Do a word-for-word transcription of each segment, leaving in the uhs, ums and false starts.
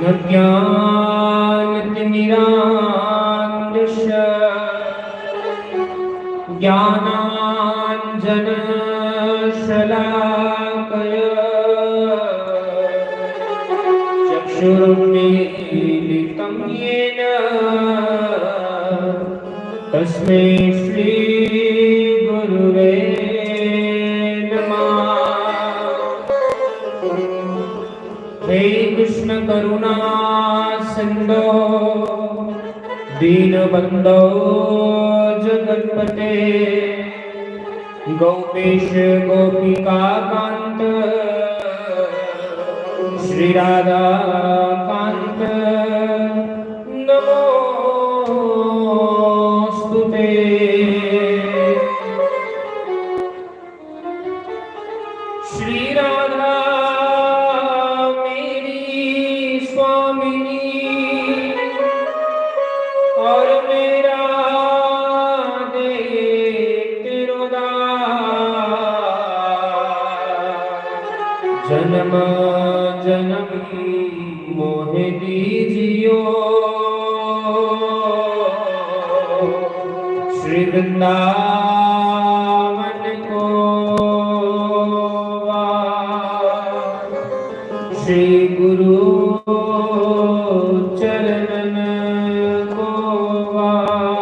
अज्ञानतिमिरान्धस्य ज्ञानाञ्जनशलाकया चक्षुरुन्मीलितं येन तस्मै श्रीगुरुवे नमः। हे कृष्ण करुणा सिंधो दीनबंधो जगतपते, गोपेश गोपिका कांत श्री राधा कांत नमोस्तुते। श्री राधा मेरी स्वामिनी और मेरा देख तेरो दास। जन्म जन्म मोहे दीजियो श्री वृंदावन को वास, श्री गुरु चरणन को वास।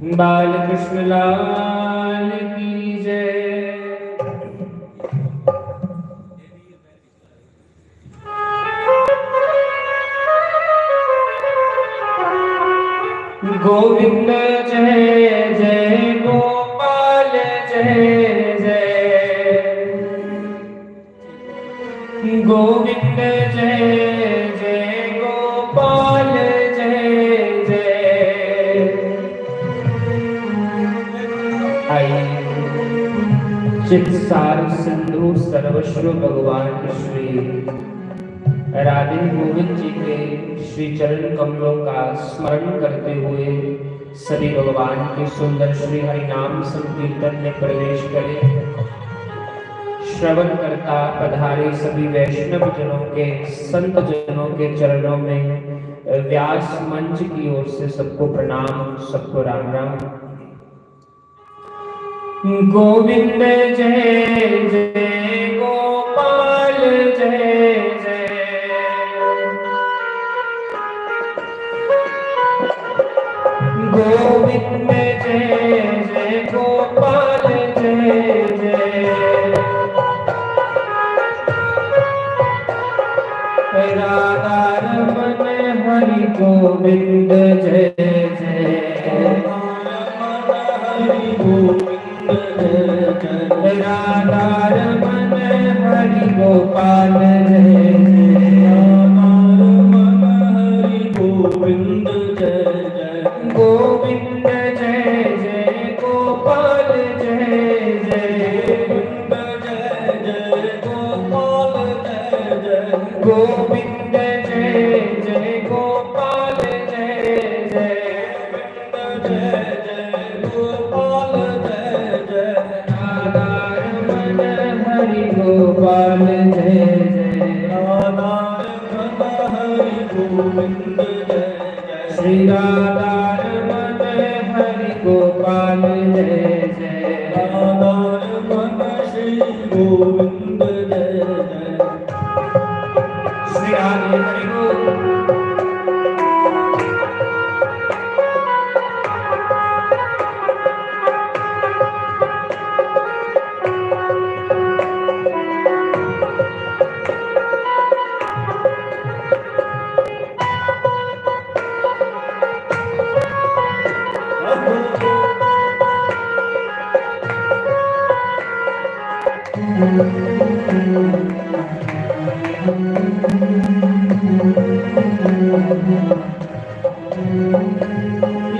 बाल कृष्ण लाल की जय। गोविंद जय जय गोपाल जय जय। गोविंद जय जय गोपाल जय जय। आइए, चित सार सिंधु सर्वस्व भगवान श्री राधे गोविंद जी के श्री चरण कमलों का स्मरण करते हुए सभी भगवान के सुंदर श्री हरिनाम संकीर्तन में प्रवेश करें। श्रवण करता पधारे सभी वैष्णव जनों के, संत जनों के चरणों में, अ, व्यास मंच की ओर से सबको प्रणाम, सबको राम राम। गोविंद जय जय गोपाल जय जय। गोविंद जय जय गोपाल जय जय। राधा रमन हरि गोविंद जय जय। राधा रमन हरि गोपाल जय जय। राधा रमन हरि गोविंद जय जय। गोविंद जय जय गोपाल जय जय। गोविंद जय जय गोपाल जय जय। गोविंद जय जय गोपाल जय जय। जय जय गोपाल जय जय। राधा रमन हरि गोपाल जय जय। राधा रमन हरि गोविंद जय जय। श्री राधा रमन हरि गोपाल जय जय। राधा रमन श्री गोविंद जय जय। श्री राधे हरि बोल।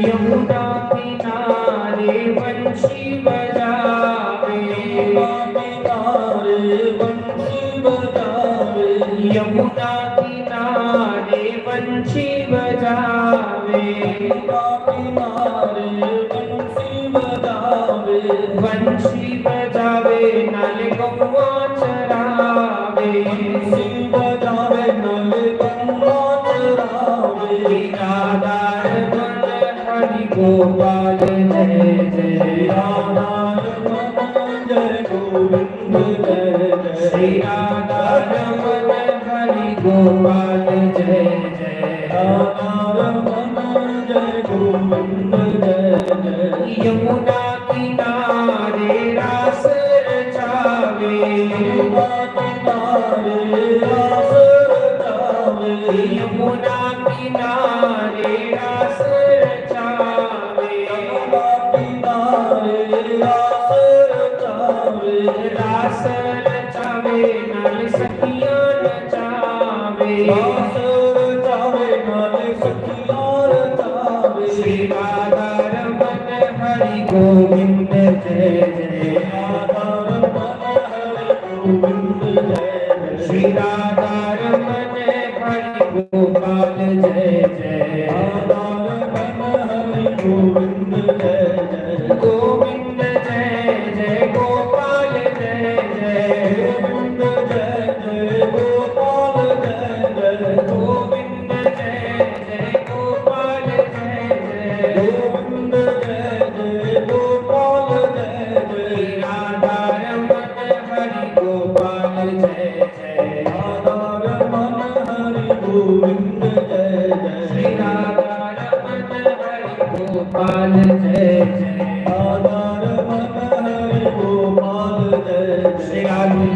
यमुना किनारे बंशी बजावे। यमुना किनारे बंशी बजावे। यमुना किनारे बंशी बजावे। यमुना किनारे बंशी बजावे। बंशी बजावे नाले गौआ चरावे। गोपाल जय जय। राधा रमन जय गोविंद जय जय। श्री राधा रमन हरि गोपाल जय जय। राधा रमन जय गोविंद जय जय। यमुना किनारे रास रचावे। यमुना किनारे रास रचावे। यमुना किनारे रास रचावे। यमुना किनारे रास रचावे। रास रचावे नाल सखियां नचावे। रास रचावे नाल सखियां नचावे। श्री राधा रमन हरि गोविंद जय जय। राधा रमन हरि गोविंद जय जय। श्री राधा रमन हरि गोपाल जय जय। राधा रमन हरि गोविंद जय जय। गोविंद जय जय गोपाल जय जय। गोविंद जय जय गोपाल जय जय। गोविंद जय जय गोपाल जय जय। गोविंद जय जय गोपाल जय जय। राधा रमन हरि गोपाल जय जय। राधा रमन हरि गोविंद जय जय। श्री राधा रमन हरि गोपाल जय जय। राधा रमन हरि गोपाल जय जय। श्री राधे।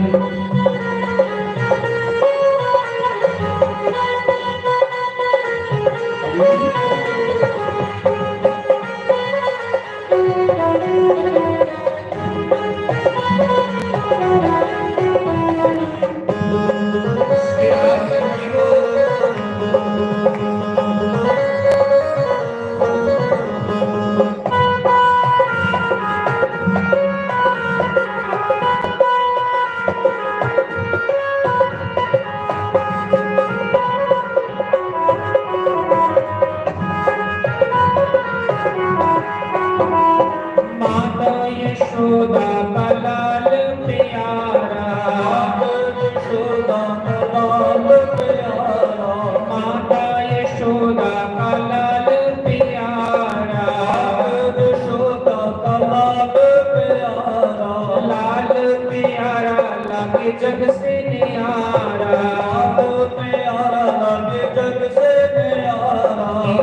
माता यशोदा का लाल प्यारा। माता यशोदा का लाल प्यारा। माता यशोदा का लाल प्यारा। माता यशोदा का लाल प्यारा। लाल प्यारा लागे जग से न्यारा। लाल प्यारा लागे जग से न्यारा।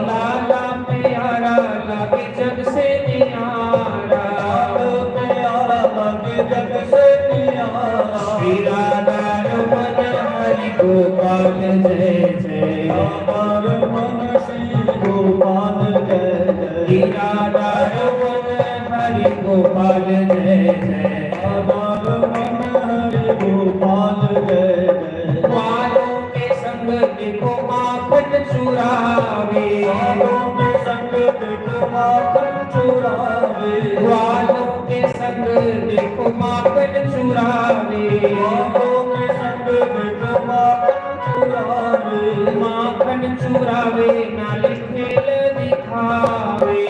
लाला प्यारा लागे जग से न्यारा। लाल प्यारा लागे जग से न्यारा। श्री राधा रमन हरि गोपाल जय जय। राधा रमन श्री गोपाल जय जय। श्री राधा रमन हरि गोपाल जय जय। राधा रमन हरि गोपाल जय जय। ग्वालों के संग देखो माखन चुरावे। ग्वालों के संग देखो माखन चुरावे। ग्वालों के संग देखो माखन चुरावे। ग्वालों के संग देखो माखन चुरावे। माखन चुरावे नाले खेल दिखावे।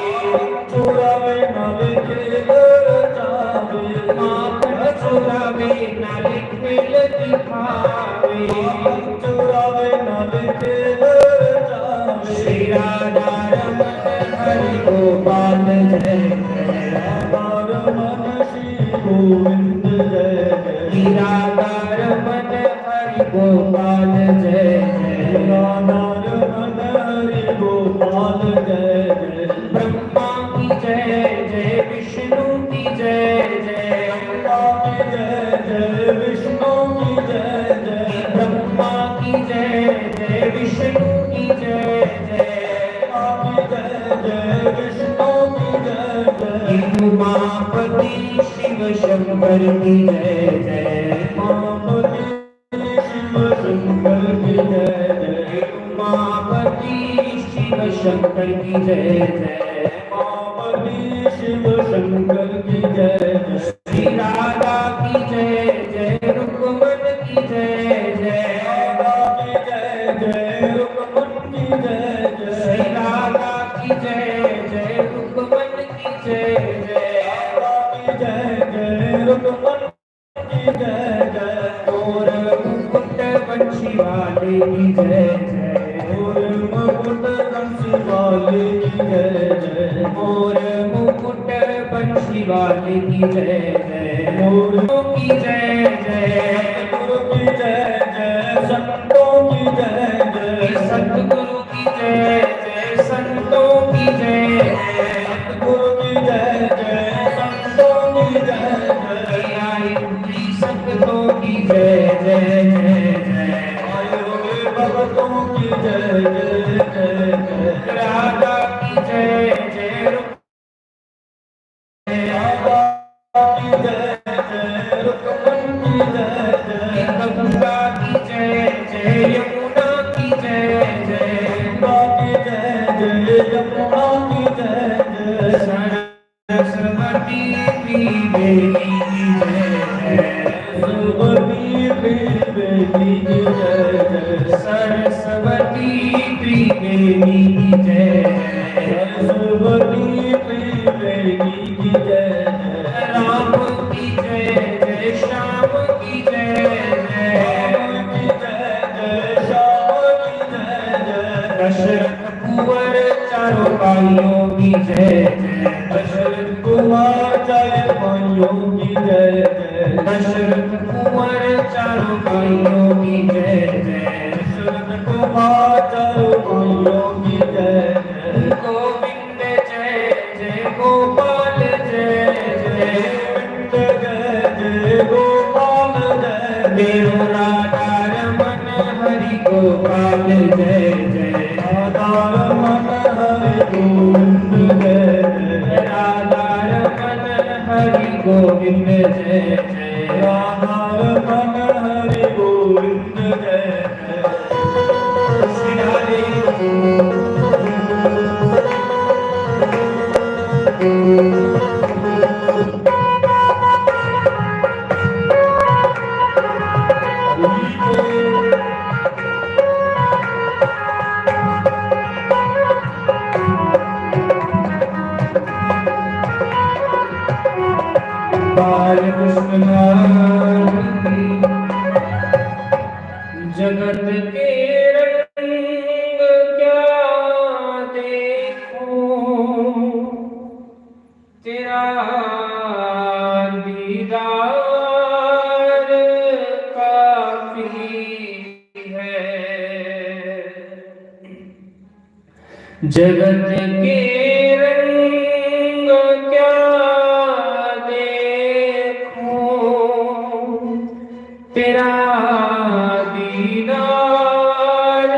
चुरावे नाले खेल रचावे। माखन चुरावे नाले खेल दिखावे। माखन चुरावे नाले खेल रचावे। श्री राधा रमन हरि गोपाल जय जय। राधा रमन श्री गोविंद जय जय। श्री राधा रमन हरि गोपाल जय जय। राधा रमन हरि गोपाल जय जय। ब्रह्मा की जय जय, विष्णु की जय जय। ब्रह्मा की जय जय, विष्णु की जय जय। ब्रह्मा की जय जय, विष्णु की जय जय। ब्रह्मा की जय जय, विष्णु की जय जय। उमापति शिव शंकर की जय जय। उमापति शिव शंकर की जय जय। उमापति शिव शंकर की जय जय। उमापति शिव शंकर की जय जय। श्री राधा की जय जय, रुक्मण की जय जय। राधा की जय जय, रुक्मण की जय जय। श्री राधा की जय जय, रुक्मण की जय जय। राधा की जय जय, रुक्मण की जय जय। मोर मुकुट बंशी वाले की जय जय। मोर मुकुट बंशी वाले की जय जय। मोर मुकुट बंशी वाले की जय जय, मोरों की जय जय, गुरु की जय जय, संतों की जय जय, सतगुरु की जय जय, संतों की जय जय, सतगुरु की जय जय, संतों की जय जय, आए हुए संतों की जय जय जय जय, आए हुए भक्तों की जय जय जय जय, राधा की जय जय, राधा की जय जय, रुक्मण की जय जय, गंगा की जय जय, यमुना की जय जय, गंगा की जय जय, यमुना की जय जय, सरस्वती त्रिवेणी की जय जय, सरस्वती त्रिवेणी की जय जय, सरस्वती त्रिवेणी की जय जय, सरस्वती त्रिवेणी की जय जय, राम की जय जय, श्याम की जय जय, राम की जय जय, श्याम की जय जय, दशरथ कुंवर चारों भाइयों की जय जय, दशरथ कुमार चारों भाइयों की जय जय, दशरथ कुंवर चारों भाइयों की जय जय, दशरथ कुमार चारों भाइयों की जय जय, गोविंद जय जय, गोपाल जय जय, गोविंद जय जय, गोपाल जय जय, राधा रमन हरि गोपाल जय जय, राधा रमन हरि गोविंद जय जय, राधा रमन हरि गोविंद जय जय, राधा रमन हरि गोविंद जय जय। बालकृष्ण लाल की। जगत के रंग क्या देखूं, तेरा दीदार काफी है। जगत के रंग क्या देखूं, तेरा दीदार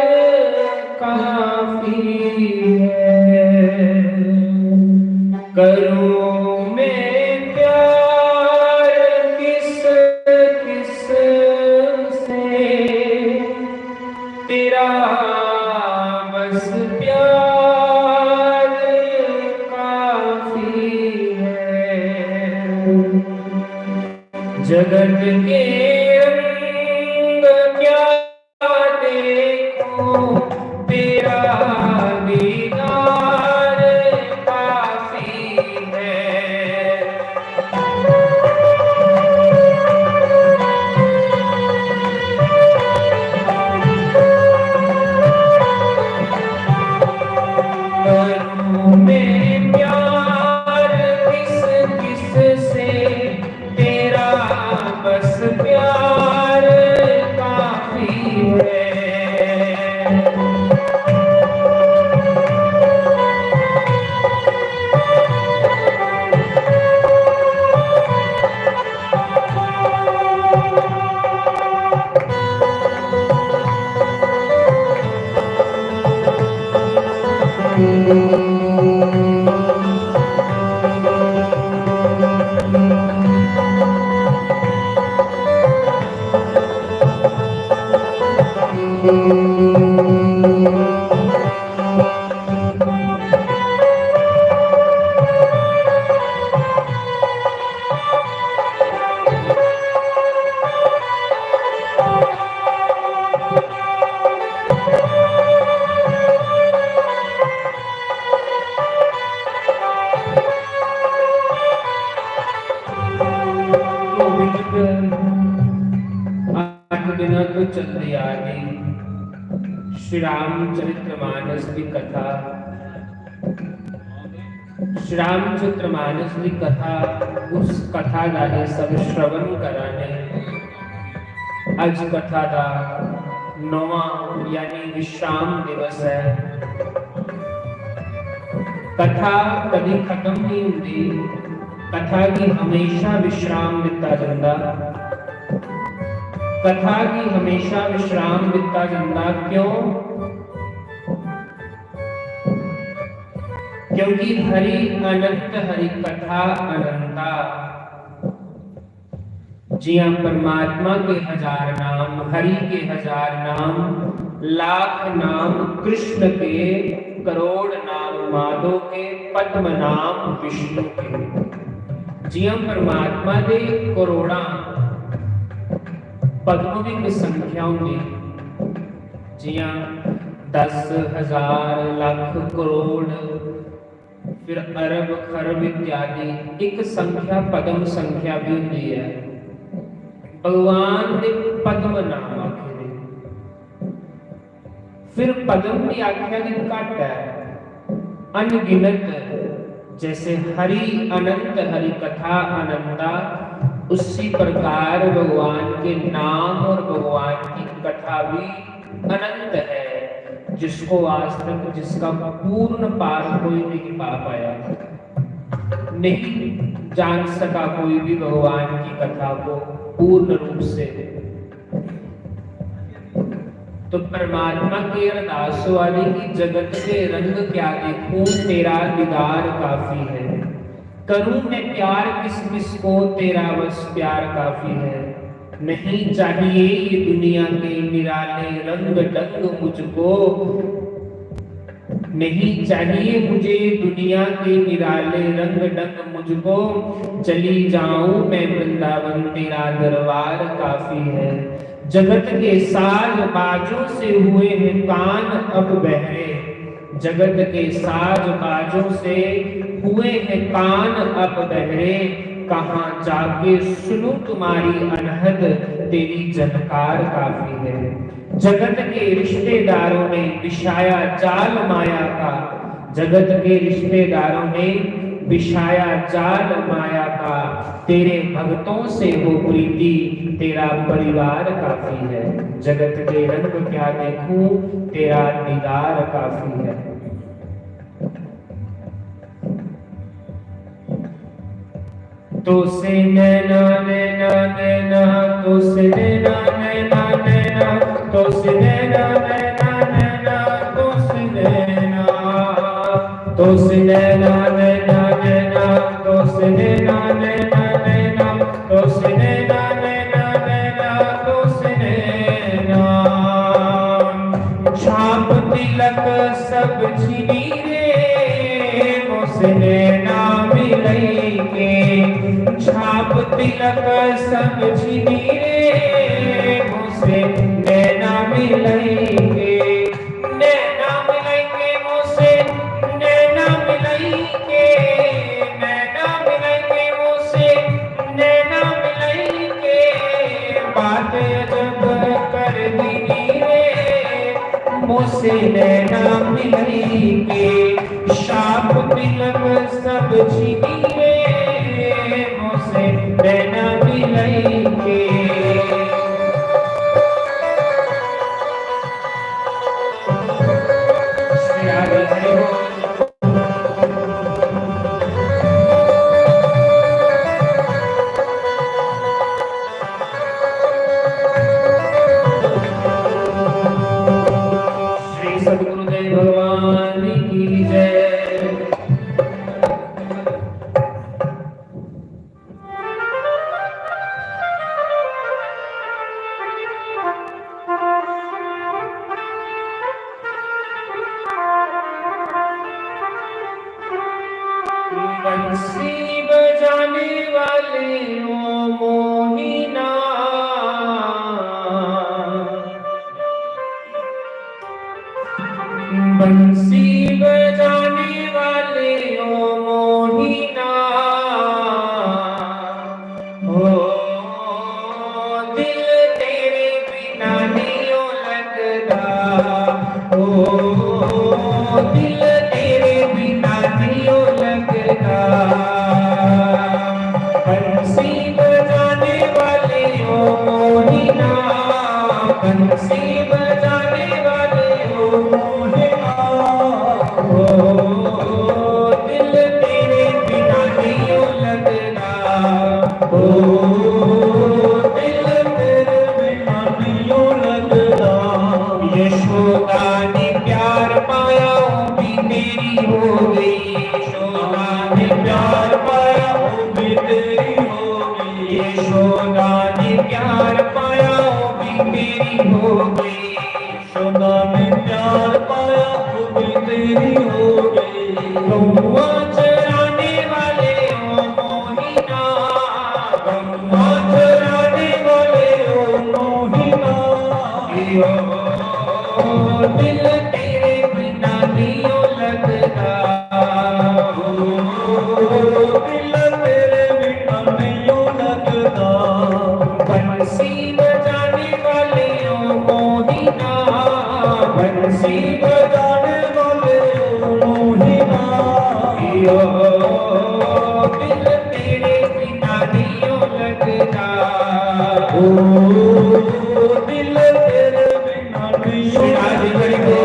काफी है। करूं मैं प्यार किस किस से, तेरा बस प्यार काफी है। जगत के रंग क्या देखूं, तेरा दीदार काफी है। करूं मैं प्यार किस किस से, तेरा बस प्यार काफी है। अठ दिनां तो चलती आ रही श्री रामचरित्र मानस की कथा। श्री रामचरितमानस दी कथा, उस कथा दा ही सब श्रवण करा ने। अज कथा दा नौवां यानी विश्राम दिवस है। कथा कदी खत्म नहीं हुंदी, कथा गी हमेशा विश्राम दिता जंदा। कथा गी हमेशा विश्राम दिता जंदा, क्यों? क्योंकि हरि अनंत, हरि कथा अनंता। जियां परमात्मा के हजार नाम, हरि के हजार नाम, लाख नाम कृष्ण के, करोड़ नाम माधो के, पद्म नाम विष्णु के। जियां परमात्मा दे करोड़ां, पद्म भी कोई संख्या होंदी, जियां दस, हजार, लख, करोड़, फिर अरब, खरब इत्यादि, एक संख्या, पद्म संख्या भी होंदी है। भगवान दे पद्म नाम आखे दे। फिर पद्म भी आख्या कि घट है, अनगिनत। जैसे हरि अनंत, हरि कथा अनंता, उसी प्रकार भगवान के नाम और भगवान की कथा भी अनंत है, जिसको आज तक, जिसका पूर्ण पार कोई नहीं पा पाया, नहीं जान सका कोई भी भगवान की कथा को पूर्ण रूप से। तो परमात्मा की अरदास वाली कि जगत के रंग क्या देखूं, तेरा दीदार काफी है। करूं मैं प्यार किस किस को, तेरा बस प्यार काफी है। नहीं चाहिए ये दुनिया के निराले रंग ढंग मुझको, नहीं चाहिए मुझे दुनिया के निराले रंग ढंग मुझको, चली जाऊं मैं वृंदावन, तेरा दरबार काफी है। जगत के साज बाजों से हुए हैं कान अब बहरे, जगत के साज बाजों से हुए हैं कान अब बहरे, कहाँ जाके सुनूं तुम्हारी अनहद, तेरी झनकार काफी है। जगत के रिश्तेदारों ने बिछाया जाल माया का, जगत के रिश्तेदारों ने बिछाया जाल माया का, तेरे भक्तों से हो प्रीति, तेरा परिवार काफी है। जगत के रंग क्या देखूं, तेरा दीदार काफी है। तो से नैना, नैना, नैना, तो से नैना, नैना, नैना, तो से नैना, नैना, नैना, तो से नैना, तो से नैना, नैना, नैना, तो से नैना, नैना, नैना, तो से नैना, नैना, नैना, तो से नैना। छाप तिलक सब छिनी रे, मोसे नैना मिलई के। छाप तिलक सब छिनी रे, मोसे नैना मिलई के। नैना मिलई के मोसे, नैना मिलई के, नैना मिलई के मोसे, नैना मिलई के। बात अजब कर दीनी रे, मोसे नैना मिलई के। शाप तिलक सब छिनी रे, मोसे नैना मिलई के। श्री राधे हरि बोल। श्री सद्गुरुदेव भगवान की जय। बंसी बजाने वाले ओ मोहिना, बंसी बजाने वाले ओ मोहिना, ओ दिल तेरे बिना नहीं ओ लगदा, ओ दिल तेरे बिना नहीं ओ लगदा। हो गई। यशोदा ने प्यार पाया, वो भी तेरी हो गई। गौआ चराने वाले ओ मोहिना, गौआ चराने वाले ओ मोहिना। यो दिल तेरे बिना नहीं ओ लगदा। ओ दिल तेरे बिना नहीं ओ लगदा। बंसी बजाने वाले ओ मोहिना, बंसी बजाने वाले ओ मोहिना। यो दिल तेरे बिना नहीं ओ लगदा। ओ दिल तेरे बिना नहीं ओ लगदा।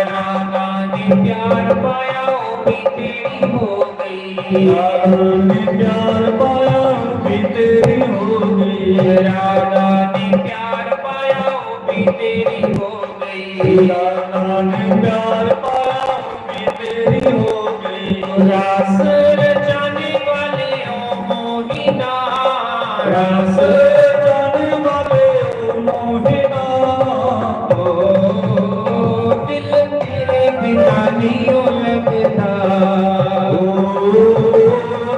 राधा ने प्यार पाया, ओ भी तेरी हो गई। राधा ने प्यार पाया, ओ भी तेरी हो गई। राधा ने प्यार पाया, ओ भी तेरी हो गई। राधा ने प्यार पाया, ओ भी तेरी हो गई। रास रचाने वाले ओ मोहिना, रास रचाने वाले ओ मोहिना। ओ दिल तेरे बिना नहीं ओ लगदा। ओ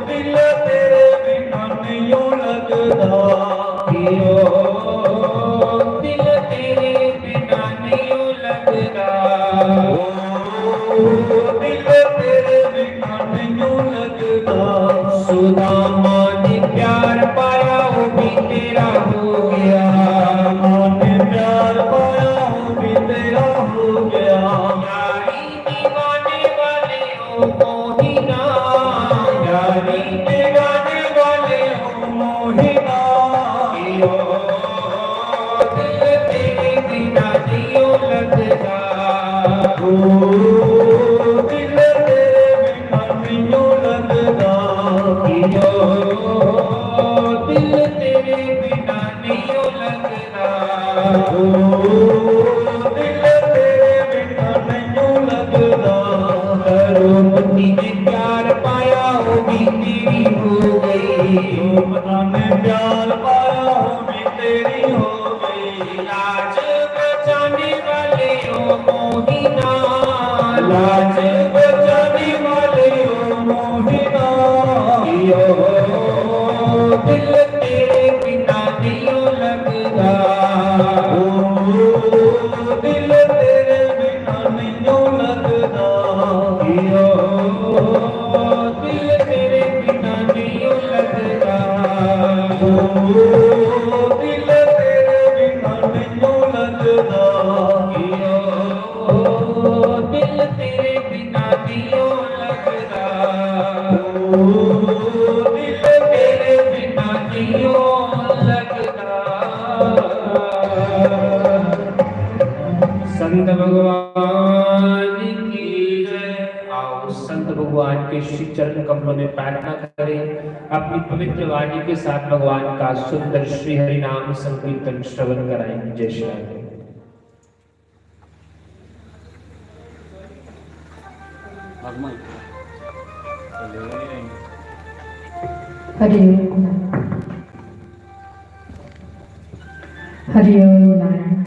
दिल तेरे बिना नहीं ओ लगदा। ओ दिल तेरे बिना नहीं ओ लगदा। ओ दिल तेरे बिना नहीं ओ लगदा। सुदामा ने प्यार पाया, वो भी तेरा हो गया। सुदामा ने प्यार पाया, वो भी तेरा हो गया। यारी दीवाने वाले ओ मोहिना, यारी दीवाने वाले ओ मोहिना। यो दिल तेरे बिना नहीं ओ लगदा। ओ दिल तेरे बिना नहीं ओ लगदा। यो दिल तेरे बिना नहीं ओ लगदा। ओ दिल तेरे बिना नहीं ओ लगदा। द्रौपदी ने प्यार पाया, वो भी तेरी हो गई। द्रौपदी ने प्यार पाया, वो भी तेरी हो गई। लाज बचाने वाले ओ मोहिना, लाज बचाने वाले ओ मोहिना। यो दिल तेरे बिना नहीं ओ लगदा। ओ दिल तेरे बिना नहीं ओ लगदा। यो दिल तेरे बिना नहीं ओ लगदा। ओ दिल तेरे बिना नहीं ओ लगदा। यो दिल तेरे बिना नहीं ओ लगदा। ओ दिल तेरे बिना नहीं ओ लगदा। संत भगवान की जय। आओ, संत भगवान के श्री चरण कमलों में प्रार्थना करें, अपनी पवित्र वाणी के साथ भगवान का सुंदर श्री हरि नाम संकीर्तन श्रवण कराएं। जय श्री राधे। हरि ओम। हरि ओम नारायण।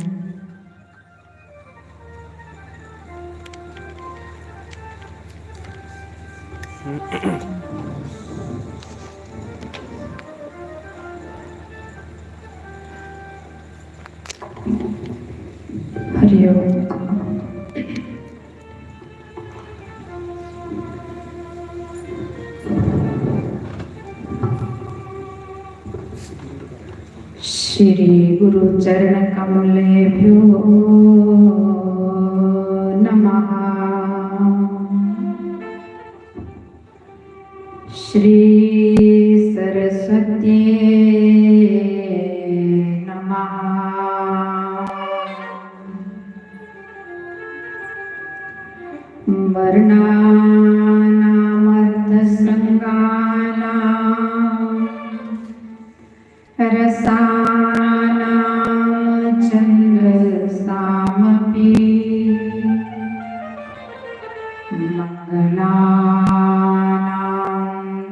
हरि ओम। श्री गुरु चरण कमलेभ्यो नमः। श्री सरस्वती नमः। वर्णानामर्थसङ्गानां रसानां छन्दसामपि। मङ्गलानां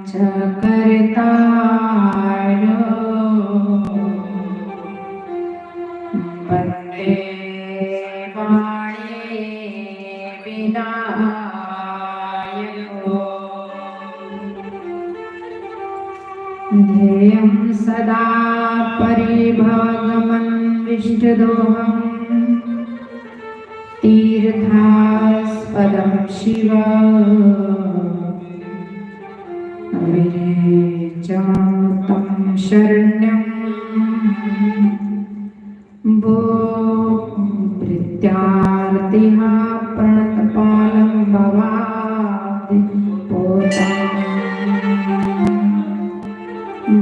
च कर्ता यो वन्दे वाणी विनायको। ध्येयं सदा परिभवगमनविष्टदोहं तीर्थास्पदं शिव विरेचमुतं शरण्यं भो प्रीत्यार्तिहा प्रणतपालं भवाब्धिपोतम्।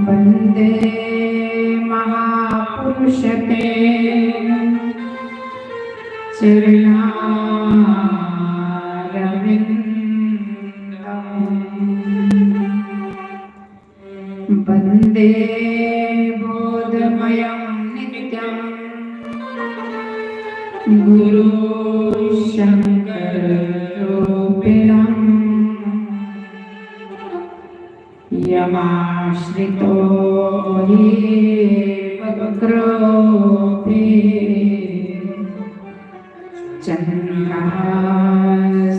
वन्दे महापुरुषते चरणारविन्दम्। वन्दे बोधमयं नित्यं गुरु शङ्कररूपिणम्। यमाश्रितो हि वक्रोऽपि चन्द्रः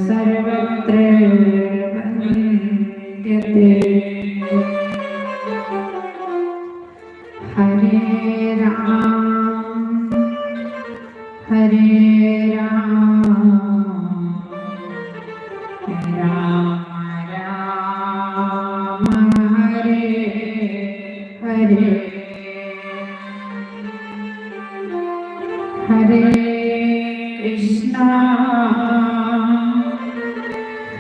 सर्वत्र वन्द्यते। हरे राम, हरे राम, राम राम, हरे हरे। हरे कृष्णा,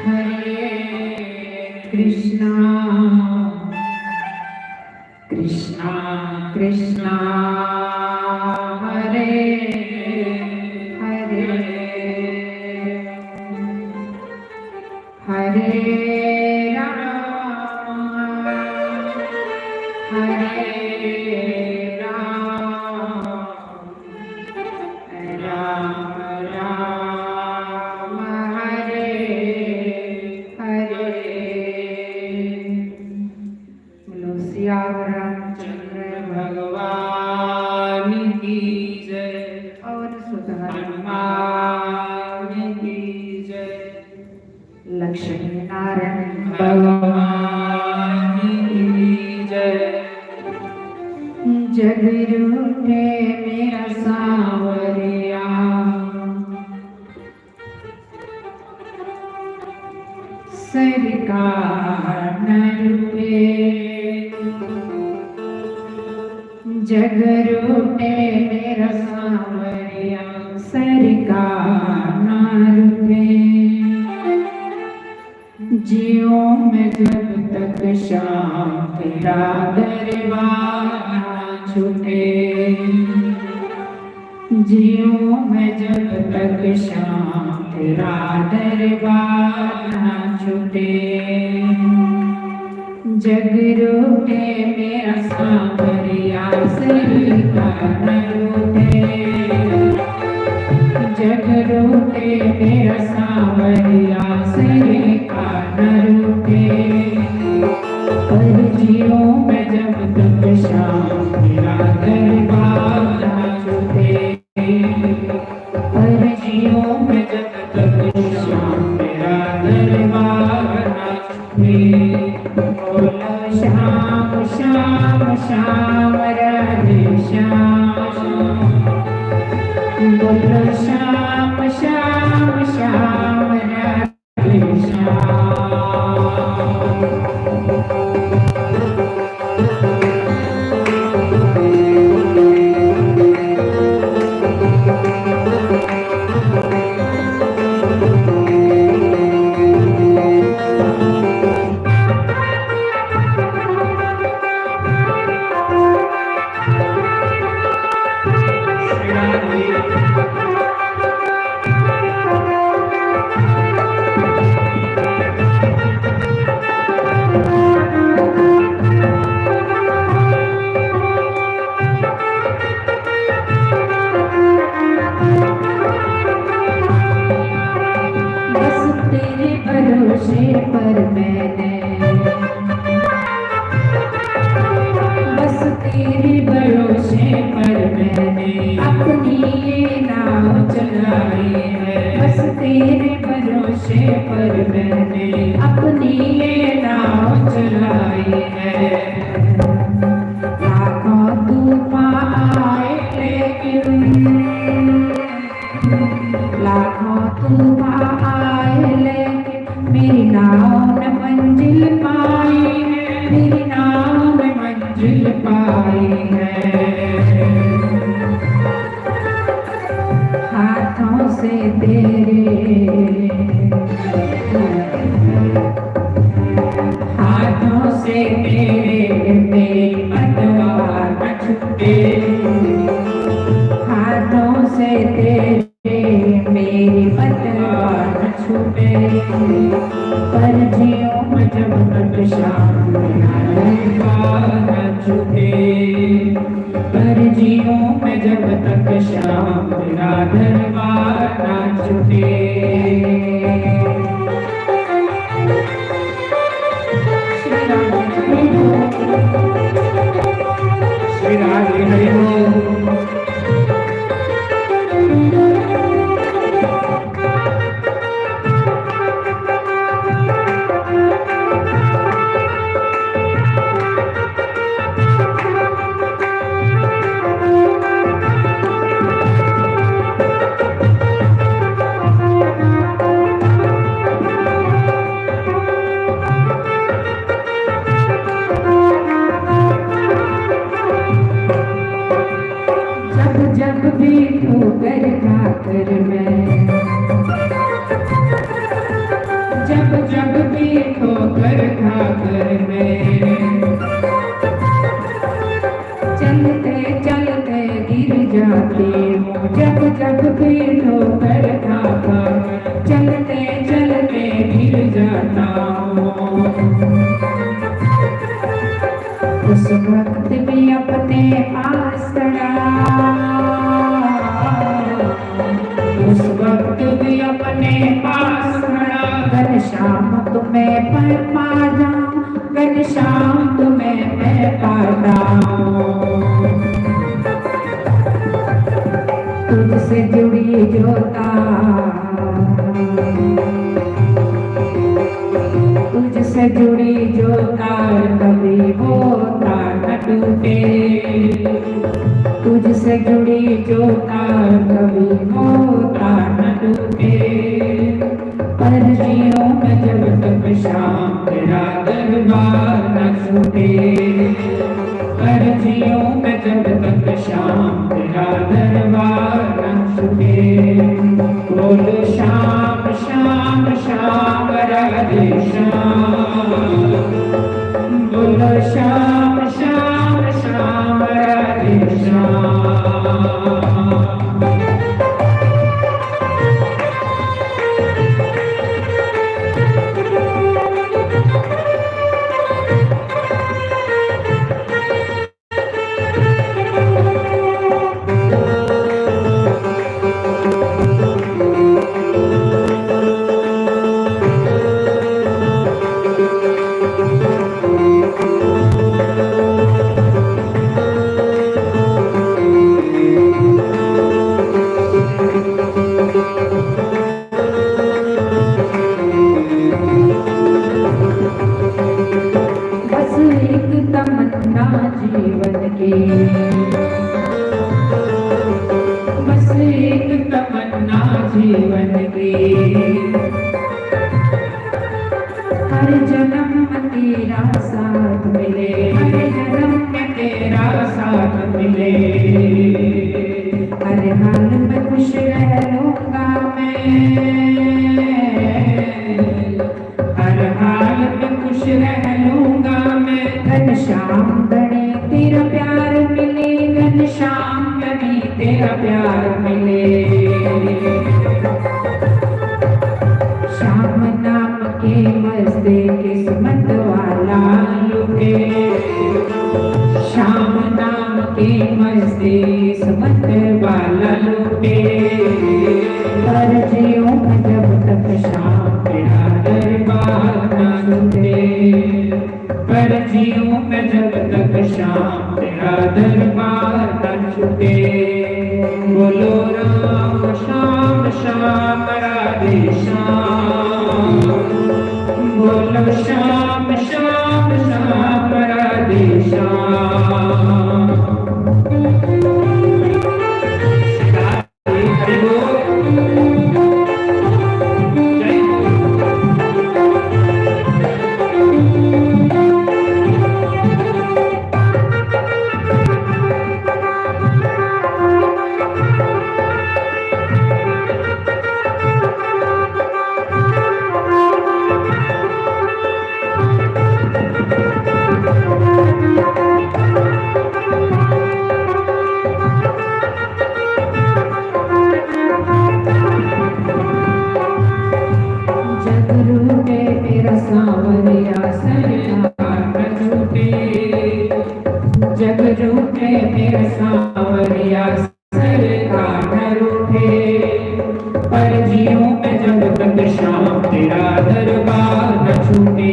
हरे कृष्णा, कृष्णा कृष्णा, हरे हरे। हरे राम, हरे राम, राम राम, हरे हरे। बोलो सियावर रामचंद्र भगवान की जय। और सुधार हनुमान की जय। लक्ष्मी नारायण भगवान की जय। जग रूपे मेरा सांवरिया, सरिका न रूपे। जग रूपे मेरा सांवरिया, सरिका ना रूपे। जीऊँ मैं जब तक श्याम तेरा दरबार ना छूटे। जीऊँ मैं जब तक श्याम तेरा दरबार ना छूटे। जग रूपे मेरा सांवरिया, सरिका न रूपे। जग रूपे मेरा सांवरिया, सरिका न रूपे। पर जीऊँ मैं जब तक श्याम तेरा दरबार ना छूटे। पर जीऊँ मैं जब तक श्याम तेरा दरबार ना छूटे। बोलो श्याम श्याम श्याम राधे श्याम। बोलो श्याम श्याम श्याम राधे श्याम। बस तेरे भरोसे पर मैंने, बस तेरे भरोसे पर मैंने अपनी ये नाव चलाई है। बस तेरे भरोसे पर मैंने अपनी ये नाव चलाई है। लाखों तूफान आए लेकिन, लाखों तूफान आए लेकिन मेरी नाव ने मंजिल पाई है, मेरी नाव ने मंजिल पाई है। हाथों से तेरे, हाथों से तेरे मेरी पतवार न छूटे, हाथों से तेरे मेरी पतवार न छूटे। पर जीऊँ मैं जब तक शाम तेरा दरबार न छूटे, पर जीऊँ मैं जब तक शाम तेरा दरबार न छूटे। श्री राधे हरि बोल। जब जब भी ठोकर खाकर मैं, जब जब भी ठोकर खाकर मैं चलते चलते गिर जाती हूँ, जब जब भी ठोकर खाकर चलते चलते गिर जाता हूँ। उस वक्त भी अपने पास खड़ा, उस वक्त भी अपने पास खड़ा, घनश्याम तुम्हें मैं पा जाऊं, घनश्याम तुम्हें मैं पाता हूँ। तुझसे जुड़ी जो तार, तुझसे जुड़ी जो तार कभी वो तार न टूटे, तुझसे जुड़ी जो तार कभी वो तार न टूटे। पर जीऊँ मैं जब तक शाम तेरा दरबार न छूटे, पर जीऊँ मैं जब तक शाम तेरा दरबार न छूटे। बोल श्याम श्याम श्याम राधे श्याम, बोल श्याम श्याम श्याम राधे श्याम। बस एक तमन्ना जीवन की, बस एक तमन्ना जीवन की, हर जन्म में तेरा साथ मिले, हर जन्म में तेरा साथ मिले। हर हाल में खुश रह लूंगा मैं, हर हाल में खुश रह लूंगा मैं। घनश्याम धणी तेरा प्यार मिले, घनश्याम धणी तेरा प्यार मिले। श्याम नाम के मस्ती किस्मत वाला लूटे, श्याम नाम के मस्ती किस्मत वाला लूटे। पर जीऊँ मैं जब तक श्याम सांवरिया सरकार न रूठे। पर जीऊं मैं जब तक शाम तेरा दरबार न छूटे।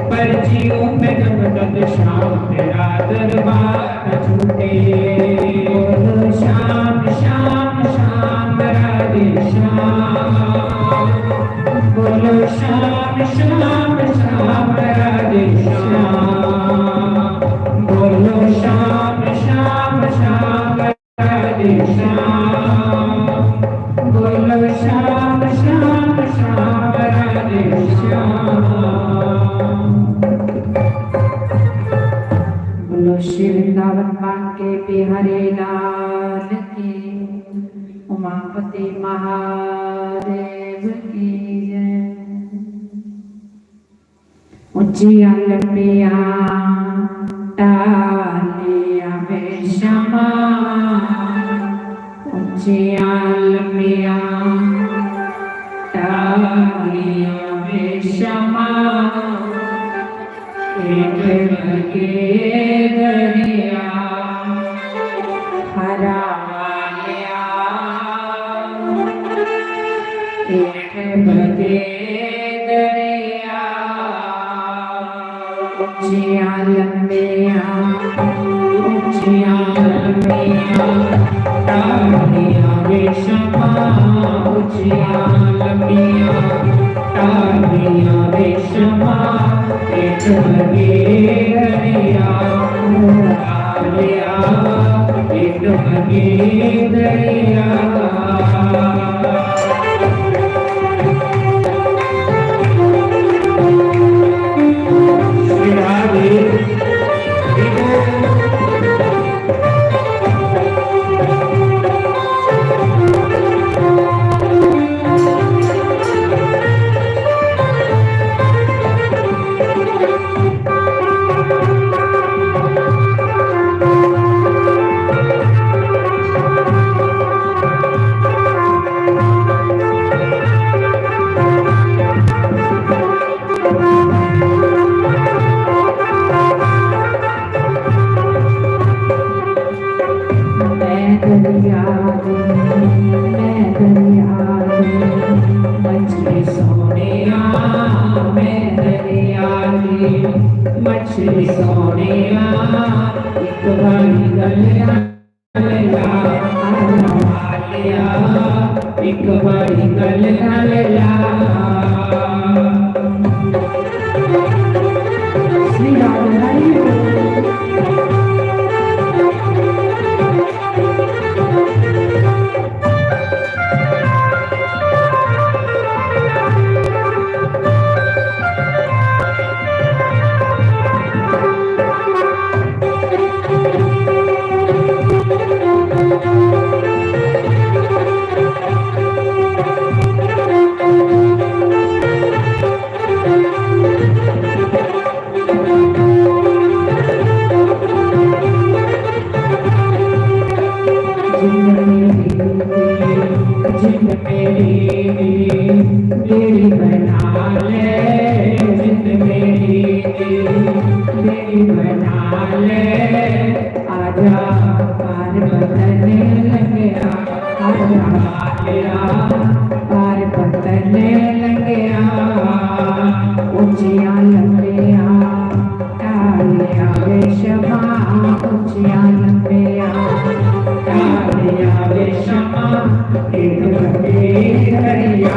पर जीऊं मैं जब तक शाम तेरा दरबार न छूटे। बोलो श्याम श्याम श्याम राधे श्याम। बोलो श्याम श्याम श्याम राधे श्याम। बोलो श्याम श्याम श्याम राधे श्याम। बोलो श्याम श्याम श्याम राधे श्याम। बोलो श्री वृंदावन बांके बिहारी लाल की, उमापति महादेव की जय। उच्चियां लम्बियां टालियां वे श्यामा, उच्चियां लम्बियां टालियां वे श्यामा, एक बगे दरिया हरा वालिया, एक बगे दरिया। उच्चियां लम्बियां, उच्चियां लम्बियां टालियां वे श्यामा, उच्चियां लम्बियां टालियां वे श्यामा, एक बगे दरिया, एक बगे दरिया। मैं दरिया दी, मैं दरिया दी मछली सोनिया, मैं दरिया दी मछली सोनिया, एक बारी गलिया ले ला, आना वालिया, एक बारी गलिया ले ला। श्री राम हरि बोल। जिंद मेरी, जिंद मेरी, बेड़ी बना ले, जिंद मेरी, बेड़ी बना ले, आजा पार बतने लगे आ। आजा वालिया, पार बतने लगे आ। उच्चियां लम्बियां टालियां वे श्यामा, उच्चियां लम्बियां टालियां वे श्यामा, एक बगे दरिया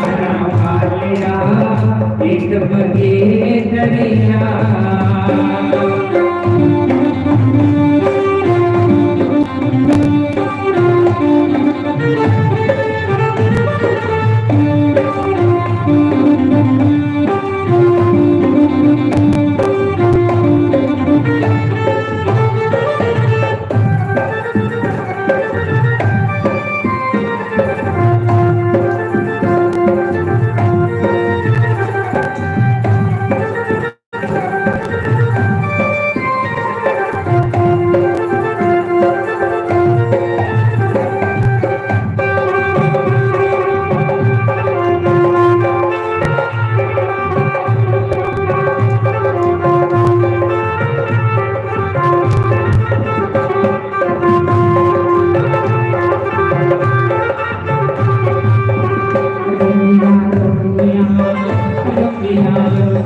हरा वालिया, एक बगे दरिया।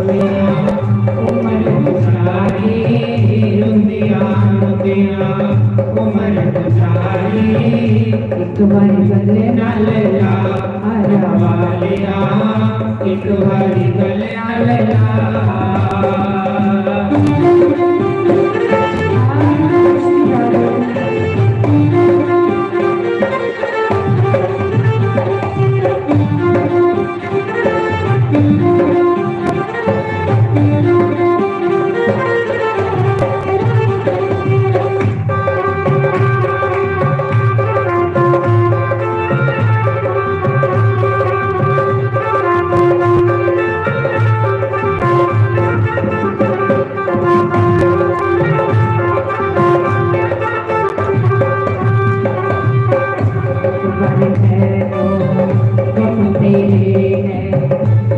उमर गुजारी, रोंदियां रोंदियां उमर गुजारी। एक बारी गले नाल ला, आजा वालिया, एक बारी गले नाल ला। गम तेरे ने,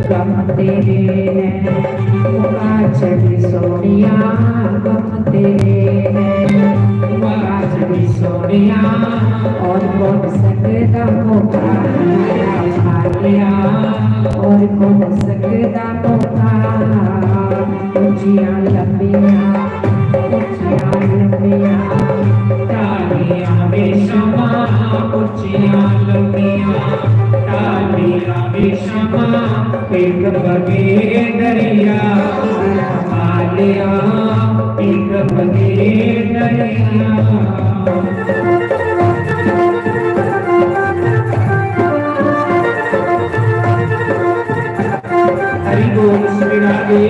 गम तेरे ने, मुका छड़ी सोनिया, गम तेरे ने, मुका छड़ी सोनिया, और कौन सकदा मुका, और कौन सकदा मुका। उच्चियां लम्बियां, उच्चियां लम्बियां, टालियां वे शमा, उच्चियां लम्बियां, टालियां वे शमा, एक बगे दरिया, आलिया, एक बगे दरिया। हरि बोल श्री राधे।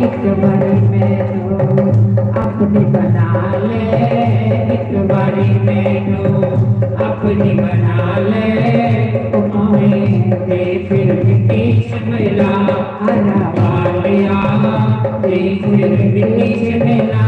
एक बारी मैनू अपनी बना ले, एक बारी मैनू अपनी बना ले, ओ भावें दे फिर मिट्टी च मिला, आजा वालिया, दे फिर मिट्टी च मिला।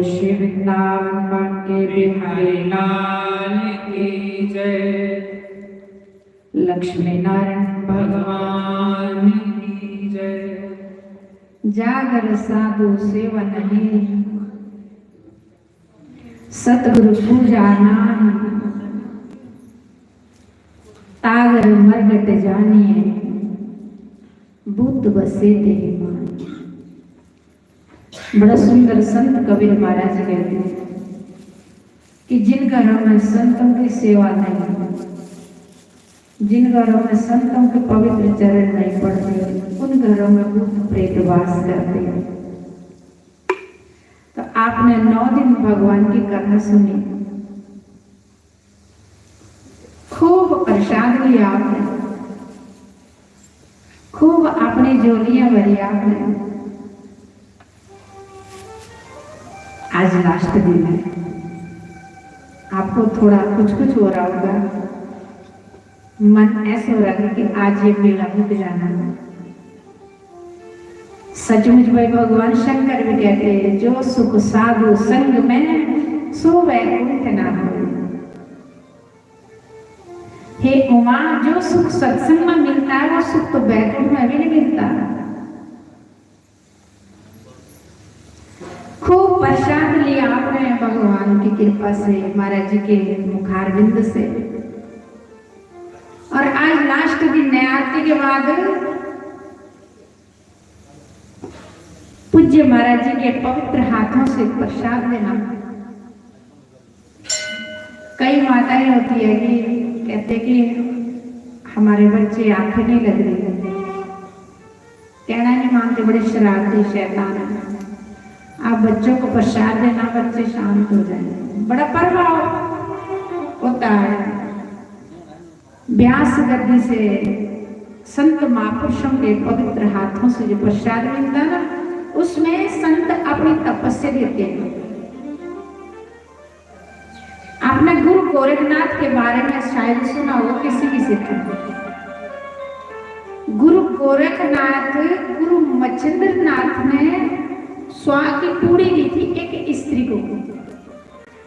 शिव नाम के बिहारी लाल की जय। लक्ष्मी नारायण भगवान की जय। जागर साधु सेवा नहीं, सतगुरु पूजा नाही, तागर मरगट जानिए, बुद्ध बसे तेरे मान। बड़ा सुंदर संत कबीर महाराज कहते हैं कि जिन घरों में संतों की सेवा नहीं, जिन घरों में संतों के पवित्र चरण नहीं पड़ते, उन घरों में भूत प्रेत वास करते हैं। तो आपने नौ दिन भगवान की कथा सुनी, खूब प्रसाद लिया आपने, खूब अपनी झोलियां भरी आपने। आज लास्ट दिन है, आपको थोड़ा कुछ कुछ हो रहा होगा, मन ऐसा हो रहा है कि आज ये मेला मुक जाना है। सचमुच भाई भगवान शंकर भी कहते हैं, जो सुख साधु संग में, सो वैकुंठ ना हो। हे उमा, जो सुख सत्संग में मिलता है, वो सुख तो बैकुंठ में भी नहीं मिलता। खूब प्रसाद लिया आपने भगवान की कृपा से, महाराज जी के मुखारविंद से। और आज लास्ट दिन नया आरती के बाद पूज्य महाराज जी के पवित्र हाथों से प्रसाद लेना। कई माताएं होती है कि कहते कि हमारे बच्चे आंखें नहीं लग रही, कहना नहीं मानते, बड़े शरारती शैतान हैं। आप बच्चों को प्रसाद देना, बच्चे शांत हो जाएंगे, बड़ा प्रभाव होता है। व्यास गद्दी से संत महापुरुषों के पवित्र हाथों से जो प्रसाद मिलता है ना, उसमें संत अपनी तपस्या देते हैं। आपने गुरु गोरखनाथ के बारे में शायद सुना हो किसी किसी ने। गुरु गोरखनाथ, गुरु मच्छिंद्रनाथ ने स्वां की पूड़ी दी थी एक स्त्री को।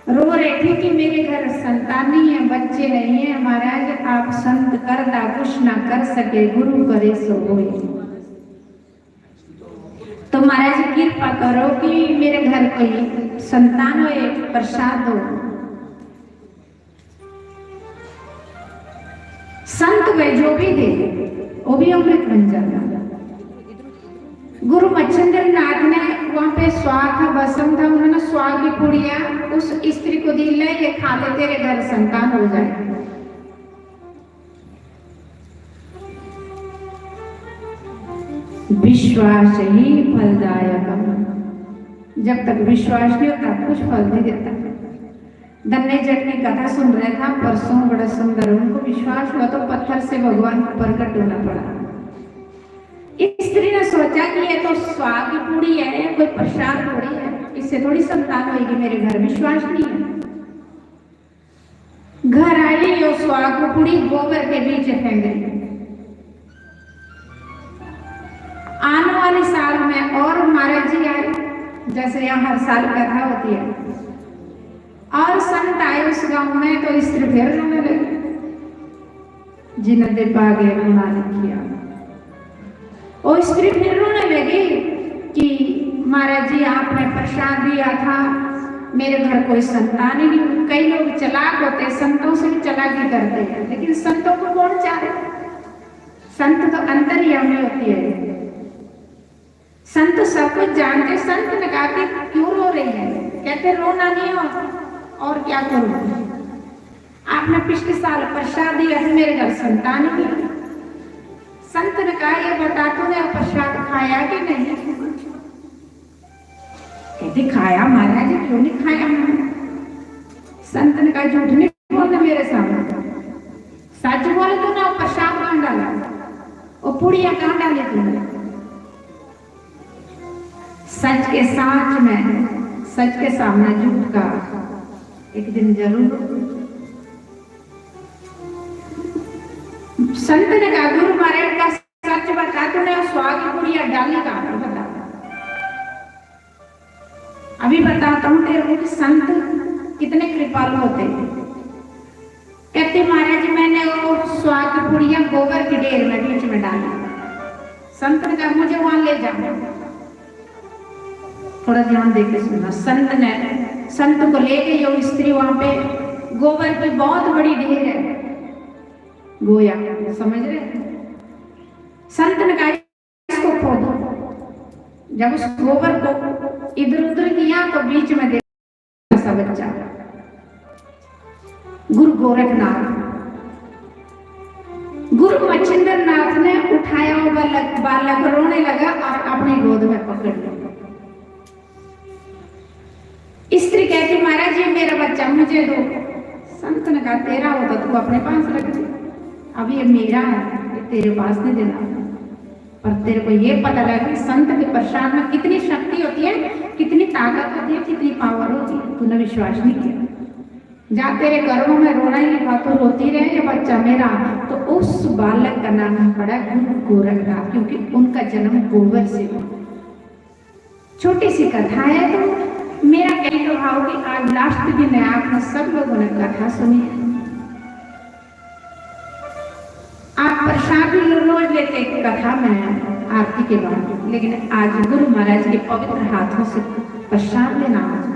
रो रहे थे कि मेरे घर संतान नहीं है, बच्चे नहीं है, महाराज आप संत करता कुछ ना कर सके, गुरु करे सो होए। तो महाराज कृपा करो कि मेरे घर कोई संतान होए, प्रसाद हो। संत वे जो भी दे, वो भी अमृत बन जाता। गुरु मच्छिंद्र नाथ ने वहां पे स्वां था, भस्म था, उन्होंने स्वां की पुड़िया उस स्त्री को दी, ले ये खा ले, तेरे घर संतान हो जाए। विश्वास ही फलदायकम। जब तक विश्वास नहीं होता, कुछ फल नहीं देता। धन्य जन की कथा सुन रहा था परसों, बड़ा सुंदर, उनको विश्वास हुआ तो पत्थर से भगवान को प्रकट होना पड़ा। स्त्री ने सोचा कि ये तो स्वां की पूड़ी है, कोई प्रसाद थोड़ी है, इससे थोड़ी संतान होगी मेरे घर, विश्वास नहीं है। घर आई और स्वां की पूड़ी गोबर के बीच फेंक दी। आने वाले साल में और महाराज जी आए, जैसे यहाँ हर साल कथा होती है, और संत आए उस गांव में, तो स्त्री फिर रोने लगी, जिन्हें दे पागे रोना लिखिया। और स्त्री फिर रोने लगी कि महाराज जी, आपने प्रसाद दिया था, मेरे घर कोई संतान ही नहीं। कई लोग चालाक होते हैं, संतों से भी चालाकी करते हैं, लेकिन संतों को कौन चाहे? संत तो अंतर्यामी होती है। संत सब कुछ जानते। संत ने कहा कि क्यों रो रही है? कहते, रोना नहीं हो और क्या करूं, आपने पिछले साल प्रसाद दिया था, मेरे घर संतान ही नहीं। संत ने कहा, ये बता, तूने प्रसाद खाया कि नहीं? कहती, खाया महाराज, क्यों नहीं खाया मैंने? संत ने कहा, झूठ नहीं बोलना मेरे सामने, सच बोल, तूने वो प्रसाद कहाँ डाला, वो पुड़िया कहाँ डाली तूने? सच के साथ में, सच के सामने झूठ का एक दिन जरूर। संत ने कहा, गुरु महाराज का सच बता, तूने स्वां की पुड़िया डाली कहाँ पर, बता। अभी बताता हूँ तेरे को कि संत कितने कृपालु होते हैं। कहते, महाराज, मैंने वो स्वां की पुड़िया गोबर के ढेर में बीच में डाली। संत ने कहा, मुझे वहां ले जाओ। थोड़ा ध्यान देके सुनना। संत ने, संत को ले गई वो स्त्री वहां पे, गोबर की बहुत बड़ी ढेर है, गोया, समझ रहे? संत ने कहा, इसको खोदो। जब उस गोबर को इधर उधर किया तो बीच में देखा सा बच्चा, गुरु गोरखनाथ। गुरु मच्छिंद्र नाथ ने उठाया वो बालक, बालक रोने लगा और अपनी गोद में पकड़ लिया। स्त्री कहती, महाराज, ये मेरा बच्चा मुझे दो। संत ने कहा, तेरा होता तू अपने पास रख दे, अब ये मेरा है, ये तेरे पास नहीं देना। पर तेरे को ये पता लगा कि संत के प्रसाद में कितनी शक्ति होती है, कितनी ताकत होती है, कितनी पावर होती है। तूने विश्वास नहीं किया। जा, तेरे कर्मों में रोना ही लिखा, तू रोती रहे, ये बच्चा मेरा। तो उस बालक का नाम पड़ा गुरु गोरखनाथ, क्योंकि उनका जन्म गोबर से हुआ। छोटी सी कथा है, तो मेरा कहने का भाव कि आज लास्ट दिन है, आपने सब लोगों ने कथा सुनी है। प्रसाद भी रोज लेते, कथा में, आरती के बाद, लेकिन आज गुरु महाराज के पवित्र हाथों से प्रसाद लेना आज।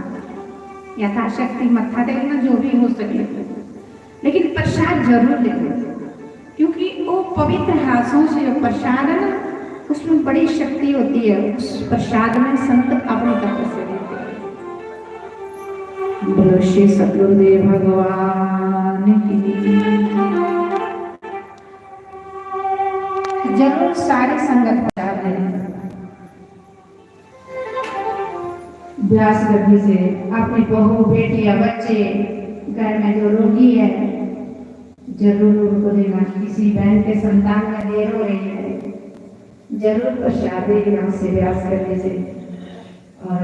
यथाशक्ति मत्था टेकना, जो भी हो सके, लेकिन प्रसाद जरूर लेना, क्योंकि वो पवित्र हाथों से जो प्रसाद है ना, उसमें बड़ी शक्ति होती है। उस प्रसाद में संत अपनी तपस्या देते हैं। बोलो श्री सतगुरुदेव भगवान की। जरूर सारी संगत प्रसाद लें। ब्यास गद्दी से अपनी बहू, बेटियां, बच्चे, घर में जो रोगी है, जरूर उनको देना। किसी बहन के संतान में देर हो रही है, जरूर प्रसाद देना से ब्यास गद्दी से। और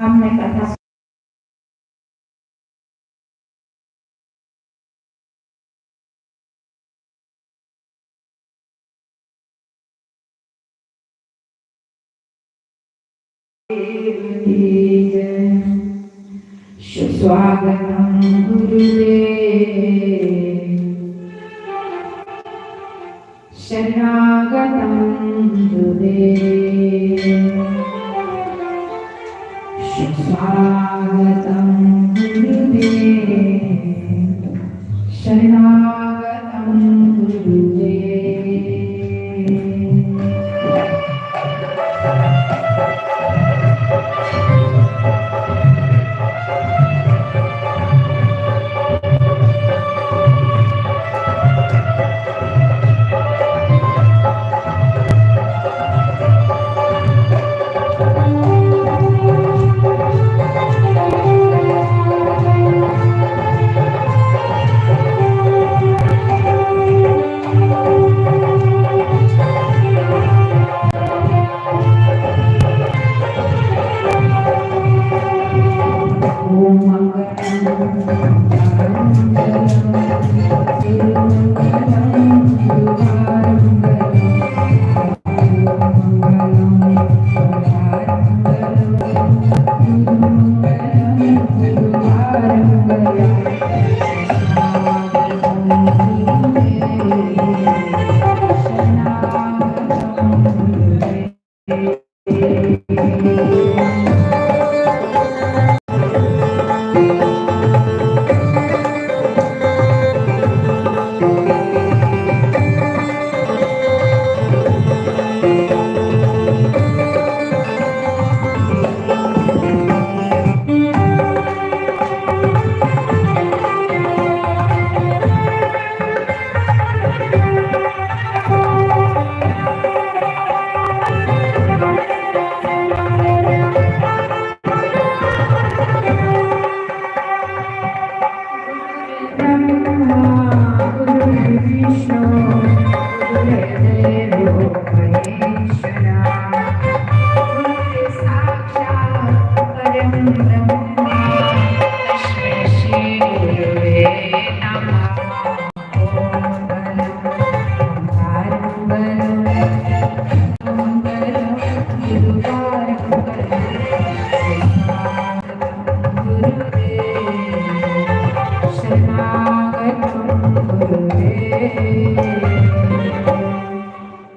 हमने कथा की जय। सुस्वागतम गुरुदेव, शरणागतम गुरुदेव, सुस्वागतम गुरुदेव, शरणागतम गुरुदेव।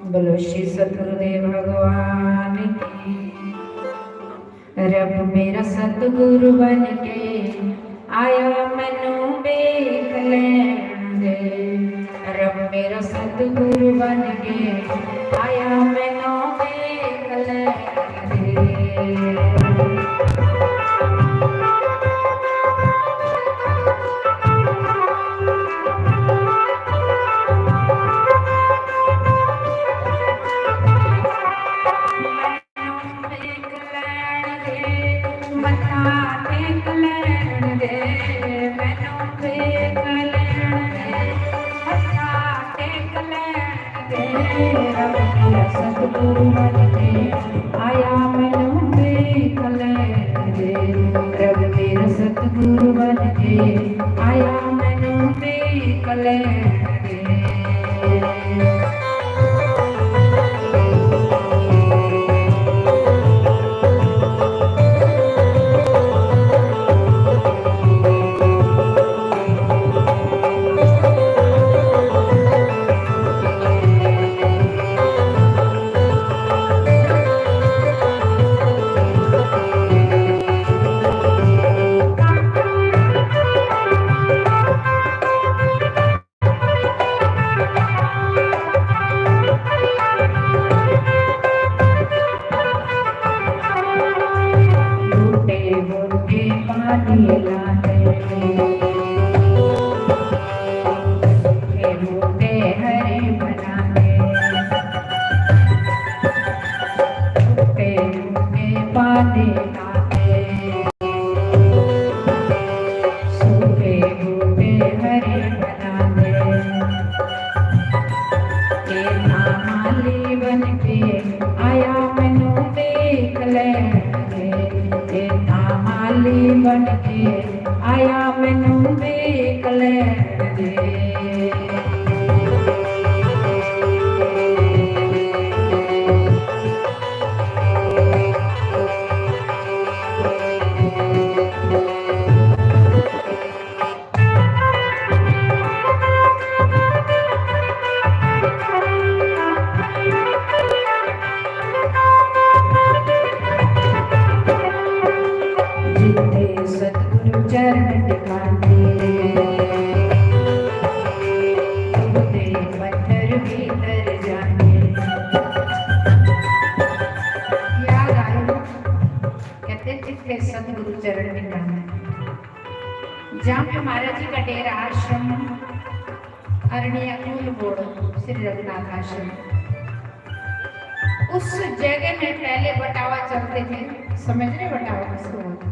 बोलो श्री सतगुरुदेव भगवान की। रब मेरा सतगुरु बन के आया, मैनू देख लैण दे। रब मेरा सतगुरु बन के आया, मैनू देख लैण दे। महाराज जी का डेरा आश्रम अरण्या कुल बोर्ड श्री रघुनाथ आश्रम, उस जगह में पहले बटावा चलते थे। समझ रहे बटावा किसको बोलते?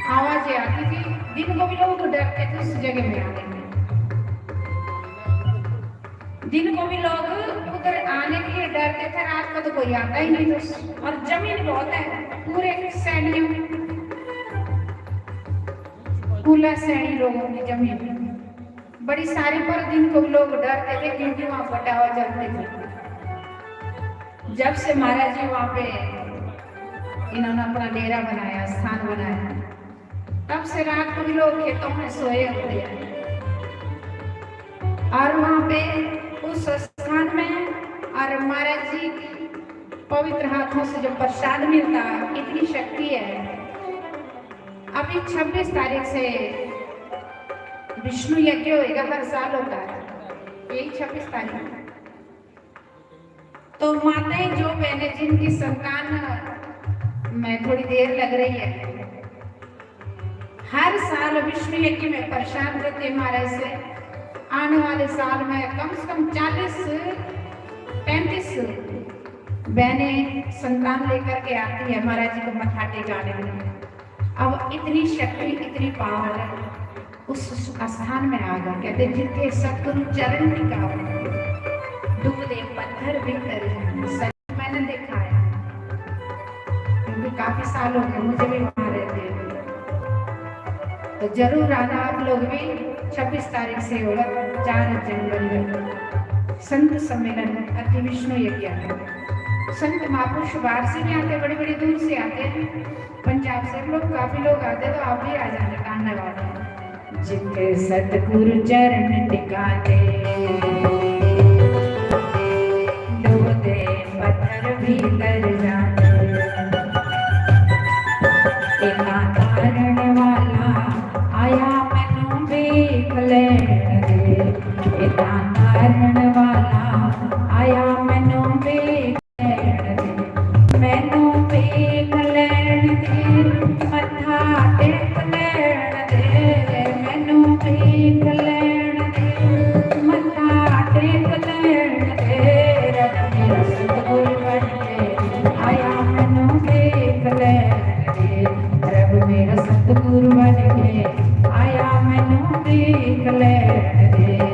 आवाजें आती थी, दिन को भी लोग डरते थे उस जगह में आने में। दिन को भी लोग उधर आने के लिए डरते थे, रात को तो कोई आता ही नहीं था। और जमीन बहुत है, पूरे सैनियों, पूरा सैनी लोगों की जमीन बड़ी सारी, पर दिन को भी लोग डरते थे क्योंकि वहां बटावा चलते थे। जब से महाराज जी वहां पे इन्होंने अपना डेरा बनाया, स्थान बनाया, तब से रात को भी लोग खेतों में सोए होते हैं। और वहां पे उस स्थान में और महाराज जी के पवित्र हाथों से जो प्रसाद मिलता है, इतनी शक्ति है। अभी छब्बीस तारीख से विष्णु यज्ञ होएगा, हर साल होता है यही छब्बीस तारीख। तो माताएं, जो बहनें जिनकी संतान में थोड़ी देर लग रही है, हर साल विष्णु यज्ञ में प्रसाद देते हैं महाराज से। आने वाले साल में कम से कम चालीस, पैंतीस बहनें संतान लेकर के आती है महाराज जी को मत्था टेकाने के लिए। अब इतनी शक्ति, इतनी पावर है उस स्थान में आ गए। कहते, "जिथे सतगुरु चरण टिकावे, डुबदे पत्थर भी तर जावे।" सच मैंने देखा है, क्योंकि काफी साल हो गए मुझे भी वहां रहते हुए। तो जरूर आना आप लोग भी। छब्बीस तारीख से होगा, चार जनवरी में संत सम्मेलन अति विष्णु यज्ञ। संत महापुरुष बाहर से भी आते, बड़ी बड़ी दूर से आते हैं, पंजाब से लोग, काफी लोग आते हैं, तो आप भी आ जाना। धन्यवाद। जिथे सतगुरु चरण टिकाते, डुबदे पत्थर भी तर जाते। इतना तारण वाला आया, मैनू देख लेण दे। इतना तारण वाला आया, मैनू देख मैनू टेक लैण दे, मत्था टेक लैण दे, मैनू टेक लैण दे, मत्था टेक लैण दे। रब मेरा सतगुरु बन के आया, मैनू टेक लैण दे। रब मेरा सतगुरु बन के आया, मैनू टेक लैण दे।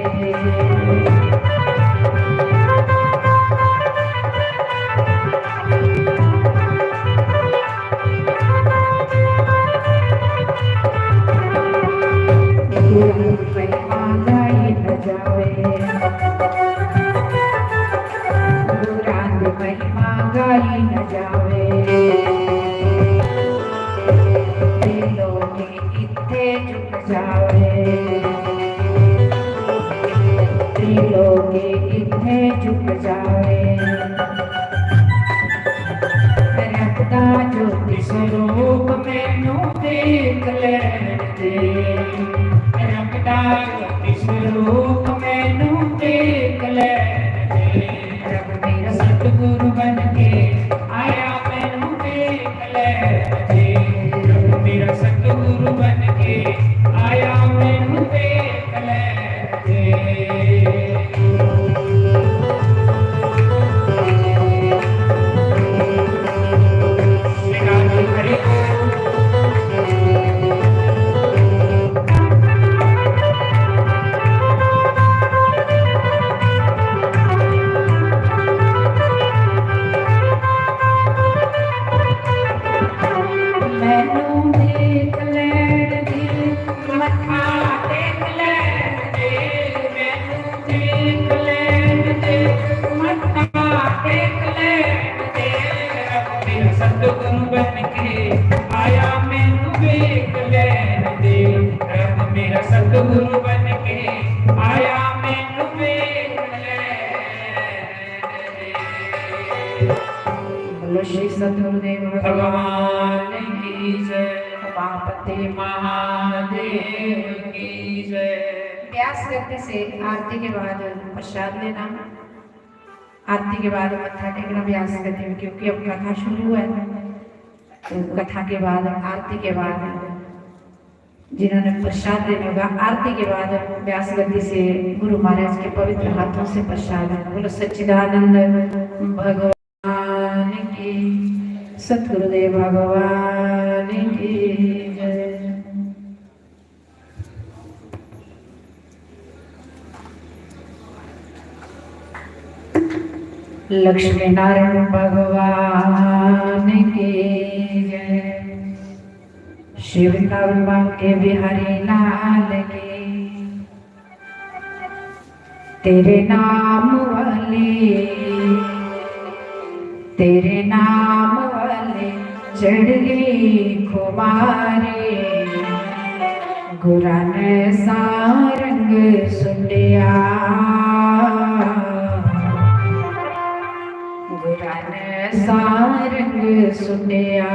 महिमा गाई न जावे, गुरां दी महिमा गाई न जावे। त्रिलोकी इत्थे झुक जावे, त्रिलोकी इत्थे झुक जावे। रब दा ज्योति स्वरूप मैनू देख लैण दे, रब दा ज्योति स्वरूप मैनू देख लैण दे। रब मेरा सतगुरु बन के आया, मैनू देख ले। रब मेरा सतगुरु बन के आया, मैनू देख ले। मैनू देख लैण दे, मत्था टेक लैण दे, मैनू देख लैण दे, मत्था टेक लैण दे। रब मेरा सतगुरु बन के आया, मैनू देख लैण दे। रब मेरा सतगुरु बन के आया, मैनू देख लैण दे। बोलो श्री सतगुरुदेव भगवान की जय, उमापति महादेव की जय। व्यास गति से आरती के बाद प्रसाद लेना। आरती के बाद मत्था टेकना व्यास गति में, क्योंकि अब कथा शुरू है, तो कथा के बाद, आरती के बाद जिन्होंने प्रसाद देने होगा, आरती के बाद व्यास गद्दी से गुरु महाराज के पवित्र हाथों से प्रसाद। बोलो सच्चिदानंद भगवान की, सतगुरुदेव भगवान की जय। लक्ष्मी नारायण भगवान की जय। श्री वृंदावन बांके बिहारी लाल की। तेरे नाम वाली, तेरे नाम वाली चढ़ गई खुमारी, गुरां ने सा रंग सुटिया, गुरां ने सा रंग सुटिया।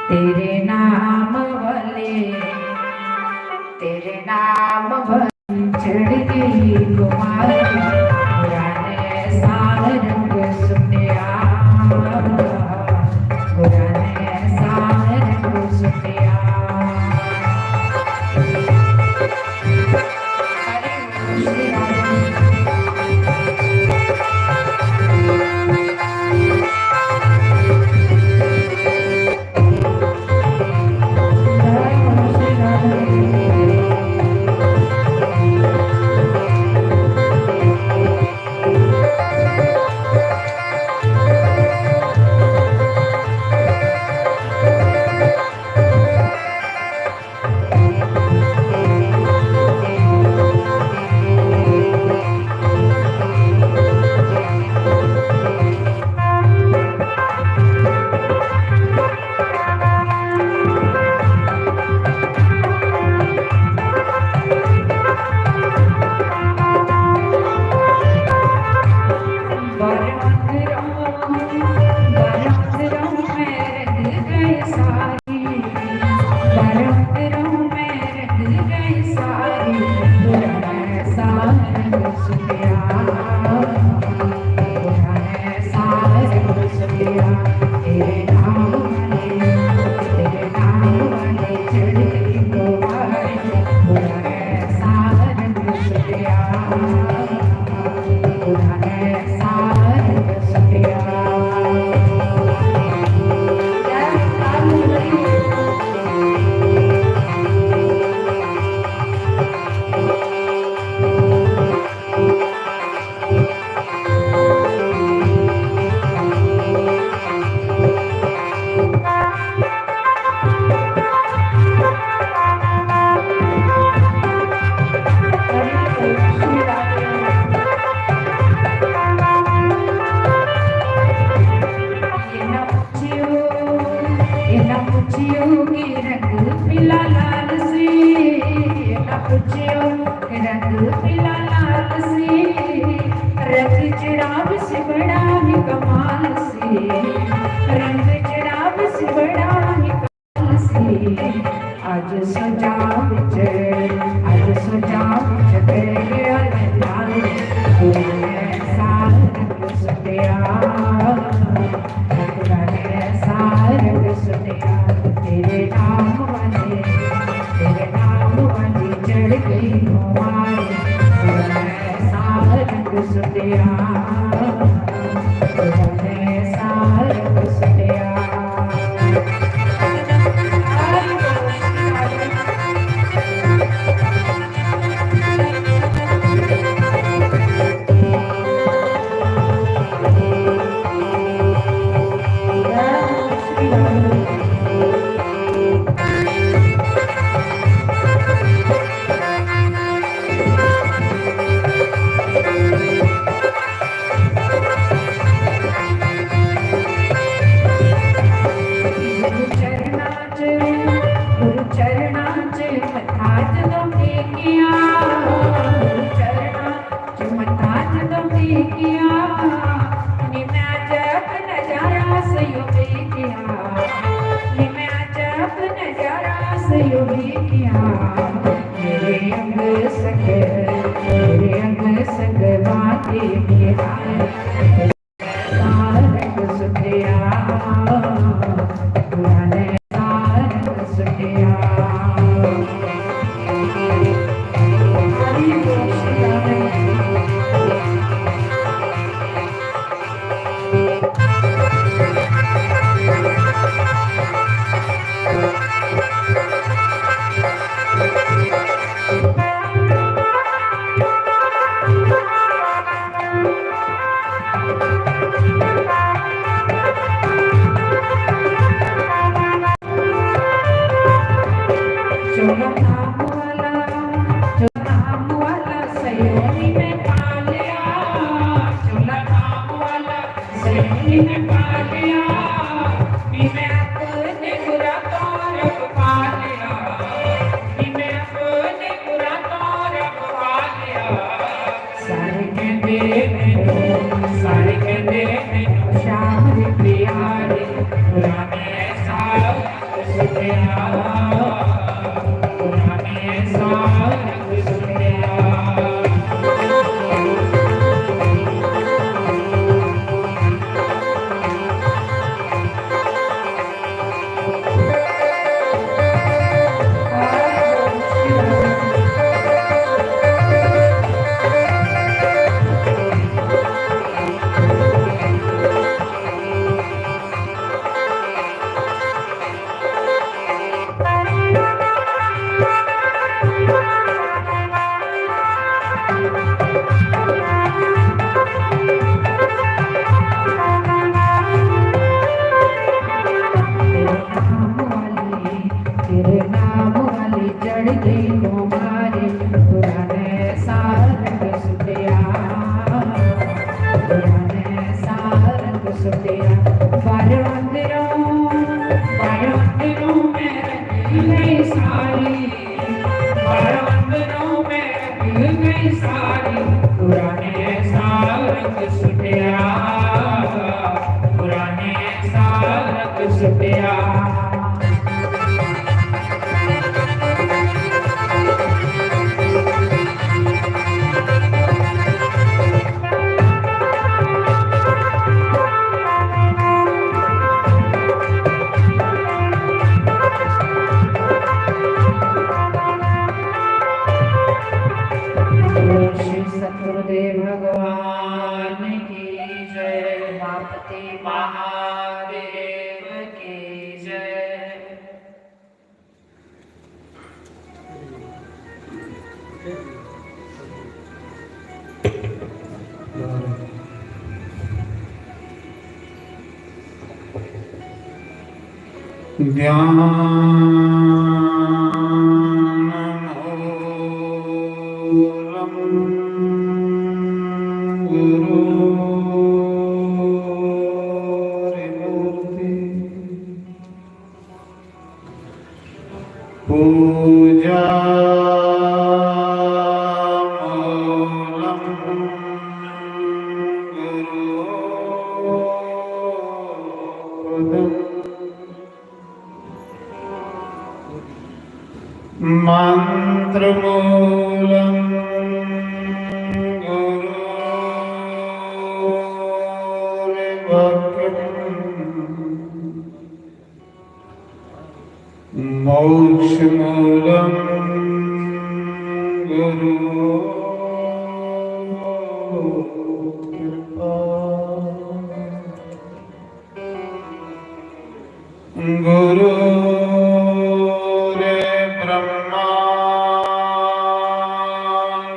तेरे नाम वाले, तेरे नाम वाले चढ़ गई खुमारी, गुरां ने सा रंग सुटिया, गुरां ने सा रंग सुटिया। सारे कहते हैं शाम प्यारे, पुराने साल सुटिया, पुराने साल सुटिया। तेरे नाम वाली, तेरे नाम वाली चढ़ गई खुमारी, पुराने साल रंग सुटिया, पुराने साल रंग सुटिया। बाहरों अंदरों, बाहरों अंदरों मैं रंगी गई सारी, बाहरों अंदरों मैं रंगी गई सारी, पुराने साल रंग सुटिया, पुराने साल रंग सुटिया। श्री सतगुरुदेव भगवान की जय। उमापति महादेव की जय। ध्यान मूलम गुरोर्मूर्ति। पूजा मूलम गुरोपदम। मंत्र मूलम गुरोर्वाक्यम। मोक्ष मूलम गुरु कृपा। गुरुर्ब्रह्मा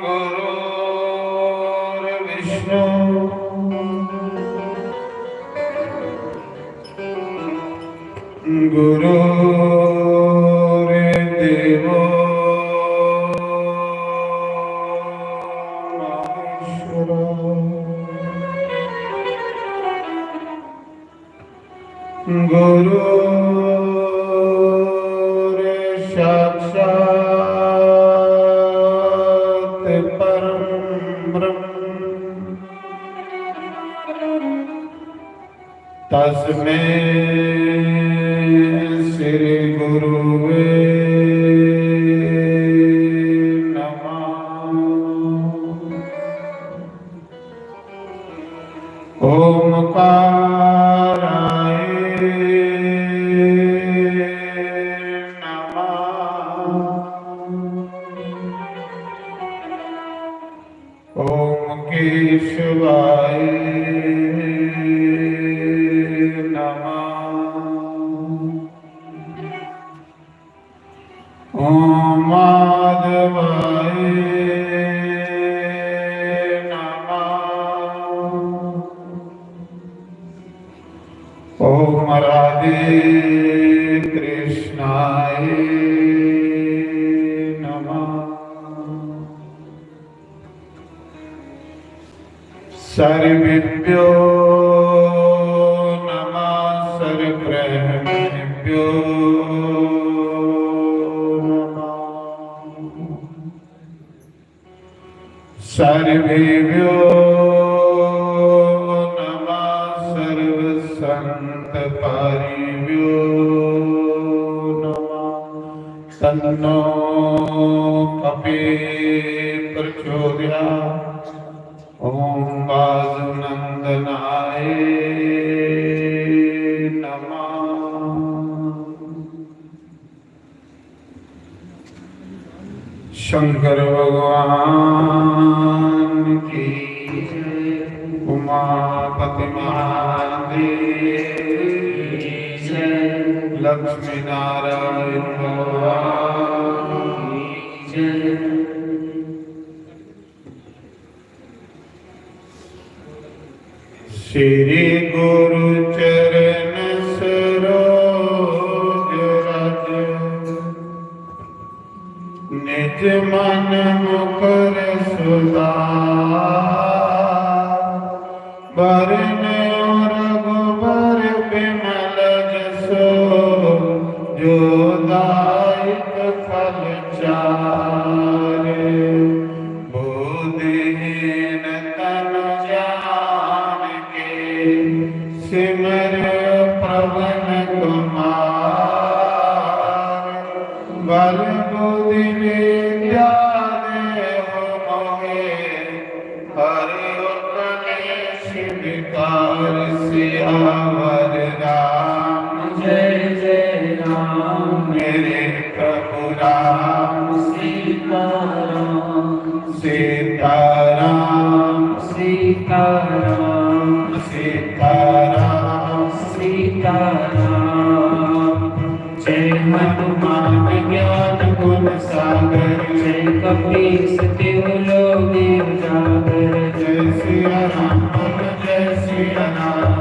गुरुर्विष्णु गुरुर्देवो महेश्वरा। गुरुर्साक्षात् परं ब्रह्म। तस्मै श्री गुरुवे नमः। ओमकाराय नमः। ओम केशवाय नमः। ओम माधवाय नमः। ओम राधे कृष्णाय नमः। सर्वेभ्यो नमः, सर्वब्रह्मणेभ्यो नमः। सर्वेभ्यो प्रचोदया। ओम बाजूनंदनाय नमः। शंकर भगवान की जय, उमापति महादेव की जय, लक्ष्मी नारायण भगवान की जय। श्री गुरु चरण सरोज रज, निज मन मुकुर सुधार। बरन रघुबर बिमल जसु, जो दायक फल चार। बुद्धिहीन तन जान के, सिमर पवन कुमार। बल बुद्धि विद्या देहु मोहे, हरहु कलेश विकार। सियावर राम जय जय राम, मेरे प्रभु राम। सीताराम सीताराम सीताराम सीताराम सीताराम। जय हनुमान ज्ञान गुण सागर, जय कपीस तिहु लोक उजागर। जय सिया राम बोल जय सिया राम।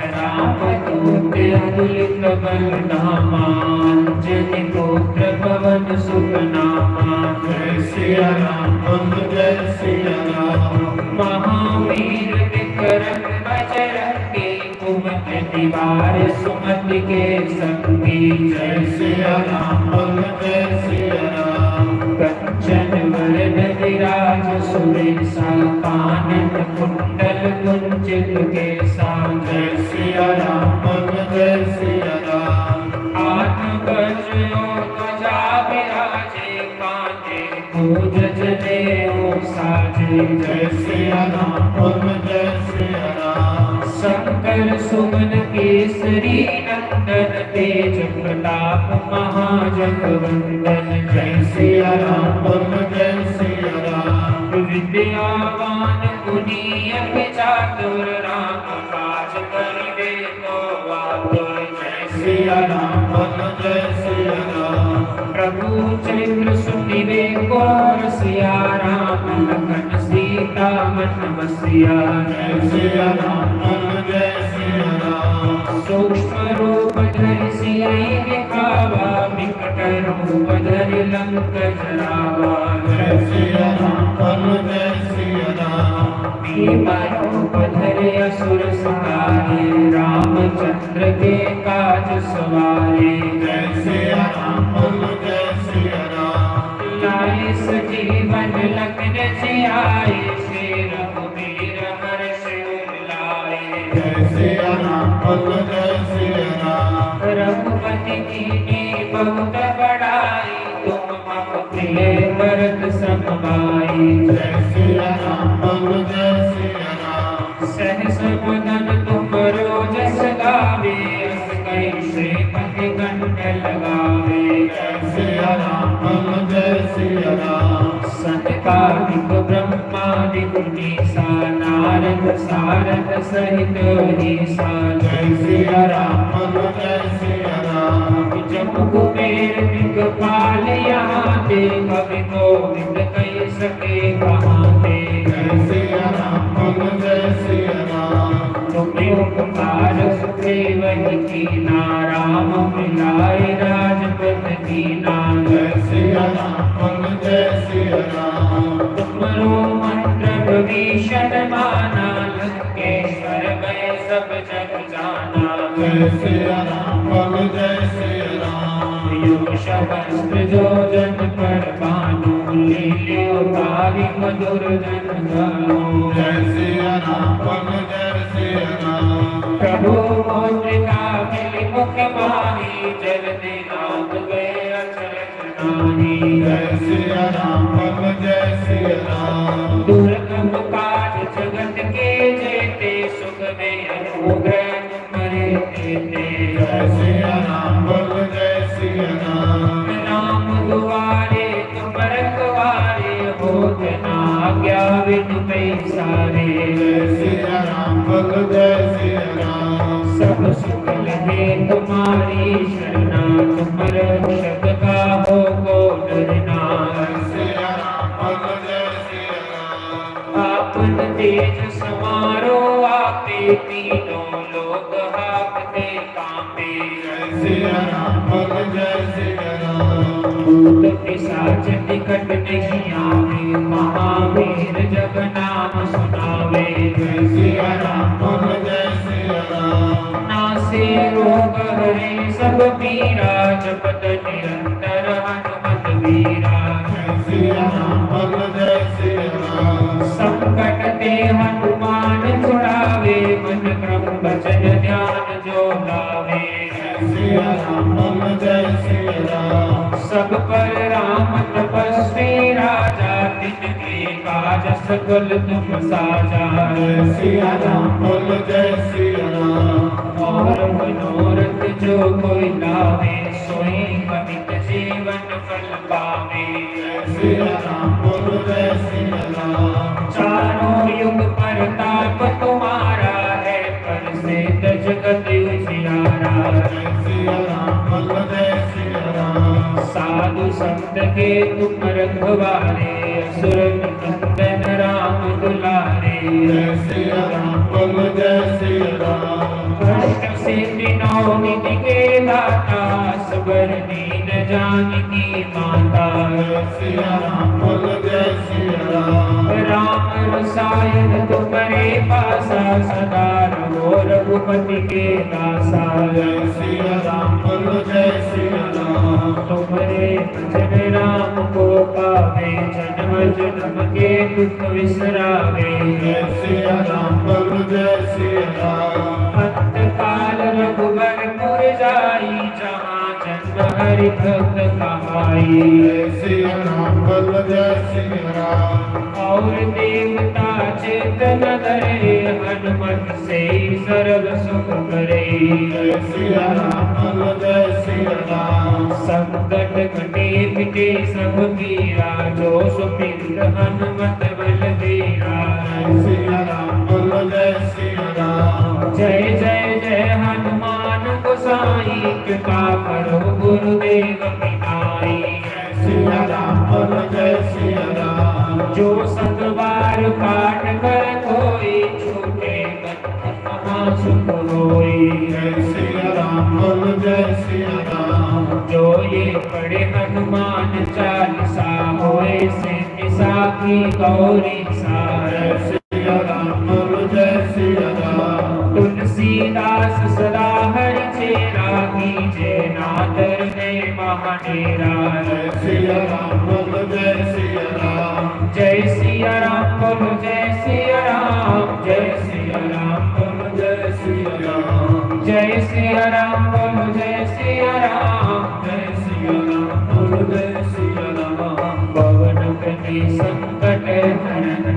राम दूत अतुलित बल धामा, अंजनी पुत्र पवन सुत नामा। जय सिया राम बोल जय सिया राम। महावीर विक्रम बजरंगी, कुमति निवार सुमति के संगी। जय सिया राम बोल जय सिया राम। कंचन वरन विराज सुबेसा, कानन कुंडल कुंचित केसा। जय सिया राम बोल जय सिया राम। हाथ वज्र और ध्वजा विराजे, कांधे भुज जनेऊ साजे। जय सिया राम बोल जय सिया राम। शंकर सुवन केसरी नंदन, तेज प्रताप महाजगवंदन। जय सिया राम बोल जय सिया राम। विद्यावान गुणी अति चातुर, राम काज करिबे को आतुर। जय सिया राम बोल जय सिया राम। प्रभु चरित्र सुनिबे को रसिया, राम लखन सीता मन बसिया। जय सिया राम बोल जय सिया राम। सूक्ष्म रूप धरि सिय दिखावा, विकट रूप धरि लंक जरावा। जय सिया राम बोल जय सिया राम। भीम रूप धरि असुर संहारे, रामचंद्र के काज सवारे। जय सिया राम बोल जय सिया राम। लाए संजीवन लखन जियाए, श्री रघुबीर हरषि उर लाए। जय सिया राम बोल जय सिया राम। रघुपति कीन्ही बहुत बड़ाई, तुम मम प्रिय भरत सम भाई। जय सिया राम बोल जय सिया राम। सहस वदन तुम रो जस गावे, अस कहि श्रीपति कंठ लगावे। जय सिया राम बोल जय सिया राम। सनकादिक ब्रह्मादि मुनीसा, नारद सारद सहित ईसा। जय सिया राम बोल जय सिया राम। जम कुबेर दिगपाल यहाँ ते, कवि कोविद कहि सके कहाँ ते। जय सिया राम बोल जय सिया राम। तुम्हें उपकार सुग्रीव ही कीना, राम मिलाए राजपद दीना। जय सिया राम बोल जय सिया राम। तुम रो मंत्र विभीषण माना, लंकेश्वर भय सब जग जाना। जय सिया राम बोल जय सिया राम। युग सहस्त्र जो जन पर भानु, लील्यो तारिक दुर्जन जानु। जय सिया राम बोल जय सिया राम। प्रभु मुद्रिका मिली मुख माही, जल दिलाप गए अचरज जय सिया राम बोल, जय सिया राम। दुर्गम काज जगत के जेते, सुख में अनुग्रह तुम्हरे देते। जय सिया राम बोल, जय सिया राम। राम दुआरे तुम रखवारे, होत न आज्ञा बिनु पैसारे। जय सिया राम बोल, जय सिया राम। सब सुख लगे तुम्हारी शरणा, तुम रक्षक काहू को डरना। जय सिया राम बोल, जय सिया राम। आपन तेज समारो आपे, तीनों लोक हांकते कांपे। जय सिया राम बोल, जय सिया राम। भूत पिशाच निकट नहीं आवे, महावीर जब नाम सुनावे। जय सिया राम बोल, जय सिया राम। नासे रोग हरे सब पीरा, जपत निरंतर हनुमत वीरा। जय सिया राम बोल, जय सिया राम। संकट ते हनुमान छुड़ावे, मन क्रम वचन ध्यान जो लावे। जय सिया राम बोल, जय सिया राम। सब पर राम तपस्वी राजा, तिनके काज सकल तुम साजा। जय सिया राम बोल, जय सिया राम। और मनोरथ जो कोई लावे, सोई पतित जीवन फल पावे। जय सिया राम बोल, जय सिया राम। चारों युग परताप तुम्हारा है, प्रसिद्ध जगत उजियारा। जय सिया राम बोल, जय सिया राम। साधु संत के तुम रखवारे, असुर निकंदन राम दुलारे। जय सिया राम बोल, जय सिया राम। अष्ट सिद्धि नौ निधि के दाता, असबर दीन जानकी माता। जय सिया राम बोल, जय सिया राम। राम रसायन तुम्हरे पासा, सदा रहो रघुपति के दासा। जय सिया राम बोल, जय सिया राम। तुम्हरे भजन राम को पावे, जन्म जन्म के दुख विसरावे। जय सिया राम बोल, जय सिया राम। अंत काल रघुबरपुर जाई, जहाँ जन्म हरि भक्त कहाई। जय सिया राम बोल, जय सिया राम। और देवता चित्त न धरे, हनुमत से ही सर्व सुख करे। जय सिया राम बोल, जय सिया राम। संकट कटे मिटे सब पीरा, जो सुमित हनुमत बलबीरा। जय सिया राम बोल, जय सिया राम। जय जय जय हनुमान गोसाई, कृपा करो गुरुदेव पिताई। जय सिया राम बोल, जय सिया राम। जो सत बार पाठ कर कोई, छूटे कष्ट महा सुख होई। जय सिया राम बोल, जय सिया राम। जो ये पढ़े हनुमान चालीसा, होए सिद्धि साखी गौरी सा। जय सिया राम बोल, जय सिया राम। तुलसीदास सदा हरि चेरा, कीजे नाथ हृदय महा डेरा। जय सिया राम बोल, जय सिया राम। जय सिया राम बोल, जय सिया राम। जय सिया राम बोल, जय सिया राम। जय सिया राम बोल, जय सिया राम। जय सिया राम बोल, जय सिया राम। पवन कटे संकट हरण,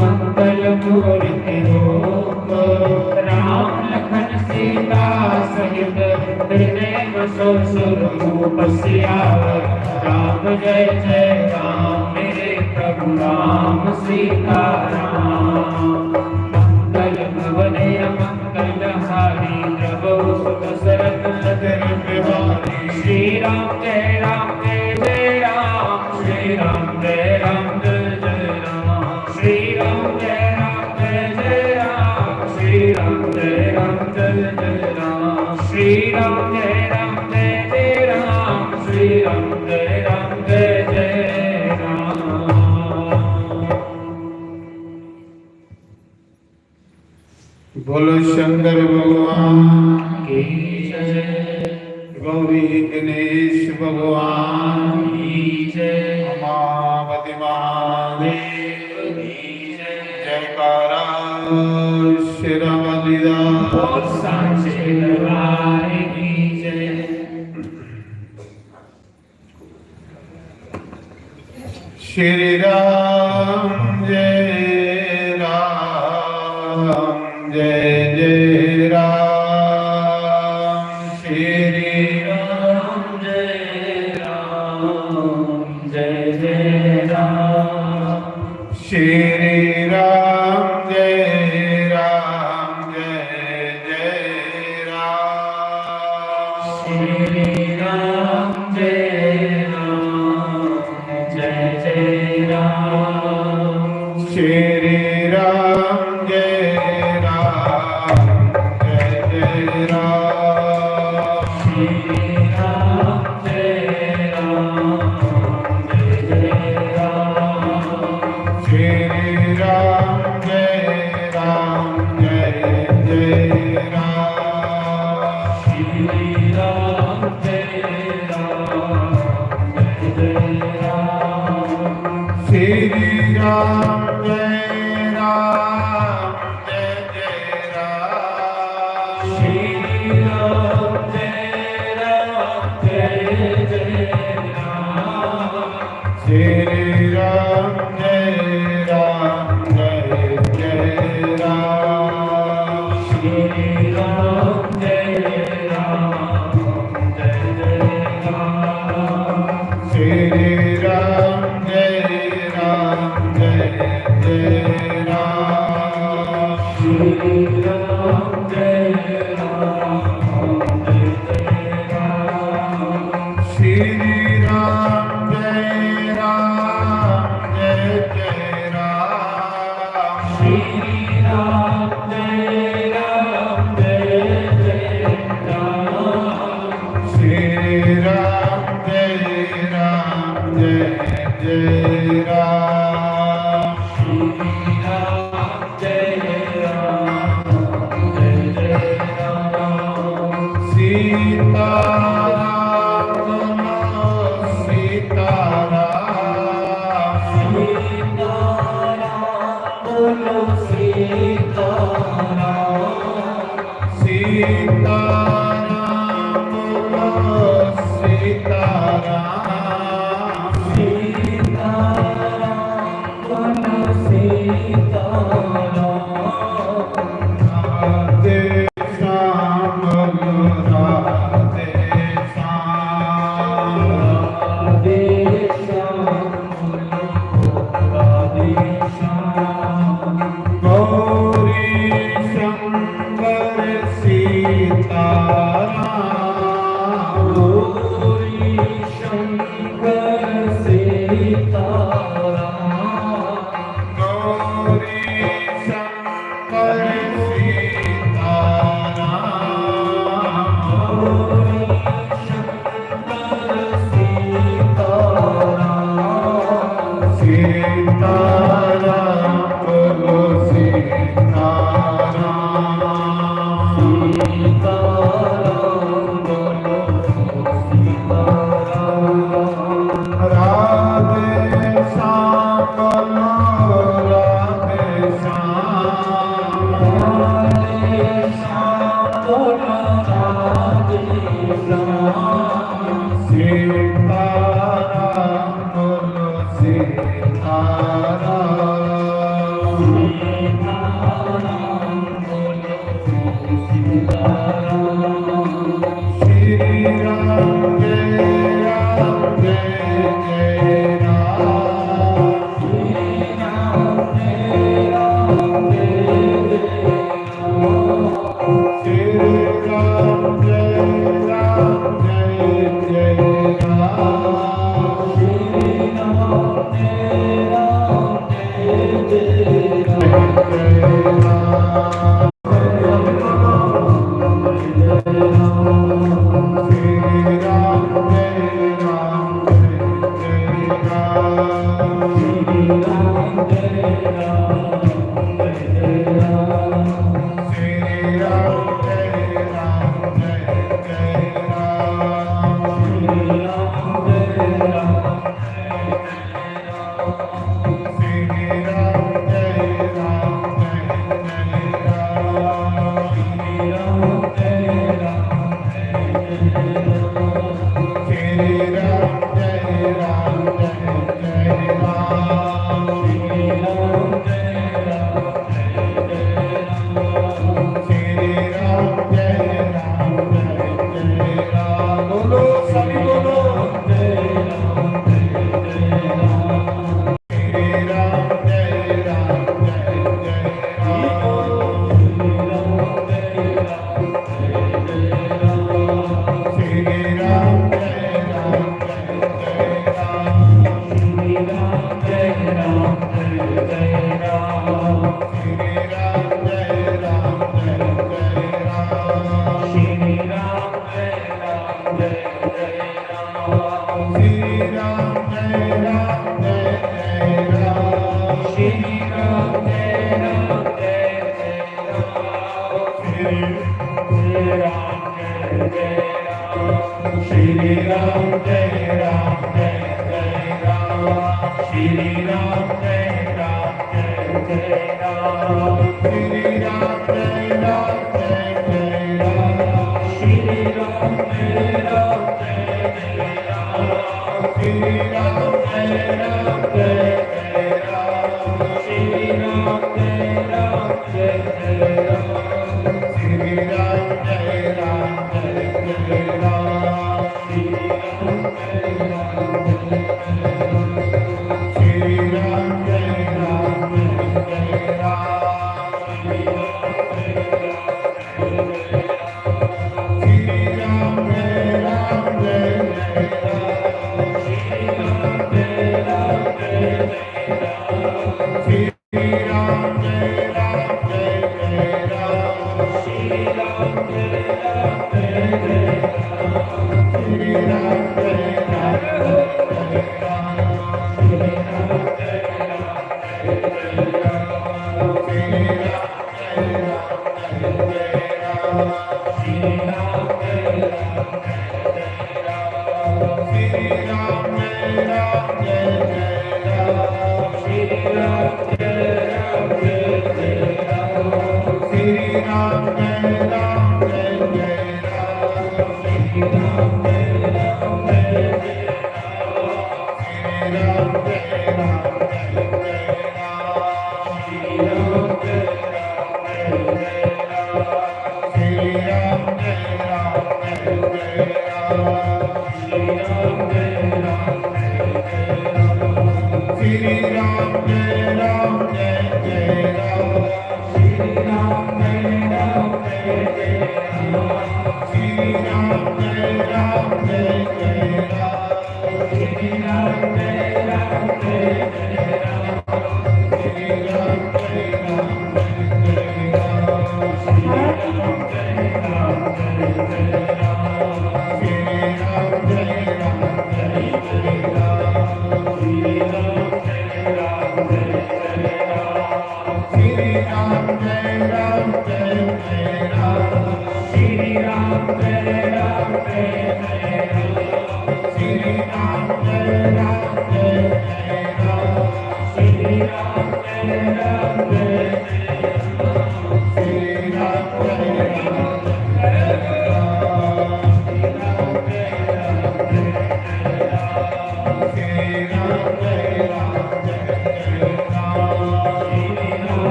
मंगल मूर्ति रूप। राम लखन सीता सहित, हृदय बसो सुरभूप सियावर। राम जय जय राम, मेरे प्रभु राम सीता राम। मंगल भवन अमंगल हारी, द्रवहु सुत सरत नजर बिहारी। श्री राम जय राम जय जय राम, श्री राम जय राम जय जय राम। श्री राम जय राम जय जय राम, श्री राम जय राम जय जय राम। श्री राम जय राम जय जय राम, श्री राम जय राम जय जय राम। बोलो शंकर भगवान की जय। गौरी गणेश भगवान की जय। उमापति महादेव की जय। जयकारा शेरावाली दा। बोल सांचे दरबार की जय। श्री राम जय राम जय जय राम। श्री राम जय राम जय जय राम। श्री राम जय राम जय जय राम। श्री राम जय राम जय जय राम। श्री राम जय राम जय जय राम। श्री राम जय राम जय जय राम। श्री राम जय राम जय जय राम। श्री राम जय राम जय जय राम। श्री राम जय राम जय जय राम। श्री राम जय राम जय जय राम। श्री राम जय राम जय जय राम। श्री राम जय राम जय जय राम। श्री राम जय राम जय जय राम। श्री राम जय राम जय जय राम। श्री राम जय राम जय जय राम। श्री राम जय राम जय जय राम। श्री राम जय राम जय जय राम। श्री राम जय राम जय जय राम। सीता राम बोलो सीता राम। सीता राम बोलो सीता राम। सीता राम बोलो सीता राम। सीता राम बोलो सीता राम। राधे श्याम बोलो राधे श्याम। राधे श्याम बोलो राधे श्याम। गौरी शंकर सीता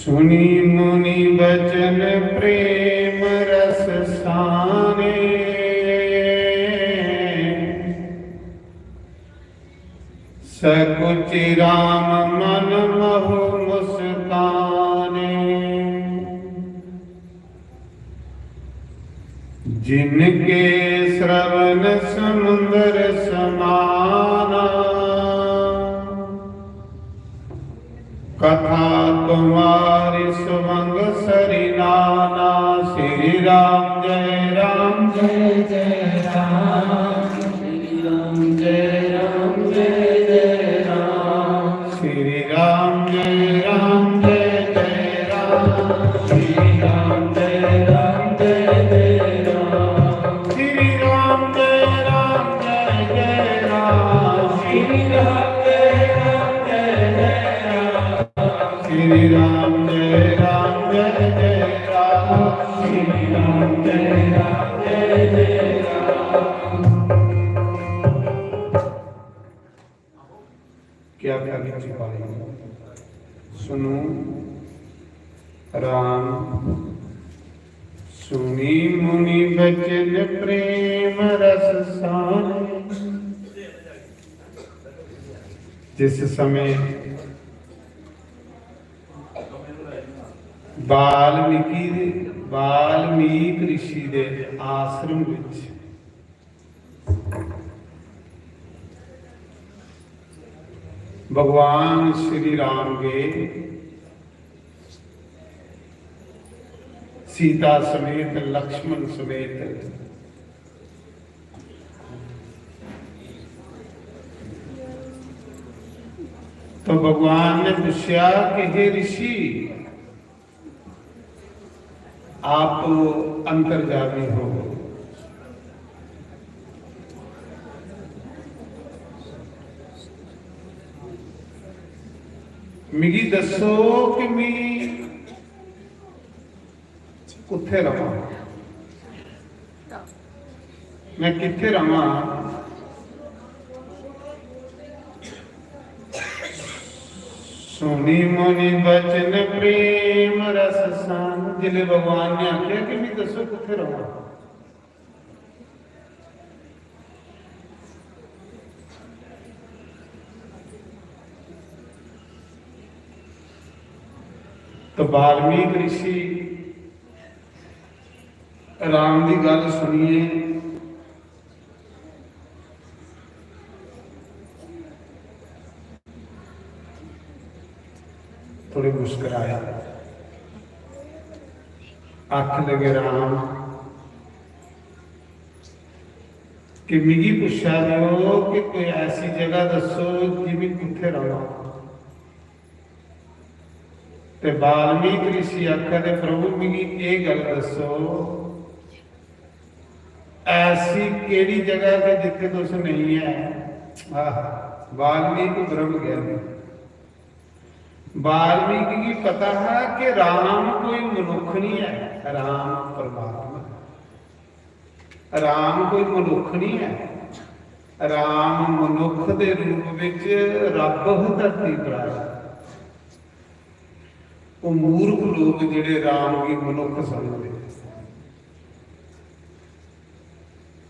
सुनी मुनि बचन प्रेम रस साने, सकुचि राम मन महु मुस्काने। जिनके श्रवण समुंदर समाना, कथा तुम्हारी सुमंग सरिनाना। श्री राम जय राम जय जय राम, श्री राम जय राम जय जय राम, श्री राम जय राम जय जय राम, श्री राम जय राम जय जय राम, श्री राम जय राम जय जय राम, श्री राम जय राम जय जय राम। श्री राम जय राम जय जय राम, श्री राम जय राम जय जय राम। क्या क्या की चुपाई? सुनो राम, सुनी मुनि बचन प्रेम रस साने। जिस समय वाल्मीकि, वाल्मीकि ऋषि दे आश्रम विच भगवान श्री राम गे सीता समेत, लक्ष्मण समेत। तो भगवान ने पूछा कि हे ऋषि, आप अंतर्यामी हो, मिगी दस्सो कि मी कुत्थे रवां, मैं कित्थे रवां? सुनी मुनि बचन प्रेम रस सान। जिले भगवान ने आख्या कि मी दस्सो कुत्थे रवां, तो वाल्मीकि ऋषि राम दी गल सुनिए थोड़े मुस्कुराए, आखन लगे, राम, कि मिगी पुच्छा दे ओ कि कोई ऐसी जगह दस्सो जिमी कुत्थे रवां। ते वाल्मीकि ऋषि आखा दे, प्रभु, मिगी एह् गल्ल दस्सो, ऐसी केह्ड़ी जगह के जित्थे तुस नेईं ऐ? आह, वाल्मीकि ब्रह्म ज्ञानी। वाल्मीकि गी पता हा कि राम कोई मनुख नहीं है, राम परमात्मा है। राम कोई मनुख नहीं है। राम मनुख दे रूप विच रब ही धरती पर आया। वो मूर्ख लोग जेड़े राम गी मनुख समझदे।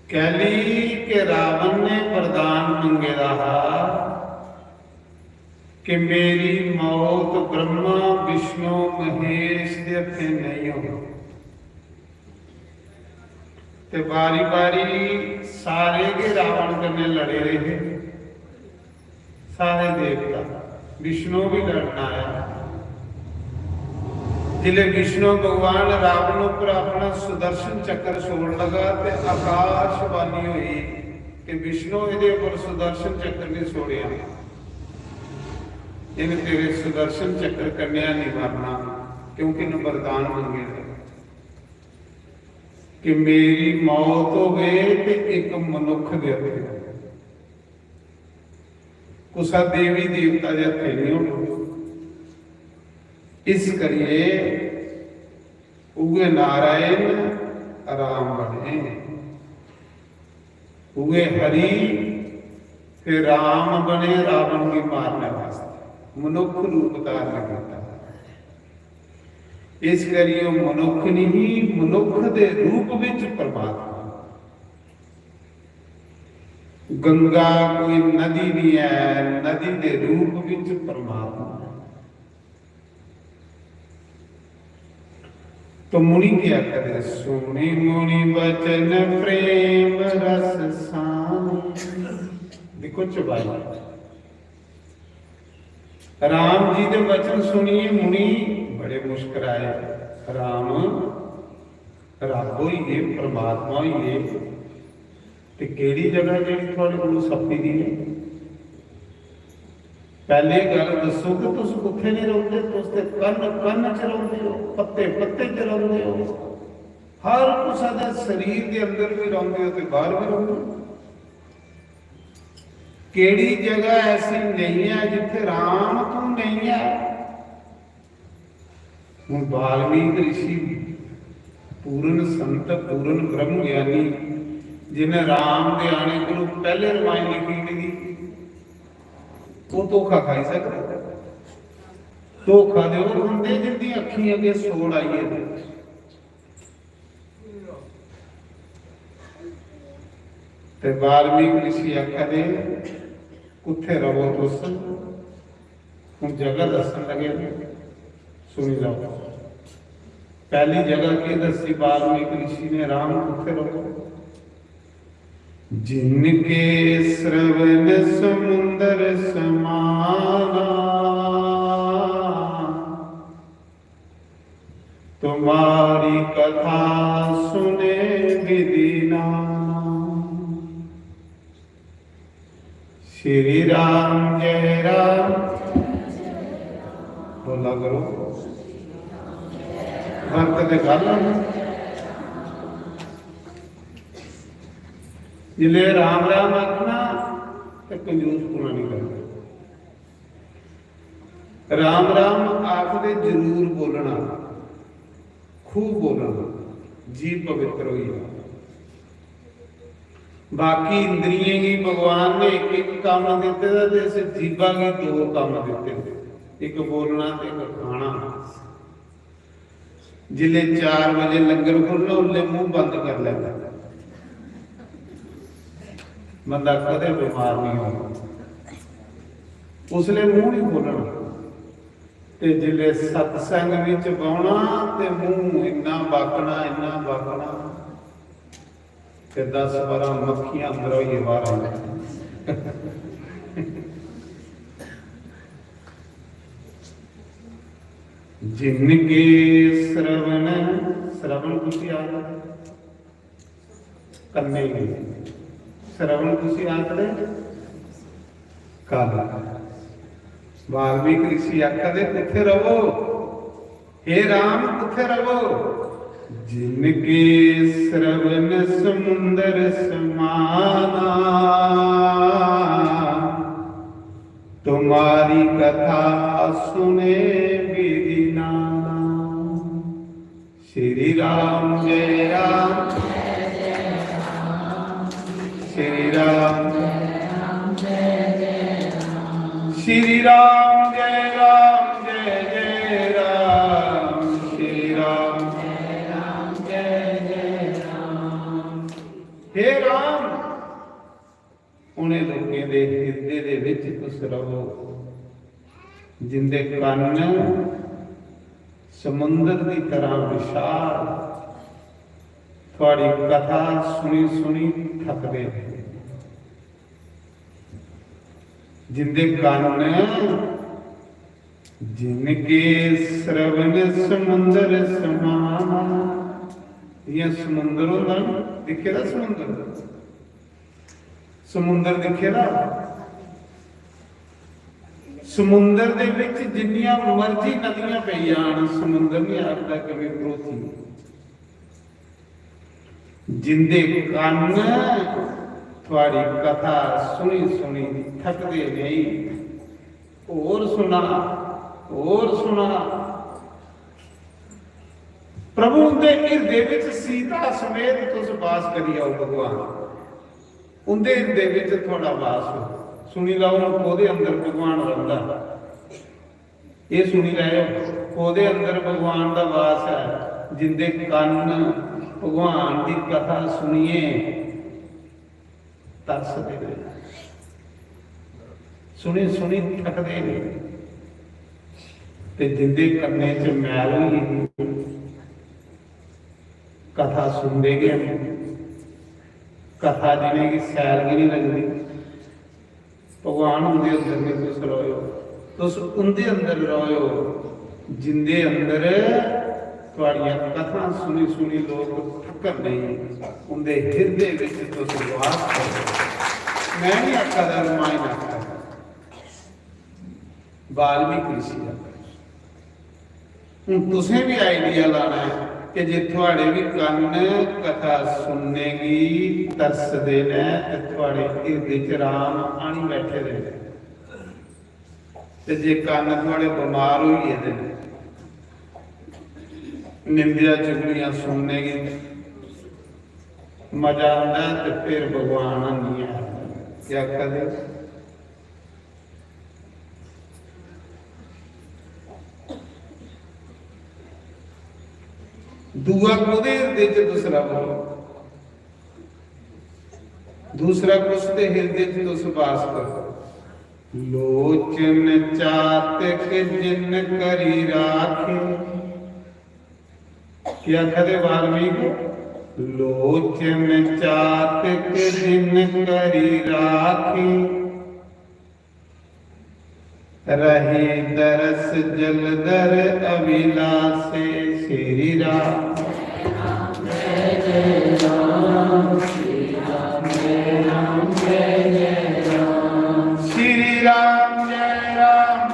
कैली के रावण ने वरदान मंगे दा हा कि मेरी मौत ब्रह्मा, विष्णु, महेश दे हत्थें नहीं हो। ते बारी बारी सारे गै रावण कन्नै लड़े रेह्। सारे देवता, विष्णु भी लड़न आया। जिसले विष्णु भगवान रावण उपर अपना सुदर्शन चक्र छोड़ लगा ते आकाशवाणी हुई कि विष्णु, इहदे उपर सुदर्शन चक्र नहीं छोड़िया, इन्हें तेरे सुदर्शन चक्र कन्या नहीं मरना, क्योंकि इन्हें वरदान मंगे थे कि मेरी मौत होवे ते एक मनुख दे हत्थे, कुसा देवी देवता दे हत्थे नहीं होवे। इस करिए उगे नारायण राम बने, उगे हरि फिर राम बने रावण गी मारने वास्ते, मनुख रूप धारण किया। इस करियै ओह् मनुक्ख नहीं, मनुक्ख दे रूप विच परमात्मा। गंगा कोई नदी नहीं है, नदी दे रूप विच परमात्मा है। तो मुनि क्या करे? सुनि मुनि वचन प्रेम रस सानी। देखो चौपाई, राम जी दे वचन सुनिए मुनि बड़े मुस्कराए। राम रब होइए, परमात्मा होइए, ते केड़ी जगह जेड़ी थुआड़े कोल सप्पी दी है? पैह्ले गल्ल दस्सो कि तुस कुत्थै नहीं रौंह्दे? तुस ते कन्न कन्न च रौंह्दे हो, पत्ते पत्ते च रौंह्दे हो, हर कुसै दे शरीर दे अंदर भी रौंह्दे हो ते बाहर भी रौंह्दे हो। केड़ी जगह ऐसी नहीं है जित्थे राम तू नहीं है? हुन वाल्मीकि ऋषि पूर्ण संत, पूर्ण ब्रह्म ज्ञानी, जिन्हें राम दे आने कोलों पैह्ले रमायण लिखी दी, ओह् धोखा खाई सकदा? धोखा ते ओह् खंदे जिंदी अक्खीं अग्गें सोड़ आई गेदे। ते वाल्मीकि ऋषि आखा दे, "कुत्थे रवो तुस?" हुन जगह दस्सन लगे, सुनी लैओ। पैह्ली जगह केह् दस्सी वाल्मीकि ऋषि ने, राम कुत्थे रवो? "जिनके श्रवण समुंदर समाना, तुम्हारी कथा सुने विधि नाना।" श्री राम जय राम बोला करो। वक्त ते गल है। जिसले राम राम आखना ते कंजूस पूरा नहीं करना। राम राम आखदे जरूर बोलना, खूब बोलना, जी पवित्र होई जाना। बाकी इंद्रियें गी भगवान ने इक इक कम्म दित्ते दा ते इस जीभा गी दो कम्म दित्ते दे, इक बोलना ते इक खाना। जिसले चार बजे लंगर खुलना, उसले मूंह बंद कर लेना, बंदा कदें बमार नहीं होना, उसले मूंह नहीं खोलना। ते जिसले सत्संग विच बौहना ते मूंह इन्ना बाकना, इन्ना बाकना, ते दस बारह मक्खियां अंदर होइए बाहर आइयां। जिनके श्रवण, श्रवण कुसी आखदे? कन्ने गी। श्रवण कुसी आखदे? कन। वाल्मीकि ऋषि आखदे, "कुत्थे रवो? हे राम, कुत्थे रवो?" "जिनके श्रवण समुंदर समाना, तुम्हारी कथा सुने विधि नाना।" श्री राम जय राम, श्री राम, श्री राम जय राम, जय जय राम, श्री राम। हे राम, उनें लोकें दे हिरदे दे विच तुस रवो, जिंदे कन्न समुंदर दी तरह विशाल, थुआड़ी कथा सुनी सुनी थकदे ने। जिंदे कन्न, जिनके श्रवण समुंदर समाना, जियां समुंदर होंदा ना, दिक्खे दा समुंदर? समुंदर दिक्खे दा? समुंदर दे विच जिन्नियां मर्जी नदियां पेई जान, समुंदर नहीं आखदा कभी भरोची। जिंदे कन्न थुआड़ी कथा सुनी सुनी थकदे नहीं, होर सुना, होर सुना। प्रभु उंदे हिरदे विच सीता समेत तुस वास करी आओ भगवान। उंदे हिरदे विच थुआड़ा वास हो। सुनी लैओ, हून ओहदे अंदर भगवान रौंहदा। एह सुनी लैओ, ओह्दे अंदर भगवान दा वास ऐ। जिंदे कन्न भगवान दी कथा सुनियै तरसदे न, सुनी सुनी थकदे न, ते जिंदे कन्ने च मैल होई गेदी, कथा सुनदे गै न, कथा जिनेंगी सैल गै नहीं लगदी, भगवान उंदे अंदर नहीं तुस रहो, तुस उंदे अंदर रहो, जिंदे अंदर थुआड़ियां कथां सुनी सुनी लोक थकन नहीं, उंदे हिरदे विच तुस वास करो। मैं नहीं आखा दा रामायण आखा दा, वाल्मीकि ऋषि आखा दा। हूँ तुसें भी आइडिया लाना है कि जे थुआड़े भी कन्न कथा सुनने गी तरसदे न ते थुआड़े हिरदे च राम आनी बैठे दे न। ते जे कन्न थुआड़े बमार होई गेदे न, निंदेआ चुगलियां सुनने गी मजा आंदा है, ते फिर भगवान नहीं है। क्या आखा दे? दूआ कोदे हिरदे च तुस रवो? दूसरा कुस दे हिरदे च तुस वास करो? लोचन चातक जिन करी राखे। क्या आखा दे वाल्मीकि? लोचन चातक जिन करी राखे, रहे दरस जलधर अभिलाषे। श्री राम। श्री राम जय राम जय जय राम। श्री राम जय राम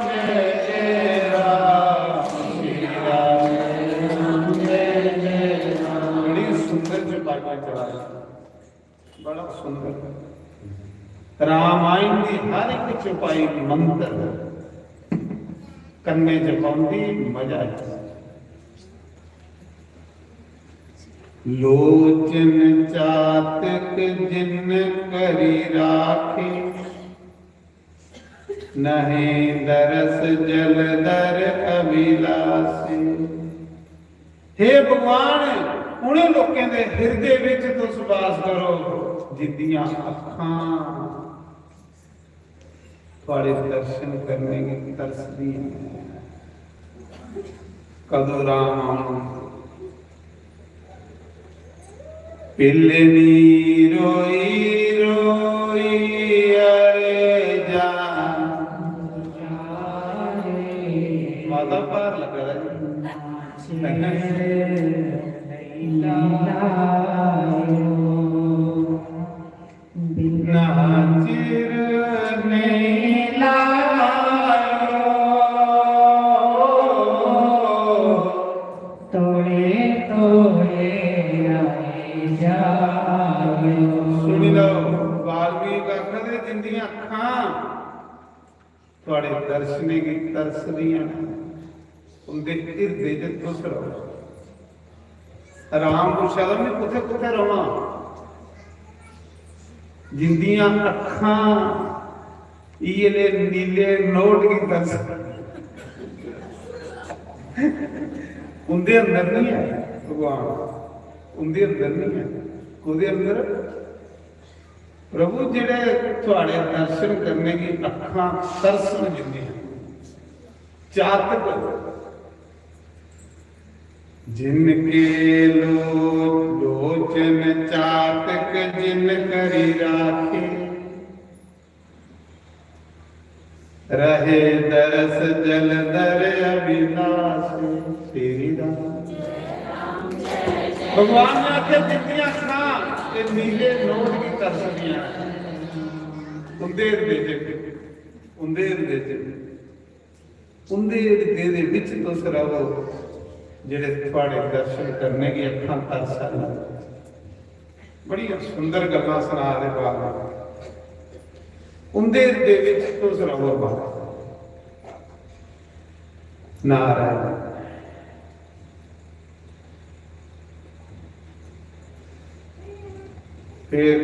जय जय राम। बड़ी सुंदर चौपाइयां चला रहे हैं। बड़ा सुंदर। रामायण दी हर एक चौपाई मंत्र कन्ने च पौंदी, मजा आई। लोचन चातक जिन करी राखे, नहीं दरस जलधर अभिलाषे। हे भगवान, उन्हें लोकें दे हिरदे विच तुस वास करो जिंदियां अखां थुआड़े दर्शन करने गी तरसदियां न। कदों राम आना? पिल्लनी रोई रोई अरे जा। माता भार लगा रहा जी। बिना चिर नहीं लायो, तोड़े तोड़े आए जायो। सुनी लो, वाल्मीकि आखदे जिंदियां अखां थुआड़े दर्शनें गी तरसदियां न, उंदे हिरदे च तुस रहो। राम पुच्छा दा, "मैं कुत्थे कुत्थे रवां? जिंदियां अखां इये ले नीले नोट गी तरस।" उंदे अंदर नहीं है भगवान, उंदे अंदर नहीं है। कोदे अंदर? प्रभु, जेड़े थुआड़े दर्शन करने गी अखां तरसन जिंदियां, चातक, जिनके लो-, लोचन चातक जिन करी राखे, रहे दरस जलधर अभिलाषे। श्री राम। भगवान ने आखे, जिंदियां अखां ते नीले नोट गी तरसदियां, उंदे हिरदे च, उंदे हिरदे च, उंदे हिरदे दे विच तुस रहो, जेड़े थुआड़े दर्शन करने गी अखां तरसन। बड़ियां सुंदर गल्लां सना दे बाबा। उंदे हिरदे विच तुस रहो बाबा। नारायण। फिर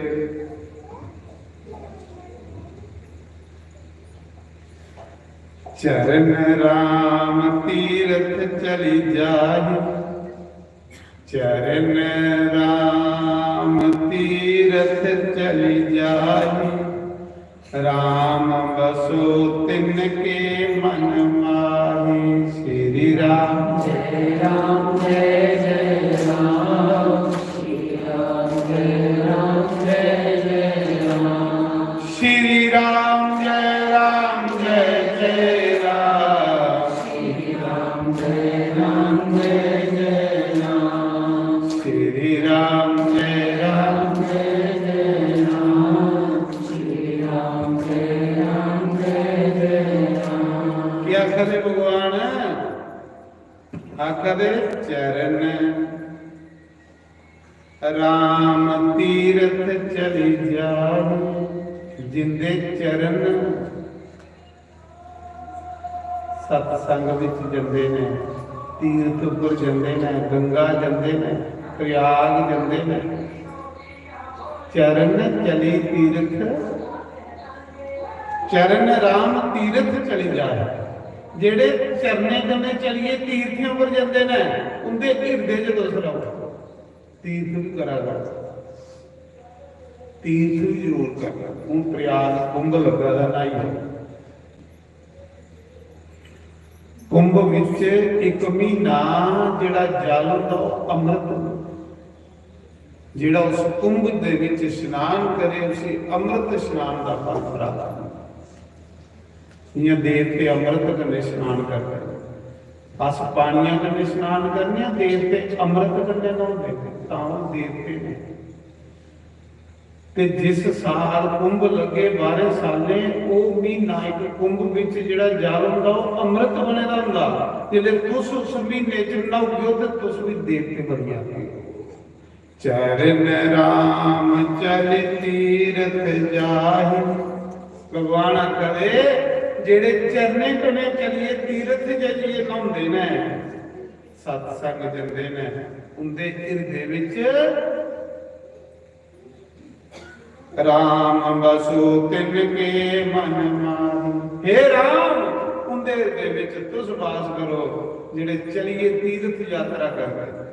चरण राम तीरथ चली जाहि, चरण राम तीरथ चली जाहि, राम बसो तिनके मन माहि। श्री राम जय राम जय जय राम, श्री राम जय राम जय जय राम। श्री राम जय राम जय जय राम। श्री राम जय राम जय जय राम। श्री राम जय राम जय जय राम। श्री राम जय राम जय जय राम। क्या आखा दे भगवान? आखा दे चरण राम तीरथ चली जाहि, जिंदे चरण सत्संग विच जंदे ने, तीर्थ उपर जंदे ने, गंगा जंदे ने, प्रयाग जंदे ने, चरण चली तीरथ, चरण राम तीरथ चली जाहि। जेड़े चरणें कन्नै चलिए तीर्थें उपर जंदे ने, उंदे हिरदे च तुस रहो। तीर्थ भी करा करो, तीर्थ भी जरूर करना। हूँ प्रयाग कुंभ लग्गा दा न्हाइयै। कुंभ विच इक महीना जेड़ा जल होंदा, ओह अमृत होंदा। जेड़ा उस कुंभ दे विच स्नान करे, उसी अमृत स्नान दा फल प्राप्त होंदा। इ'यां देवते अमृत कन्नै स्नान करदे न। अस पानियां कन्नै स्नान करने आं, देवते अमृत कन्नै न्हौंदे न, तां ओह् देवते न। ते जिस साल कुंभ लग्गे बाह्रें सालें, ओह् म्हीना इक कुंभ बिच जेह्ड़ा जल होंदा, ओह् अमृत बने दा होंदा। जिसलै तुस उस म्हीने च न्हौगे ओ, ते तुस बी देवते बनी जागे ओ। चरण राम चल तीरथ जाहि। भगवान आखा दे, जेह्ड़े चरणें कन्नै चलिए तीरथ जाइए न्हौंदे न, सत्संग जंदे न, उंदे हिरदे विच राम बसो तिनके मन माहि। हे राम, उंदे हिरदे विच तुस वास करो, जेह्ड़े चलिए तीरथ यात्रा करदे।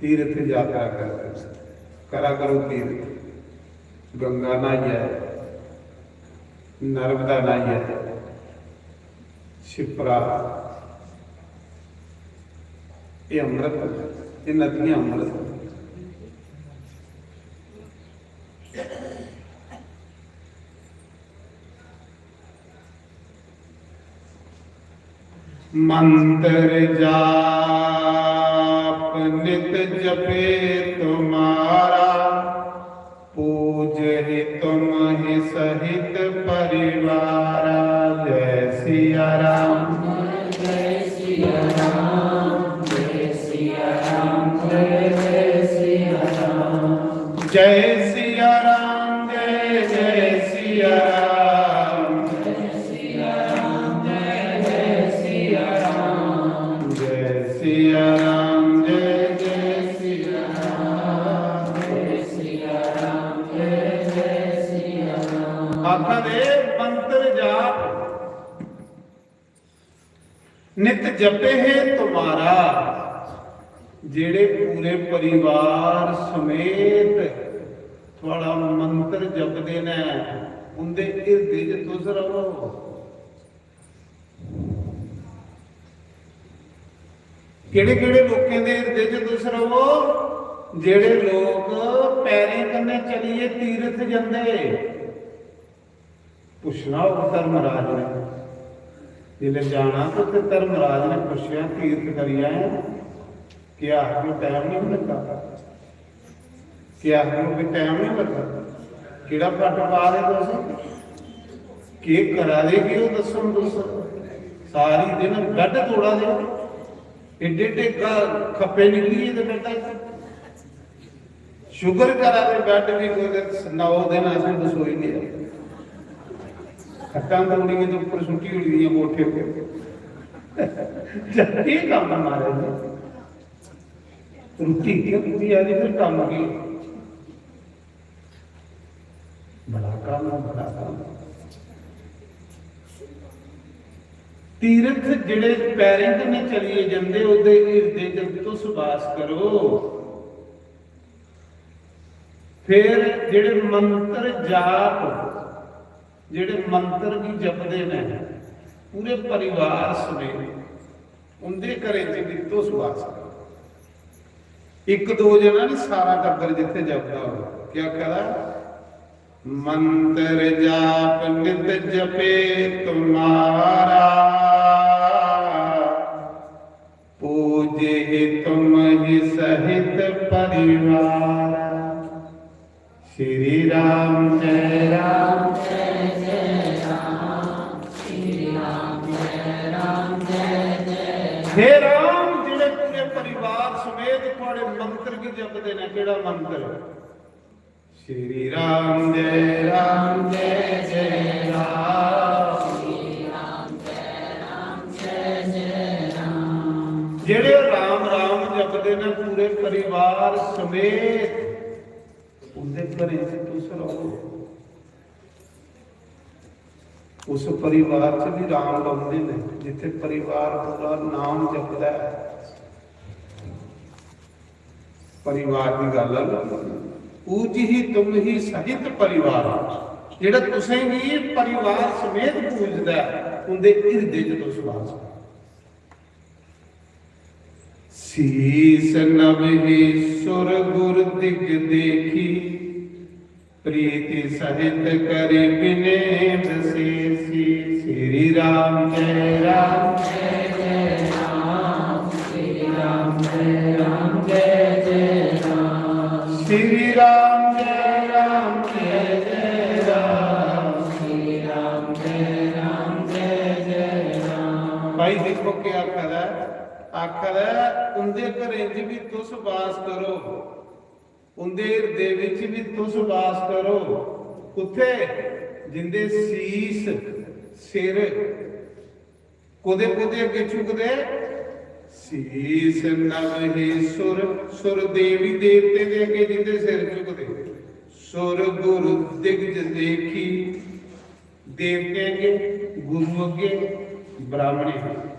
तीर्थ यात्रा कर, करा करो तीर्थ। गंगा न्हाइयै, नर्मदा न्हाइयै, शिप्रा, ये अमृत, ये नदियां अमृत। मंत्र जाप नित जपे तुम्हारा, पूजहि तुम्हि सहित परिवारा। जय सिया राम। जय सिया राम, जय सिया राम, जय जय सिया राम। जय सिया राम, जय जय सिया राम। जय सिया राम, जय जय सिया राम। जय सिया राम, जय जय सिया राम। जय सिया राम, जय जय सिया राम। जय सिया राम, जय जय सिया राम। आखा दे मंत्र जाप नित जपे हे तुम्हारा, जेड़े पूरे परिवार समेत थुआड़ा मंत्र जपदे न, उंदे हिरदे च तुस रवो। केड़े-केड़े लोकें दे हिरदे च तुस रवो? जेड़े लोक पैरें कन्नै चलिए तीरथ जंदे। पुच्छना होग धर्मराज ने, जिसलै जाना ते उत्थै धर्मराज ने पुच्छेआ, "तीरथ करी आए, केह् आखगे, टैम निं लग्गा? केह् आखगे, कोई टैम निं लग्गा? केह्ड़ा पट्ट पा दे तुस? केह् करा दे, केह् ओह् दस्सो तुस? सारी दिन बैड तोड़ा दे, एड्डे एड्डे ग-, खप्पे निकली गेदे बैडा च।" शुगर करा दे बैड बी कोई ते नौ दिन असें बसोई लेआ। खट्टां तोड़ियां ते उप्पर सुट्टी ओड़ी दियां कोठे पर। केह् कम्म ऐ महाराज जी? रुट्टी इक्कै रुट्टी आह्ली, फिर कम्म केह्? बड़ा कम्म, बड़ा कम्म। तीर्थ जेह्ड़े पैरें कन्नै चलिए जंदे, ओह्दे हिरदे च तुस बास करो। फिर जेह्ड़े मंत्र जाप, जेह्ड़े मंत्र गी जपदे न पूरे परिवार समेत, उंदे घरें च बी तुस बास करो। इक दो जना नहीं, सारा टब्बर जित्थे जपदा हो। क्या करा? मंत्र जाप नित जपे तुम्हारा, पूजे ही तुम ही सहित परिवार। श्री राम जय राम जय जय राम, श्री राम जय राम जय जय। हे राम, जेड़े पूरे परिवार समेत थुआड़े मंत्र गी जपदे ने, केड़ा मंत्र? श्री राम जय राम जय जय राम। जेड़े राम राम जपदे ने पूरे परिवार समेत, उंदे घरें च तुस रहो। उस परिवार च भी राम रौंदे ने, जिथे परिवार पूरा नाम जपदा है। परिवार की गल है, पूज ही तुम ही सहित परिवार। जेड़ा तुसें गी परिवार समेत पूजदा है, उंदे हिरदे च तुस वास करो। शीश नभ ही सुर गुर दिग देखी, प्रीति सहित करि विनेम सेसी। श्री राम जय राम जय जय राम, श्री राम जय राम जय जय राम, श्री राम जय राम जय जय राम, श्री राम जय राम जय जय राम। भाई देखो क्या आखा दा है, आखा दा है, उंदे घरें च भी तुस वास करो। उंदे हिरदे विच भी तुस वास करो। कुत्थे? जिंदे शीश, सिर, कोदे कोदे अगे झुकदे? शीश नभ ही सुर, सुर देवी देवते दे अगे जिंदे सिर झुकदे। सुर गुरु दिग्ज देखी, देवतें अगे, गुरु अगे, ब्राह्मणें अगे।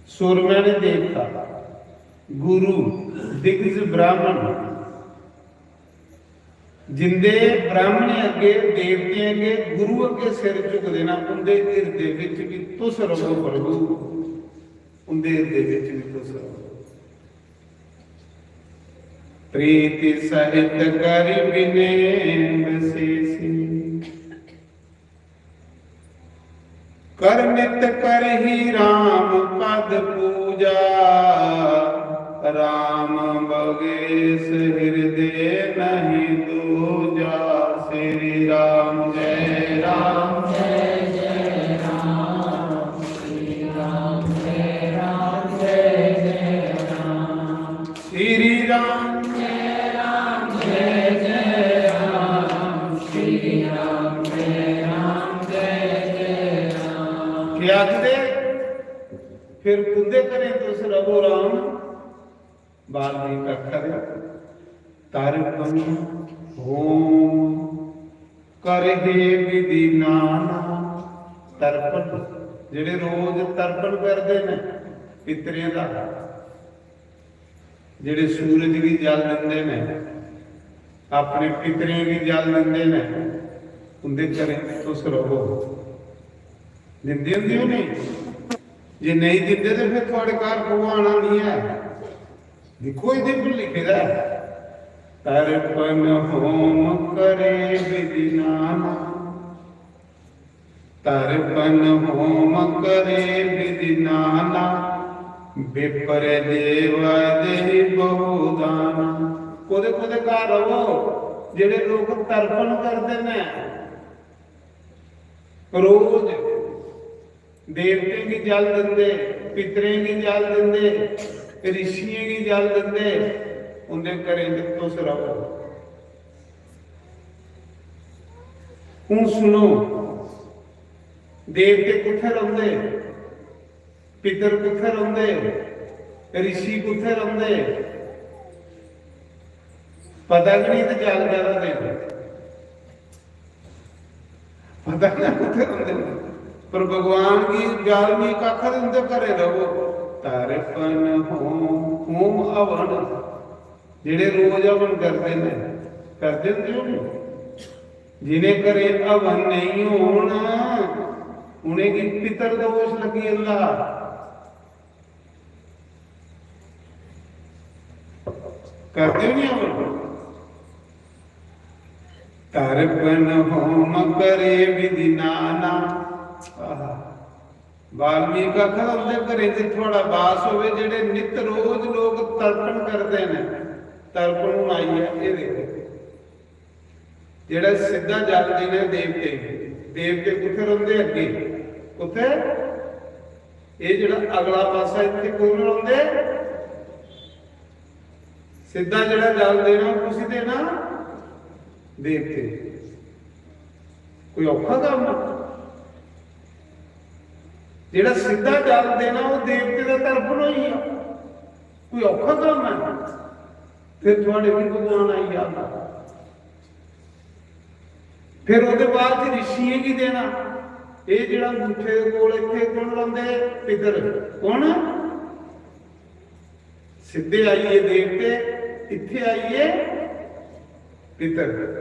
सुर माने देवता, गुरु, दिग्ज ब्राह्मण, जिंदे ब्राह्मणें अगे, देवतें अगे, गुरु अगे सिर झुकदे ना, उंदे हिरदे विच भी तुस रहो प्रभु, उंदे हिरदे विच भी तुस रहो। प्रीति सहित करि विनेम सेसी। कर नित करही राम पद पूजा, राम बगेश हृदय नहीं दूजा। श्री राम जय राम जय जय राम, श्री राम जय राम जय जय राम। श्री राम जय राम जय जय राम, श्री राम जय राम जय जय राम। क्या आखदे? फिर कुंदे घरें तुस रवो राम? बाल्मीक आखा दे, "तर्पण होम करहे विधि नाना।" तर्पण, जेड़े रोज तर्पण करदे ने पितरें दा, जेड़े सूरज गी जल दिंदे ने, अपने पितरें गी जल दिंदे ने, उंदे घरें च तुस रवो। दिंदे होंदे हो नहीं? जे नहीं दिंदे ते फिर थुआड़े घर भगवान आना नहीं है। दिक्खो, एह्दे पर लिखे दा ऐ, "तर्पण होम करे विधि नाना, तर्पण होम करे विधि नाना, विप्र देवा देहि बहु दाना।" कोदे कोदे घर रवो, जेड़े लोग तर्पण करदे ने रोज, देवतें गी जल दिंदे, पितरें गी जल दिंदे, ऋषियें गी जल दिंदे, उंदे घरें च तुस रवो। हून सुनो, देवते कुत्थै रौंह्दे, पितर कुत्थै रौंह्दे, ऋषि कुत्थै रौंह्दे? पता गै नहीं, ते जल ज्यादा देंदे। पता ना कुत्थै रौंह्दे न। पर भगवान गी, वाल्मीकि आखा दे, उंदे घरें रवो। तर्पण होम, होम हवन, जेह्ड़े रोज हवन करदे न, करदे न क्यों नेईं? जिनें घरें हवन नेईं होन, उनेंगी पितर दोष लग्गी जंदा। करदे नहीं हवन? तर्पण होम करे विधि नाना। आहा। वाल्मीकि आखा दा, उंदे घरें च थुआड़ा वास होवे, जेह्ड़े नित रोज लोक तर्पण करदे न। तर्पण हून आई गेआ, एह् देखो, जेह्ड़ा सिद्धा जल देना देवते गी, देवते कुत्थै रौंह्दे अग्गें? कुत्थै? एह् जेह्ड़ा अगला पासा, इत्थै कौन रौंह्दे? सिद्धा जेह्ड़ा जल देना, ओह् कुसी देना? देवते। कोई औखा कम्म? जेह्ड़ा सिद्धा जल देना, ओह् देवते दा तर्पण होई गेआ। कोई औखा कम्म ऐ? फिर थुआड़े भी भगवान आई जागा। फिर ओह्दे बाद च ऋषियें गी देना। एह् जेह्ड़ा अंगूठे दे कोल, इत्थै कौन रौंह्दे? पितर। कौन? सिद्धे आइए देवते, इत्थै आइए पितर।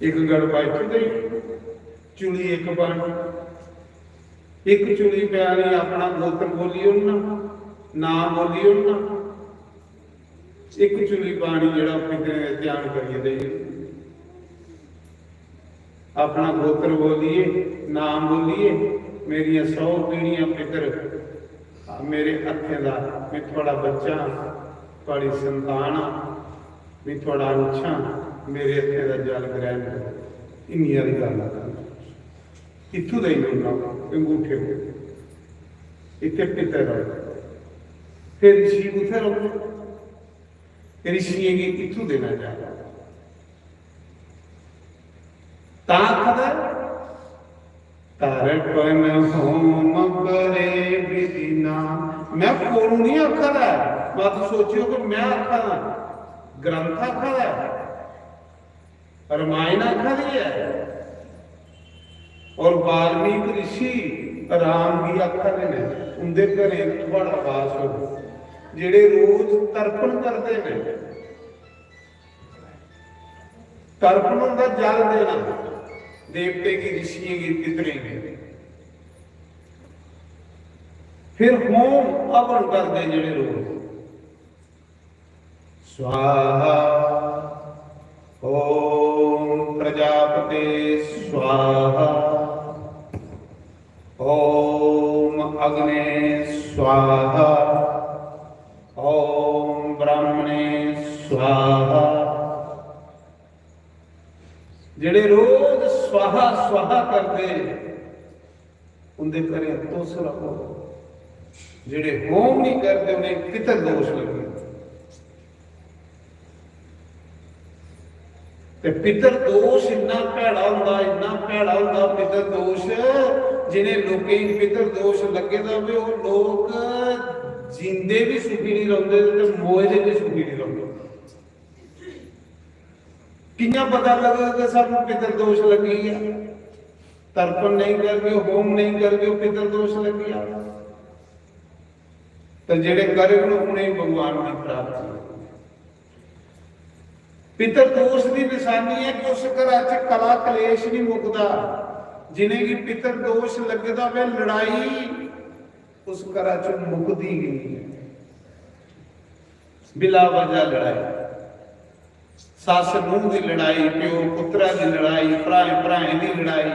इक गड़बा इत्थूं देई, चुली इक पानी, इक चुली पानी अपना गोत्र बोली ओड़ना, नाम बोली ओड़ना, इक चुली पानी जेह्ड़ा पितरें दे ध्यान करियै देई ओड़ना। अपना गोत्र बोलिए, नाम बोलिए, मेरियां सौ पीढ़ियां पितर मेरे हत्थें दा, में थुआड़ा बच्चा आं, थुआड़ी संतान आं, में थुआड़ा अंश आं, मेरे हत्थें दा जल ग्रहण करो। इन्नी हारी गल्ल आखनी। इत्थूं देई ओड़ना अंगूठे पर, इत्थै पितर रौह्ना। फिर ऋषि कुत्थै रौह्ना? ऋषियें गी इत्थूं देना चाहिदा। तां आखदा, "तर्पण होम करे विधि नाम।" मैं कोलू नहीं आखा दा, मत सोचियो कि मैं आखा दा, ग्रंथ आखा दा, रामायण आखा दी है। और वाल्मीकि ऋषि राम गी आखा दे ने, उंदे घरें थुआड़ा वास हो, जेड़े रोज तर्पण करदे ने, तर्पण होंदा जल देना देवते गी, ऋषियें गी, पितरें गी। फिर होम हवन करदे जेड़े लोग, स्वाहा ओम प्रजापते स्वाहा ओम अग्ने स्वाहा ओम ब्राह्मणे स्वाहा। जेड़े रोज स्वाहा स्वाहा करदे, उंदे घरें तुस रहो। जेड़े होम नहीं करदे, उन्हें पितर दोष लगे। ते पितर दोष इन्ना भैड़ा होंदा, इन्ना भैड़ा होंदा पितर दोष। जिन्हें लोकें गी पितर दोष लगे दा होवे, ओह लोक जींदे भी सुखी नहीं रौंदे ते मोए दे भी सुखी नहीं रौंदे। कियां पता लगेगा कि सानू पितर दोष लगी गया? तर्पण नहीं करगे, होम नहीं करगे, पितर दोष लग गया। तो जेड़े करग न, उन्हें भगवान की प्राप्ति होगी। पितर दोष की निशानी है कि उस घरा च कला कलेश नहीं मुकदा। जिन्हेंगी पितर दोष लगे दा होवे, लड़ाई उस घरा च मुकदी ही नहीं है। बिला वजह लड़ाई, सस नूह की लड़ाई, प्यो पुत्रा की लड़ाई, भ्राएं भ्राएं की लड़ाई,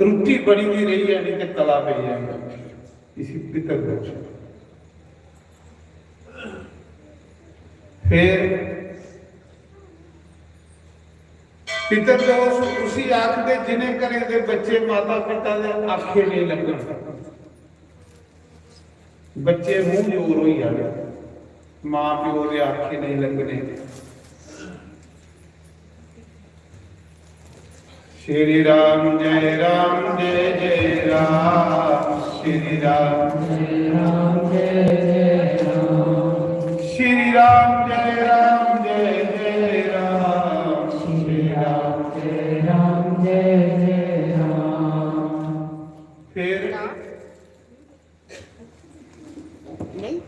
रुट्टी बनी दी रही है, नहीं तो कला पई जाएगा। इसी पितर दोष। फिर पितर दोष उसी आखदे, जिन्हें घरें दे बच्चे माता पिता दे आखे नहीं लगन, बच्चे मूंह जोर होई जाने, मां प्यो दे आखे नहीं लगने। श्री राम जय राम जय जय राम, श्री राम जय राम जय जय राम, श्री राम जय राम जय जय राम, श्री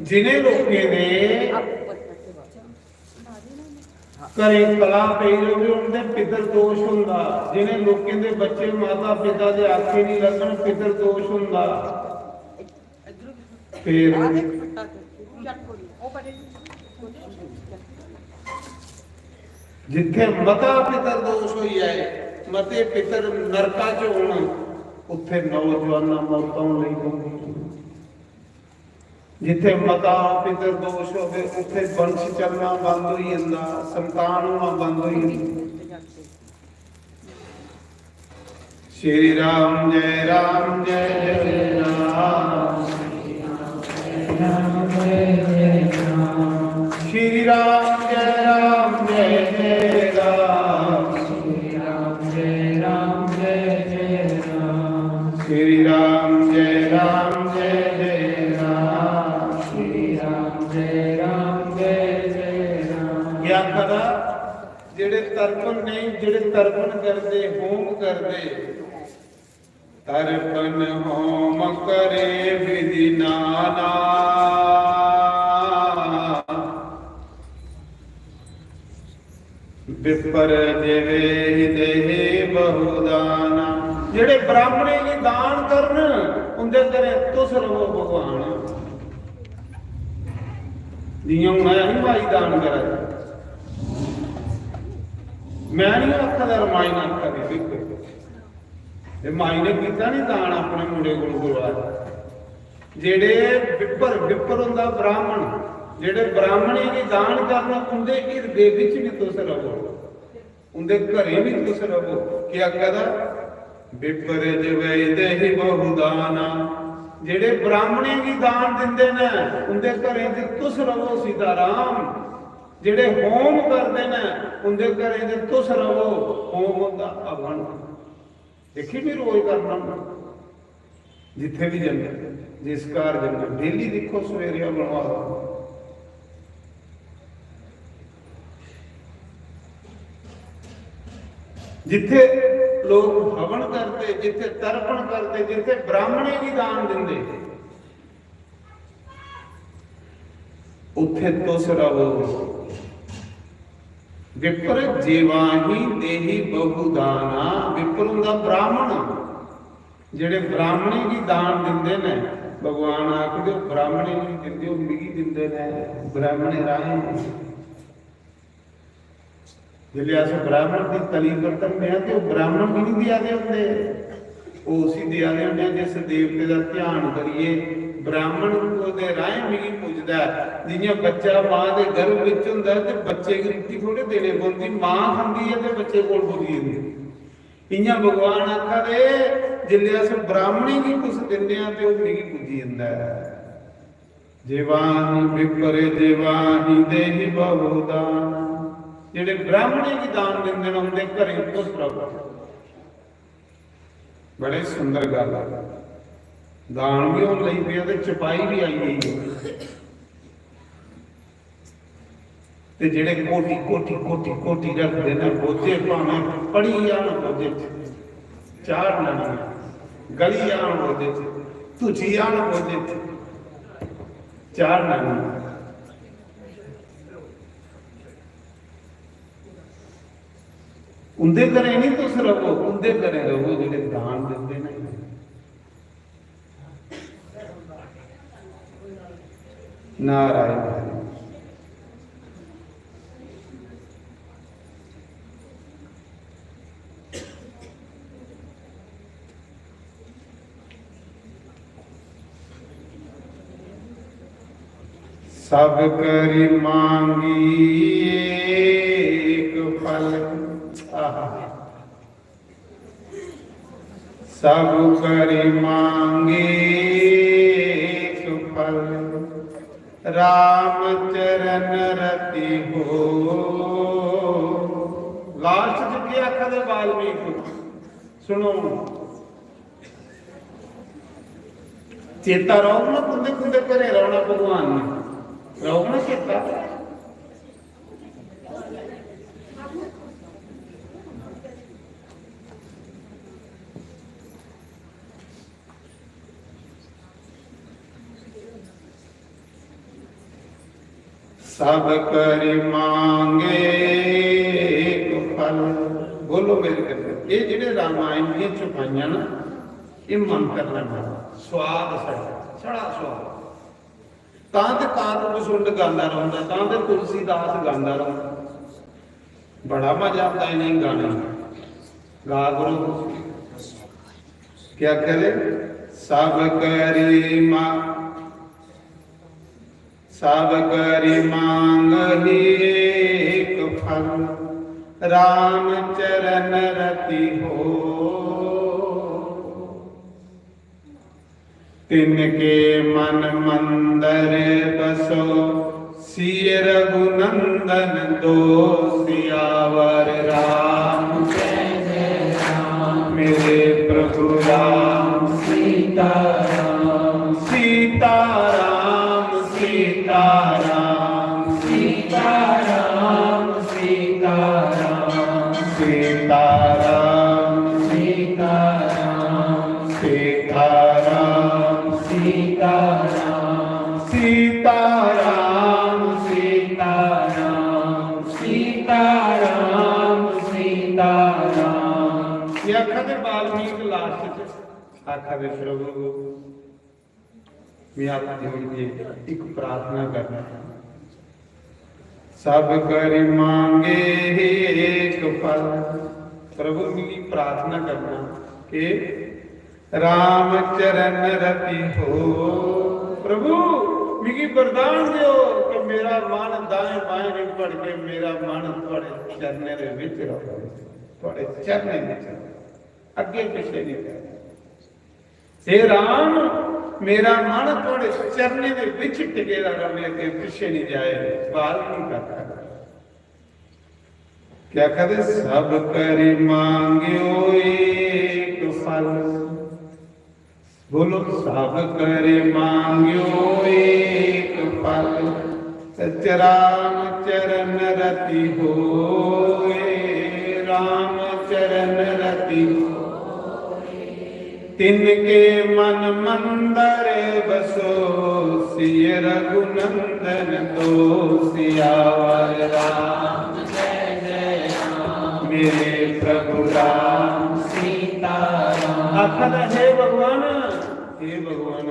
जिनें लोकें दे घरें कला पेई र'वै, उं'दे पितर दोष होंदा। जिनें लोकें दे बच्चे माता पिता दे आखे नहीं लगन, पितर दोष होंदा। फिर जित्थे मता पितर दोष होई जाए, मते पितर नरका च होन, उत्थे नौजवानां मौतां होन लगी पौंदियां। जित्थे मता पितर दोष होवे, उत्थे वंश चलना बंद होई जंदा, संतान होना बंद होई जंदी। श्री राम जय राम जय जय राम। श्री राम जय राम जय जय राम। श्री राम जय राम जय जय राम। श्री राम जय राम जय जय राम। श्री राम जय राम जय जय राम। क्या करा? जेड़े तर्पण नहीं, जेड़े तर्पण करदे, होम करदे, तर्पण होम करे विधि नाना। विप्र जिवे देहि बहुदाना। जेड़े ब्राह्मणें गी दान करन, उंदे घरें तुस रवो भगवान। जियां हून अस माई दान करा दे, मैं नहीं आखा दा, रमायण आखा दी, बिल्कुल। ते माई ने कीता नहीं दान अपने मुंडे कोल गुरुआ। जेड़े विप्र, विप्र होंदा ब्राह्मण, जेड़े ब्राह्मणें गी दान करन, उंदे हिरदे बिच भी तुस रवो, उंदे घरें भी तुस रवो। क्या कदा? विप्र जिवे देहि बहुदाना। जेड़े ब्राह्मणें गी दान दिंदे न, उंदे घरें च तुस रवो सीताराम। जेड़े होम करदे न, उंदे घरें च तुस रवो। होम होंदा हवन। देखी भी रोज करना होंदा। जिथे भी जंदे, जिस घर जंदे, डेली दिक्खो सवेरे बनवा लो। जिथे लोग हवन करदे, जिथे तर्पण करदे, जिथे ब्राह्मणें गी दान दिंदे, उत्थे तुस रवो। विप्र जेवाही देही बहुदाना। विप्र होंदा ब्राह्मण, जेड़े ब्राह्मणें गी दान दिंदे ने, भगवान आखदे, "ओह् ब्राह्मणें गी दिंदे, ओह् मिगी दिंदे ने, ब्राह्मणें राहें।" जिसलै अस ब्राह्मण दी तली पर धरने आं, ते ओह् ब्राह्मण गी निं देआ दे होंदे, ओह् उसी देआ दे होंदे, जिस देवते दा ध्यान करियै ब्राह्मण ओह्दे राहें मिगी पुजदा ऐ। जि'यां बच्चा मां दे गर्भ बिच होंदा ऐ, ते बच्चे गी रुट्टी थोड़े देने पौंदी, मां खंदी ऐ ते बच्चे कोल पुज्जी जंदी। इ'यां भगवान आखा दे, जिसलै अस ब्राह्मणें गी कुछ दिन्ने आं, ते ओह् मिगी पुज्जी जंदा ऐ। जेवाही विप्र जेवाही देही बहुदान। जेड़े ब्राह्मणें गी दान दिंदे न, उंदे घरें तुस रवो। बड़े सुंदर गल्ल ऐ। दान भी होन लगी पेआ ते चपाई भी आई गई ऐ। ते जेड़े कोटी, कोटी, कोटी, कोटी रखदे न बोझे, भावें पड़ी जान बोझे च, चाढ़ना नहीं, गली जान बोझे च, धुची जान बोझे च, चाढ़ना नहीं। उंदे घरें नहीं तुस रवो, उंदे घरें रवो जेड़े दान दिंदे न। नारायण हरि। सब करी मांगी एक फल। आहा। सब करी मांगे सुफल, राम चरण रति हो। लास्ट च केह् आखा दे वाल्मीकि? सुनो, चेता रौह्ग ना, कुंदे कुंदे घरें रौह्ना भगवान ने, रौह्ग ना चेता? सब करी मांगे एक फल। बोलो मेरे कन्नै, ये जेह्ड़े रामायण दियां चौपाइयां ना, ये मंत्र ने मारा। स्वाद छड़ा, छड़ा स्वाद। तां ते काककुसुंड गांदा रौंह्दा, तां ते तुलसीदास गांदा रौंह्दा। बड़ा मजा आंदा इ'नें गाने दा। गा करो। क्या करे? सब करी मा-, सब करी मांगहि एक फल, राम चरण रति हो। तिनके मन मंदर बसो, सिय रघुनंदन दो। सियावर राम जय जय राम, मेरे प्रभु राम सीताराम। सीताराम, सीताराम, सीताराम, सीताराम, सीताराम, सीताराम, सीताराम, सीताराम, सीताराम, सीताराम, सीताराम, सीताराम। ये आखा दे वाल्मीकि last च आखा दे, प्रभु, मैं हाथ जोड़ के एक प्रार्थना करना। सब करी मांगे एक फल। प्रभु, मिगी प्रार्थना करना कि राम चरण रति हो। प्रभु, मिगी वरदान दियो कि मेरा मन दाएं बाएं नहीं भटके, मेरा मन थुआड़े चरणें दे विच रहे, थुआड़े चरणें विच रहे, अग्गे पिछे नहीं जाए। हे राम, मेरा मन थुआड़े चरणें दे विच टिके दा रवे, अग्गे पिछे नहीं जाए। बाल नहीं करता। क्या कहते? सब करी मांग्यो एक फल। बोलो, सब करी मांग्यो एक फल, सच राम चरण रति होए, राम चरण रति होए। तिनके मन मंदर बसो, सिय रघुनंदन दो। सियावर राम जय जय राम, मेरे प्रभु राम सीताराम। आखा दा, हे भगवान, हे भगवान,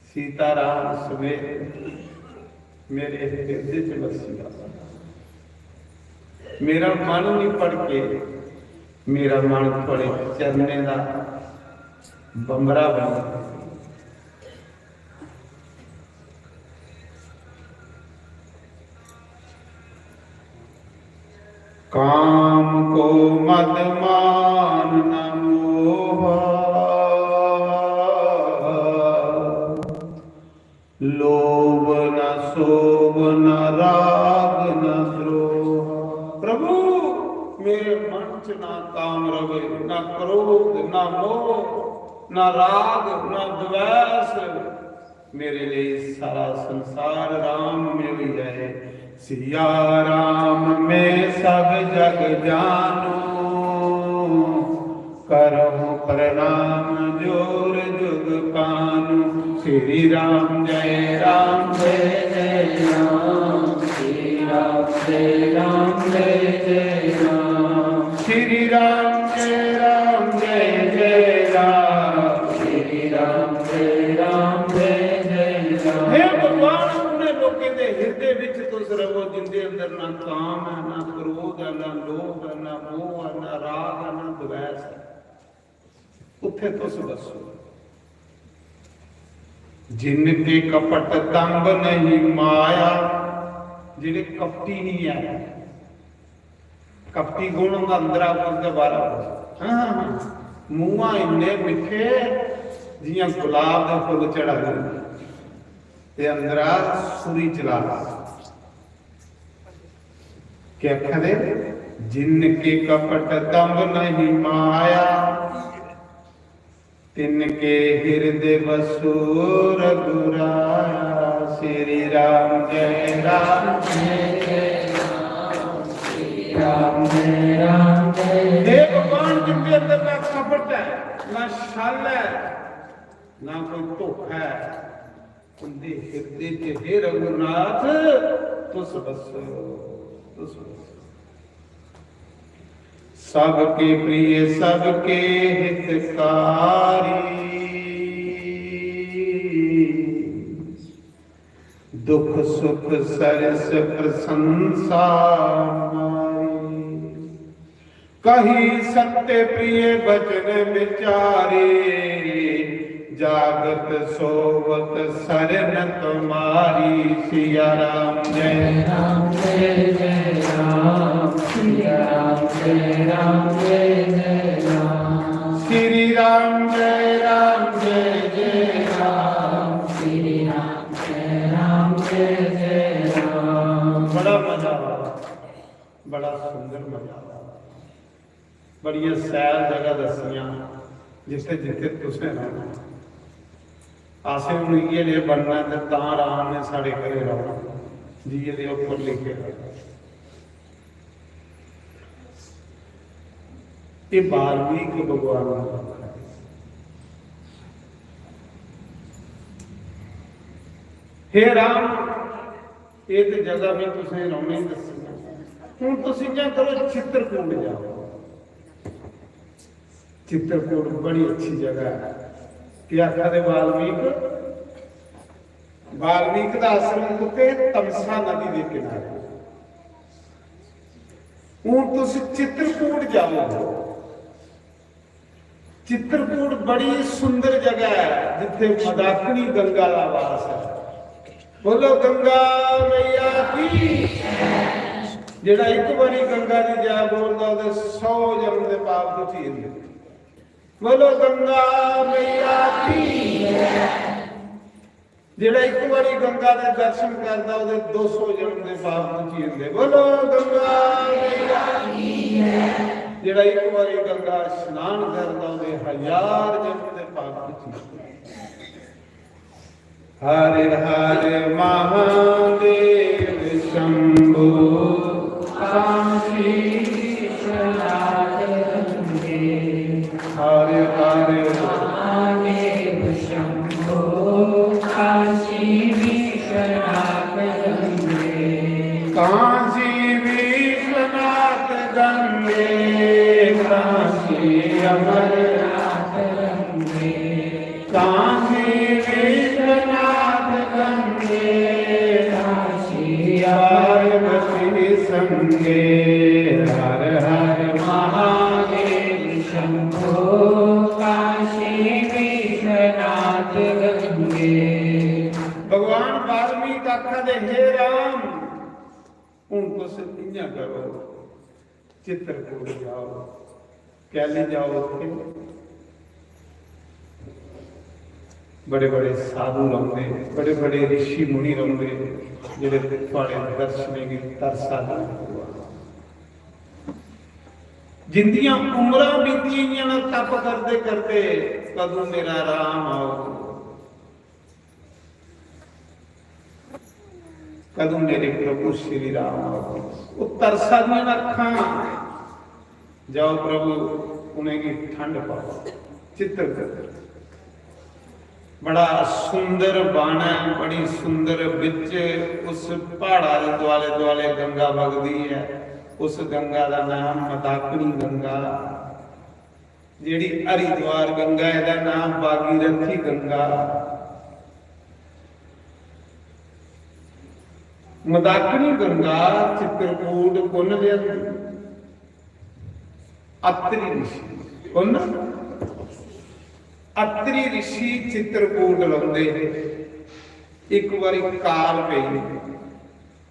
सीताराम समेत मेरे हिरदे च बसी जा। मेरा मन नहीं भटके, मेरा मन थुआड़े चरणें दा बंबरा बने। काम को मद मान न मोहा, लोभ न सोभ न राग न द्रोह। प्रभु, मेरे मन च ना काम रवे, ना क्रोध, ना मोह, ना राग, ना द्वेष। मेरे लिए सारा संसार राम में हुई जाए। सिया राम में सब जग जानो, करो प्रणाम जोर जुग पानो। श्री राम जय राम जय जय राम, श्री राम जय राम जय जय राम, श्री राम जय राम जय जय राम, श्री राम जय राम जय जय राम। हे भगवान, उन्हें लोगों के हिरदे विच तुस रहो जिंदे अंदर ना काम है, ना क्रोध है, ना लोभ है, ना मोह है, ना राग है, ना द्वेष है। उत्थे तुस बसो। जिनके कपट दंभ नहीं माया, जेह्ड़े कपटी नहीं है। कपटी गुण होंदा, अंदरा बोलदे, बाहरा बोलदे। हाँ, हाँ, हाँ। मूंहा इन्ने मिट्ठे जियां गुलाब दे फुल्ल चढ़ाए होंदे ते अंदरा सुरी चला। क्या आखदे? जिनके कपट दंभ नहीं माया, तिनके हृदय बसु रघुराया। श्री राम जय राम, श्री राम जय राम जय। हे भगवान, जिनके अंदर ना कपट है, ना छल है, ना कोई धोखा है, उंदे हिरदे च हे रघुनाथ तुस बसो, तुस बसो। सबके प्रिय सबके हितकारी, दुख सुख सरस प्रशंसा मारी। कही सत्य प्रिय वचन विचारे, जागत सोवत सरन तुम्हारी। सिया राम जय राम जय जय राम, सिया राम जय राम जय जय राम, श्री राम जय राम जय जय राम, श्री राम जय राम जय जय राम। बड़ा मजा आया, बड़ा सुंदर मजा आया। बड़ियां सैल जगह दस्सियां, जित्थे जित्थे तुसें रौहना। असें हून इ'यै नेह् बनना ते तां राम ने साढ़े घरे रौहना, जि'यै दे उप्पर लिखे दा। एह् वाल्मीकि भगवान दा आखना ऐ। हे राम, एह् ते जगह में तुसें रौहने गी दस्सी। हून तुस इ'यां करो, चित्रकूट जाओ। चित्रकूट बड़ी अच्छी जगह है। केह् आखा दे वाल्मीकि? वाल्मीकि दा आश्रम कुत्थे? तमसा नदी दे किनारे। हून तुस चित्रकूट जाओ। चित्रकूट बड़ी सुंदर जगह है, जिथे मदाकिनी गंगा का वास है। बोलो गंगा मैया की। जेड़ा एक बारी गंगा दी जय बोलदा, ओदे सौ जन्म दे पाप धुची जंदे। बोलो गंगा मैया की। जेड़ा एक बारी गंगा दे दर्शन करदा, ओदे दो सौ जन्म दे पाप धुची जंदे। बोलो गंगा मैया की। जेड़ा एक बारी गंगा स्नान करदा, ओदे हजार जन्म दे पाप धुची जंदे। हर हर महादेव शंभो काशी विश्वनाथ गंगे। हर हर महादेव शंभो काशी विश्वनाथ गंगे। काशी विश्वनाथ गंगे, काशी अमरनाथ गंगे। काशी विश्वनाथ गंगे, काशी पार्वती संगे। हर हर महादेव शंभो, काशी विश्वनाथ गंगे। भगवान वाल्मीकि आखा दे, हे राम, हून तुस इ'यां करो, चित्रकूट जाओ। कैली जाओ उत्थे? बड़े बड़े साधु रौंदे, बड़े बड़े ऋषि मुनि रौंदे, जेह्ड़े थुआड़े दर्शनें गी तरसा दे। जिंदियां उम्रां बीती गेइयां न तप करदे करदे, कदूं मेरा राम औग? कदूं मेरे प्रभु श्री राम औग? ओह् तरसा दियां न अक्खां। जाओ प्रभु, उ'नेंगी ठंड पाओ। चित्रकूट बड़ा सुंदर बन ऐ, बड़ी सुंदर, बिच उस प्हाड़ा दे दुआले दुआले गंगा बगदी ऐ। उस गंगा दा नाम मदाकिनी गंगा। जेह्ड़ी हरिद्वार गंगा, एह्दा नाम भागीरथी गंगा। मदाकिनी गंगा चित्रकूट कु'न लेआंदी? अत्रि ऋषि। कु'न? अत्रि ऋषि चित्रकूट रौंदे हे। इक बारी काल पेई,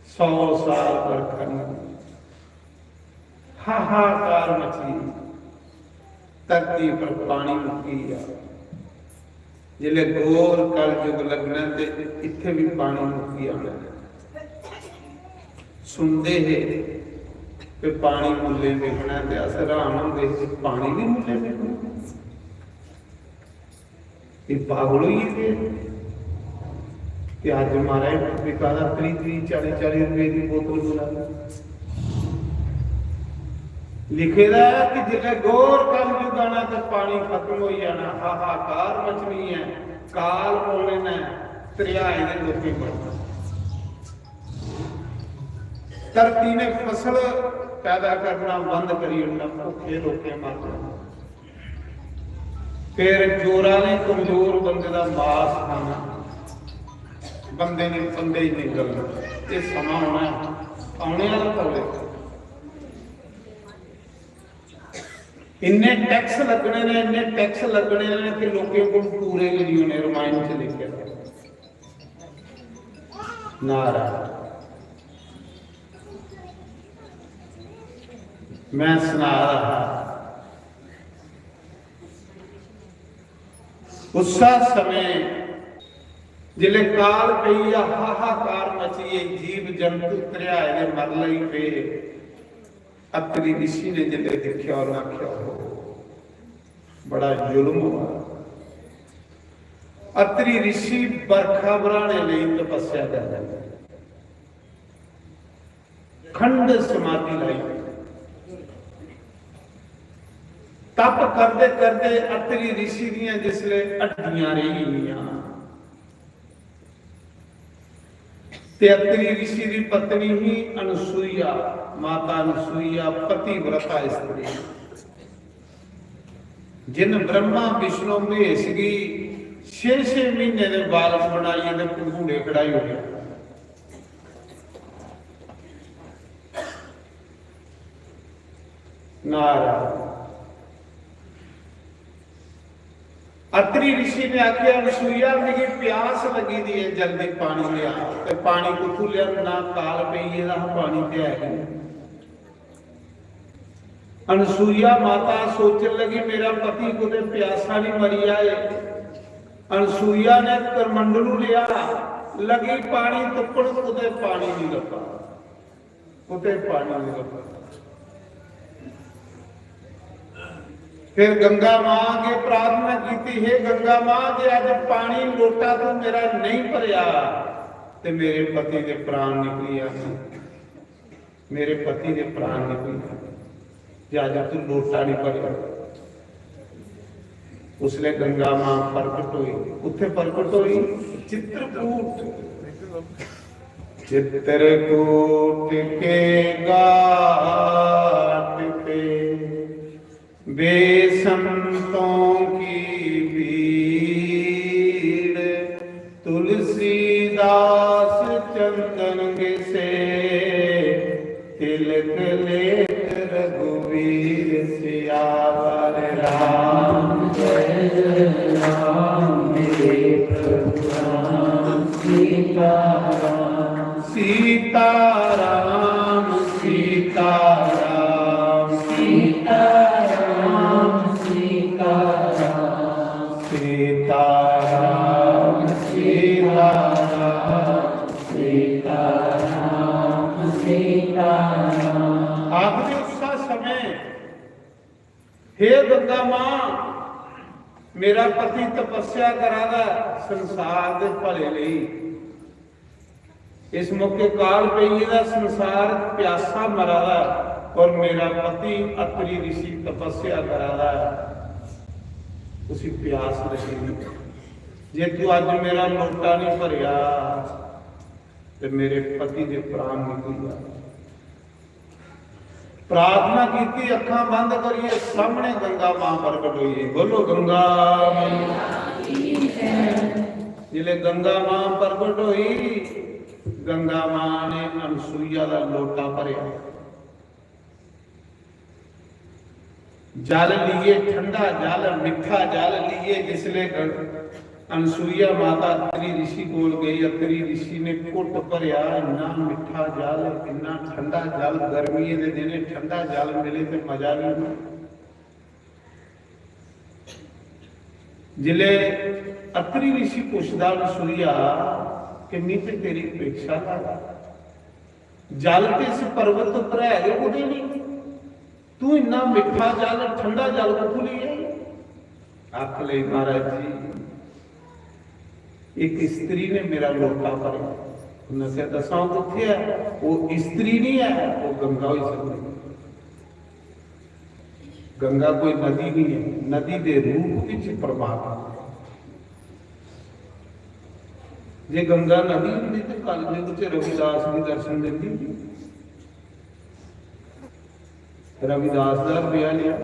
सौ साल बरखा नेईं। हाहाकार मची, धरती पर पानी मुक्की गेआ। जिसलै घोर कलयुग लगना ते इत्थै बी पानी मुक्की जाना। सुनदे हे कि पानी मुल्लें बिकना, ते अस हैरान होंदे हे कि पानी बी मुल्लें बिकना। एह् पागल होई गेदे। ते अज्ज महाराज बिका दा त्रीह् त्रीह्, चाली चाली रपेऽ दी बोतल गुलाब। लिखे दा ऐ कि जिसलै घोर कलयुग आना ते पानी खत्म होई जाना, हाहाकार मचनी ऐ, काल पौने न। दरिया आए दे लोकें मरना। धरती ने फसल पैदा करना बंद करी ओड़ना, भुक्खे लोकें मरना। फिर जोरा ने कमजोर बंदे दा मास खाना, बंदे ने बंदे ही निगलना। ये समां होना है, आने वाला तौले। इन्ने टैक्स लगने ने, इन्ने टैक्स लगने ने कि लोकें को पूरे गै नहीं होने। रामायण च लिखे दा। नारायण, मैं सना रहा, उस समय जिले काल पई, हाहाकार मचिए, जीव जंतु त्रिहाए दे मर लगी पे। अत्रि ऋषि ने जिले देखा और आख्या, "हो, बड़ा जुल्म हुआ।" अत्रि ऋषि बरखा बरहाने लई तपस्या करदे, खंड समाधि लाई। तप करदे करदे अत्रि ऋषि दियां जिसले हड्डियां रेही गेइयां, ते अत्रि ऋषि दी पत्नी ही अनसुईया, माता अनसुईया पतिव्रता स्त्री, जिन ब्रह्मा विष्णु महेश गी छे छे महीने दे बालक बनाइयै ते पंघूड़े कढाई ओड़े। नारायण। अत्रि ऋषि ने आख्या, "अनसुईया, मिगी प्यास लगी दी है, जल्दी पानी लिया।" ते पानी कुत्थू लिया? ना काल पेई गेदा हा, पानी ते है ही नहीं। अनसुईया माता सोचन लगी, "मेरा पति कुतै प्यासा नहीं मरी जाए।" अनसुईया ने करमंडलू लिया, लगी पानी तुप्पण, कुतै पानी नहीं लब्भा। कुतै पानी नहीं लब्भा। फिर गंगा मां अगे प्रार्थना की, "हे गंगा मां, जे अज पानी लोटा तू मेरा नहीं भरया, ते मेरे पति दे प्राण निकली जाने, मेरे पति दे प्राण निकली जाने, जे अज तू लोटा नहीं भरया।" उसले गंगा मां प्रकट हुई। कुत्थे प्रकट हुई? चित्रकूट। चित्रकूट के घाट पे बेसंतों की भीड़, तुलसीदास चंदन घिसे, तिलक लेत रघुवीर। सियावर राम जय जय राम, मेरे प्रभु राम सीता राम। सीता राम, सीता राम, सीता राम, सीता राम, सीता राम, सीता राम, सीता राम, सीता राम। आखदे उस समय, "हे गंगा मां, मेरा पति तपस्या करा दा संसार दे भले लेई।" इस मौके काल पेई गेदा, संसार प्यासा मरा दा, और मेरा पति अत्रि ऋषि तपस्या करा दा, उसी प्यास लगी दी। जे तू अज मेरा लोटा नहीं भरया, ते मेरे पति दे प्राण निकली जाने। प्रार्थना कीती, अखां बंद करिए, सामने गंगा मां प्रकट हुई। बोलो गंगा मैया। जिसले गंगा मां प्रकट हुई, गंगा मां ने अनसुईया का लोटा भरया। जल लिए, ठंडा जल, मिठा जल लिए जिसले ग-, अनसुईया माता अत्रि ऋषि कोल गई, अत्रि ऋषि ने घुट भरया, इन्ना मिठा जल, इन्ना ठंडा जल, गर्मियें दे दिनें ठंडा जल मिले ते मजा भी ना। जिसले अत्रि ऋषि पुछदा अनसुईया कि "मी ते तेरी उपेक्षा कर, जल ते इस पर्वत उप्पर है गै कुतै नहीं, तू इन्ना मिट्ठा जल, ठंडा जल कुत्थूं लेई आई?" आख लई, "महाराज जी, एक स्त्री ने मेरा लोटा भरेआ।" उन्हें आखेआ, "दस्सां, ओह् कुत्थै ऐ?" "ओह् स्त्री नहीं है, ओह् गंगा होई सकदी।" गंगा कोई नदी नहीं है, नदी दे रूप विच परमात्मा। जे गंगा नदी होंदी ते कलयुग च रविदास गी दर्शन दिंदी। रविदास दा रपेआ लेआ।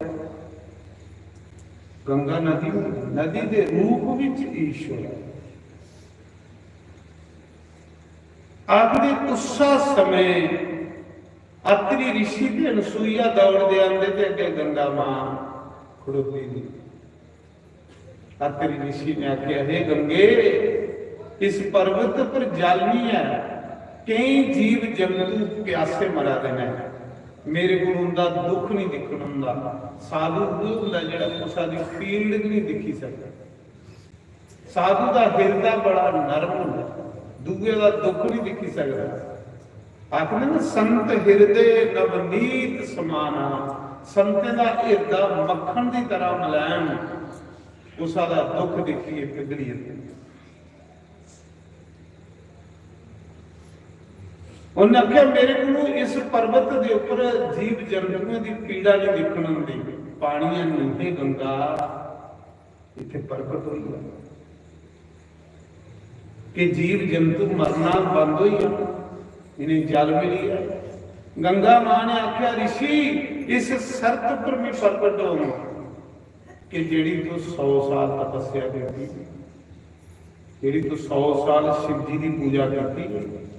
गंगा नदी, नदी दे रूप विच ईश्वर ऐ। आखदे उस्सै समें अत्रि ऋषि ते अनसुईया दौड़दे आंदे ते अग्गें गंगा मां खड़ोती दी। अत्रि ऋषि ने आखेआ, "हे गंगे, इस पर्वत पर जल नहीं है, केई जीव जंतु प्यासे मरा दे ने, मेरे को उंदा दुख नहीं दिखन हुंदा।" साधु उ'ऐ हुंदा जेह्ड़ा कुसा दी पीड़ नहीं दिखी सकदा। साधु दा हिरदा बड़ा नरम हुंदा, दूए दा दुख नहीं दिखी सकदा। आखदे न, "संत हिरदे नवनीत समाना।" संतें दा हिरदा मक्खन दी तरह मलैम, कुसा दा दुख दिक्खियै पिघली जंदा। उन्हें आखेआ, "मेरे को इस पर्वत दे ऊपर जीव जंतुओं की पीड़ा नहीं दिखन होंदी।" पानी है नीले गंगा इत्थे प्रकट होई गया कि जीव जंतु मरना बंद होई गया, इन्हें जल मिली है। गंगा मां ने आख्या, "ऋषि, इस शर्त पर मैं प्रकट होऊंगा कि जेड़ी तू सौ साल तपस्या कीती, जेड़ी तू सौ साल शिव जी की पूजा कीती,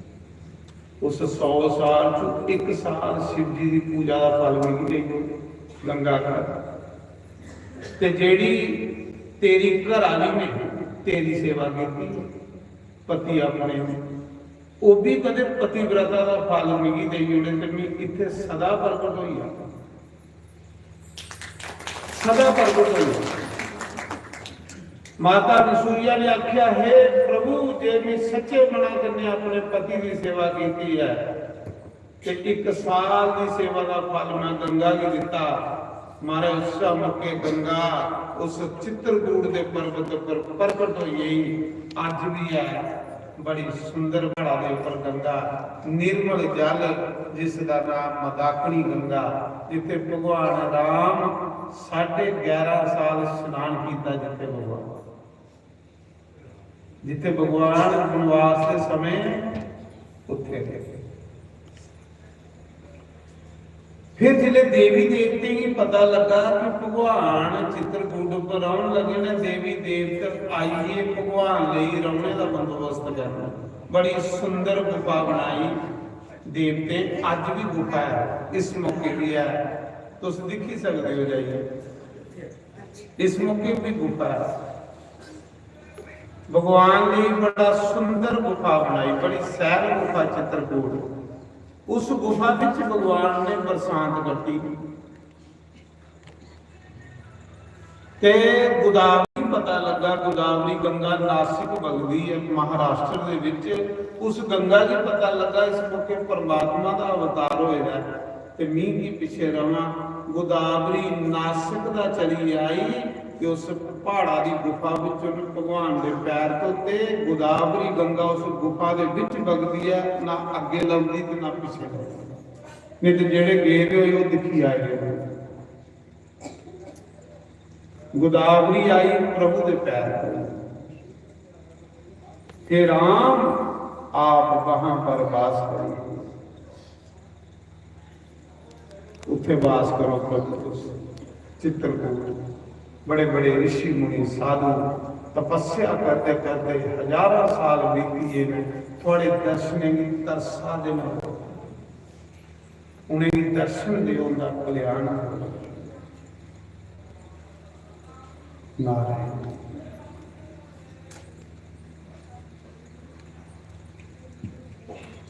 उस सौ साल च एक साल शिव जी की पूजा का फल मिगी देई ओड़, गंगा का। ते जेड़ी तेरी घर आली ने तेरी सेवा कीती, पति अपने, वो भी कदे पतिव्रता का फल मिगी देई ओड़े ते मैं इत्थे सदा प्रकट होई जावां।" सदा प्रकट होई जावां। माता अनसुईया ने आख्या, "हे प्रभु, जे मैं सच्चे मना कन्नै अपने पति की सेवा कीती है, ते एक साल की सेवा का फल मैं गंगा की दिता।" मारे उस मौके गंगा उस चित्रकूट दे पर्वत पर प्रकट होई गई। अज भी है, बड़ी सुंदर पहाड़ा दे ऊपर गंगा, निर्मल जल, जिसदा नाम मंदाकिनी गंगा, जिथे भगवान राम साढ़े ग्यारह साल स्नान किया, जिथे भगवान, जिथे भगवान वनवास के समय उथे रहे। फिर जिसले देवी देवतें गी पता लगा कि भगवान चित्रकूट पर रौहन लगे ने, देवी देवते आइए भगवान लेई रौहने का बंदोबस्त करना। बड़ी सुंदर गुफा बनाई देवतें, अज भी गुफा है, इस मौके भी है, तुम दिखी सकते हो जाइए, इस मौके भी गुफा है। भगवान ने बड़ा सुंदर गुफा बनाई, बड़ी सैल गुफा चित्रकूट। उस गुफा विच भगवान ने बरसांत कट्टी। ते गोदावरी पता लगा, गोदावरी गंगा नासिक बगदी है महाराष्ट्र दे विच। उस गंगा गी पता लगा इस मौके परमात्मा दा अवतार होए दा है। ते मी की पिछे रवां। गोदावरी नासिक दा चली आई ते उस पहाड़ा दी गुफा विच उन्हें भगवान दे पैर धोते। गोदावरी गंगा उस गुफा दे विच बगदी है, ना अगे लभदी ते ना पिछे लभदी। नहीं ते जेड़े गेदे होए, ओह दिक्खी आए दे होए। गोदावरी आई प्रभु दे पैर धोए। हे राम, आप वहां पर वास करो। उत्थे वास करो प्रभु तुस। चित्रकूट, बड़े बड़े ऋषि मुनि साधु तपस्या करते करते हजारों साल बीती गए ने, थोड़े दर्शनें की तरसा दे न। उन्हें दर्शन दे, उनका कल्याण करो। नारायण।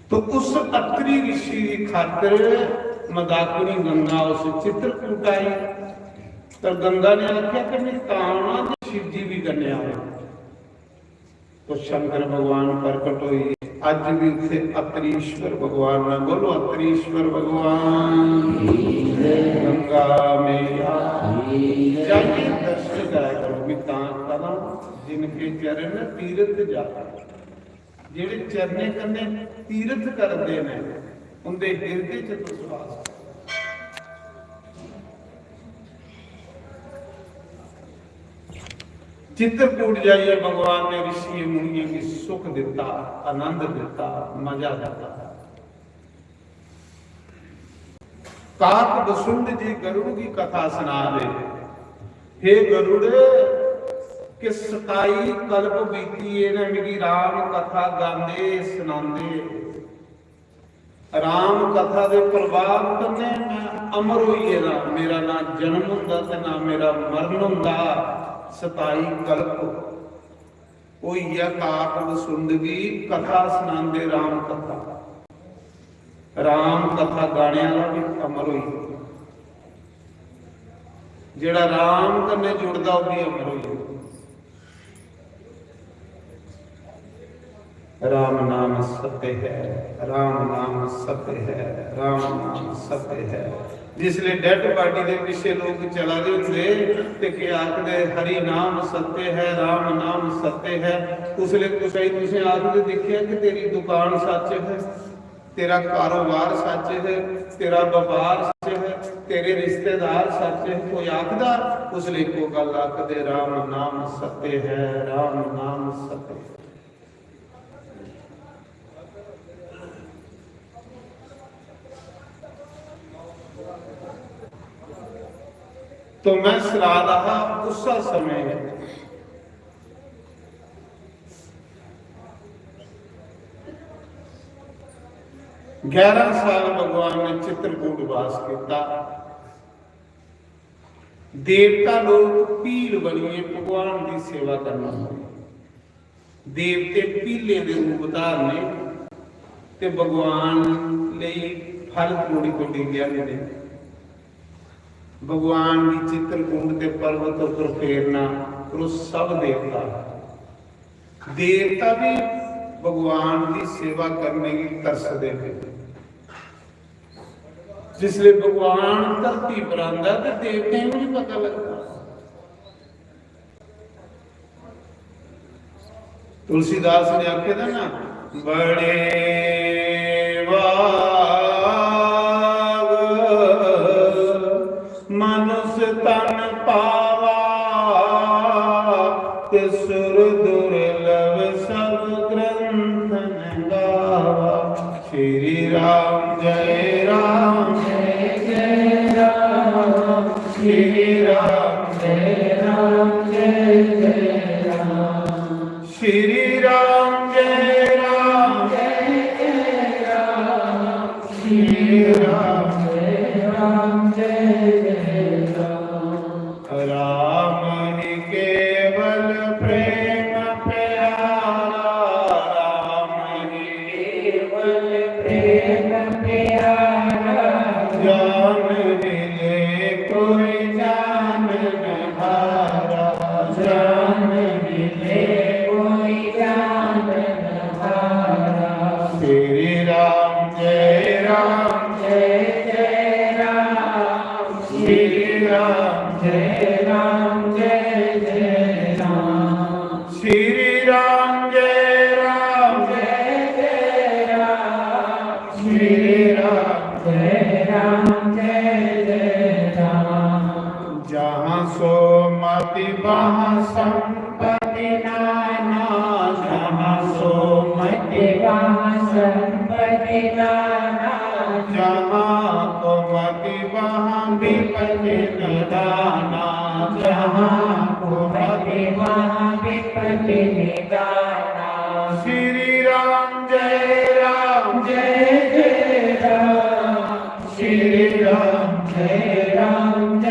तो उस अत्रि ऋषि की खातिर मंदाकिनी गंगा उस चित्रकूट आई। तो गंगा ने आख्या कि मैं तां आना जे शिव जी भी कन्ने आवे। तो शंकर भगवान प्रकट हुए। अज भी उसे अत्रीश्वर भगवान ना बोलो, अत्रीश्वर भगवान की जय। गंगा मैया की जय। जाइए दर्शन करा करो। मैं तां करा, जिनके चरण तीर्थ जाता, जेड़े चरणे कन्ने तीर्थ करदे ने, उंदे हिरदे च तुस वास करो। चित्रकूट जाइयै भगवान ने ऋषियें मुनियें गी सुख दिता, आनंद दिता, मजा दिता। काक बसुंड जी गरुड़ गी कथा सना दे, हे गरुड़, कि सताई कल्प बीती गे न मिगी राम कथा गांदे सनांदे। राम कथा दे प्रभाव कन्नै मैं अमर होई गेदा, मेरा ना जन्म होंदा ते ना मेरा मरण होंदा। सताई कल्प होई गेआ काक बसुंड गी कथा सनांदे राम कथा। राम कथा गाने आह्ला बी अमर होई गेआ। जेह्ड़ा राम कन्नै जुड़दा, ओह् बी अमर होई गेआ। राम नाम सत्य है, राम नाम सत्य है, राम नाम सत्य है। जिसले डेड बॉडी दे पिछे लोग चला दे होंदे ते के आखदे, "हरि नाम सत्य है, राम नाम सत्य है।" उसले कुसै गी तुसें आखदे दिक्खेआ कि तेरी दुकान सच है, तेरा कारोबार सच है, तेरा व्यापार सच है, तेरे रिश्तेदार सच है, कोई आखदा? उसले इक्को गल आखदे, "राम नाम सत्य है, राम नाम सत्य है।" तो मैं सना दा हा, उस्सै समें ग्यारह साल भगवान ने चित्रकूट वास किया। देवता लोग भील बनिए भगवान की सेवा करना लगे। देवते भीलें दे रूप धारने ते भगवान लेई फल तोड़ी तोड़ी लियाने। भगवान दी चित्रकूट दे पर्वत उपर प्रेरणा करो सब देवता। देवता भी भगवान की सेवा करने की तरसदे पे। जिसले भगवान धरती पर आंदा ते देवतें नूं भी पता लगदा। तुलसीदास ने आखे दा ना, "बड़े भाग मनुष्य तन पावा, ते सुर दुर्लभ सब ग्रंथन गावा।" श्री राम जय राम, जय जय राम, श्री राम जय राम, जय जय राम। श्री राम जय राम, जय जय राम, श्री राम जय राम, जय जय राम। राम ही केवल प्रेम प्यारा, राम ही केवल प्रेम प्यारा। जान मिले कोई जान न हारा, जान मिले कोई जान न हारा। श्री राम जय राम, जय जय राम। श्री राम जय राम, जय जय राम। श्री राम जय राम, जय जय राम। श्री राम जय राम, जय जय राम। जहाँ सोमति वहाँ संपत्ति नाना, जहाँ सोमति वहाँ संपत्ति नाना। जहाँ कुमति वहाँ विपति निदाना, जहाँ कुमति वहाँ विपति निदाना। श्री राम जय राम, जय जय राम। श्री राम जय राम, जय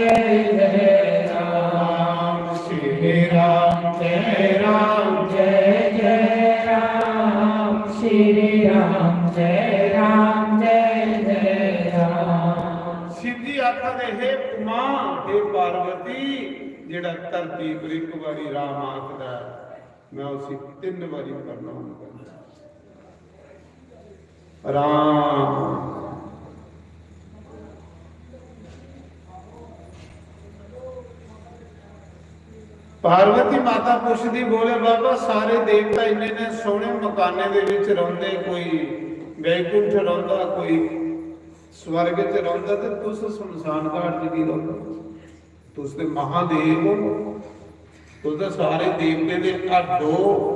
जय राम। श्री राम जय राम, जय जय राम। श्री राम जय राम, जय जय राम। शिव जी आखा दे, "हे उमा, हे पार्वती, जेड़ा धरती पर एक बारी राम आखदा है, मैं उसी तीन बारी प्रणाम करना।" राम। पार्वती माता पुछदी, "भोले बाबा, सारे देवता इन्ने ने सोहने मकाने दे विच रौंदे, कोई बैकुंठ रौंदा, कोई स्वर्ग च रौंदा, ते तुस शमशान घाट च की रौंदे? तुस ते महादेव हो।" तुस सारे देवतें दे हद्दो,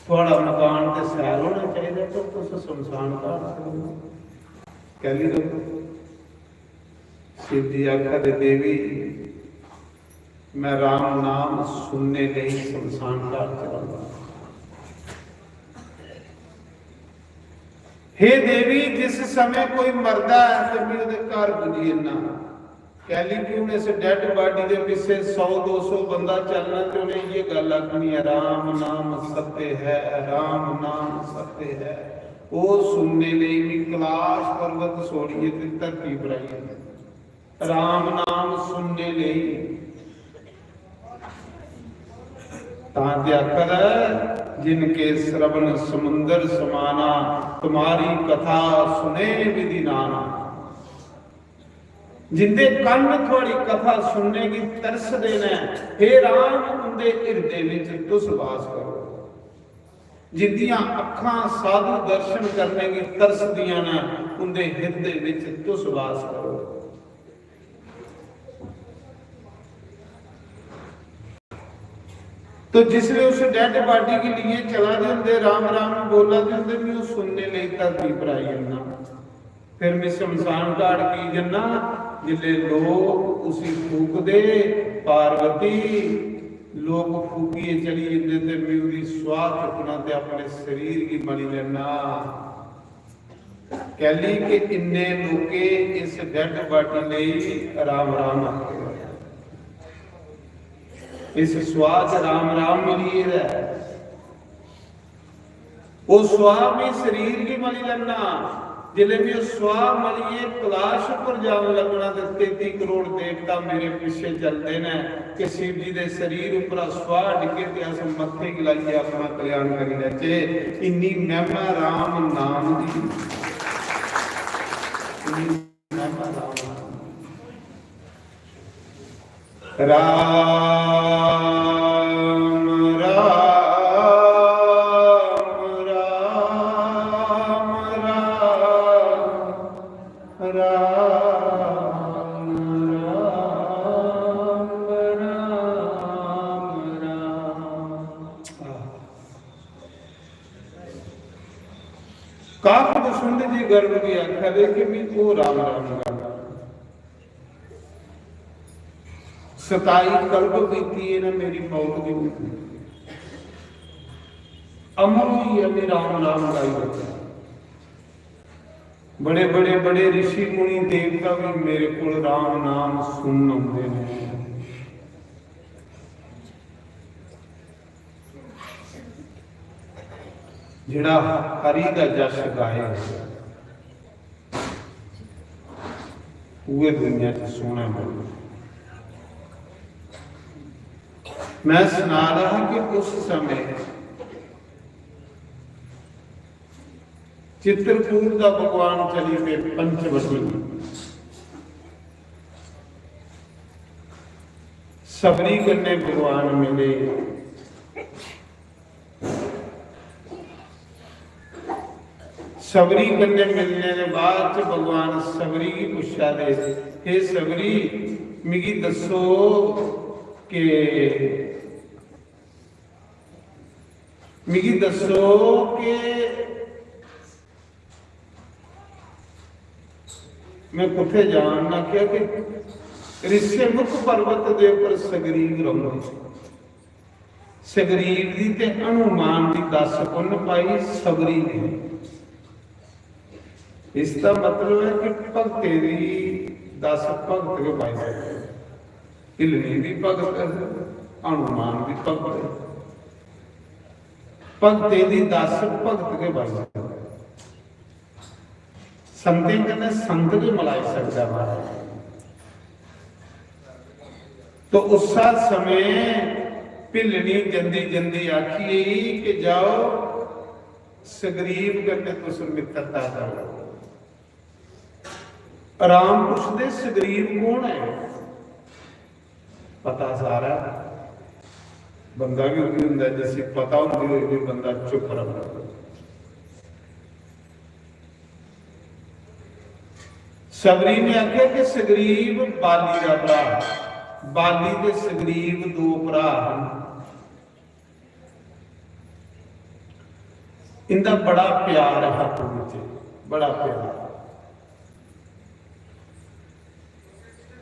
थुआड़ा मकान ते सैल होना चाहिदा, पर तुस शमशान घाट च रौंह्दे ओ। कैह्ली रौंह्दे ओ? शिव जी आखा दे, "देवी, मैं राम नाम सुनने लेई शमशान घाट च रौंह्दा।" हे देवी, जिस समय कोई मरदा ऐ ते मैं ओह्दे घर पुज्जी जन्ना। कैह्ली कि हून इस डेड बॉडी दे पिच्छे सौ दो सौ बंदा चलना ते उ'नें इ'यै गल्ल आखनी ऐ, "राम नाम सत्य है, राम नाम सत्य है।" ओह् सुनने लेई मी कैलाश पर्वत छोड़ियै ते धरती पर आई जंदे। राम नाम सुनने लेई। तां ते आखदा ऐ, "जिनके श्रवण समुंदर समाना, तुम्हारी कथा सुने विधि नाना।" जिंदे कन्न थुआड़ी कथा सुनने गी तरसदे न, हे राम, उंदे हिरदे विच तुस वास करो। जिंदियां अक्खां साधु दर्शन करने गी तरसदियां न, उंदे हिरदे विच तुस वास करो। तो जिसले उस डेड बॉडी गी लेइयै चला दे होंदे, राम राम बोला दे होंदे, मैं ओह् सुनने लेई धरती पर आई जन्ना। फिर मैं शमशान घाट की जन्ना, जिसले लोक उसी फूकदे, पार्वती, लोक फूकियै चली जंदे ते मैं ओह्दी सुआह चुक्कना ते अपने शरीर गी मली लैना। कैह्ली कि इन्ने लोके इस डेड बॉडी लेई राम राम आखे। इस सुआह च राम राम मिलियै ऐ। ओह् सुआह में शरीर गी मली लैना। जिसलै में ओह् सुआह मलियै कैलाश उप्पर जान लगना ते तेती करोड़ देवता मेरे पिच्छे चलदे न कि शिव जी दे शरीर उप्परा सुआह डिग्गे ते अस मत्थे गी लाइयै अपना कल्याण करी लैचे। इन्नी महिमा राम नाम दी, इन्नी महिमा राम नाम दी। राम, राम, राम, राम, राम, राम, राम, राम। काकभुशुंड जी गर्भ गी आखा दे कि मी ओह् राम राम गल। सताई कल्प बीती है ना मेरी मौत दी। अमर होई है, मैं राम राम गाई बच्चा। बड़े, बड़े, बड़े ऋषि मुनि देवता भी मेरे कोल राम नाम सुनन आउंदे ने। जेड़ा हरि दा जश गाए, उए दुनिया च सोहना बने। मैं सना रहा कि उस समय चित्रकूट दा भगवान चली पे पंचवटी। सबरी कन्नै भगवान मिले। सबरी कन्नै मिलने दे बाद च भगवान सबरी गी पुच्छा दे, "हे सबरी, मिगी दस्सो कि, मिगी दस्सो कि मैं कुत्थे जां?" उन्नै आखेआ कि ऋष्यमुख पर्वत दे उप्पर सगरीव रौंह्दे। सगरीव दी ते हनुमान दी दस पुन्न पाई, सबरी दी। इसदा मतलब है कि भगते दी दस भगत गै पाई सकदे। भिल्लनी भी भगत, हनुमान भी भगत। भगते दी दस भगत गै पाई सकदे। संतें कन्नै संत गै मलाई सकदा महाराज। तो उस्सा समय भिल्लनी जंदी जंदी आखी कि जाओ, सगरीव कन्नै तुस मित्रता करो। राम पुछदे, "सगरीव कौन है?" पता सारा। बंदा भी उही होंदा जिसी पता होंदी होई भी बंदा चुप रौंह्दा। सबरी ने आखेआ कि सगरीव बाली दा भ्रा। बाली ते सुग्रीव दो भ्राऽ हन। इंदा बड़ा प्यार हा, पूर्व च बड़ा प्यार।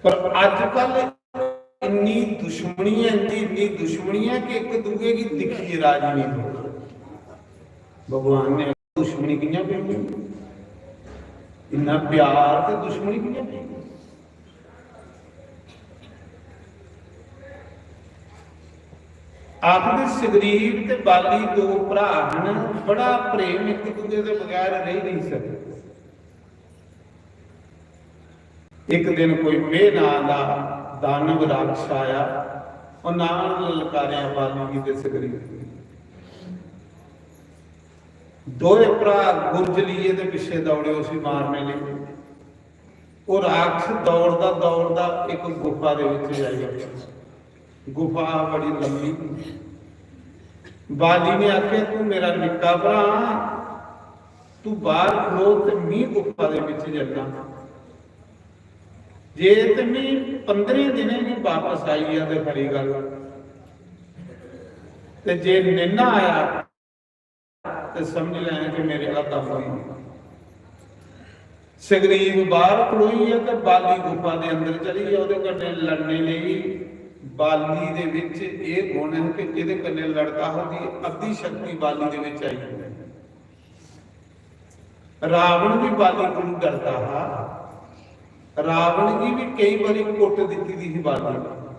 पर अजकल इन्नी दुश्मनी ऐ, इंदी इन्नी दुश्मनी ऐ कि इक दूए गी दिक्खियै राजी नहीं होंदे। भगवान ने दुश्मनी कि'यां पेई? इन्ना प्यार ते दुश्मनी कि'यां पेई? आखदे सुग्रीव ते बाली दो भ्राऽ हन, बड़ा प्रेम, इक दूए दे बगैर रेही नहीं सकदे। एक दिन कोई मेह नां दा दानव राक्षस आया, उन्नै ललकारेआ बाली गी ते सुग्रीव गी। दोए भ्राऽ गुरज लेइयै ते पिच्छे दौड़े उसी मारने लेई। ओह् राक्षस दौड़दा दौड़दा इक गुफा दे विच जाई बड़ेआ। गुफा बड़ी लम्मी। बाली ने आखेआ, "तू मेरा निक्का भ्राऽ, तू बाहर खड़ो ते मी गुफा दे विच जन्ना। जे ते मी पंदरें दिनें गी वापस आई गेआ ते खरी गल्ल, ते जे नेईं ना आया ते समझ लैं कि मेरे कोला कम्म होई गेआ।" सुग्रीव बाहर खड़ोई गेआ ते बाली गुफा दे अंदर चली गेआ ओह्दे कन्नै लड़ने लेई। बाली दे विच एह् गुण है कि जेह्दे कन्नै लड़दा हा, ओह्दी अद्धी शक्ति बाली दे विच आई जंदी। रावण भी बाली कोलू डरदा हा। रावण गी भी कई बारी कुट्ट दित्ती दी ही बाली ने।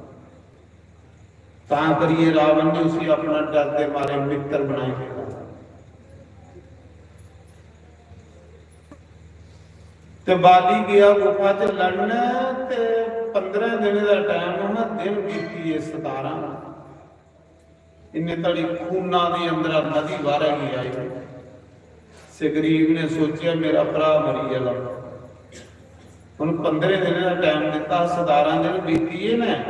तां करियै रावण ने उसी अपना डर दे मारे मित्र बनाई लेदा। ते बाली गया गुफा च लड़न, ते पंदरें दिनें दा टाइम हा, दिन बीती गे सतारां। इन्ने धड़ी खूना दे अंदरा नदी बाहरै गी आई। सुग्रीव ने सोचेआ, "मेरा भ्राऽ मरी गेआ।" उन पंदरें दिनें दा टाइम दित्ता, सतारां दिन बीती गे न,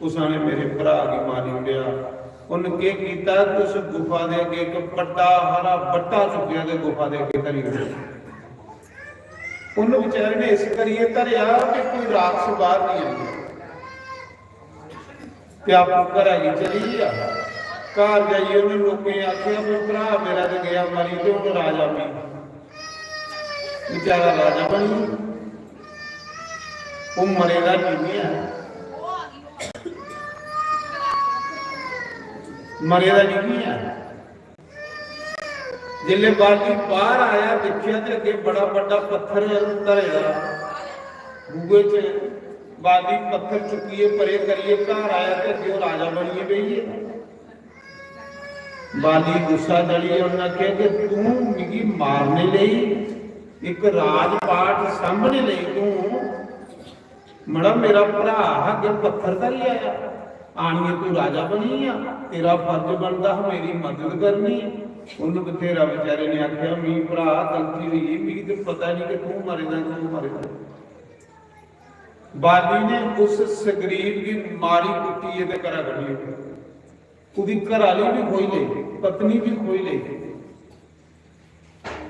कुसै ने मेरे भ्राऽ गी मारी ओड़ेआ। उन केह् कीता कि उस गुफा दे अग्गें इक बड्डा हारा बट्टा चुक्केआ ते गुफा दे अग्गें धरी ओड़ेआ। उन बेचारे ने इस करियै धरेआ कि कोई राक्षस बाहर नहीं आंदा। ते आपूं घरा गी चली गेआ। घर जाइयै उ'नें लोकें गी आखेआ, "भाई, भ्राऽ मेरा ते गेआ मरी, ते हून राजा मी, बेचारा राजा बनी गेआ। ओह् मरे दा निं ऐ, मरे दा निं ऐ।" जिसलै बाली बाहर आया, दिक्खेआ ते अग्गें बड़ा बड्डा पत्थर धरे दा बूहे च। बाली पत्थर चुक्कियै परे करियै घर आया ते अग्गें ओह् राजा बनियै बेही गेआ। बाली गुस्सा चढ़ी गेआ, उन्नै आखेआ कि तूं मिगी मारने लेई इक राजपाट सांभने लेई तूं मड़ा, मेरा भ्राऽ हा, अग्गें पत्थर धरी आया, आनियै तूं राजा बनी गेआ। तेरा फर्ज बनदा हा मेरी मदद करनी। उन्न बथेरा बेचारे ने आखेआ, "मी भ्राऽ, गलती होई गेई, मिगी ते पता निं कि तूं मरे दा, तूं मरे दा।" बाली ने उस सुग्रीव गी मारी कुट्टियै ते घरा कड्ढी ओड़ेआ। ओह्दी घरै आह्ली बी खोई लेई, पत्नी बी खोई लेई।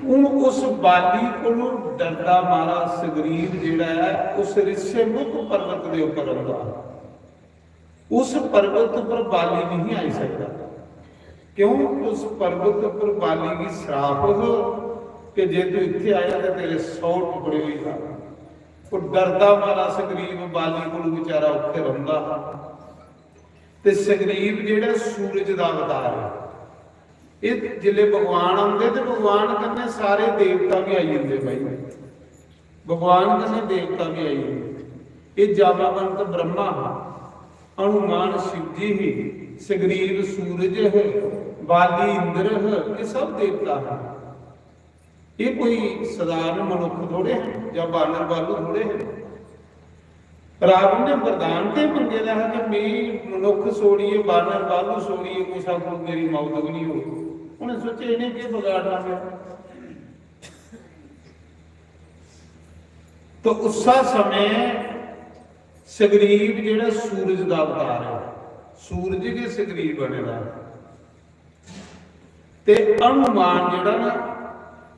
हून उस बाली कोलू डरदा मारा सुग्रीव जेह्ड़ा ऐ, उस ऋष्यमुख पर्वत दे उप्पर रौंह्दा। उस पर्वत उप्पर बाली नहीं आई सकदा। क्यों? उस पर्वत उप्पर बाली गी श्राप हो कि जे तू इत्थे आया ते तेरे सौ टुकड़े होई जाने। ओह् डरदा मारा सुग्रीव बाली कोलू बेचारा उत्थे रौंह्दा हा। ते सुग्रीव जेह्ड़ा सूरज दा अवतार ऐ, एह् जिसलै भगवान औंदे ते भगवान कन्नै सारे देवता बी आई जंदे भाई, भगवान कन्नै देवता बी आई जंदे। एह् जामावंत ब्रह्मा हा, हनुमान शिव जी ही, सुग्रीव सूरज हे, बाली इंद्र हे, एह् सब देवता हे। एह् कोई सधारण मनुक्ख थोड़े हे जां बानर बालू थोड़े हे। रावण ने वरदान ते मंगे दा हा कि मी मनुक्ख छोड़ियै, बानर बालू छोड़ियै कुसै कोल मेरी मौत बी नहीं होग। उ'नें सोचेआ, "इ'नें केह् बगाड़ना पेआ?" तो उस्सा समें सुग्रीव जेह्ड़ा सूरज दा अवतार ऐ, सूरज गै सुग्रीव बने दा ऐ। ते हनुमान जेह्ड़ा ना,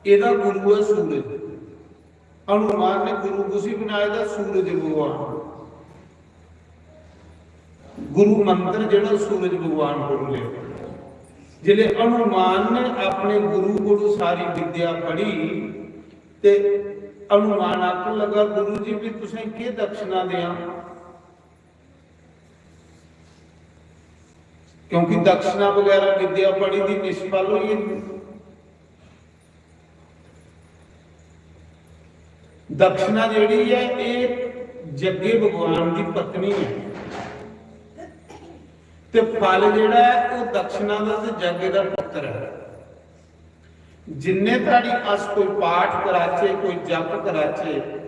एह्दा गुरु ऐ सूरज। हनुमान ने गुरु कुसी बनाए दा? सूरज भगवान। गुरु मंत्र जेह्ड़ा सूरज भगवान कोल लेआ। जिसले हनुमान ने अपने गुरु कोल सारी विद्या पढ़ी ते हनुमान आखन लगा, "गुरु जी, भी तुसें केह् दक्षिणा देआं?" क्योंकि दक्षिणा बगैरा विद्या पढ़ी दी निष्फल होई जंदी। दक्षिणा जेह्ड़ी ऐ, एह् जग्गे भगवान दी पत्नी ऐ, ते फल जेह्ड़ा ऐ, ओह् दक्षिणा दा ते जग्गे दा पुत्तर ऐ। जिन्ने धड़ी अस कोई पाठ कराचे, कोई जप कराचे,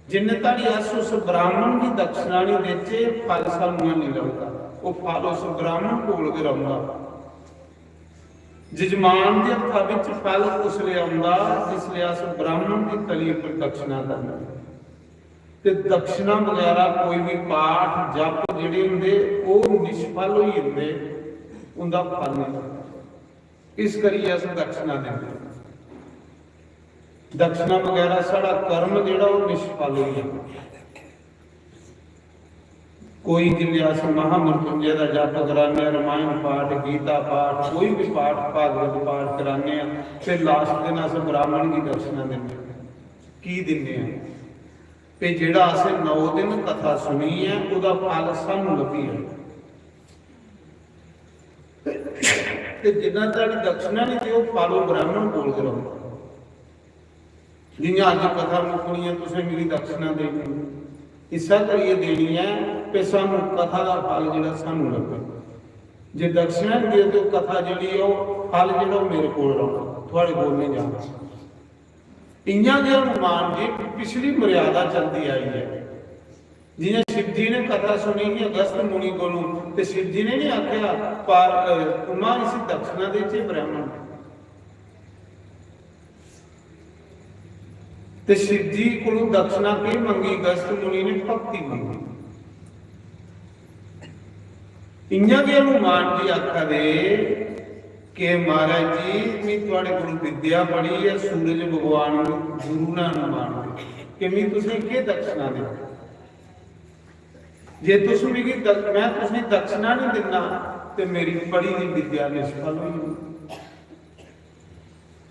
जिन्ने धड़ी अस उस ब्राह्मण गी दक्षिणा नहीं देचे, फल सानू नहीं लगदा। ओह् फल उस ब्राह्मण कोल गै रौंह्दा। जजमान दे हत्था विच फल उसले औंदा, जिसले अस ब्राह्मण दी तली पर दक्षिणा दिंदे। ते दक्षिणा बगैरा कोई भी पाठ, जप जेह्ड़े होंदे, ओह् निष्फल होई जंदे, उंदा फल नहीं लगदा। इस करियै अस दक्षिणा दिंदे। दक्षिणा बगैरा साढ़ा कर्म जेह्ड़ा, ओह् निष्फल होई जंदा। कोई जिसलै अस महामृत्युंजय दा जप कराने, रामायण पाठ, गीता पाठ, कोई भी पाठ, भागवत पाठ कराने आं, फिर लास्ट दिन अस ब्राह्मण गी दक्षिणा दिन्ने आं। की दिन्ने आं? ते जेह्ड़ा असें नौ दिन कथा सुनी ऐ, ओह्दा फल सानू लब्भी जाना। ते जिन्ना धड़ी दक्षिणा नहीं देओ, फल ओह् ब्राह्मण कोल गै रौंह्दा। जि'यां अज्ज कथा मुक्कनी ऐ, तुसें मिगी दक्षिणा देनी ऐ, इस्सै करियै देनी ऐ कि सानू कथा दा फल जेह्ड़ा सानू लब्भे। जे दक्षिणा नहीं देओ, ते ओह् कथा जेह्ड़ी ऐ, ओह् फल जेह्ड़ा, ओह् मेरे कोल रौह्ना, थुआढ़े कोल नहीं जाना। इ'यां गै हनुमान जी पिछली मर्यादा चलदी आई ऐ। जि'यां शिव जी ने कथा सुनी ही अगस्त मुनि कोलों, ते शिव जी ने नहीं आख्या, "पार, अ, उमा, इसी दक्षिणा देचे ब्राह्मण।" ते शिव जी कोलों दक्षिणा केह् मंगी? अगस्त मुनि ने भक्ति मंगी। इ'यां गै हनुमान जी आखा दे कि महाराज जी, मी थुआढ़े कोल विद्या पढ़ी ऐ, सूरज भगवान गुरु ने हनुमान दे, कि मी तुसें केह् दक्षिणा देनी? जे तुस मिगी द-, मैं तुसें दक्षिणा नहीं दिन्ना, ते मेरी पढ़ी दी विद्या निष्फल होई जानी।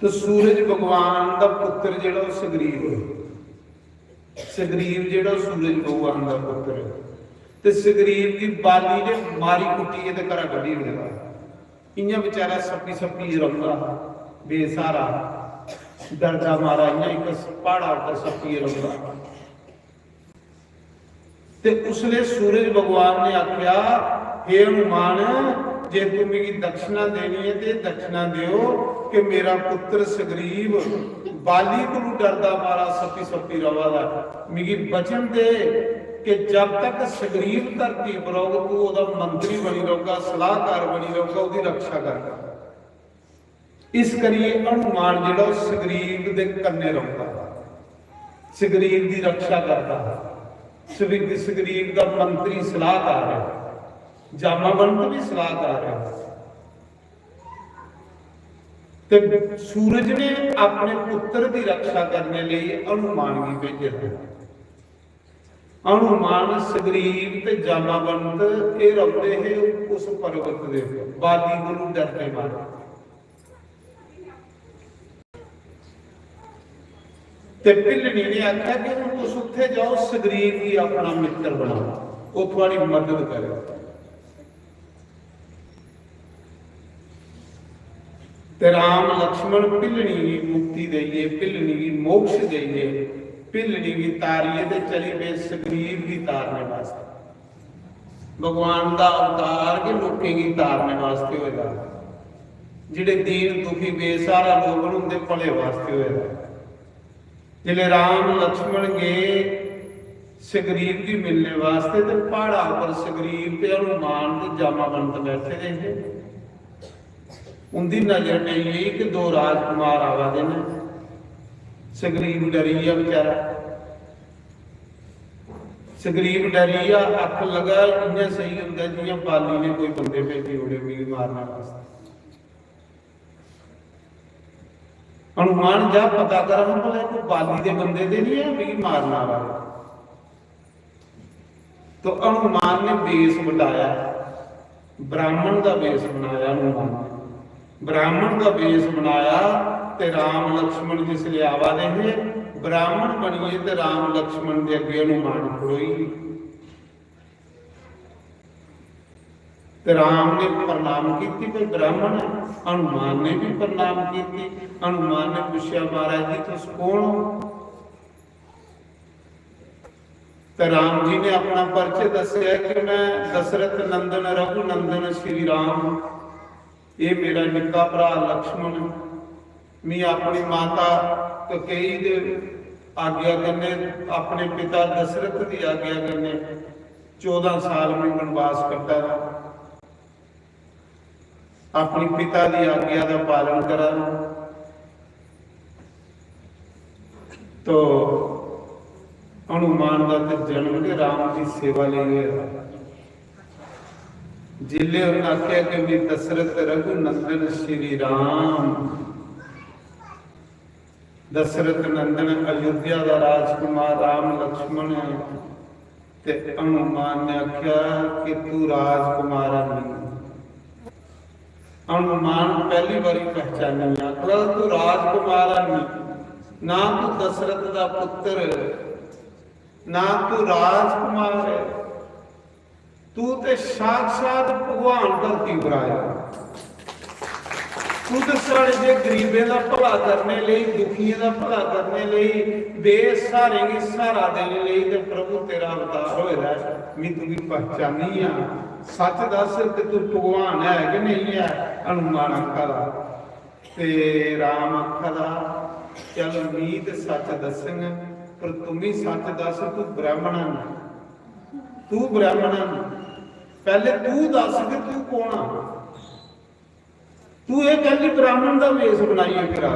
तो सूरज भगवान दा पुत्र जेह्ड़ा, ओह् सुग्रीव ऐ। सुग्रीव जेह्ड़ा, ओह् सूरज भगवान दा पुत्र ऐ। ते सुग्रीव गी बाली ने मारी कुट्टियै ते घरा कड्ढी ओड़े दा। इ'यां बेचारा सप्पी सप्पियै रौंह्दा हा, बेसहारा, डरदा मारा इ'यां इक प्हाड़ा उप्पर सप्पियै रौंह्दा। ते उसले सूरज भगवान ने आख्या, "हे हनुमान, जे तू मिगी दक्षिणा देनी ऐ ते दक्षिणा देओ कि मेरा पुत्र सुग्रीव बाली कोलू डरदा मारा सप्पी सप्पी रवा दा, मिगी वचन दे कि जब तक सुग्रीव धरती पर रौह्ग, तू ओह्दा मंत्री बनी रौह्गा, सलाहकार बनी रौह्गा, ओह्दी रक्षा करगा।" इस करियै हनुमान जेह्ड़ा, ओह् सुग्रीव दे कन्नै रौंह्दा हा, सुग्रीव दी रक्षा करदा हा। सुग्रीव, सुग्रीव दा मंत्री सलाहकार है, जामावंत भी सलाहकार है। ते सूरज ने अपने पुत्र दी रक्षा करने लेई हनुमान गी भेजे दा। हनुमान, सुग्रीव ते जामावंत, एह् रौंह्दे हे उस पर्वत दे उप्पर, बाली कोलू डरदे मारे। ते भिल्लनी ने आखेआ कि "हून तुस उत्थे जाओ, सुग्रीव गी अपना मित्तर बनाओ, ओह् थुआढ़ी मदद करे।" ते राम लक्ष्मण भिल्लनी गी मुक्ति देइयै, भिल्लनी गी मोक्ष देइयै, भिल्लनी गी तारियै ते चली पे सुग्रीव गी तारने वास्तै। भगवान दा अवतार गै लोकें गी तारने वास्तै होए दा। जेह्ड़े दीन दुखी बेसहारा लोक न, उं'दे भले वास्तै होए दा। जिसलै राम लक्ष्मण गे सुग्रीव गी मिलने वास्तै, ते प्हाड़ा उप्पर सुग्रीव ते हनुमान ते जामावंत बैठे दे हे। उं'दी नजर पेई गेई कि दो राजकुमार आवा दे न। सुग्रीव डरी गेआ बेचारा। सुग्रीव डरी गेआ, आखन लगा, "इ'यां सेही होंदा जि'यां बाली ने कोई बंदे भेजी ओड़े मिगी मारने वास्तै।" हनुमान, जा पता कर हां भला कोई बाली दे बंदे ते निं ऐ मिगी मारन आवा दे। तो हनुमान ने वेश बनाया, ब्राह्मण का वेश बनाया हनुमान ने। ब्राह्मण का वेश बनाया ते राम लक्ष्मण जिसले आवा दे हे, ब्राह्मण बनिए ते राम लक्ष्मण के अगे हनुमान खड़ोई। ते राम ने प्रणाम की, भाई ब्राह्मण है। हनुमान ने भी प्रणाम की। हनुमान ने पूछा, महाराज जी, तुम कौन हो? तो राम जी ने अपना परिचय दसिया कि मैं दशरथ नंदन रघुनंदन श्री राम, ये मेरा निक्का भरा लक्ष्मण, मैं अपनी माता कैकेयी दे आज्ञा कन्नै, अपने पिता दशरथ की आज्ञा कन्नै चौदह साल में वनवास कट्टा, अपने पिता की आज्ञा का पालन करा। तो हनुमान का तो जन्म के राम की सेवा लिए हुआ। जिले उन्हें आख्या कि भी दशरथ रघुनंदन श्री राम, दशरथ नंदन अयोध्या का राजकुमार राम लक्ष्मण, ते हनुमान ने आख्या कि तू राजकुमार नहीं। हनुमान पहली बारी पहचानी, आखदा तू राजकुमार नहीं, ना तू दशरथ का पुत्र, ना तू राजकुमार है, तू ते साक्षात भगवान धरती पर आया। तू ते साढ़े जे गरीबें दा भला करने लेई, दुखियें दा भला करने लेई, बेसहारें गी सहारा देने लेई ते प्रभु तेरा अवतार होए दा ऐ। मैं तुगी पहचानी आं। सच दस कि तू भगवान है कि नहीं है? हनुमान आखा दा। ते राम आखा दा, चल मी ते सच दस्सङ, पर तुमी सच दस, तू ब्राह्मण है, तू ब्राह्मण है, पहले तू दस कि तू कौन आ? तू ये कहली ब्राह्मण का वेश बनाइए फिरा,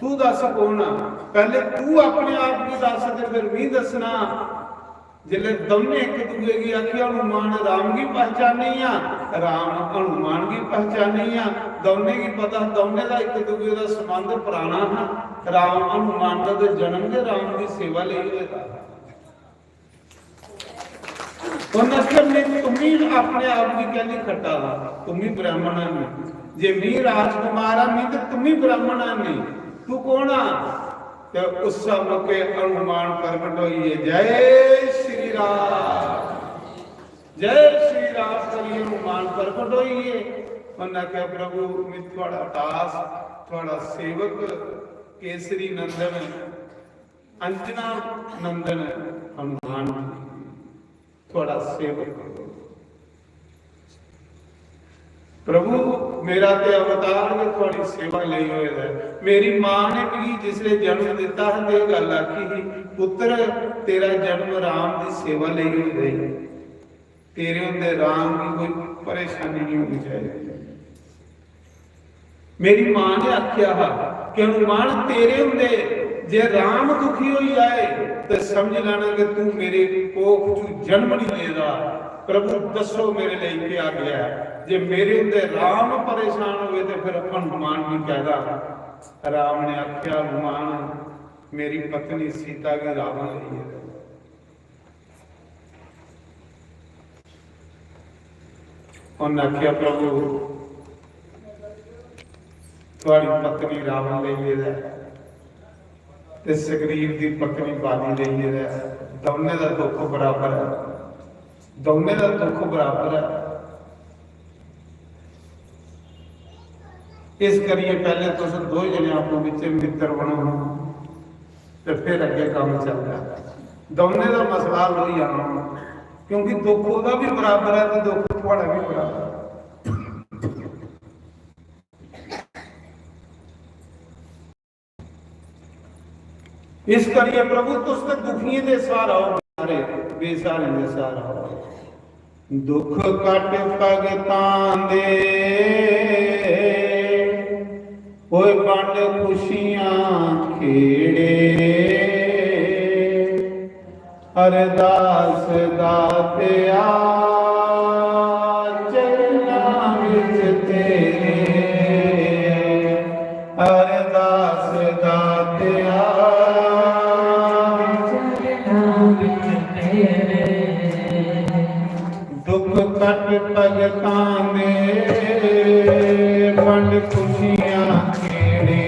तू दस कौन आ? पहले तू अपने आप की दस ते फिर मी दसना। जिसले दौने एक दूए की आखी, हनुमान राम की पहचानी आ, राम हनुमान की पहचानी आ, दौने की पता, दौने का एक दूए का संबंध पुराना है। राम हनुमान का तो जन्म के राम की सेवा ले हुए था। उन्हें आखिया, "मैं तुम्ही अपने आप की कहली खट्टा दा, तुम्ही ब्राह्मण है नहीं। जे मी राजकुमार है नहीं तो तुम्ही ब्राह्मण है नहीं। तू कौन आ?" ते उस मौके हनुमान प्रकट होइए, "जय श्री राम, जय श्री राम" करिए हनुमान प्रकट होइए। उन्हें आखिया, "प्रभु, मैं थोड़ा दास, थोड़ा सेवक, केसरी नंदन, अंजना नंदन हनुमान जी, थोड़ा सेवक।" प्रभु, मेरा ते अवतार गै थुआड़ी सेवा लेई होए दा ऐ। मेरी मां ने मिगी जिसले जन्म दिता हा ते एह गल्ल आखी ही, "पुत्र, तेरा जन्म राम दी सेवा लेई होए दा ऐ। तेरे होंदे राम गी कोई परेशानी नहीं होनी चाहिए।" मेरी मां ने आख्या हा कि हनुमान, तेरे होंदे जे राम दुखी होई जाए ते समझ लेना कि तू मेरे कोख चू जन्म नहीं लेदा। प्रभु, दसो मेरे लिए क्या गया है? जे मेरे होंदे राम परेशान हुए ते फिर हनुमान भी कहदा। राम ने आख्या, हनुमान, मेरी पत्नी सीता की रावण ले गया। उन्हें आख्या, प्रभु, थुआड़ी पत्नी रावण लेई गेदा ऐ ते सुग्रीव दी पत्नी बाली लेई गेदा ऐ। दौनें दा दुख बराबर है, दौनें दा दुख बराबर है। इस करिए पहले तुस दो जने आपूं बिच्चे मित्र बनो, ते फिर अग्गे काम चलदा। दौनें दा मसला हल होई जाना, क्योंकि दुख ओहदा भी बराबर है ते दुख थुआड़ा भी बराबर है। इस करिए प्रभु, तुस ते दुखियें दे सहारा हो, सारे बेसहारें दे सहारा हो। दुख कट भगतां दे, ओए बंड खुशियां खेड़े। अरदास दातिया चरणां विच तेरे, अरदास दातिया चरणां विच तेरे। भगतां दे बंड खुशियां केड़े,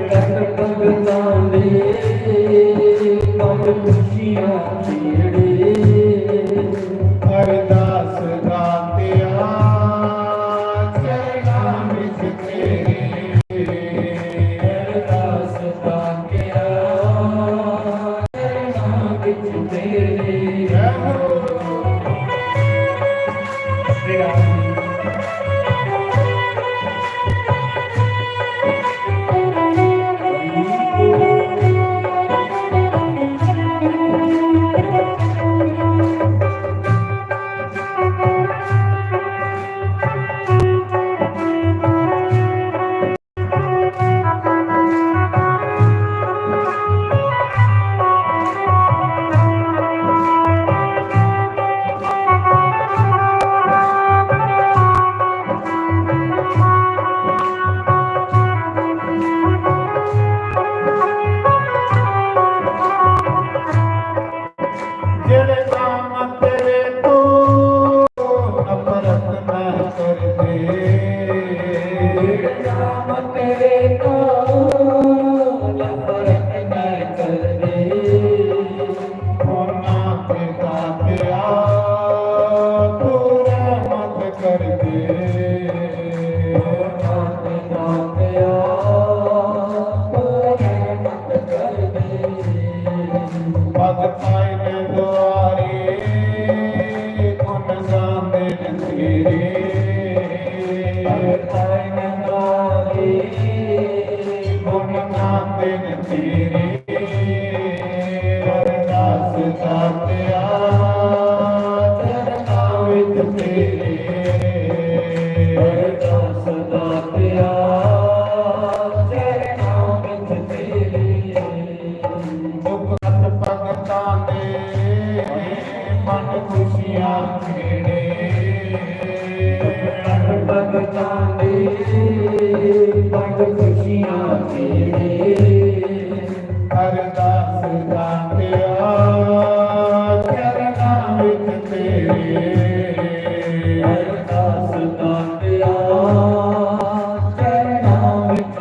भगतां दे बंड खुशियां केड़े। अरदास दातिया चरणां विच तेरे, अरदास दातिया चरणां विच तेरे। जेड़े काम तेरे तो नफरत न करदे, जेड़े काम तेरे तो नफरत न करदे, उन्हां ते दातिया तू रहमत करदे, उन्हां ते दातिया तू रहमत करदे। भगतां दे दुआरे गुण गांदे न तेरे। भगतां दे दुआरे गुण गांदे न तेरे। अरदास दातिया चरणां विच तेरे। अरदास दातिया चरणां विच तेरे। दुख कट भगतां दे बंड खुशियां केड़े। दुख कट भगतां दे बंड खुशियां केड़े। अरदास दातिया चरणां विच तेरे। अरदास दातिया चरणां विच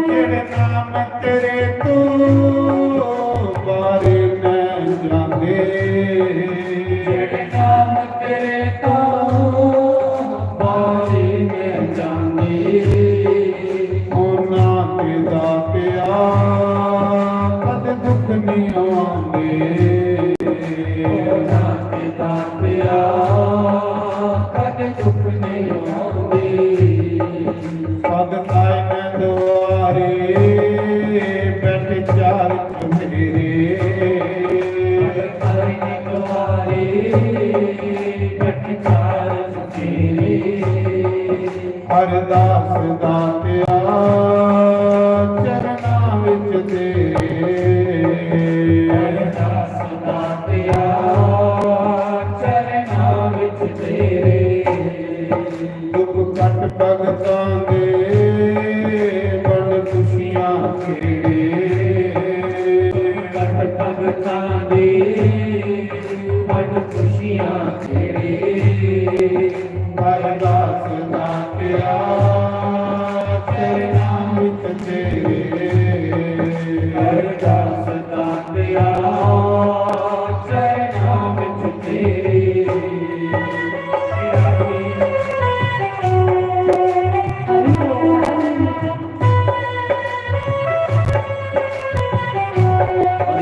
जेड़े नाम तेरे तो बारे न जांदे। जेड़े नाम तेरे तो बारे न जांदे। उन्हां ते दातिया कद दुख नहीं आंदे। उन्हां ते दातिया कद दुख नहीं आंदे। भगतां दे दुआरे बैठे चार चुफेरे। भगतां दे दुआरे बैठे चार चुफेरे। अरदास दातिया चरणां विच तेरे। अरदास दातिया चरणां विच तेरे। दुख कट भगतां दे बंड खुशियां केड़े। दुख कट भगतां दे बंड खुशियां केड़े। अरदास दातिया चरणां विच तेरे। अरदास दातिया चरणां विच तेरे। उजड़े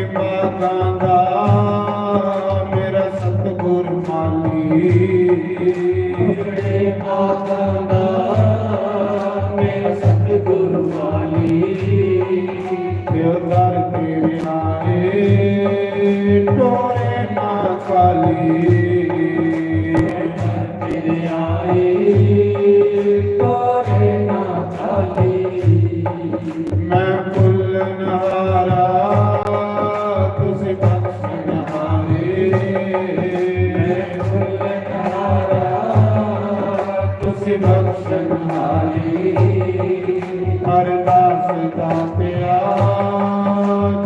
बागां दा मेरा सतगुर माली। उजड़े बागां दा मेरा सतगुर माली। दिलदार तेरे आए टोरे ना खाली। तेरे आए टोरे ना खाली। मैं भुलनहारा, तुसी बख्शनहारे। मैं भुलनहारा, तुसी बख्शनहारे। अरदास दातिया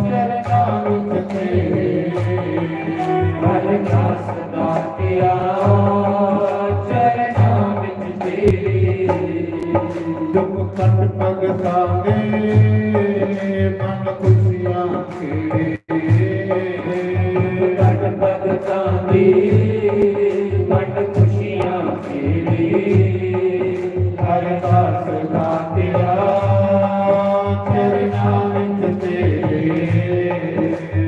चरणां विच तेरे। अरदास दातिया चरणां विच तेरे। दुख कट भगतां दे, मन खुशियां खेड़े। दुख कट भगतां दे, मन खुशियां खेड़े। अरदास दातिया चरणां विच तेरे।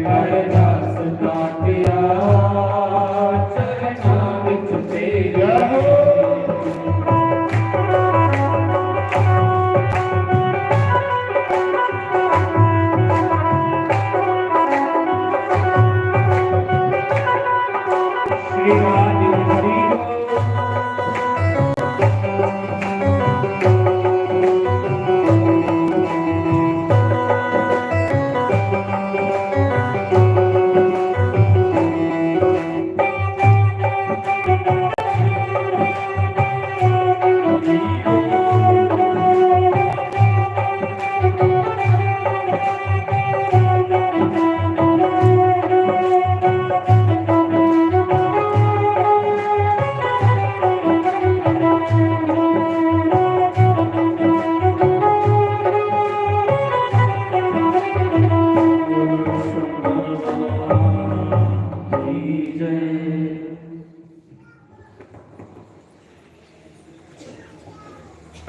अरदास दातिया चरणां विच तेरे। श्री राम जी हरि बोल।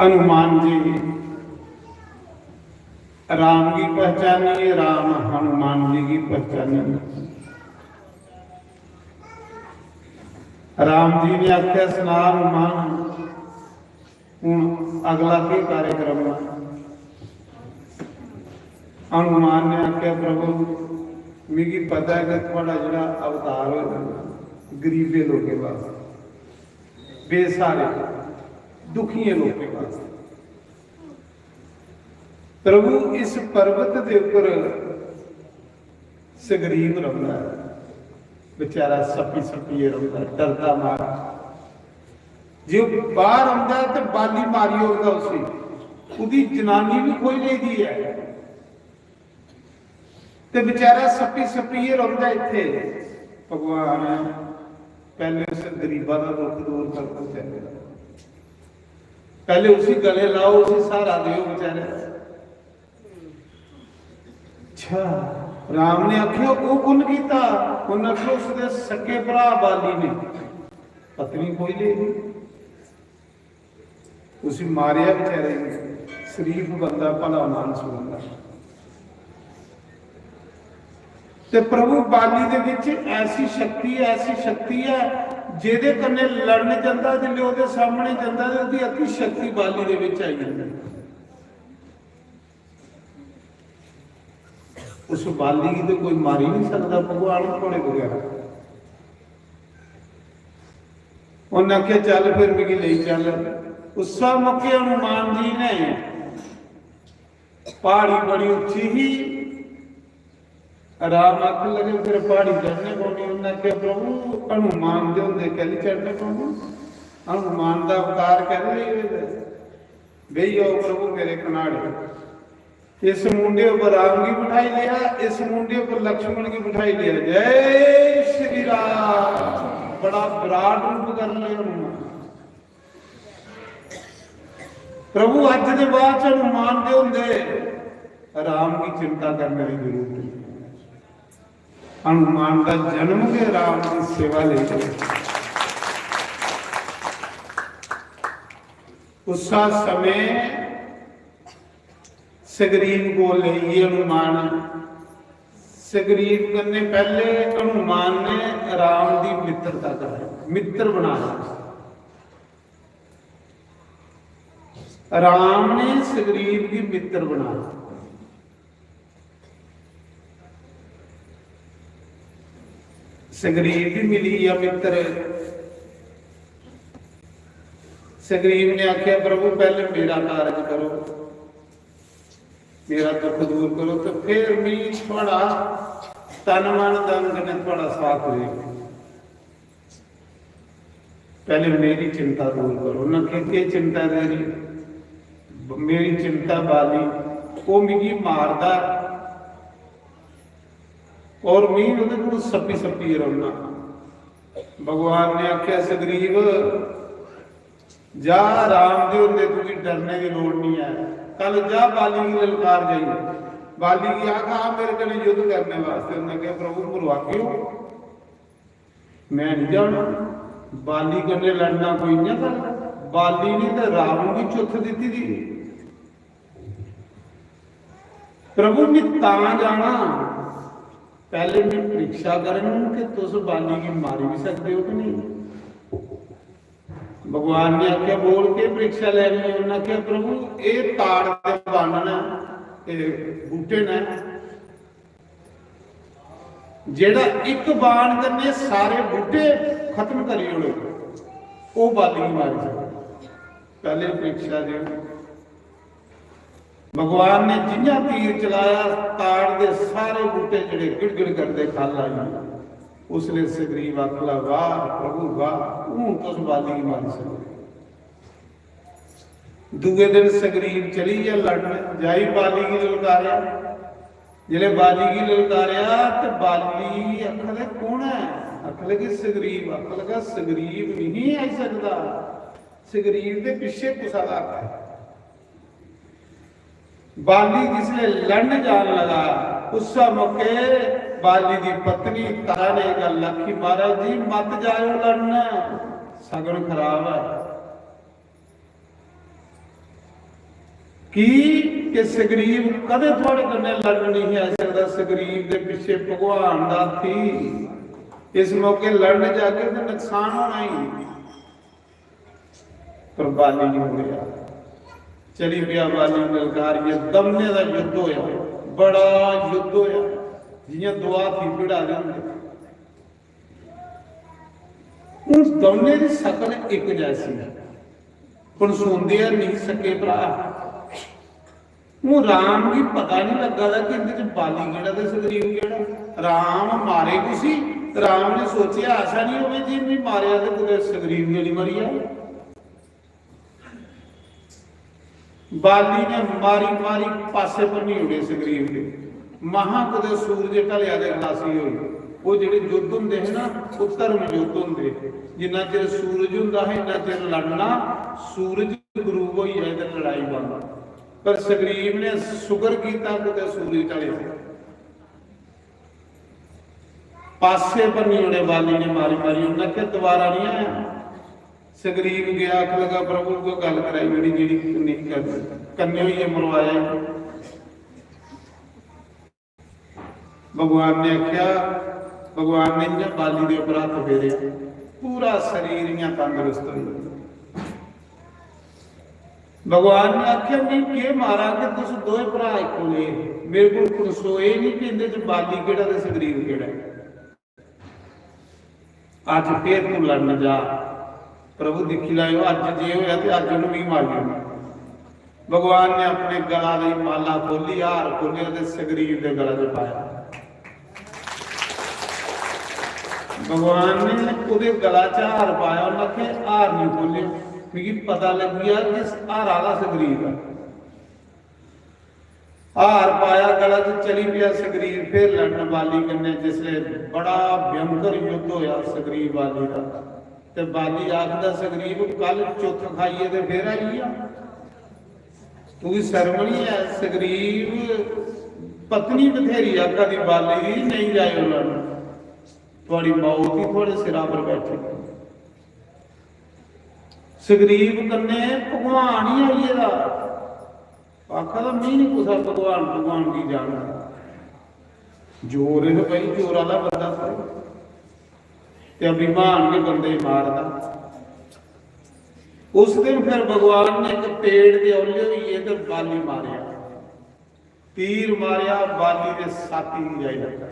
हनुमान जी राम गी पहचानिए, राम हनुमान जी गी पहचानिए। राम जी ने आख्या, "सना हनुमान, हूँ अगला केह् कार्यक्रम है?" हनुमान ने आख्या, "प्रभु, मिगी पता है कि थुआढ़ा जेह्ड़ा अवतार होए दा ना, गरीबे लोकें वास्तै, बेसहारे, दुखियें लोकें वास्तै।" प्रभु इस पर्वत दे उप्पर सुग्रीव रौंह्दा ऐ, बेचारा सप्पी सप्पियै रौंह्दा ऐ, डरदा मारा। जे ओह् बाह्र औंदा ऐ ते बाली मारी ओड़दा उसी, ओह्दी जनानी बी खोई लेदी ऐ। ते बेचारा सप्पी सप्पियै रौंह्दा इत्थै। भगवान पैह्ले उस गरीबा दा दुख दूर करो बेचारे दा। पैह्ले उसी गले लाओ, उसी स्हारा देओ बेचारे दा। अच्छा, राम ने आखेआ, "ओह् कु'न कीता?" उ'न्नै आखेआ, "उसदे सक्के भ्राऽ बाली ने पत्नी खोई लेई।" उसी मारेआ बेचारे गी, शरीफ बंदा, भला मानस बंदा। ते प्रभु बाली दे विच ऐसी शक्ति ऐ, ऐसी शक्ति ऐ, जेह्दे कन्नै लड़न जंदा, जिसलै ओह्दे सामने जंदा ते ओह्दी अति शक्ति बाली दे विच आई जंदी। उस बाली गी ते कोई मारी नहीं सकदा भगवान थुआढ़े बगैर। उन्नै आखेआ, "चल फिर मिगी लेई चल।" उस्सै मौके हनुमान जी ने, प्हाड़ी बड़ी उच्ची ही, राम आखन लगे, "फिर प्हाड़ी चढ़ने पौनी।" उन्हें आखेआ, "प्रभु, हनुमान दे होंदे कैल्ली चढ़ने पौनी? हनुमान दा अवतार कैल्ली लेई होए दा? बेही जाओ प्रभु मेरे कनाड़े।" इस मुंडे उप्पर राम गी बठाई लेआ, इस मुंडे उप्पर लक्ष्मण गी बठाई लेआ। जय श्री राम। बड़ा विराट रूप कर लिया हनुमान। प्रभु अज दे बाद च हनुमान दे होंदे राम की चिंता करने की जरूरत नहीं। हनुमान का जन्म के राम की सेवा ले। उस समय सुग्रीव को लेइए हनुमान, सुग्रीव कन्ने पहले हनुमान ने राम दी मित्रता कराई, मित्र बनाया। राम ने सुग्रीव की मित्र बनाया। सुग्रीव भी मिली गया मित्र। सुग्रीव ने आख्या, "प्रभु, पहले मेरा कारज करो, मेरा दुख दूर करो, तो फिर मी थुआड़ा तन मन धन कन्नै थुआड़ा साथ देग। पहले मेरी चिंता दूर करो।" उन्हें की, "केह् चिंता तेरी?" "मेरी चिंता बाली, ओह् मिगी मारदा और मी ओह्दे कोल सप्पी सप्पियै रौह्ना।" भगवान ने आखेआ, "सुग्रीव, जा, राम दे होंदे तुगी डरने दी लोड़ नहीं है। कल जा, बाली गी ललकार जाइए, बाली गी आख, आ मेरे कन्नै युद्ध करने वास्ते।" उन्हें कहा, "प्रभु, मरवागे ओ, मैं नहीं जाना।" बाली कन्नै लड़ना कोई इ'यां गल्ल ऐ? बाली ने ते रावण गी चुत्थ दित्ती दी। "प्रभु, मैं तां जाना, पैह्ले मैं परीक्षा करङ कि तुस बाली गी मारी बी सकदे ओ कि नेईं।" भगवान ने आखेआ, "बोल, केह् परीक्षा लैनी ऐ?" उन्नै आखेआ, "प्रभु, एह् ताड़ दे बन्न न, एह् बूह्टे न, जेह्ड़ा इक बाण कन्नै सारे बूह्टे खत्म करी ओड़े, ओह् बाली गी मारी सकदा।" पैह्ले परीक्षा देओ। भगवान ने जियां तीर चलाया, ताड़ दे सारे बूह्टे जेह्ड़े गिड़गिड़ करदे खल्ल आई गे। उसले सुग्रीव आखला, "वाह प्रभु वाह, हून तुस बाली गी मारी सकदे।" दूए दिन सुग्रीव चली गेआ लड़न, जाई बाली गी ललकारेआ। जिसले बाली गी ललकारेआ ते बाली आखन लगे, "कौन ऐ?" आखन लगे, "सुग्रीव।" आखन लगा, "सुग्रीव नहीं आई सकदा, सुग्रीव दे पिच्छे कुसा दा हत्थ है।" बाली जिसले लड़न जान लगा, उस मौके बाली दी पत्नी तारा ने एह् गल्ल आखी, "महाराज जी, मत जाओ लड़न, सगन खराब है।" की के सुग्रीव कदें थुआड़े कन्नै लड़न नहीं आई सकदा, सुग्रीव दे पिच्छे भगवान दा हत्थ ही। इस मौके लड़न जागे ते नुकसान होना ही। पर बाली नहीं मुड़ेआ, चली पेआ बाली ललकारियै। दमने दा युद्ध होया, बड़ा युद्ध होया, जियां दो हाथी भिड़ा दे होंदे। उस दमने दी शकल इक जैसी है, पनसोंदे है नहीं सके भ्रा। हून राम गी पता नहीं लग्गा दा कि इंदे च बाली केह्ड़ा ते सुग्रीव केह्ड़ा। राम मारे कुसी, राम ने सोचेआ ऐसा नहीं होवे जे मी मारेआ ते कुतै सुग्रीव गै नहीं मरी जाए। बाली ने मारी मारी पासे भन्नी ओड़े सुग्रीव दे। महा कुतै सूरज ढलेआ ते खलासी होई। ओह् जेह्ड़े युद्ध होंदे हे ना, ओह् धर्म युद्ध होंदे हे। जिन्ना चिर सूरज होंदा हा, इन्ना चिर लड़ना, सूरज गरूब होई जाए ते लड़ाई बंद। पर सुग्रीव ने शुक्र कीता कुतै सूरज ढलेआ। पासे भन्नी ओड़े बाली ने मारी मारी, उन्नै आखेआ, "दोबारा नहीं आया।" सुग्रीव गया, आखन लगा, "प्रभु, कोई गल्ल कराई ओड़ी जेह्ड़ी नहीं करनी, कन्ने होइयै मरवाया ही।" भगवान ने आखेआ, भगवान ने इ'यां बाली दे उप्पर हत्थ फेरेआ, पूरा शरीर इ'यां तंदरुस्त होई गेआ। भगवान ने आखेआ, "मी केह् मारा कि तुस दोए भ्रा इक्को ले, मेरे कोल पनसोए नहीं कि इंदे च बाली केह्ड़ा ते सुग्रीव केह्ड़ा ऐ। अज्ज फिर तू लड़न जा, प्रभु दिक्खी लैओ, अज्ज जे होया ते अज्ज उन्हें मी मारी ओड़ना।" भगवान ने अपने गला दी माला खोली, हार खोलेआ ते सुग्रीव दे गला च पाया। भगवान ने ओह्दे गला च हार पाया, उन्नै आखेआ, "हार निं खोह्लेओ, मिगी पता लग्गी गेआ कि इस हारा आह्ला सगरीब ऐ।" हार पाया गला च, चली पेआ सगरीब फिर लड़न बाली कन्नै। जिसलै बड़ा भयंकर युद्ध होया सगरीब बाली दा, ते बाली आखदा, "सगरीब, कल चुत्थ खाइयै ते फिर आई गेआ, तुगी शर्म निं ऐ?" सगरीब, पत्नी बथेरी आखा दी बाली दी, "नेईं जाएओ लड़न, थुआड़ी मौत ही थुआड़े सिरा पर बैठी दी।" सगरीब कन्नै भगवान ही आई गेदा। आखा दा, "मी निं कुसै भगवान, भगवान गी जानदा।" जोर है भाई, जोर आह्ला बंदा था। ते अभिमान गै बंदे गी मारदा। उस दिन फिर भगवान ने इक पेड़ दे औले होइयै ते बाली मारेआ। तीर मारेआ, बाली दे साथी गी जाई लग्गा।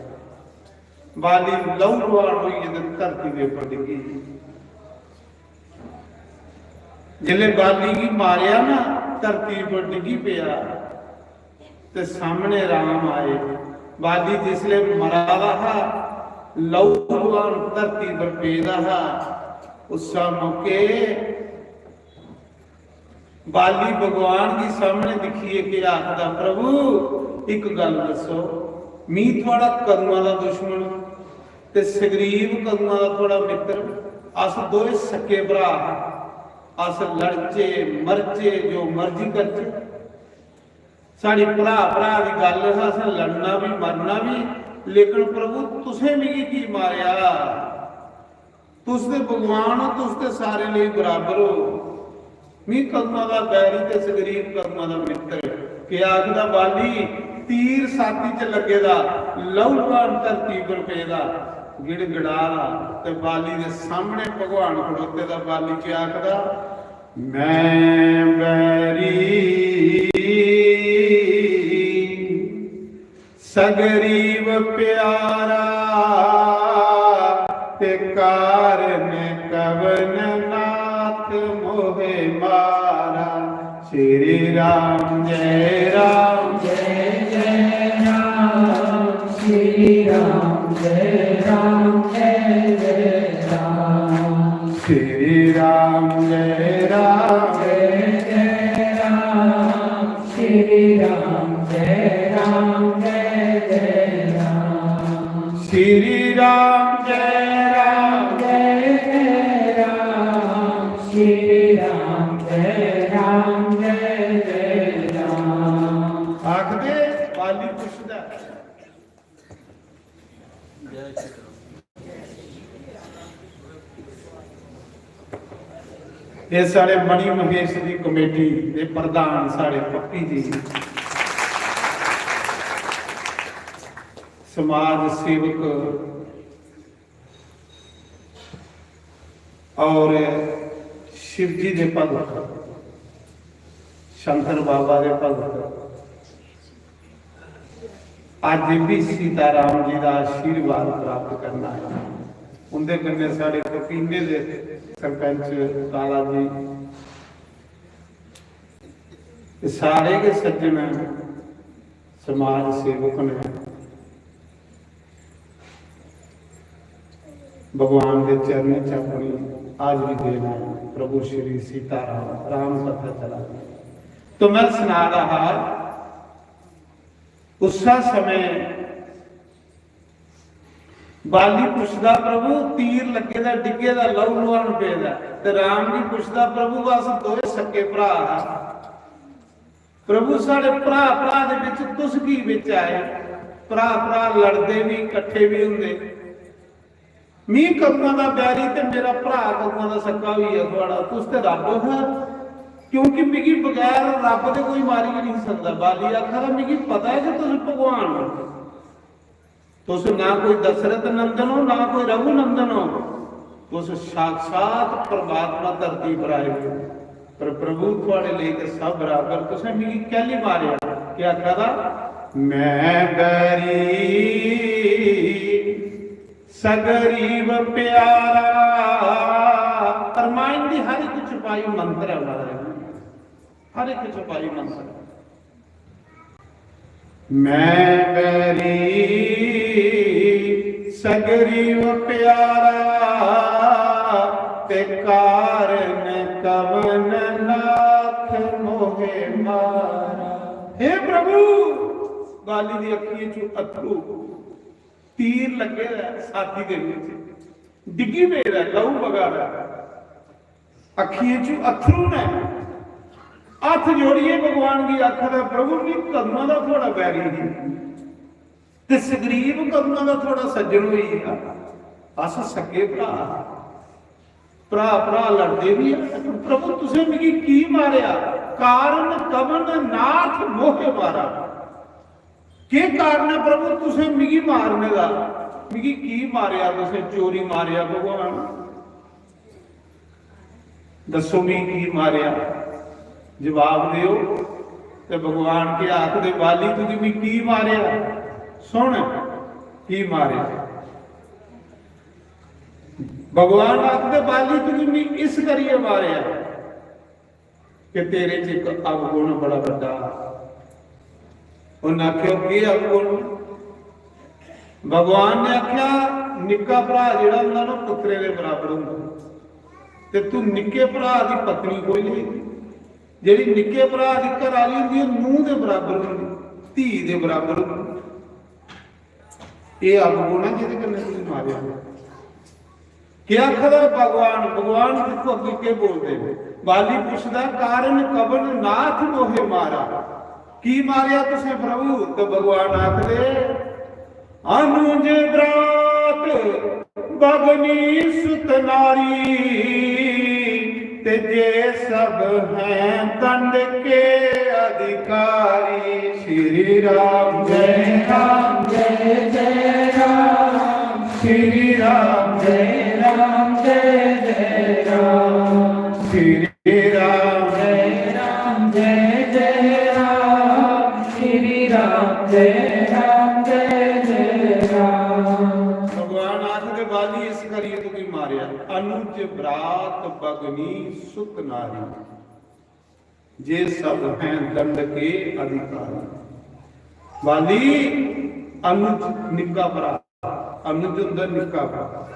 बाली लहू लुहान होइयै ते धरती दे उप्पर डिग्गी। जिसलै बाली गी मारेआ ना, धरती पर डिग्गी पेआ, ते सामने राम आए। बाली जिसलै मरा दा हा, लहू लुहान धरती पर पेदा हा, उस्सा मौके बाली भगवान गी सामने दिक्खियै केह् आखदा, "प्रभु, इक गल्ल दस्सो, मी थुआड़ा कदूआं दा दुश्मन ते सगरीब कदूआं दा थुआड़ा मित्र? अस दोए सक्के भ्राऽ हा, अस लड़चे, मरचे, जो मर्जी करचे, साढ़ी भ्राऽ, भ्राऽ दी गल्ल ही, असें लड़ना बी, मरना बी, लेकिन प्रभु, तुसें मिगी की मारेआ? तुस ते भगवान ओ, तुस ते सारे लेई बराबर ओ। मी कदूआं दा बैरी ते सगरीब कदूआं दा मित्र।" केह् आखदा बाली, तीर साथी च लग्गे दा, लहू लुहान धरती पर पेदा, गिड़गिड़ा दा, ते बाली दे सामने भगवान खड़ोते दा। बाली केह् आखदा, "मैं बैरी सगरीब प्यारा, ते कारण कवन नाथ मोहे मारा।" श्री राम जय राम, जय जय राम। श्री राम जय राम, जय जय राम। श्री राम जय राम, जय जय राम। श्री राम जय राम, जय जय राम। श्री राम जय राम, जय जय राम। श्री राम जय राम, जय जय राम। आखदे, बाली पुछदा, एह् साढ़े मणि महेश दी कमेटी दे प्रधान साढ़े पप्पी जी, समाज सेवक और शिव जी दे भगत, शंकर बाबा दे भगत, अज्ज भी सीताराम जी दा आशीर्वाद प्राप्त करना है। उंदे कन्नै साढ़े कपीले दे सरपंच काला जी, ते सारे गै सज्जन, समाज सेवक ने, भगवान दे चरणें च अपनी हाजरी देना है। प्रभु श्री सीताराम, राम कथा चला दी। तो मैं सना रहा, उस्सा समय बाली पुछदा, "प्रभु, तीर लग्गे दा, डिग्गे दा, लहू लुहान पेदा।" ते राम जी पुछदा, "प्रभु, अस दोए सक्के भ्रा हा, प्रभु, साढ़े भ्रा भ्रा दे बिच तुस की बिच आए? भ्रा भ्रा लड़दे भी, कट्ठे भी होंदे। मी कदुआं दा बैरी ते मेरा भ्रा कदुआं दा सक्का होई गेआ थुआड़ा? तुस ते रब हो, क्योंकि मिगी बगैर रब दे कोई मारी गै नहीं सकदा।" बाली आखा दा, "मिगी पता है कि तुस भगवान हो।" तुस ना कोई दशरथ नंदन हो, ना कोई रघु नंदन हो, तुस साक्षात परमात्मा धरती पर आए हो। पर प्रभु, थुआड़े लेई ते सब बराबर, तुसें मिगी कैली मारेआ? केह् आखा दा? "मैं बैरी सगरीब प्यारा।" रामायण दी हर एक चौपाई मंत्र है महाराज, हर एक चौपाई मंत्र। "मैं बैरी सगरीव प्यारा, ते कारण कवन नाथ मोहे मारा। हे प्रभु, बाली दी अखियें चों अथरू, तीर लग्गे दा ऐ छाती दे विच, डिग्गी पेदा ऐ, लहू बगा दा ऐ, अखियें चों अथरू न। हत्थ जोड़ियै भगवान गी आखदा, प्रभु, मी कदूं दा थुआड़ा बैरी ही, ते सगरीव कदूं दा थुआड़ा सज्जन होई गेआ। अस सक्के भ्रा, भ्रा भ्रा लड़दे बी ऐ। प्रभु, तुसें मिगी की मारेआ? कारण कवन नाथ मोहे मारा। केह् कारण ऐ प्रभु तुसें मिगी मारने दा? मिगी की मारेआ तुसें? चोरी मारेआ भगवान? दस्सो मिगी की मारेआ, जवाब देओ। ते भगवान के आखदे, बाली, तुगी मी की मारेआ? सुन, की मारेआ। भगवान आखदे, बाली, तुगी मी इस करियै मारेआ कि तेरे च इक अवगुण बड़ा बड्डा। उन्नै आखेआ, "केह् अवगुण?" भगवान ने आखेआ, "निक्का भ्रा जेह्ड़ा होंदा ना, पुत्तरे दे बराबर होंदा, ते तू निक्के भ्रा दी पत्नी खोई लेई, जेह्ड़ी निक्के भ्रा दी घर आह्ली होंदी, ओह् नूंह् दे बराबर होंदी, धी दे बराबर होंदी।" एह् अवगुण ऐ जेह्दे कन्नै तुसें मारेआ। केह् आखदा भगवान? भगवान दिक्खो अग्गें केह् बोलदे न। बाली पुछदा, "कारण कवन नाथ मोहे मारा?" की मारेआ तुसें प्रभु? तो भगवान आखदे, "अनुज ब्रात बगनी सुत नारी, ते जे सब हैं दंड के अधिकारी।" श्री राम जय राम जय जय राम, श्री राम जय राम जय जय राम, श्री राम जय राम जय जय राम, श्री राम जय राम जय जय राम। भगवान आखदे, "बाली, इस करियै तुगी मारेआ, अनुज ब्रात बगनी सुत नारी, जे सब हैं दंड के अधिकारी।" बाली, अनुज निक्का भ्रा, अनुज हुंदा निक्का भ्रा,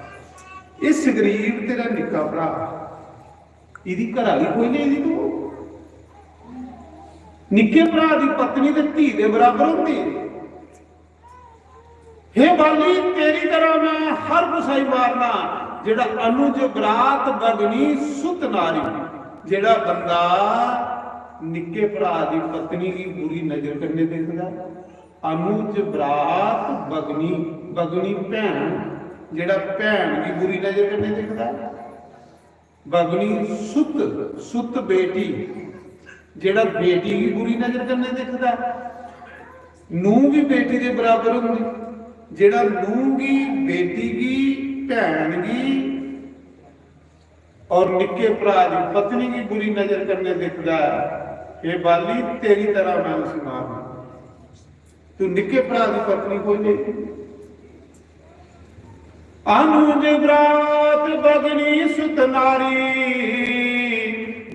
इस गरीब तेरा निक्का भ्रा, इदी घरा दी कोई नहीं, इदी तू निक्के भ्रा दी पत्नी ते धी दे बराबर होंदी। हे बाली, तेरी तरह मैं हर कुसै गी मारना जेड़ा अनुज ब्रात बगनी सुत नारी, जेड़ा बंदा निक्के भ्रा दी पत्नी गी बुरी नजर कन्नै दिखदा। अनुज ब्रात बगनी, बगनी भैन, जेड़ा भैन गी बुरी नजर कन्नै दिखदा। बगनी सुत, सुत बेटी, जेड़ा बेटी गी बुरी नजर कन्नै दिखदा। नूंह भी बेटी दे बराबर होंदी, जेड़ा नूंह गी, बेटी गी, भैन गी और निक्के भ्रा दी पत्नी गी बुरी नजर कन्नै दिखदा ऐ, हे बाली, तेरी तरह मैं उसी मारना। तू निक्के भ्रा दी पत्नी खोई ले। अनुज ब्रात बगनी सुत नारी,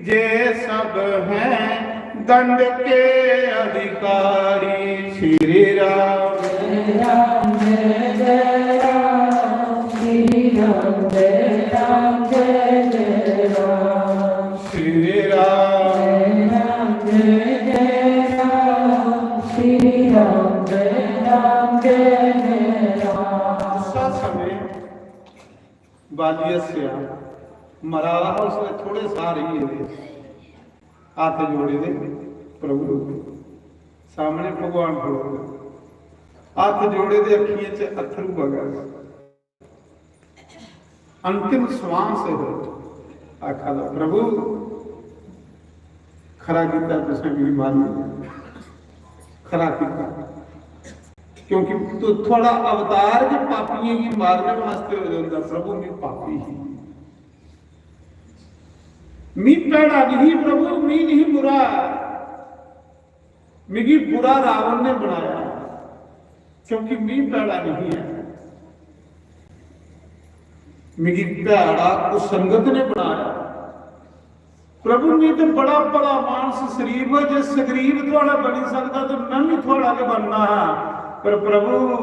जे सब हैं दंड के अधिकारी। श्री राम जय राम जय जय राम, श्री राम जय राम जय जय राम, श्री राम जय राम जय जय राम, श्री राम जय राम जय जय राम। उस समय बाली हस्सेआ, मरा दा हा, उसने थोड़े साह रेही गेदे, हत्थ जोड़े दे प्रभु, सामने भगवान खड़ोते, हत्थ जोड़े दे, अक्खियें च अत्थरू बगा दे। अंतिम श्वास है, आखा दा, प्रभु, खरा कीता तुसें मिगी मारी ओड़ेआ, खरा कीता, क्योंकि तु-, थुआड़ा अवतार गै पापियें गी मारने वास्ते हो जाता। प्रभु, मैं पापी ही, मी भैड़ा नहीं, प्रभु, मी नहीं बुरा, मिगी बुरा रावण ने बनाया, क्योंकि मी भैड़ा नहीं है, मिगी भैड़ा कुसंगत ने बनाया। प्रभु, मी ते बड़ा भला मानस शरीफ है, जे सगरीब थुआड़ा बनी सकदा ते मैं भी थुआड़ा गै बनना हा। पर प्रभु,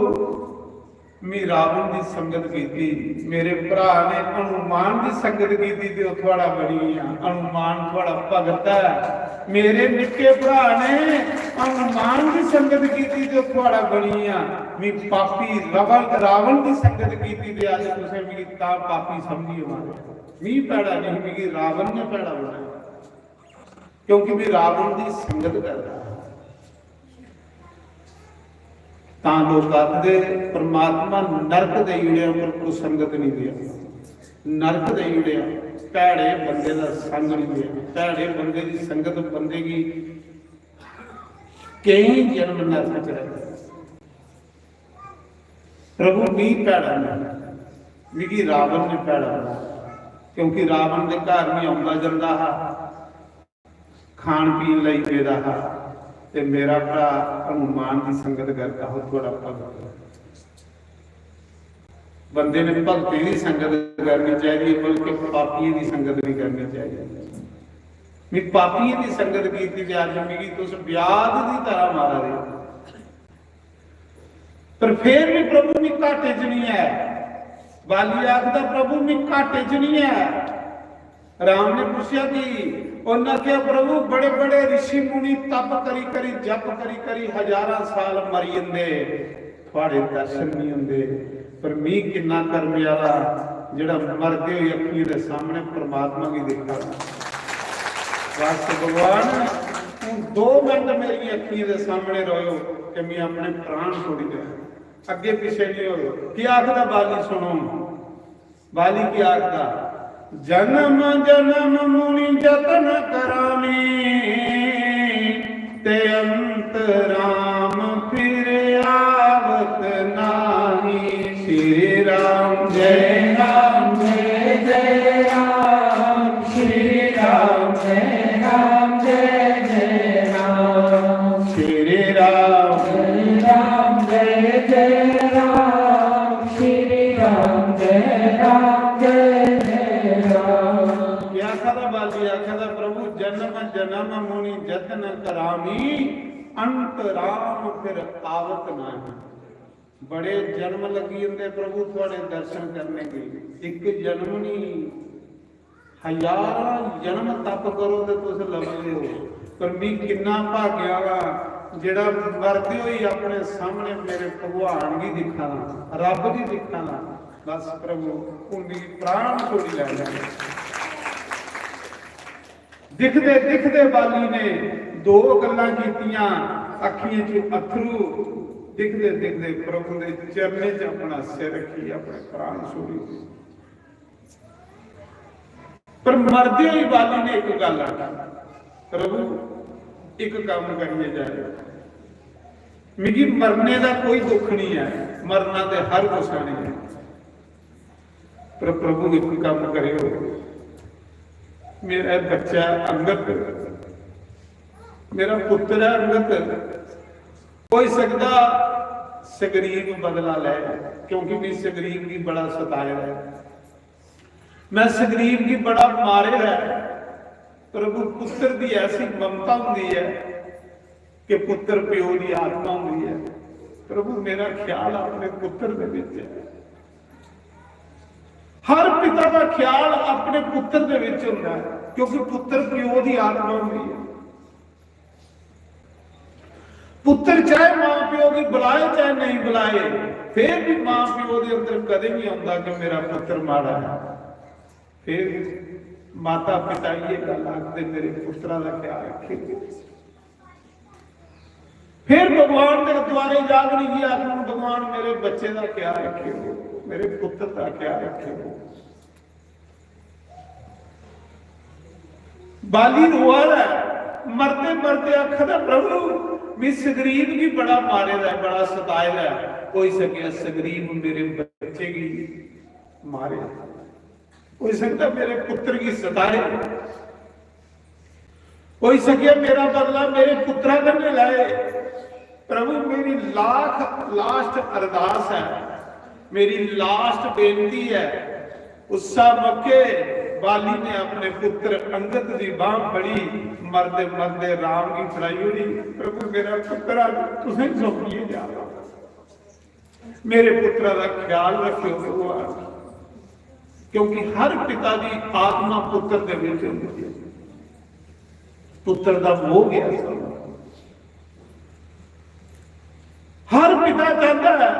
मैं रावण दी संगत कीती, मेरे भरा ने हनुमान दी संगत कीती ते ओह थुआड़ा बनी गेआ। हनुमान थुआड़ा भगत ऐ। मेरे निक्के भरा ने हनुमान दी संगत कीती ते ओह थुआड़ा बनी गेआ। मैं पापी रावण, रावण दी संगत कीती ते अज्ज तुसें मिगी तां पापी समझियै मारेआ। मैं भैड़ा नहीं, मिगी रावण ने भैड़ा बनाया, क्योंकि मैं रावण दी संगत करदा हा। तां लोक आखदे, परमात्मा नरक देई ओड़ेआ, पर कुसंगत नहीं देआ। नरक देई ओड़ेआ, भैड़े बंदे दा संग नहीं देआ। भैड़े बंदे दी संगत बंदे गी केई जन्म नरक च रखदा। प्रभु, मी भैड़ा नहीं, मिगी रावण ने भैड़ा बनाया, क्योंकि रावण दे घर मैं औंदा जंदा हा, खान पीन लेई पेदा हा, ते मेरा भरा हनुमान दी संगत करदा हा, थुआड़ा भगत। बंदे ने भगतें दी संगत करनी चाहिदी, बल्कि पापियें दी संगत नहीं करनी चाहिदी। मैं पापियें दी संगत कीती ते अज्ज मिगी तुस ब्याज दी तरह मारा दे हो। पर फिर भी प्रभु मी घाटे च नहीं है। बाली आखदा, "प्रभु मी घाटे च नहीं है।" राम ने पूछेआ कि, उन्हें आखेआ, "प्रभु, बड़े-बड़े ऋषि मुनि तप करी करी, जप करी करी हजारां साल मरी जंदे, थुआड़े दर्शन नहीं होंदे, पर मी किन्ना कर्म आला जेड़ा मरदे हुए अखियों दे सामने परमात्मा गी दिखदा।" बस भगवान, तू दो मिनट मेरी अखियों दे सामने रहो कि मैं अपने प्राण छोड़ी दें, अगे पीछे नहीं हो। क्या आखदा बाली, सुनो। बाली की आखदा, "जन्म जन्म मुनि जतन करामी, ते अंत राम फिर आवत नाही।" श्री राम जय राम जय जय राम, श्री राम जय राम जय जय राम, श्री राम जय राम जय जय राम, श्री राम जय राम जय जय राम। क्या आखदा बाली? आखदा, "प्रभु जन्म जन्म मुनि जतन करामी, अंत राम फिर आवत नाही।" बड़े जन्म लगी जंदे प्रभु थुआड़े दर्शन करने गी, एक जन्म नहीं, हजारां जन्म तप करो ते तुस लभदे हो। पर मैं किन्ना भाग्या वां जेड़ा मरदे होई अपने सामने मेरे भगवान गी दिक्खा ना, रब गी दिक्खा ना। बस प्रभु, हूं मिगी प्राण छोड़ी लै। दिखदे दिखदे बाली ने दो गल्लां कीतियां, अखियें च अथरू, दिखदे दिखदे प्रभु दे चरणें च अपना सिर रखियै अपने प्राण छोड़ी दित्ते। पर मरदे होई बाली ने इक गल्ल आखी, "प्रभु, इक कम्म करियै जाएओ, मिगी मरने दा कोई दुख नहीं है, मरना ते हर कुसै ने है, पर प्रभु, इक कम्म करेओ, मेरा बच्चा अंगद, मेरा पुत्र है अंगद, होई सकदा सुग्रीव बदला लै, क्योंकि मैं सुग्रीव गी बड़ा सताए दा है, मैं सुग्रीव गी बड़ा मारे दा है।" प्रभु, पुत्र दी ऐसी ममता होंदी है कि पुत्र प्यो दी आत्मा होंदी है। प्रभु, मेरा ख्याल अपने पुत्र दे विच है। हर पिता दा ख्याल अपने पुत्र दे विच होंदा है, क्योंकि पुत्र प्यो दी आत्मा होंदी है। पुत्र चाहे मां प्यो गी बुलाए चाहे नहीं बुलाए, फिर भी मां प्यो दे अंदर कदे नहीं आंदा कि मेरा पुत्र माड़ा है। फिर माता पिता ये गल्ल आखदे, "मेरे पुत्रा दा ख्याल रखेओ।" फिर भगवान दे द्वारे जाग नहीं आखन, "भगवान, मेरे बच्चे दा ख्याल रखेओ, मेरे पुत्र दा ख्याल रखेओ।" बाली रोआ दा है, मरदे मरदे आखदा, "प्रभु, मैं सुग्रीव गी बड़ा मारे दा है, बड़ा सताए दा है, होई सकेआ सुग्रीव मेरे बच्चे गी मारे, होई सकदा मेरे पुत्र गी सताए, होई सकेआ मेरा बदला मेरे पुत्रा कन्नै लैए।" प्रभु, मेरी लाख, लास्ट अरदास है, मेरी लास्ट बेनती है। उस्सा मौके बाली ने अपने पुत्र अंगद दी बांह फड़ी, मरदे मरदे राम गी फड़ाई ओड़ी, "प्रभु, मेरा पुत्र अज्ज तुसें सौंपियै जा रहा।" मेरे पुत्रा दा ख्याल रखियो भगवान, क्योंकि हर पिता दी आत्मा पुत्र दे विच होंदी है। पुत्र दा मोह गया सब। हर पिता चाहता है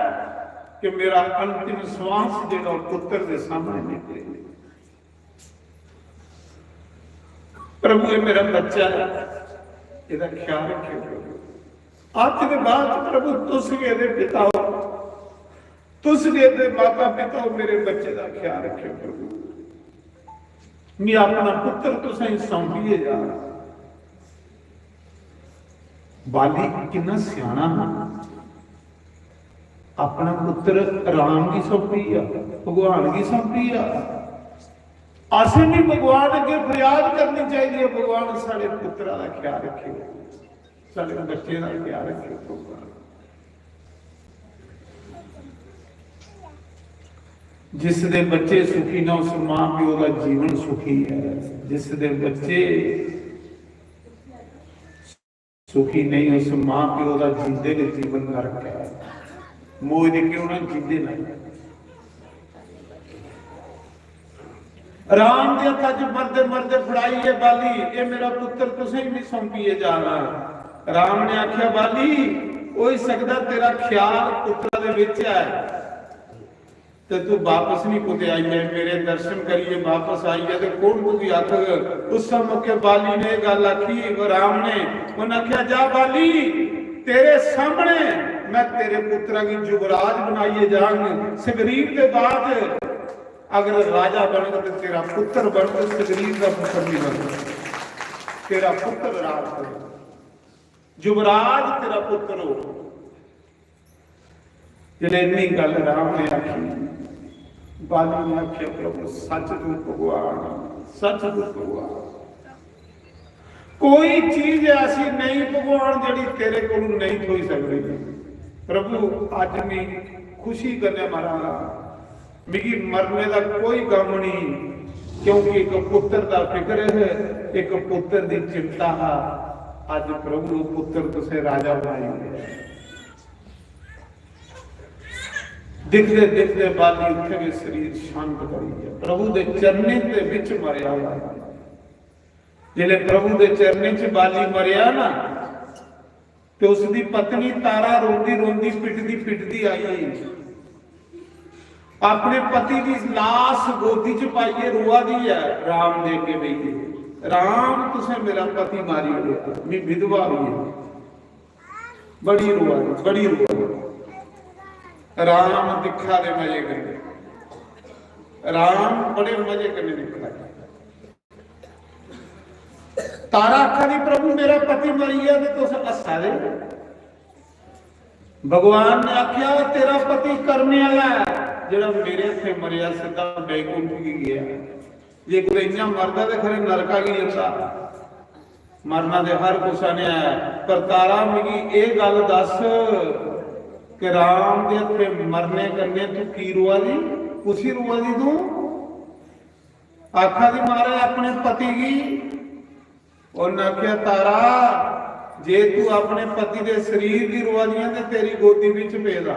कि मेरा अंतिम श्वास जेड़ा पुत्र दे सामने निकले। प्रभु, ये मेरा बच्चा है, ਇਹਦਾ ख्याल रखियो प्रभु। आज के बाद प्रभु, तुस गै ਇਹਦੇ पिता हो, तुस गै ਇਹਦੇ माता पिता हो, मेरे बच्चे का ख्याल रखियो प्रभु। मैं अपना पुत्र तुसें सौंपिए जा। बाली किन्ना स्याना हा, अपना पुत्र राम गी सौंपी आ, भगवान गी सौंपी आ। असें भी भगवान अगे फरियाद करनी चाहिए, भगवान साढ़े पुत्रा का ख्याल रखियो, साढ़े बच्चे का ख्याल रखियो भगवान। जिस दे बच्चे सुखी ना, उस मां प्यो का जीवन सुखी है। जिस दे बच्चे सुखी नहीं, उस मां प्यो का जींदे के जीवन नरक है। मोए दे क्यों ना जींदे ना। राम दे हत्था च मरदे मरदे फड़ाई है बाली, ये मेरा पुत्र तुसें ही नहीं सौंपिए जाना। राम ने आख्या, बाली, हो सकता तेरा ख्याल पुत्रा दे विच है, ते तू वापस नहीं कुते आई है, मेरे दर्शन करिए वापस आई है, ते कौन तुगी आखग? उस मौके बाली ने यह गल आखी, वो राम ने, उन्हें आख्या, जा बाली, तेरे सामने मैं तेरे पुत्रा की युवराज बनाइए जांग। सगरीब के बाद अगर राजा बनग तो तेरा पुत्र बनग, सगरीब का पुत्र नहीं बनग, तेरा पुत्र राज करो, युवराज तेरा पुत्र हो। जब इन्नी गल राम ने आखी, बाली ने आख्या, प्रभु सच तू भगवान, सच तू भगवान। कोई चीज ऐसी नहीं भगवान जेड़ी तेरे कोल नहीं थोई सकती। प्रभु अज मैं खुशी कन्नै मरा, मिगी मरने का कोई गम नहीं, क्योंकि एक पुत्र का फिक्र है, एक पुत्र की चिंता है। अज प्रभु पुत्र तुसे राजा बनाई। दिखदे दिखदे बाली उत्थे भी शरीर शांत करी गया, प्रभु दे चरणे दे विच मरया हुआ। जिसले प्रभु दे चरणे च बाली मरया ना, ते उसकी पत्नी तारा रोंदी रोंदी पिटदी पिटदी आई है। अपने पति की लाश गोदी च पाइए रोआ दी है, राम दे अगे बेहिए, राम तुसे मेरा पति मारी ओड़ेआ, मैं विधवा हुई है। बड़ी रोआ दी, बड़ी रोआ दी। राम दिखा दे मजे कन्नै, राम बड़े मजे कन्नै दिखा दे। तारा आखा दी, प्रभु मेरा पति मरी गया ते तुस हस्सा दे। भगवान ने आख्या, तेरा पति करने वाला है, जेड़ा मेरे हत्थे मरेआ सीधा बैकुंठ गी गया। जे कुतै इ'यां मरदा ते खरे नरका गी जंदा। मरना ते हर कुसा ने है, पर तारा मिगी एह गल दस कि राम दे हत्थे मरने कन्नै तू की रोआ दी? कुसी रोआ दी तू? आखा दी महाराज अपने पति गी। उन्नै आखेआ, तारा, जे तू अपने पति दे शरीर दी रोआ दी ऐ ते तेरी गोदी बिच पेदा,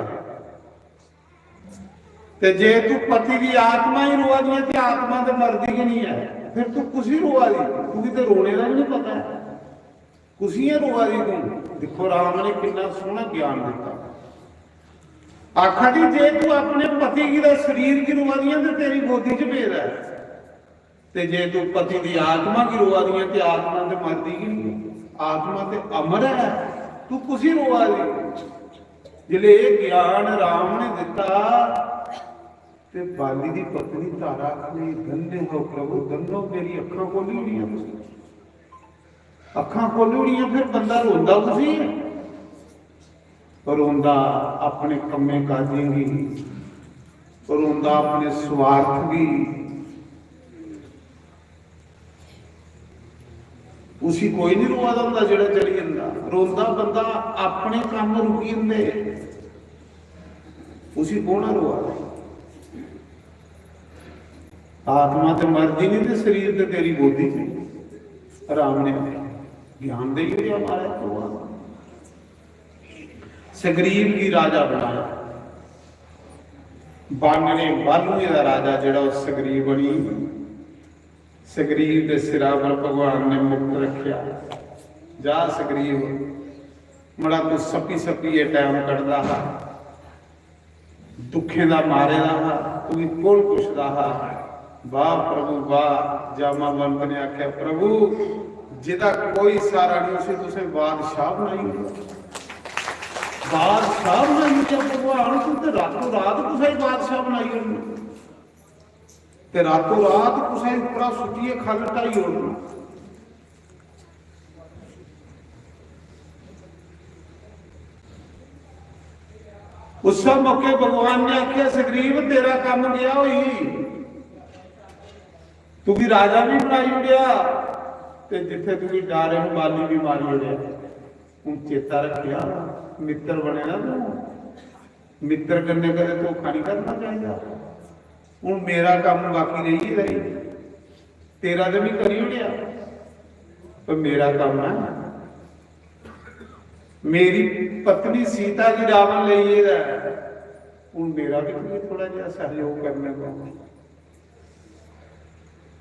ते जे तू पति दी आत्मा ही रोआ दी ऐ ते आत्मा ते मरदी गै नहीं ऐ, फिर तू कुसी रोआ दी? तुगी ते रोने दा भी नहीं पता ऐ, कुसी ऐ रोआ दी तू? दिक्खो, राम ने किन्ना सोहना ज्ञान दित्ता। आखा दी, जे तू अपने पति गी दा शरीर गी रोआ दी ऐ ते तेरी गोदी च पेदा ऐ, ते जे तू पति दी आत्मा गी रोआ दी ऐ, ते आत्मा ते मरदी गै नहीं, आत्मा ते अमर ऐ, तू कुसी रोआ दी? जिसले एह ज्ञान राम ने दिता, ते बाली दी पत्नी तारा आखने, धन्य हो प्रभु, धन्य हो, मेरी अखां खोली ओड़ियां तुसें। अखां खोली ओड़ियां, फिर बंदा रोंदा कुसी ऐ? रोंदा अपने कम्में काजें गी, रोंदा अपने स्वार्थ गी। उसी कोई नहीं रोआ दा होंदा जेड़ा चली जंदा, रोंदा बंदा अपने कम्म रुकी जंदे, उसी कौन रोआ दा? आत्मा ते मरदी नहीं, ते शरीर ते तेरी गोदी च। राम ने ज्ञान दे दिया, महाराज, भगवान। सुग्रीव गी राजा बनाया। बानने बालुएं दा राजा जेह्ड़ा, ओह् सुग्रीव बनी। सुग्रीव दे सिरा पर भगवान ने मुकुट रखेआ। जा सुग्रीव, मड़ा तू सप्पी सप्पियै टैम कड्ढदा हा, दुखें दा मारे दा हा, तुगी कौन पुछदा हा? वाह प्रभु वाह। जामावंत ने आख्या, प्रभु, जिदा कोई सारा नहीं, उसी तुसें बादशाह बनाई ओड़ेआ। बादशाह बनाई ओड़ेआ भगवान, तू ते रातों रात कुसै गी बादशाह बनाई ओड़ना, ते रातों रात कुसै गी उप्परा सुट्टियै खल्ल ढाई ओड़ना। उस मौके भगवान ने आख्या, सुग्रीव, तेरा कम्म गेआ होई, तुगी राजा भी बनाई ओड़ेआ, ते जित्थे तुगी डारे बाली भी मारी ओड़ेआ। हूं चेता रखेआ, मित्र बने ना तू, मित्र कन्नै कदें धोखा नहीं करना चाहिदा। हूं मेरा कम्म बाकी रेही गेदा ई, तेरा ते मैं करी ओड़ेआ, पर मेरा कम्म ऐ। मेरी पत्नी सीता गी रावण लेई गेदा ऐ, हूं मेरा भी तुगी थोड़ा जेहा सहयोग करना पौना।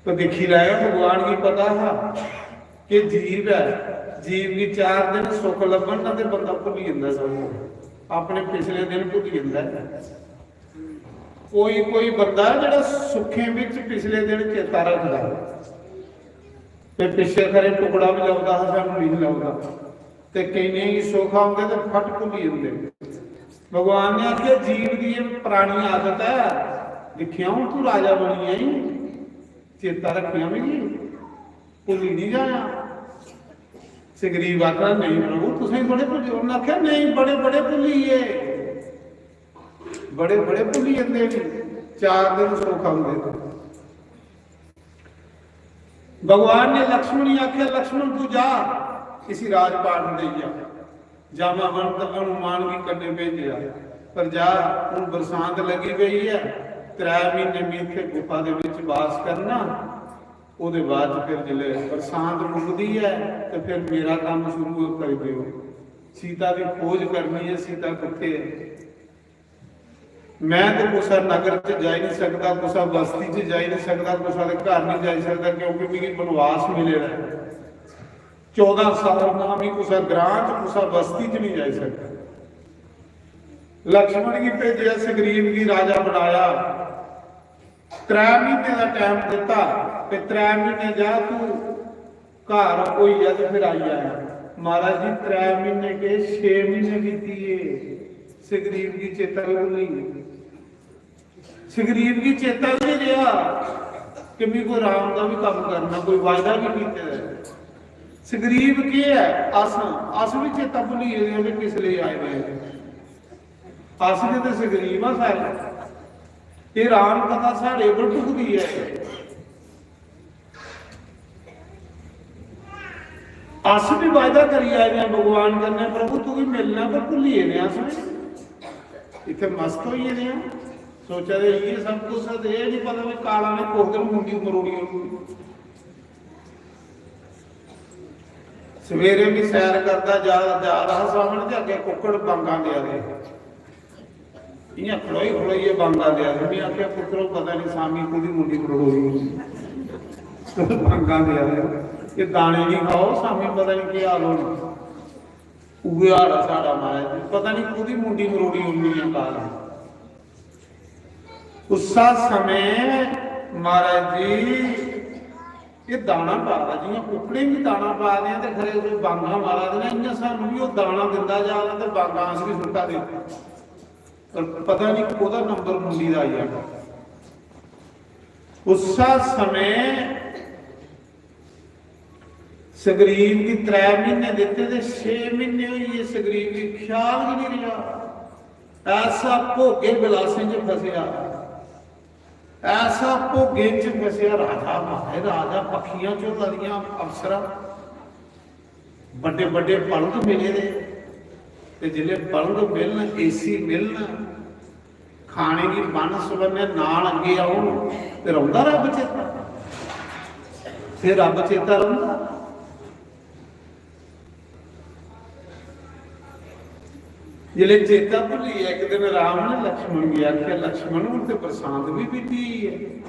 तो दिक्खी लैएओ, भगवान गी पता हा कि जीव ऐ, जीव गी चार दिन सुख लब्भन ना ते बंदा भुल्ली जंदा सब कुछ, अपने पिछले दिन भुल्ली जंदा ऐ। कोई कोई बंदा ऐ जेह्ड़ा सुखें बिच पिछले दिन चेता रखदा ऐ, ते पिच्छे खरे टुकड़ा बी लभदा हा, सानू नहीं लभदा, ते केइयें गी सुख आंदे ते फट भुल्ली जंदे। भगवान ने आखेआ, जीव दी एह् परानी आदत ऐ, दिक्खेआ हून तू राजा बनी आई, चेता रक्खेआं मिगी, भुल्ली निं जायां। सुग्रीव आखदा, नेईं प्रभु, तुसें थोड़े भुल्ली। उन्नै आखेआ, नेईं, बड़े बड़े भुल्ली गे, बड़े बड़े भुल्ली जंदे न, चार दिन सुख औंदे न। भगवान ने लक्ष्मण गी आखेआ, लक्ष्मण तू जा, इसी राजपाट देई जा। जामावंत हनुमान गी कन्नै भेजेआ, पर जा, हून बरसांत लगी पेई ऐ, त्रै म्हीने में इत्थै गुफा दे बिच वास करना, ओह्दे बाद च फिर जिसलै बरसांत मुकदी ऐ ते फिर मेरा कम्म शुरू करी देओ। सीता दी खोज करनी ऐ, सीता कुत्थै ऐ? मैं ते कुसै नगर च जाई नहीं सकदा, कुसै बस्ती च जाई नहीं सकदा, कुसै दे घर नहीं जाई सकदा, क्योंकि मिगी बनवास मिले दा ऐ। चौदां साल ना मैं कुसै ग्रां च, कुसै बस्ती च नहीं जाई सकदा। लक्ष्मण गी भेजेआ, सुग्रीव गी राजा बनाया, त्रै म्हीने दा टाइम दित्ता, ते त्रै म्हीने जा तू घर होई जा ते फिर आई जाया। महाराज जी, त्रै म्हीने के, छे म्हीने बीती गे, सुग्रीव गी चेता गै भुल्ली गेआ। सुग्रीव गी चेता गै नहीं रेहा कि मैं कोई राम दा भी कम्म करना, कोई वायदा भी कीते दा ऐ। सुग्रीव केह् ऐ? अस, अस भी चेता भुल्ली गेदे आं कि किस लेई आए दे आं। अस गै ते सुग्रीव आं सारे। एह् राम कथा साढ़े पर ढुकदी ऐ। अस भी वायदा करी आए दे आं भगवान कन्नै, प्रभु तुगी मिलना, पर भुल्ली गेदे आं अस भी। इत्थै मस्त होई गेदे आं, सोचा दे इ'यै सब कुछ ऐ, ते एह् निं पता भी काला ने कुस दिन मुंडी मरोड़ी ओड़नी। सवेरे भी सैर करदा जा, जा रहा सामने ते अग्गें कुक्कड़ बांगां देआ दे। इ'यां खड़ोई खड़ोइयै बांगां देआ दे। में आखेआ, "पुत्तरो, पता नहीं सामी कोह्दी मुंडी मरोड़ी होनी।" बांगां देआ दे। "एह् दाने नहीं खाओ, सामी पता नहीं केह् हाल होना।" उ'ऐ हाल ऐ साढ़ा महाराज जी, पता नहीं कोह्दी मुंडी मरोड़ी होनी ऐ काल। उस्सा समें महाराज जी एह् दाना पा दा, जि'यां कुक्कड़ें गी दाना पा दे आं ते खरे कोई बांगां मारा दे न, इ'यां सानू बी ओह् दाना दिंदा जा दा ते बांगां अस बी सुट्टा दे। पर पता नहीं कोह्दा नंबर मुंडी दा आई जाना। उस्सा समें सुग्रीव गी त्रै म्हीने दित्ते ते छे म्हीने होई गे, सुग्रीव गी ख्याल गै नहीं रेहा। ऐसा भोगे विलासें च फसेआ, ऐसा भोगें च फसेआ। राजा, महाराज, राजा, पक्खियां झोला दियां अफसरां, बड्डे बड्डे पलंग मिले दे, ते जिसलै पलंग मिलन, एसी मिलन, खाने गी बन्न सबन्ने नाल अग्गें औन, ते रौंह्दा रब्ब चेता, फिर रब्ब चेता रौंह्दा। जिसलै चेता भुल्ली गेआ, इक दिन राम ने लक्ष्मण गी आखेआ, "लक्ष्मण, हून ते बरसांत बी बीती गेई ऐ,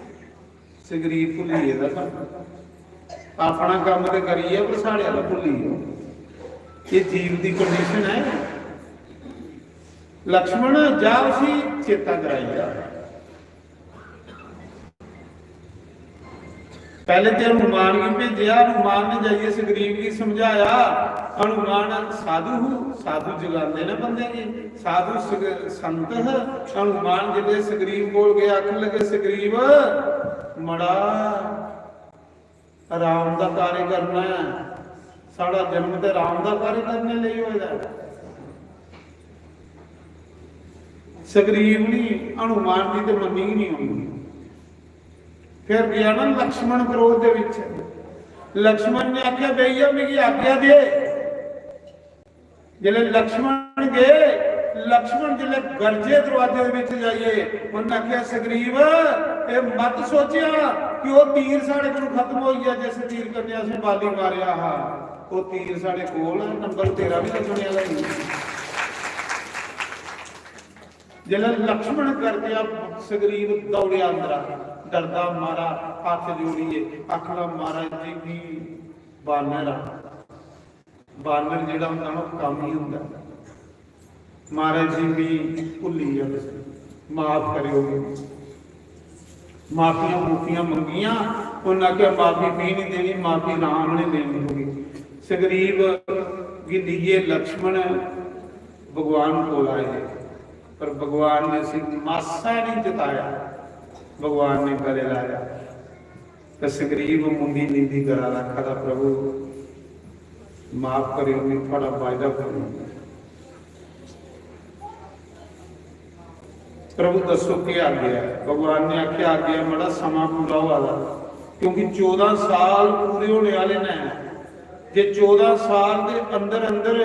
सुग्रीव भुल्ली गेदा सा, अपना कम्म ते करी गेआ, पर साढ़े आह्ला भुल्ली गेआ।" एह् जीव दी condition ऐ। लक्ष्मण, जा, उसी चेता कराई जा। पैह्ले ते हनुमान गी भेजेआ, हनुमान ने जाइयै सुग्रीव गी समझाया। हनुमान साधु हू, साधु जगांदे न बंदे गी, साधु सग-, संत ह। हनुमान जिसलै सुग्रीव कोल गए, आखन लगे, "सुग्रीव, मड़ा, राम दा कार्य करना ऐ, साढ़ा जन्म ते राम दा कार्य करने लेई होए दा ऐ।" सुग्रीव नी, हनुमान जी ते मन्नी गै नहीं होनी। फिर गया ना लक्ष्मण क्रोध दे विच। लक्ष्मण ने आख्या, "भैया, मिगी आज्ञा दे।" जिसलै लक्ष्मण गए, लक्ष्मण जिसलै गरजे दरवाजे दे विच जाइए, उन्हें आख्या, "सुग्रीव, एह मत सोचेआ कि ओह तीर साढ़े कोल खत्म होई गेआ, जिस तीर कन्नै असें बाली मारेआ हा। ओह तीर साढ़े कोल ऐ, नंबर तेरा भी लगने आह्ला ही।" जिसलै लक्ष्मण गरजेआ, सुग्रीव दौड़ेआ अंदरा, डरदा मारा, हत्थ जोड़िए आखना, "महाराज जी, मी बानर आ।" बानर जेह्ड़ा होंदा ना, ओह् कम्म ही होंदा। "महाराज जी, मी भुल्ली गेआ, तुस माफ करेओ मिगी।" माफियां मूफियां मंगियां, उन्नै आखेआ, "माफी मी नहीं देनी, माफी राम ने देनी होगी।" सुग्रीव गी लेइयै लक्ष्मण भगवान कोल आए, पर भगवान ने उसी मासा नहीं जताया। भगवान ने गले लाया। ते सुग्रीव मुंडी नींदी करा दा, आखा दा, "प्रभु, माफ करेओ, मैं थुआड़ा वायदा करूं।" "प्रभु, दस्सो, केह् आज्ञा ऐ?" भगवान ने आखेआ, "आज्ञा, मड़ा, समां पूरा होआ दा, क्योंकि चौदां साल पूरे होने आह्ले न। जे चौदां साल दे अंदर अंदर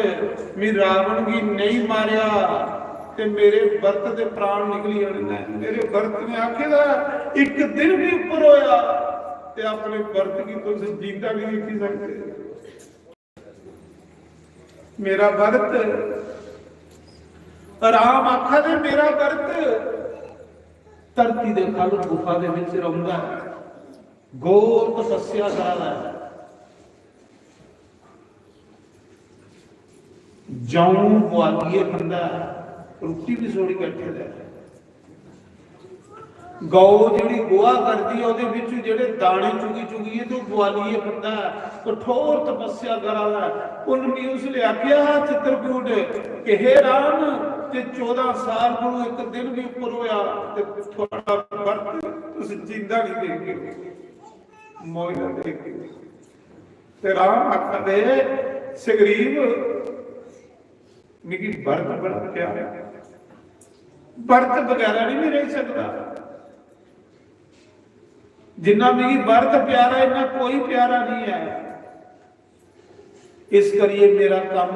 मैं रावण गी नेईं मारेआ, ते मेरे व्रत दे प्राण निकली जाने न। मेरे व्रत ने आखे दा, इक दिन भी उप्पर होया, ते अपने व्रत गी तुस जींदा नहीं दिक्खी सकदे। मेरा व्रत, राम आखा दे, मेरा व्रत धरती दे खल गुफा दे विच रौंदा है, घोर तपस्या करा दा है। जौं बुआलियै खंदा ऐ, रुट्टी भी छोड़ी बैठे दा ऐ। गौ जेह्ड़ी गोहा करदी ऐ, ओह्दे बिच्चों जेह्ड़े दाने चुगी चुगियै ते ओह् बुआलियै खंदा ऐ, कठोर तपस्या करा दा ऐ। उन्न मी उसलै आखेआ हा चित्रकूट कि हे राम, जे चौदां साल कोलू इक दिन बी उप्पर होआ ते थुआड़ा व्रत तुस जींदा नहीं देखगे, मोए ना देखगे। ते राम आखा दे, सुग्रीव, मिगी व्रत बड़ा प्यारा, व्रत बगैरा नहीं मैं रही सकदा। जिन्ना मिगी व्रत प्यारा, इन्ना कोई प्यारा नहीं है। इस करिए मेरा काम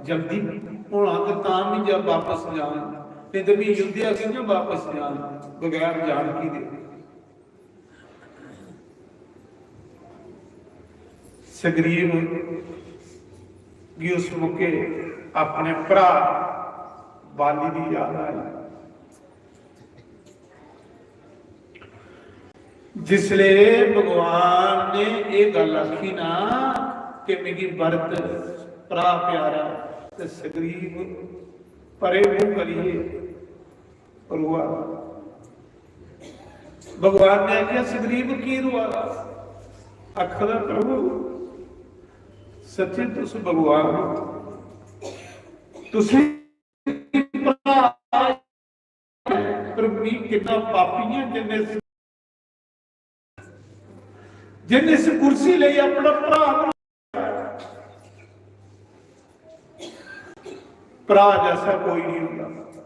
जल्दी होना ते तां मैं जब वापस जान, नहीं तो मैं अयोध्या कि'यां वापस जान बगैर जानकी दे। सुग्रीव गी उस मौके अपने भ्रा बाली दी याद आई। जिसले भगवान ने एह गल्ल आखी ना कि मिगी भरत भ्रा प्यारा, ते सुग्रीव परे मुंह करिए रोआ। भगवान ने आखेआ, "सुग्रीव की रोआ?" आखदा, "प्रभु, सच्चे तुस भगवान हो, तुसें भ्रा, पर मी कितना पापी है जिन्ने, जिन्ने इस कुर्सी लेई अपना भ्रा बनाया। भ्रा जैसा कोई नहीं होता।"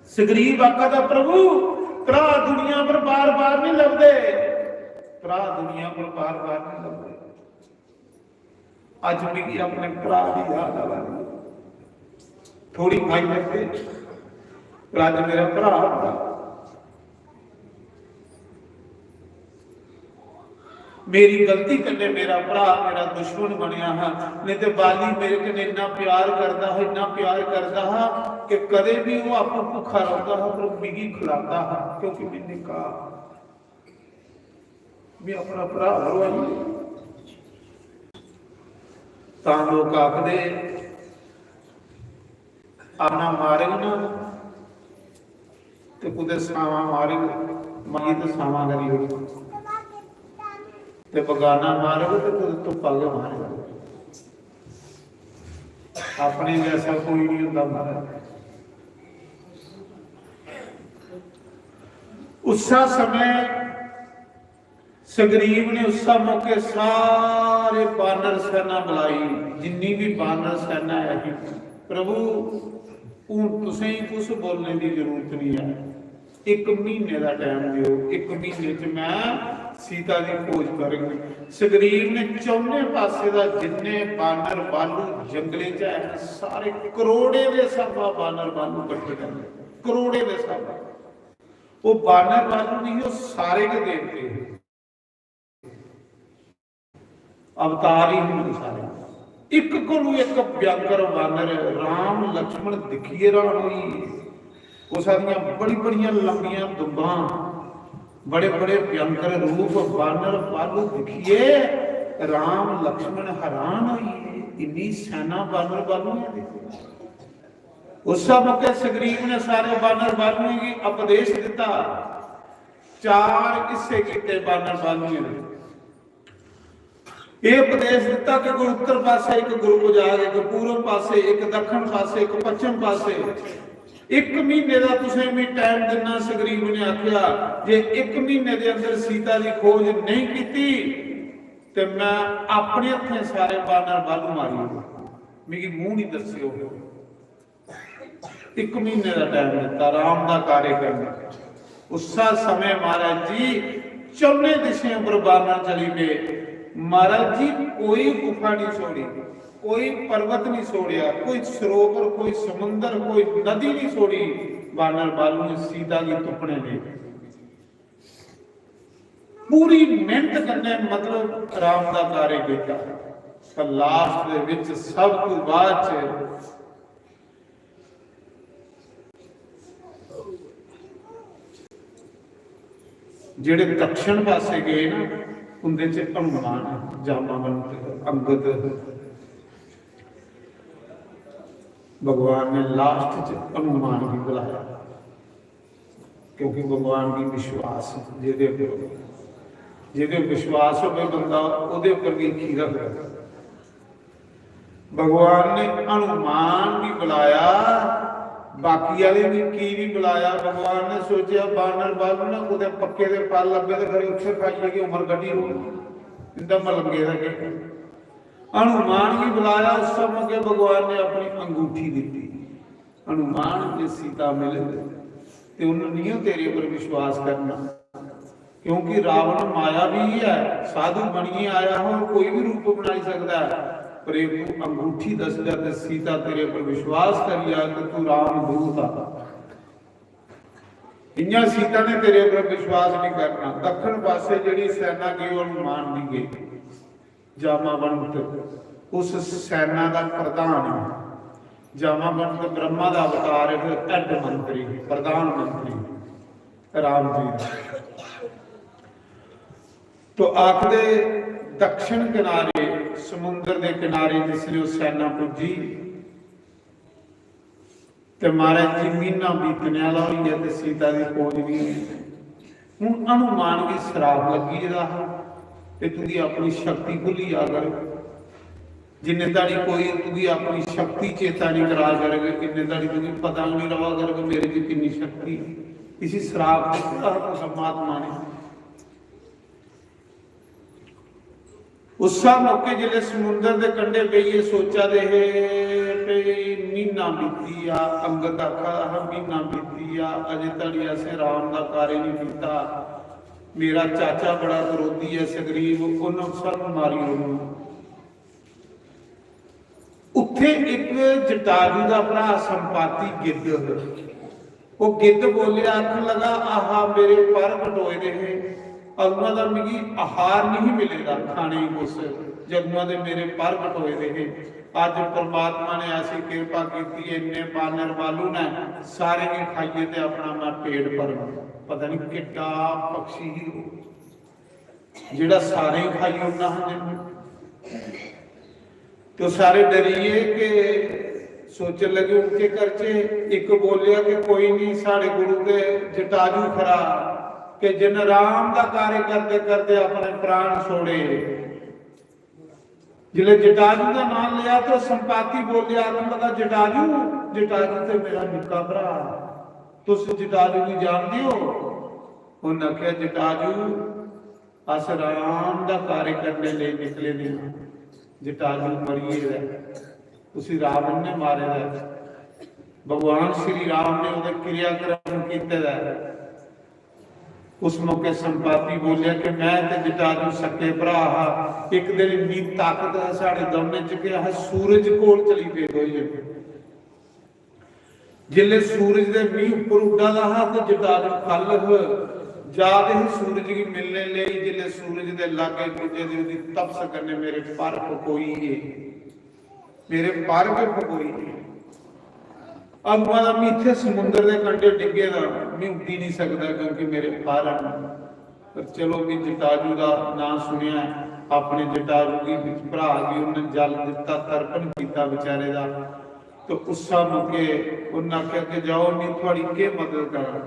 सुग्रीव आखा दा, "प्रभु, भ्रा दुनिया पर बार-बार नहीं लभदे, भ्रा दुनिया पर बार-बार नहीं लभदे।" अज मिगी अपने भ्रा दी याद आवा दी। थोड़ी खाई लैते, पर अज मेरा भ्रा होंदा। मेरी गलती कन्नै मेरा भ्राऽ मेरा दुश्मन बनेआ हा, नेईं ते बाली मेरे कन्नै इन्ना प्यार करदा हा, इन्ना प्यार करदा हा कि कदें बी ओह् आपूं भुक्खा रौंह्दा हा, पर मिगी खलांदा हा, क्योंकि में निक्का, में अपना भ्राऽ मरोआई। तां लोक आखदे, "अपना मारग ना ते कुतै सावां मारग, मारियै ते सावां करी ओड़ग, ते बगाना मारग ते कुतै धुप्पा गै मारग।" अपने जैसा कोई नहीं होता महाराज। उस समय सुग्रीव ने उस मौके सारे बानर सेना बुलाई, जिन्नी भी बानर सेना है ही, "प्रभु, हूं तुसें कुछ बोलने की जरूरत नहीं है, इक महीने का टाइम दियो, इक महीने च मैं सीता की खोज करगी।" सुग्रीव ने चौने पासे का जिन्ने बानर बालू जंगले च है, सारे करोड़े के हिसाबा बानर बालू इकट्ठे कर ले, करोड़े के हिसाबा। वो बानर बालू नहीं, वो सारे के देवते हैं। अवतार ही होंदे सारे। इक कोलू इक भयंकर बानर राम लक्ष्मण दिखिए राम होई। उस दियां बड़ी बड़ियां लंबियां दुंबां, बड़े बड़े भयंकर रूप बानर बालू दिखिए राम लक्ष्मण हैरान होई। इन्नी सेना बानर बालू है। उस मौके सुग्रीव ने सारे बानर बालुएं की उपदेश दिता। चार हिस्से कीते बानर बालुएं ने। यह उपदेश दिता कि कोई उत्तर पासे एक ग्रुप जाग, एक पूर्व पासे, एक दक्षिण पासे, एक पश्चिम पासे। एक महीने का तुसें मैं टाइम दिना, सुग्रीव ने आख्या, जे एक महीने के अंदर सीता की खोज नहीं की ते मैं अपने हथें सारे बानर बालू मारी ओड़ूं, मिगी मूंह नहीं दस्सियो। एक महीने का टाइम दिता राम का कार्य करना। उस समय महाराज जी चौने दिशें पर बानर चली पे। महाराज जी कोई गुफा नहीं छोड़ी, कोई पर्वत नहीं छोड़िया, कोई सरोवर, कोई समुंदर, कोई नदी नहीं छोड़ी। बानर बालू ने सीता की तुपने में पूरी मेहनत करने मतलब राम का कार्य किया। पर लास्ट दे विच सब तो बाद च जेड़े दक्षिण पासे गए ना, उंदे च हनुमान, जामावंत, अंगद, भगवान ने लास्ट च हनुमान भी बुलाया, क्योंकि भगवान की विश्वास, जेदे पर, जेदे पर विश्वास होवे बंदा, ओदे पर भी यकीन रखदा। भगवान ने हनुमान भी बुलाया, बाकी वाले ने की भी बुलाया। भगवान ने सोचा, बानर बालू ना कुतै पक्के दे फल लब्भे ते खरे उत्थे खाइयै की उम्र कड्ढी हो, इंदा मलंगे दा केह्। हनुमान भी बुलाया, उस मौके भगवान ने अपनी अंगूठी दी। हनुमान जे सीता मिले ते उन्हें नहीं तेरे पर विश्वास करना, क्योंकि रावण मायावी है, साधु बनिए आया हो, कोई भी रूप बनाई सकता है, पर एक तू अंगूठी दस जा ते सीता तेरे पर विश्वास करिया कि तू राम दूत आ। इयां सीता ने तेरे पर विश्वास नहीं करना। दक्षिण पासे जेड़ी सेना गई, हनुमान नहीं गई। जामावंत उस सेना का प्रधान है। जामावंत ब्रह्मा का अवतार है, हेड मंत्री, प्रधानमंत्री राम जी। तो आखदे दक्षिण किनारे, समुद्र के किनारे जिसने सेना पुजी, ते महाराज जी, महीना बीतने वाला होई गया ते सीता दी खोज नहीं हुई। हुन हनुमान गी सराप लग्गी गेदा हा कि तुगी अपनी शक्ति भुल्ली जा कर, जिन्ने धड़ी कोई तुगी अपनी शक्ति चेता नहीं करा करग, इन्ने धड़ी तुगी पता नहीं रहा करग मेरे च किन्नी शक्ति। इसी सराप दित्ता हा परमात्मा ने। उस मौके जिसले समुंदर दे कंढे बेहियै सोचा दे हे, भई, महीना बीती आ, अंगद आखा दा हा, "महीना बीती आ, अजे धड़ी असें राम दा कार्य नहीं कीता। मेरा चाचा बड़ा क्रोधी ऐ सुग्रीव, उन्हें सानू मारी ओड़ना।" उत्थे एक जटायु दा भरा संपाति गिद्ध, वो गिद्ध बोलिया, आखन लगा, "आहा, मेरे पर कटोए दे हे, अदुआं दा मिगी आहार नहीं मिले दा खाने गी कुछ, जदुआं दे मेरे पर कटोए दे हे। अज्ज परमात्मा ने ऐसी किरपा कीती, इन्ने बानर बालू ने सारे गी खाइयै ते अपना मैं पेट भरना। पता नहीं किड्डा पक्षी ही ओह्, जेह्ड़ा सारे गी खाई ओड़ना हा जिन्ने। तो सारे डरी गे कि सोचन लगे, "हून केह् करचे?" इक बोलेआ कि, "कोई नहीं, साढ़े गुरु दे जटाजू खरा, कि जिन राम दा कार्य करदे करदे अपने प्राण छोड़े।" जिसले जटाजू का नाम लिया तो संपाति बोलेआ, "आदम का जटाजू, जटाजू ते मेरा निक्का भरा, तुस जटाजू गी जानदे हो?" उन्हें आखेआ, "जटाजू, अस राम दा कार्य करने लेई निकले दे हां। जटाजू मरी गेदा ऐ, उसी रावण ने मारे दा ऐ, भगवान श्री राम ने ओह्दे क्रियाक्रम कीते दा ऐ।" उस मौके संपाति बोलेआ कि मैं ते जटाजू सक्के भरा हा, इक दिन इन्नी ताकत है साढ़े दौनें च कि अस सूरज कोल चली पे दोए। जिसले सूरज दे मींह उप्पर उड्डा दा हा ते जटाजू खल्ल ह-, जा दे हे सूरज गी मिलने लेई। जिसले सूरज दे लागे पुज्जे ते ओह्दी तपस कन्नै मेरे पर फकोई गे, मेरे पर गै फकोई गे। अगुआं दा मी इत्थै समुंदर दे कंढे डिग्गे दा, मी उड्डी नहीं सकदा क्योंकि मेरे पर न। पर चलो, भी जटाजू दा नां सुनेआ, अपने जटाजू गी, भ्रा गी उन्हें जल दिता, तर्पण किया बेचारे दा। तो उस्सा मौके उन्हें आखेआ कि जाओ, मैं थुआड़ी केह् मदद करां,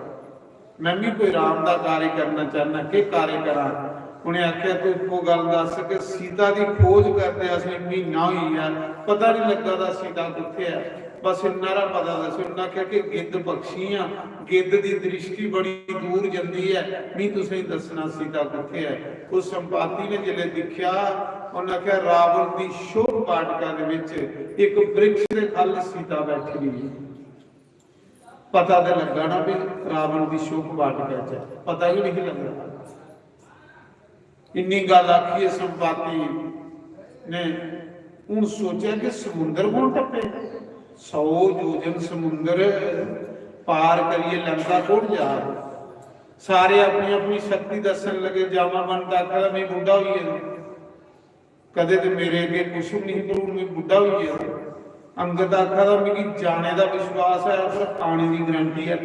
मैं भी कोई राम दा कार्य करना चाहना, केह् कार्य करां? उन्हें आखेआ, तू इक्को गल्ल दस कि सीता दी खोज करदे असें म्हीना होई गेआ, पता नहीं लग्गा दा सीता कुत्थै ऐ, बस इन्ना हारा पता दस्सो। उन्हें आखेआ कि गिद्ध पक्षी आं, गिद्ध दी दृष्टि बड़ी दूर जंदी ऐ, मी तुसेंगी दस्सना सीता कुत्थै ऐ। उस संपाति ने जिसलै दिक्खेआ, उन्हें आखेआ, रावण दी शोक वाटिका दे विच इक वृक्ष दे खल्ल सीता बैठी दी ऐ। पता ते लग्गा ना भी रावण दी शोक वाटिका च ऐ, पता ही नहीं लग्गा। इन्नी गल्ल आखियै संपाति ने हून सोचेआ कि समुंदर कौन टप्पे, सौ योजन समुंदर पार करियै लंका कौन जा? सारे अपनी अपनी शक्ति दस्सन लगे। जामावंत आखा दा, "मैं बुड्ढा होई गेदा, कदें ते मेरे अग्गें कुछ भी नहीं, पर हून मैं बुड्ढा होई गेदा।" अंगद आखा दा, "मिगी जाने दा विश्वास है, पर आने दी गारंटी है।"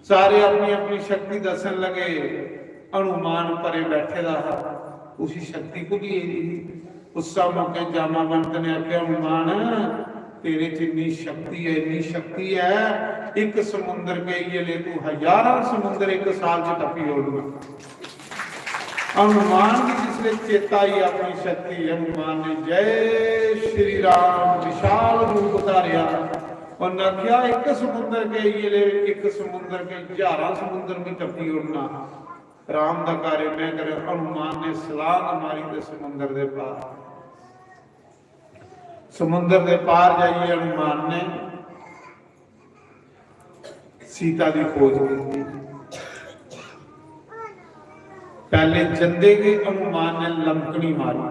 सारे अपनी अपनी शक्ति दस्सन लगे। हनुमान परे बैठे दा हा, उसी शक्ति भुल्ली गेदी ही। उस्सा मौके जामावंत ने आखेआ, "हनुमान, तेरे च इन्नी शक्ति है, इन्नी शक्ति है, इक समुंदर के इयै ले तू हजारां समुंदर इक साल च टप्पी ओड़ना।" हनुमान गी जिसले चेता आई अपनी शक्ति, हनुमान ने जय श्री राम विशाल रूप धारेआ। उन्हें आखेआ, "इक समुंदर के इयै ले, इक समुंदर के हजारां समुंदर भी टप्पी ओड़ना, राम दा कार्य मैं करें।" हनुमान ने छलांग मारी ते समुंदर दे पार, समुंदर दे पार जाइए हनुमान ने सीता दी खोज कीती। पहले जंदे गै हनुमान ने लंकनी मारी।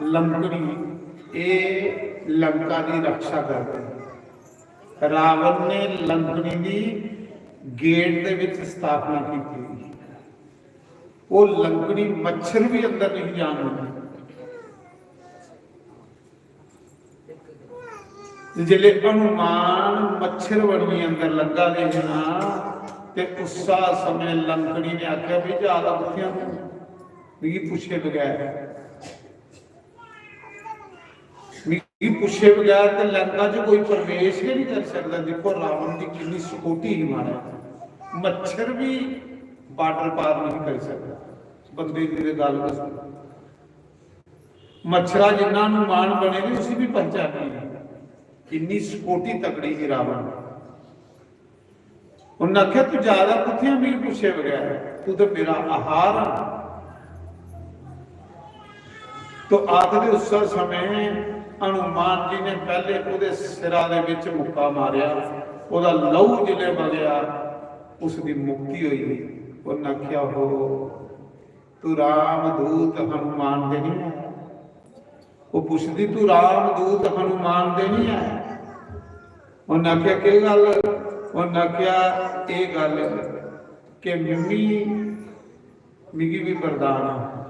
लंकनी, ए लंका दी रक्षा करदे। रावण ने लंकनी दी गेट दे विच स्थापना की थी। वो लंकनी मच्छर भी अंदर नहीं जान दिंदी। ते जिसले हनुमान मच्छर बनियै अंदर लंघा दे हे ना, ते उस्सा समय लंकनी ने आखेआ, "भी जा दा कुत्थै तू? मिगी पुच्छे बगैर, मिगी पुच्छे बगैर ते लंका च कोई प्रवेश गै नहीं करी सकदा।" दिक्खो, रावण दी किन्नी सकोटी ही, मारा मच्छर भी बार्डर पार नहीं करी सकदा। बंदे दी ते गल्ल गै सुनो। मच्छरा जिन्ना हनुमान बने दे, उसी भी पहचानी नहीं। इन्नी सकोटी तगड़ी ही रावण। उन्हें आखेआ, "तू जा दा कुत्थै ऐ मिगी पुच्छे बगैर? तू ते मेरा आहार है।" तो आखदे उस समय हनुमान जी ने पहले ओदे सिरा दे विच मुक्का मारेआ, ओदा लहू जिले बगेआ, उसदी मुक्ति होई। उन्हें आखेआ, "हो, तू रामदूत हनुमान ते नहीं है?" वो पुछदी, "तू रामदूत हनुमान ते नहीं है?" उन्हें आखेआ, "केह् गल्ल?" उन्हें आखेआ, "एह् गल्ल कि मिम्मी, मिगी भी वरदान ऐ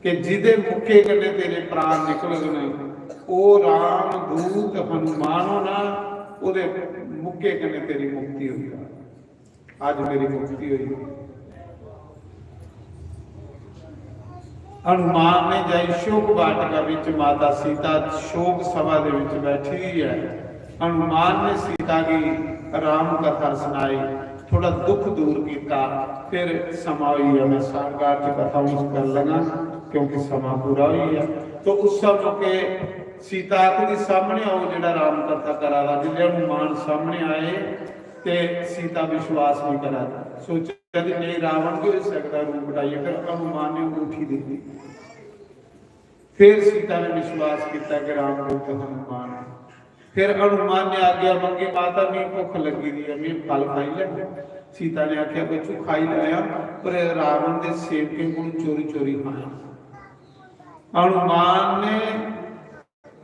कि जिदे मुक्के कन्नै तेरे प्राण निकलग न, ओह् राम दूत हनुमान होना, ओह्दे मुक्के कन्नै तेरी मुक्ति होई जा। अज्ज मेरी मुक्ति होई। हनुमान ने जाई शोक वाटिका विच, माता सीता शोक सभा दे विच बैठी दी है। हनुमान ने सीता की राम कथा सुनाई, थोड़ा दुख दूर किया। फिर समा हुई है, मैं सारगार च कथा उस कर लगा, क्योंकि समा पूरा हुई है। तो उस मौके सीता आखदी, "सामने आओ, जेड़ा राम कथा करा दा।" जिसले हनुमान सामने आए ते सीता विश्वास नहीं करा दी, सोचा कि नहीं, रावण के हो सकता रूप हटाइए। फिर हनुमान ने अंगूठी दे दी। फिर सीता ने विश्वास किया कि रामदूत हनुमान है। फिर हनुमान ने आज्ञा मंगी, "माता, मी भुख लगी दी है, मी फल खाई ले।" सीता ने आख्या, "बच्चू, खाई लैया, पर रावण दे सेवकें कोल चोरी चोरी खाया।" हनुमान ने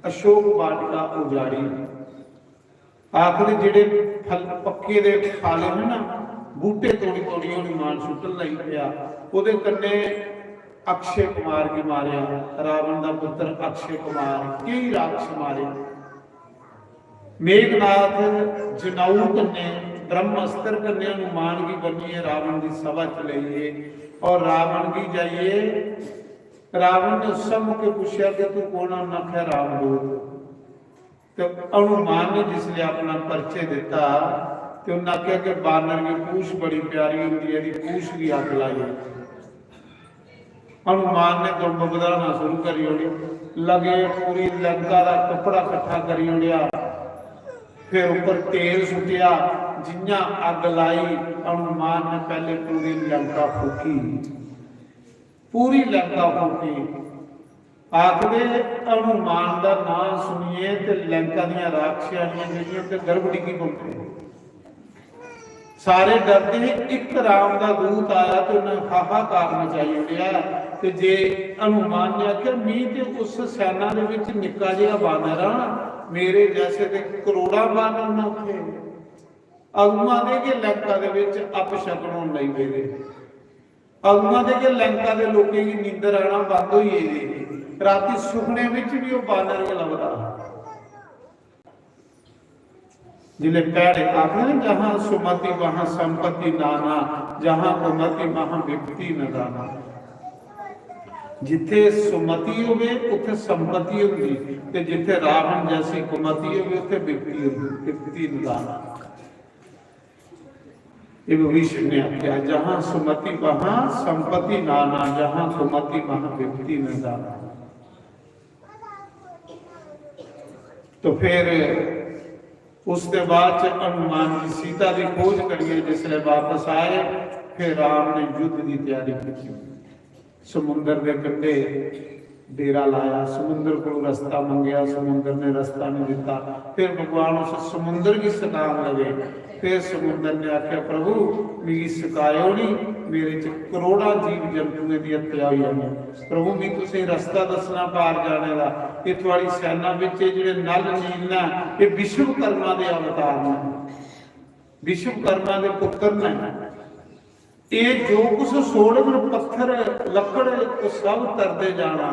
अशोक वाटिका उजाड़ी। आखदे जेड़े फल, पक्के दे फल हे ना, बूटे तोड़ी तोड़ी हनुमान सुट्टन लगी पिया। ओदे कन्ने अक्षय कुमार गी मारेया, रावण दा पुत्र अक्षय कुमार, केई राक्षस मारे। मेघनाथ जनाऊ कन्ने, ब्रह्मास्त्र कन्ने हनुमान गी बन्नियै रावण दी सभा च लेई गे और रावण गी जाइयै रावण ने उस मौके पुछेया कि तू कौन है? उन्हें आखेया रामदूत। ते हनुमान ने जिसले अपना परिचय दिता ते उन्हें आखेया कि बानर की पूछ बड़ी प्यारी होंदी है, एदी पूछ की अग लाई। हनुमान ने दुम्ब बधाना शुरू करी ओड़ी, लगे पूरी लंका का कपड़ा इकट्ठा करी ओड़िया, फिर ऊपर तेल सुटिया, जियां अग लाई, हनुमान ने पहले पूरी लंका फूकी, पूरी लंका फूकी। आखदे हनुमान दा नाम सुनिए ते लंका दियां राक्षसियां जेहड़ियां ते गर्भ डिग्गी पौंदे। सारे डरदे हे, इक राम दा दूत आया ते उन्हें हाहाकार मचाई ओड़ेया। ते जे हनुमान ने आखेया, "मी ते उस सेना दे विच निक्का जेहा बानर हां, मेरे जैसे ते करोड़ां बानर न उत्थे।" अगुआं दे गै लंका दे विच अपशकन होन लगी पेदे। अगुआं दे गै लंका दे लोकें गी नींदर आना बंद होई गेदी ही। रातीं सुखने विच भी ओह बानर गै लभदा हा। जिसले भैड़े आखदे न, "जहां सुमति वहां संपत्ति नाना, जहां कुमति वहां विपत्ति न दाना।" जिथे सुमति होवे, उथे संपत्ति होंदी, ते जिथे रावण जैसी कुमति होवे, उथे विपत्ति होंदी, विपत्ति न दाना। ये भविष्य ने आख्या, "जहां सुमति वहां संपत्ति नाना, जहां कुमति वहां विपत्ति न दाना।" तो फिर उसके बाद च हनुमान जी सीता की खोज करिए जिसले वापस आए, फिर राम ने युद्ध की तैयारी की। समुंदर के कंढे डेरा लाया, समुंदर को रास्ता मंगया, समुंदर ने रास्ता नहीं दिता। फिर भगवान उस समुंदर की सतान लगे। फिर समुंदर ने आख्या, "प्रभु, मिगी सकायो नहीं, मेरे च करोड़ां जीव जंतुएं की हत्या हुई जानी। प्रभु, मी तुसें रास्ता दसना पार जाने का। ये थुआड़ी सेना विच जेड़े नल नील न, ये विश्वकर्मा के अवतार न, विश्वकर्मा के पुत्र न। ये जो कुछ सोड़न पत्थर, लकड़, वो सब तरदे जाना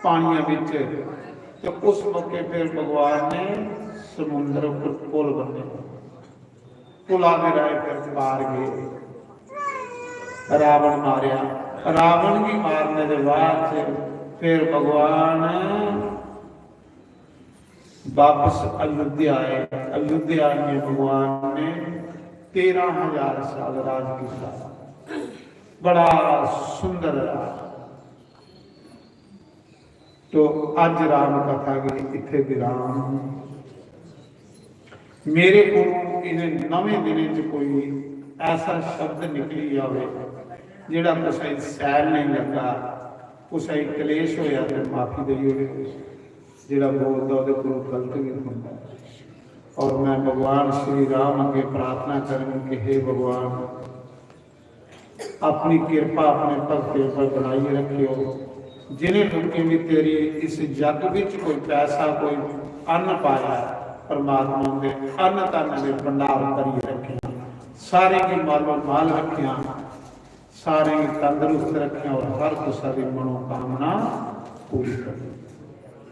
पानिया विच।" तो उस मौके फिर भगवान ने समुंदर पर पुल बने, पुला दे राहें फिर पार गए। रावण मारया। रावण की मारने के बाद च फिर भगवान वापस अयोध्या आए। अयोध्या आइए भगवान ने तेरह हजार साल राज किया। बड़ा सुंदर राज। तो अज राम कथा गी इत्थे विराम। मेरे कोलों इन्हें नवें दिनें च कोई ऐसा शब्द निकली जावे जेड़ा कुसै गी सैल नहीं लगा, कुसै गी कलेश होया ते माफी देई ओड़े। जेड़ा बोलदा ओहदे कोलों गलत भी होंदा है। और मैं भगवान श्री राम अगे प्रार्थना करूं कि हे भगवान, अपनी कृपा अपने भक्तों पर बनाई रखियो। जिन्हें लोगों भी तेरी इस जग विच कोई पैसा, कोई अन्न पाया है, परमात्मा उनके अन्न धन के भंडार भरिए रखे। सारें गी मालो माल रखेआं, सारें गी तंदरुस्त रखेआं और हर कुसै दी मनोकामना पूरी करें।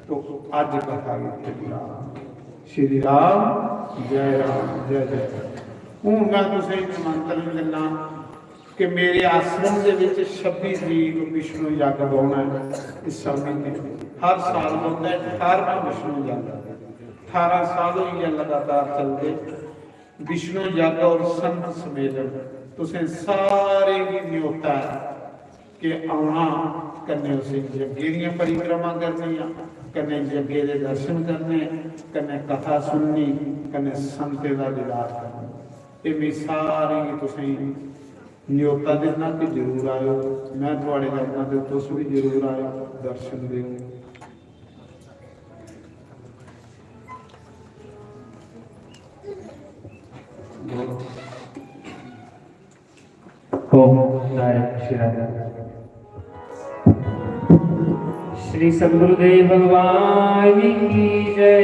तो अज्ज कथा गी इत्थै विराम। श्री राम, जय राम, जय जय राम। हून मैं तुसें गी निमंत्रण दिन्ना कि मेरे आश्रम दे विच छब्बी तरीक विष्णु यज्ञ बौह्ना ऐ। इस समिति हर साल बौंह्दा ऐ, अठारहवां विष्णु यज्ञ। अठारह साल होई गे लगातार चलदे। विष्णु यज्ञ और संत सम्मेलन, तुसें सारें गी न्योता ऐ कि औना, कन्नै उस यज्ञ दियां परिक्रमा करनियां, कन्नै यज्ञ दे दर्शन करने, कन्नै कथा सुननी, कन्नै संतें दा दीदार करना। एह् मैं सारें गी, तुसें गी न्योता दिन्ना कि जरूर आएओ। मैं थुआढ़े कन्नै ते तुस बी जरूर आएओ, दर्शन देओ। ओम नारायण श्री राधे। श्री सद्गुरुदेव भगवान की जय,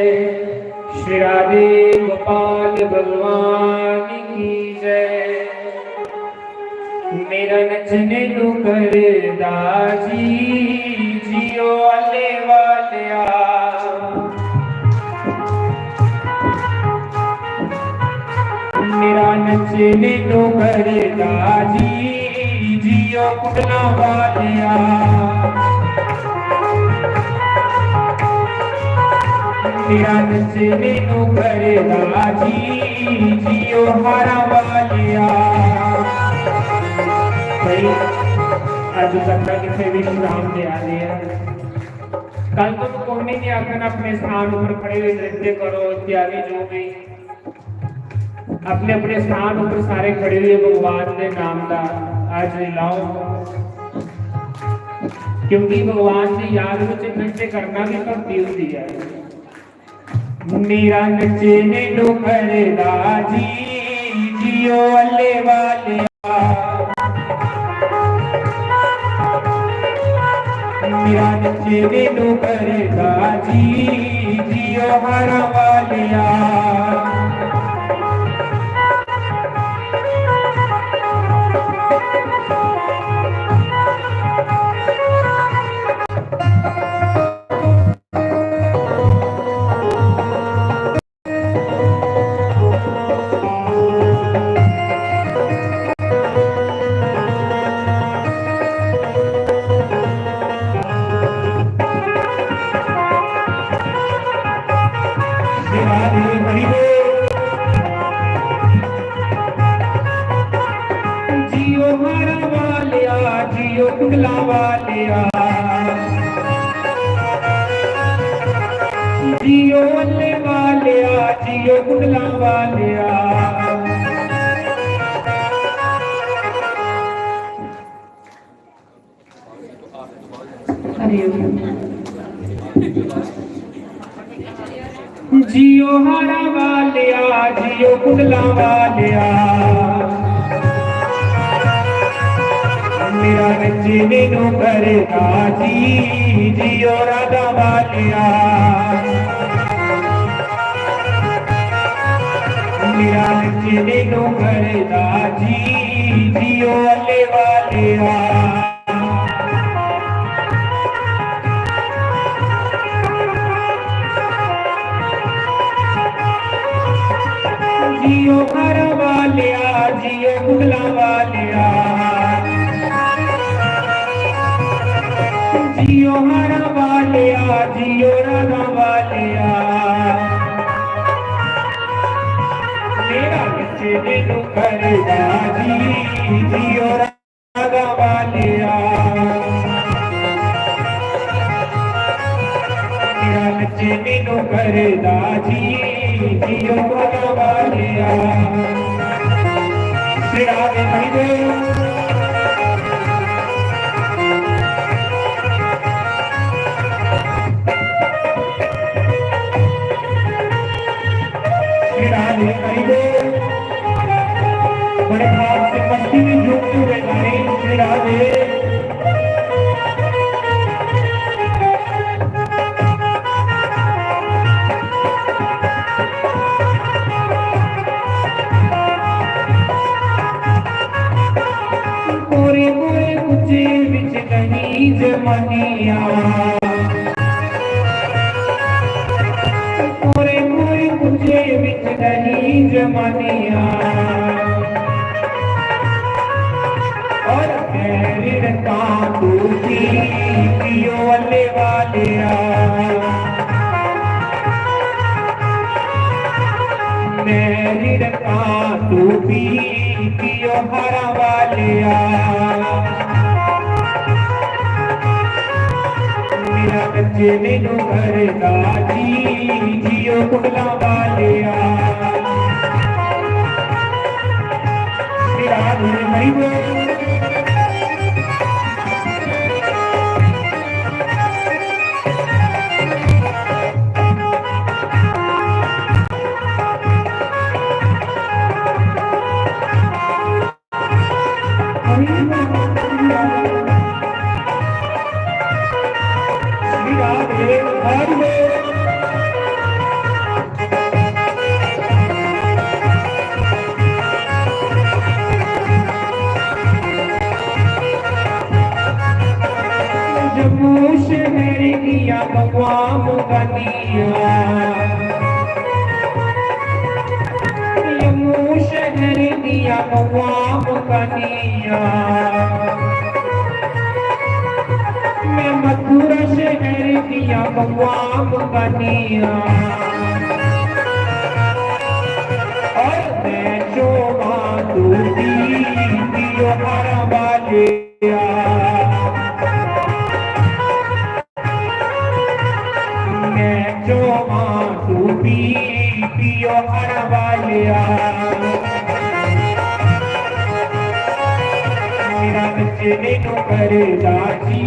श्री राधे गोपाल भगवान की जय। मेरा नचने नू करदा जी, जियो आले वालेआ। मेरा नचने नू करदा जी, जियो कुंडला वालेआ। मेरा नचने नू करदा जी, जियो हारा वालेआ। भाई, अज तक किथे विश्राम देआ दे हैं। कल तुम कोई नहीं आखना अपने स्थान ऊपर खड़े हुए नृत्य करो इत्यादि जो भी। अपने अपने स्थान ऊपर सारे खड़े हुए भगवान के नाम का आज लाओ, क्योंकि भगवान की याद में नृत्य करना भी भक्ति होती है। मेरा नचने नू करदा जी, जियो अल्ले वाले। मेरा नचने नू करदा जी, जियो हारा वालेआ। जियो हारा वालेआ, जियो कुंडला वालेआ। जियो अल्ले वालेआ, जियो कुंडला वालेआ। हरि ओम। जियो हारा वालेआ, जियो कुंडला वालेआ। मेरा नचने नू करदा जी, जियो राधा वालेआ। मेरा नचने नू करदा जी, जियो अल्ले वालेआ। जियो हारा वालेआ, जियो कुंडला वालेआ। जियो हारा वालेआ, जियो राधा वालेआ। मेरा नचने नू करदा जी, जियो राधा वालेआ। मेरा नचने नू करदा जी, जियो राधा वालेआ। श्री राधे हरिदेव। श्री राधे हरिदेव। बड़े भाव से मस्ती में झूमते हुए गाएं श्री राधे। जमानिया, पूरे पूरे कुचे विच डरी जमानिया। और मैं रिड़कां तू पी पियो अल्ले वालिया। मैं रिड़कां तू पी पियो हरा वालिया। मेरा बच्चे मैनू करदा जी, जियो कुंडला वालिया। मेरा गुरु हरि बोल। जम्मू शहर दिया गवां मुगनिया, जम्मू शहर दिया गवां मुगनिया। मैं मथुरा शहर दिया बवाम बनिया। और मैं चोमा तू पी पियो हर वालिया। मैं चोमा तू पी पियो हर वालिया। मेरा बच्चे ने तो करे दाजी,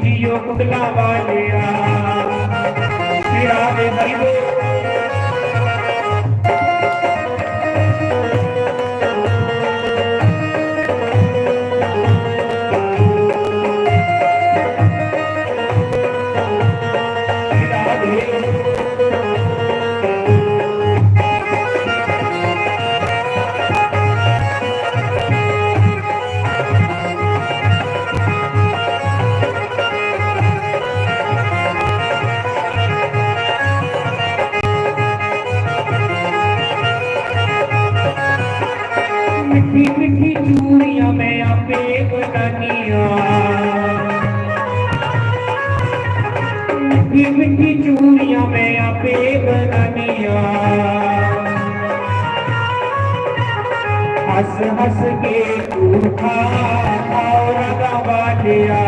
जियो कुंडला वालिया। मेरा बे हरि बोल। मिट्ठी मिट्ठी चूड़ियां मैं आपे बनानिया, मिट्ठी मिट्ठी चूड़ियां मैं आपे बनानिया। हंस हंस के तू खा, खाओ राधा वालिया।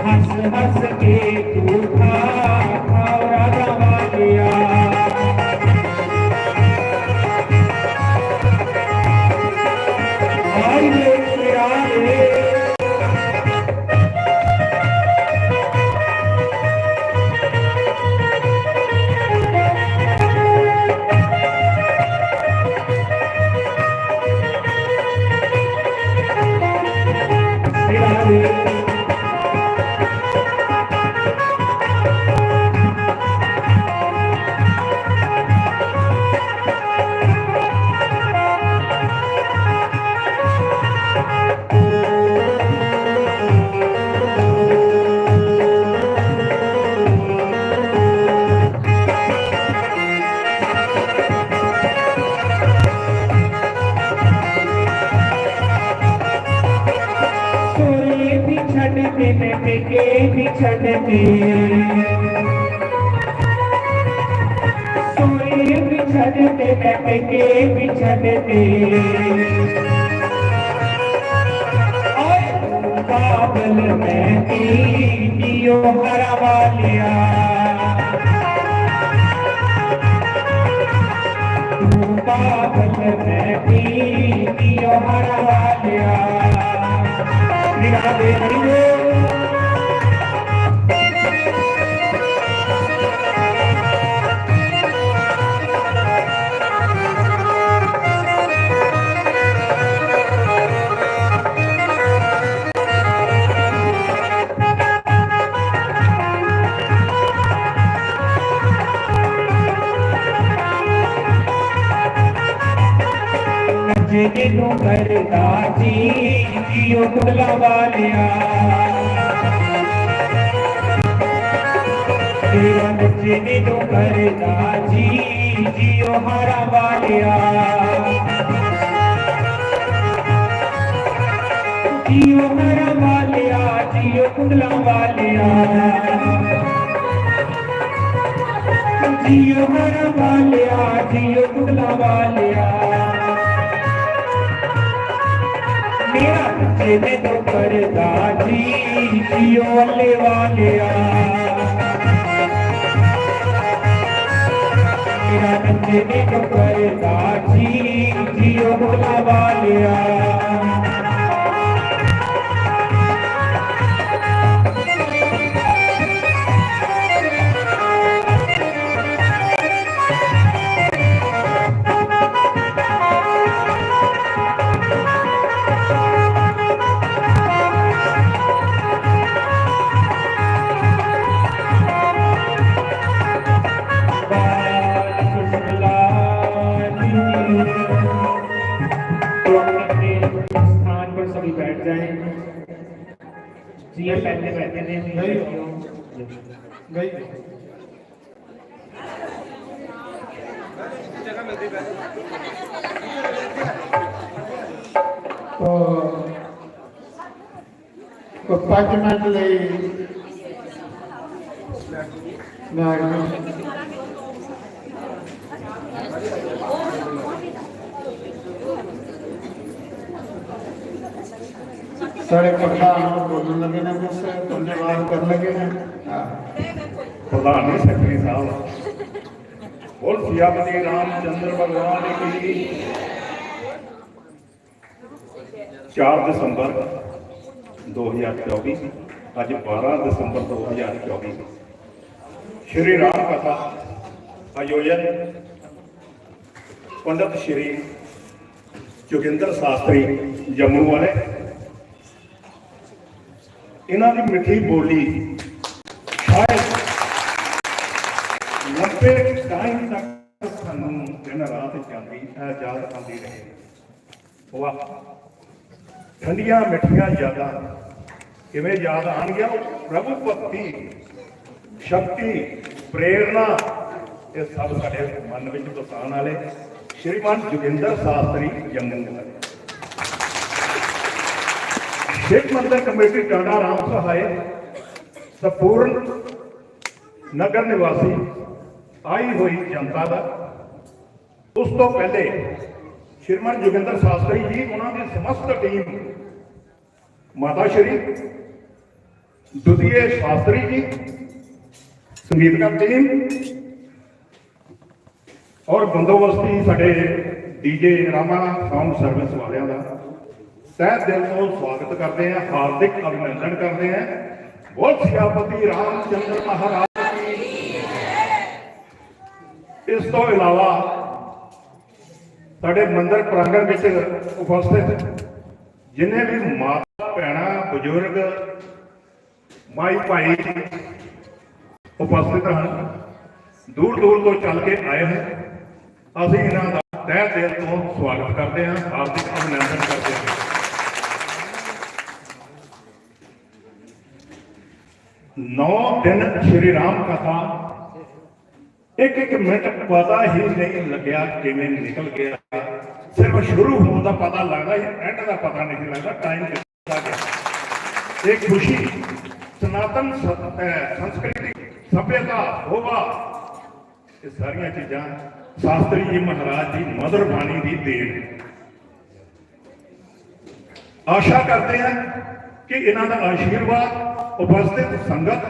हंस हंस के तू खा, खाओ राधा वालिया। आई रे प्यारे। सोरे भी छड़ दे, मैं पेके भी छड़ दे। सोरे भी छड़ दे, मैं पेके भी छड़ दे। ओए बाबल मैं पीतियो हरा वालिया। तू बाबल मैं पीतियो हरा वालिया। मेरा बे हरि बोल। नच्चे नी तू करदा जी, जियो कुंडला वालिया। तेरा नच्चे नी तू करदा जी, जियो हारा वालिया। जियो हारा वालिया, जियो कुंडला वालिया। जियो हारा वालिया, जियो कुंडला वालिया। मेरा नच्चे नी तू करदा जी, जियो अल्ले वालिया। मेरा नच्चे नी तू करदा जी, जियो कुंडला वालिया। तो अपने अपने स्थान पर सभी बैठ जाएं। जी, ये पहले बैठे थे, अभी गई। बैठे हो। गई। तो, तो पाँच मिनट ले। साढ़े प्रधान होर बोलन लगे ने, कुछ धन्यवाद करन लगे ने। हाँ। प्रधान नहीं, सेक्रेटरी साहब। बोल सियापति रामचंद्र भगवान की। चार दिसंबर दो हज़ार चौबी, अज बारह दिसंबर दो हज़ार चौबी, श्री राम कथा आयोजन पंडित श्री जोगिंदर शास्त्री जम्मू वाले, इन्हां दी मिट्ठी बोली शायद लंबे टाइम तक सानू दिन रात चलदी, अ, याद आंदी रहे। वाह, ठंडियां मिट्ठियां यादां किवें याद आउणगियां? प्रभु भक्ति, शक्ति, प्रेरणा, ये सब साडे मन विच बसाण वाले श्रीमान जोगिंदर शास्त्री जम्मू वाले। शिव मंदिर कमेटी टांडा राम सहाय, संपूर्ण नगर निवासी, आई हुई जनता दा, उस तो पहले श्रीमान जोगिंदर शास्त्री जी, उन्हां दी समस्त टीम, माता श्री द्वितीय शास्त्री जी, संगीतकार टीम और बंदोबस्ती साडे डीजे रामा साउंड सर्विस वालियां दा तहे दिल तो स्वागत करते हैं, हार्दिक अभिनंदन करते हैं। बोल सियापति रामचंद्र महाराज की। इस तो इलावा साडे मंदिर प्रांगण विच उपस्थित जिन्ने भी माता, भैणां, बुजुर्ग, माई भाई उपस्थित हैं, दूर दूर तो चल के आए हैं, ਅਸੀਂ ਇਹਨਾਂ ਦਾ ਤਹਿ ਦਿਲ ਤੋਂ ਸਵਾਗਤ ਕਰਦੇ ਹਾਂ, ਹਾਰਦਿਕ ਅਭਿਨੰਦਨ ਕਰਦੇ ਹਾਂ। नौ दिन श्री राम कथा, एक एक मिनट पता ही नहीं लग्या किवें निकल गया। सिर्फ शुरू होने का पता लगता है, एंड का पता नहीं लगता, टाइम कितना गया। एक खुशी, सनातन स-, अ, संस्कृति, सभ्यता, शोभा, ये सारियां चीजां शास्त्री जी महाराज की मधुर बाणी की देन है। आशा करते हैं कि इन्हां दा आशीर्वाद उपस्थित संगत,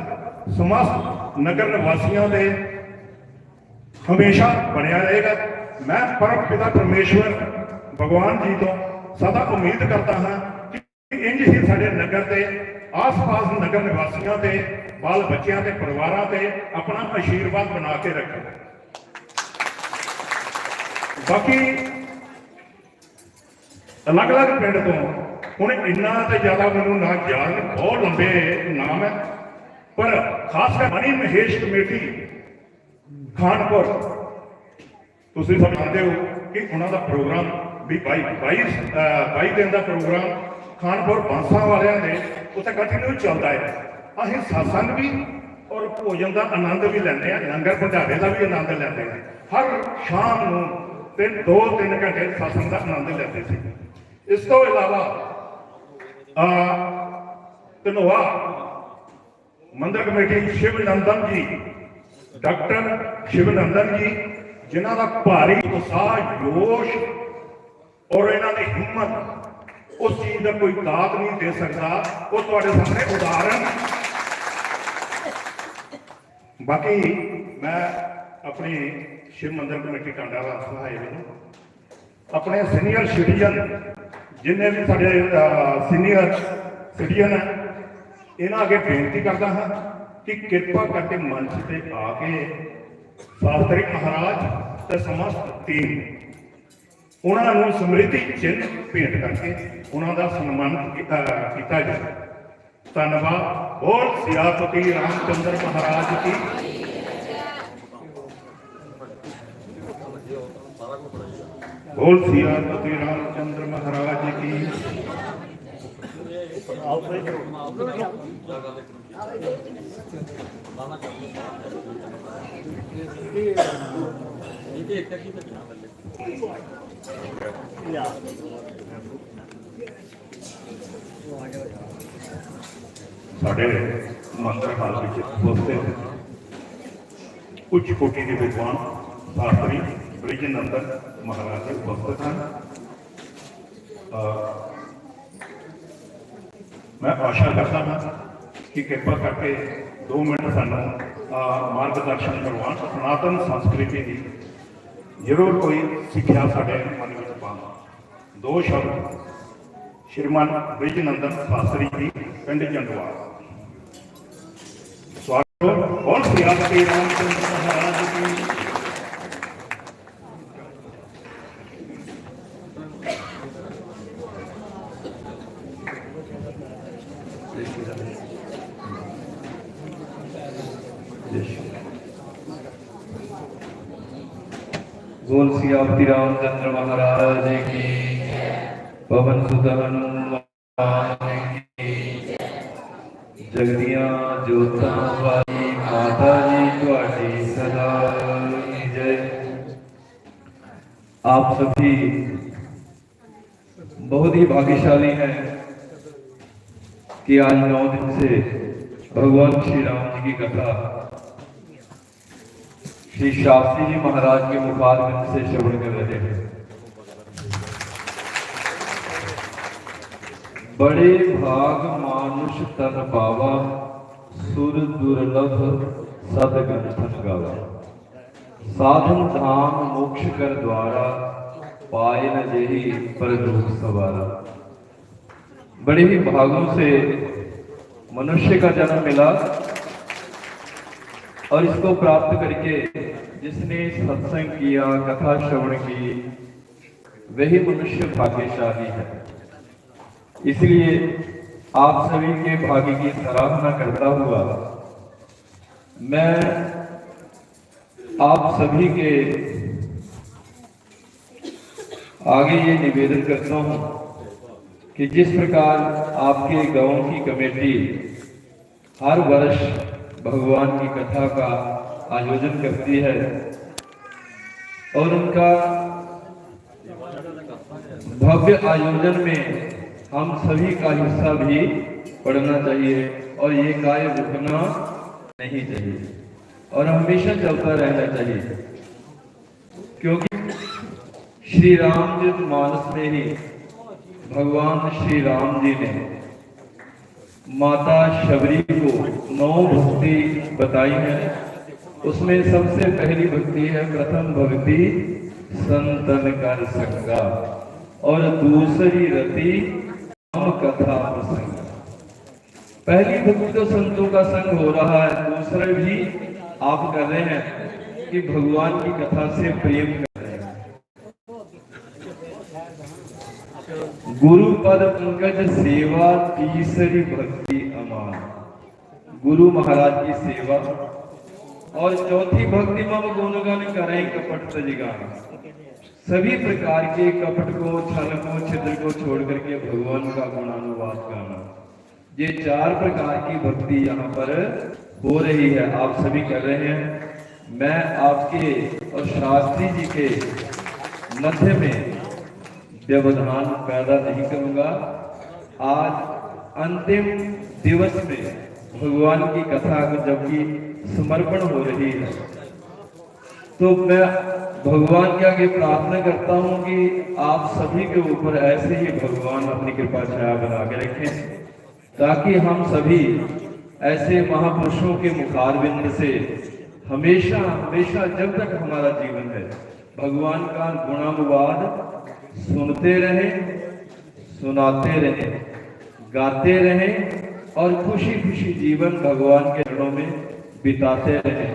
समस्त नगर निवासियों दे हमेशा बनया रहेगा। मैं परम पिता परमेश्वर भगवान जी तो सदा उम्मीद करता हाँ कि इंज ही साडे नगर दे आस-पास नगर निवासियों ते बाल बच्चियां ते परिवारां ते अपना आशीर्वाद बना के रखे। बाकी अलग-अलग पिंड तो, हुण इन्ना ते ज्यादा मैनूं ना याद नहीं, बहुत लंबे नाम है, पर खासकर मणि महेश कमेटी खानपुर, तुसीं सब जानते हो, कि ਉਹਨਾਂ ਦਾ ਪ੍ਰੋਗਰਾਮ ਵੀ ਬਾਈ ਬਾਈ ਅ, ਬਾਈ ਦਿਨ ਦਾ ਪ੍ਰੋਗਰਾਮ ਖਾਨਪੁਰ ਬਾਂਸਾ ਵਾਲਿਆਂ ਦੇ ਉੱਥੇ ਕੰਟੀਨਿਊ ਚੱਲਦਾ ਹੈ। ਅਸੀਂ ਸਤਸੰਗ ਵੀ ਔਰ ਭੋਜਨ ਦਾ ਆਨੰਦ ਵੀ ਲੈਂਦੇ ਆ, ਲੰਗਰ ਭੰਡਾਰੇ ਦਾ ਵੀ ਆਨੰਦ ਲੈਂਦੇ ਆ। ਹਰ ਸ਼ਾਮ ਨੂੰ ਤਿੰਨ, ਦੋ ਤਿੰਨ ਘੰਟੇ ਸਤਸੰਗ ਦਾ ਆਨੰਦ ਲੈਂਦੇ ਸੀ। ਇਸ ਤੋਂ ਇਲਾਵਾ ਅ, ਧਨੋਆ ਮੰਦਿਰ ਕਮੇਟੀ ਸ਼ਿਵ ਨੰਦਨ ਜੀ, ਡਾਕਟਰ ਸ਼ਿਵ ਨੰਦਨ ਜੀ, ਜਿਨ੍ਹਾਂ ਦਾ ਭਾਰੀ ਉਤਸ਼ਾਹ, ਜੋਸ਼ ਔਰ ਇਹਨਾਂ ਦੀ ਹਿੰਮਤ, ਉਸ ਚੀਜ਼ ਦਾ ਕੋਈ ਦਾਤ ਨਹੀਂ ਦੇ ਸਕਦਾ। ਉਹ ਤੁਹਾਡੇ ਸਾਹਮਣੇ ਉਦਾਹਰਣ। ਬਾਕੀ ਮੈਂ ਆਪਣੀ ਸ਼ਿਵ ਮੰਦਿਰ ਕਮੇਟੀ ਟਾਂਡਾ ਰਾਸ ਸਹਾਏ ਵੱਲੋਂ ਆਪਣੇ ਸੀਨੀਅਰ ਸਿਟੀਜ਼ਨ, ਜਿੰਨੇ ਵੀ ਸਾਡੇ ਸੀਨੀਅਰ ਸਿਟੀਜ਼ਨ ਹੈ, ਇਹਨਾਂ ਅੱਗੇ ਬੇਨਤੀ ਕਰਦਾ ਹਾਂ ਕਿ ਕਿਰਪਾ ਕਰਕੇ ਮੰਚ ਤੇ ਆ ਕੇ ਸ਼ਾਸਤਰੀ ਮਹਾਰਾਜ ਤੇ ਸਮਸਤ ਟੀਮ, ਉਹਨਾਂ ਨੂੰ ਸਮ੍ਰਿਤੀ ਚਿੰਨ੍ਹ ਭੇਂਟ ਕਰਕੇ ਉਹਨਾਂ ਦਾ ਸਨਮਾਨ ਕੀ- ਅਹ, ਕੀਤਾ ਜਾਵੇ। ਧੰਨਵਾਦ। ਬੋਲ ਸਿਆਪਤੀ ਰਾਮਚੰਦਰ ਮਹਾਰਾਜ ਕੀ। ਬੋਲ ਸਿਆਪਤੀ ਰਾਮਚੰਦਰ ਮਹਾਰਾਜ ਕੀ। ਸਾਡੇ ਮੰਦਰ ਹਾਲ ਵਿੱਚ ਉਪਸਥਿਤ ਉੱਚ ਕੋਟੀ ਦੇ ਵਿਦਵਾਨ ਸ਼ਾਸਤਰੀ ਬ੍ਰਿਜ ਨੰਦਨ ਮਹਾਰਾਜ ਜੀ ਉਪਸਥਿਤ ਹਨ। ਅ, ਮੈਂ ਆਸ਼ਾ ਕਰਦਾ ਹਾਂ ਕਿ ਕਿਰਪਾ ਕਰਕੇ ਦੋ ਮਿੰਟ ਸਾਨੂੰ ਅ, ਮਾਰਗਦਰਸ਼ਨ ਕਰਵਾਉਣ ਸਨਾਤਨ ਸੰਸਕ੍ਰਿਤੀ ਦੀ, ਜ਼ਰੂਰ ਕੋਈ ਸਿੱਖਿਆ ਸਾਡੇ ਮਨ ਵਿੱਚ ਪਾਉਣ। ਦੋ ਸ਼ਬਦ ਸ਼੍ਰੀਮਾਨ ਬ੍ਰਿਜ ਨੰਦਨ ਸ਼ਾਸਤਰੀ ਜੀ, ਪਿੰਡ ਜੰਡਵਾਲ। ਸਵਾਗਤ। ਬੋਲ ਸਿਆਪਤੀ ਰਾਮਚੰਦਰ ਮਹਾਰਾਜ ਕੀ। बोल सियापति रामचंद्र महाराज की। पवन सुत हनुमान की। जगदियां जोतां वाली माता जी, तुहाडी सदा जय। आप सभी बहुत ही भाग्यशाली हैं कि आज नौ दिन से भगवान श्री राम जी की कथा श्री शास्त्री जी महाराज के मुखारविंद से श्रवण कर रहे हैं। बड़े भाग मानुष तन पावा, सुर दुर्लभ सत गंथन गावा। साधन धाम मोक्ष कर द्वारा, पाए न जेहि परलोक सवारा। बड़े ही भागों से मनुष्य का जन्म मिला और इसको प्राप्त करके जिसने सत्संग किया, कथा श्रवण की, वही मनुष्य भाग्यशाली है। इसलिए आप सभी के भाग्य की सराहना करता हुआ मैं आप सभी के आगे ये निवेदन करता हूँ कि जिस प्रकार आपके गांव की कमेटी हर वर्ष भगवान की कथा का आयोजन करती है और उनका भव्य आयोजन में हम सभी का हिस्सा भी पड़ना चाहिए और ये कार्य रुकना नहीं चाहिए और हमेशा चलता रहना चाहिए, क्योंकि श्री रामचरित मानस में ही भगवान श्री राम जी ने माता शबरी को नौ भक्ति बताई है। उसमें सबसे पहली भक्ति है, प्रथम भक्ति संतन कर संगा और दूसरी रति राम कथा प्रसंग। पहली भक्ति तो संतों का संग हो रहा है, दूसरे भी आप कर रहे हैं कि भगवान की कथा से प्रेम कर रहे हैं। गुरु पद पंकज सेवा, तीसरी भक्ति अमान। गुरु महाराज की सेवा और चौथी भक्ति मम गुण गण करें कपट तज गान। सभी प्रकार के कपट को, छल को, छिद्र को छोड़ करके भगवान का गुणानुवाद गाना। ये चार प्रकार की भक्ति यहाँ पर हो रही है, आप सभी कर रहे हैं। मैं आपके और शास्त्री जी के मध्य में व्यवधान पैदा नहीं करूंगा। आज अंतिम दिवस में भगवान की कथा को जबकि समर्पण हो रही है, तो मैं भगवान के आगे प्रार्थना करता हूं कि आप सभी के ऊपर ऐसे ही भगवान अपनी कृपा छाया बना के रखें, ताकि हम सभी ऐसे महापुरुषों के मुखारविंद से हमेशा, हमेशा, जब तक हमारा जीवन है, भगवान का गुणानुवाद सुनते रहें, सुनाते रहें, गाते रहें और खुशी खुशी जीवन भगवान के चरणों में बिताते रहें।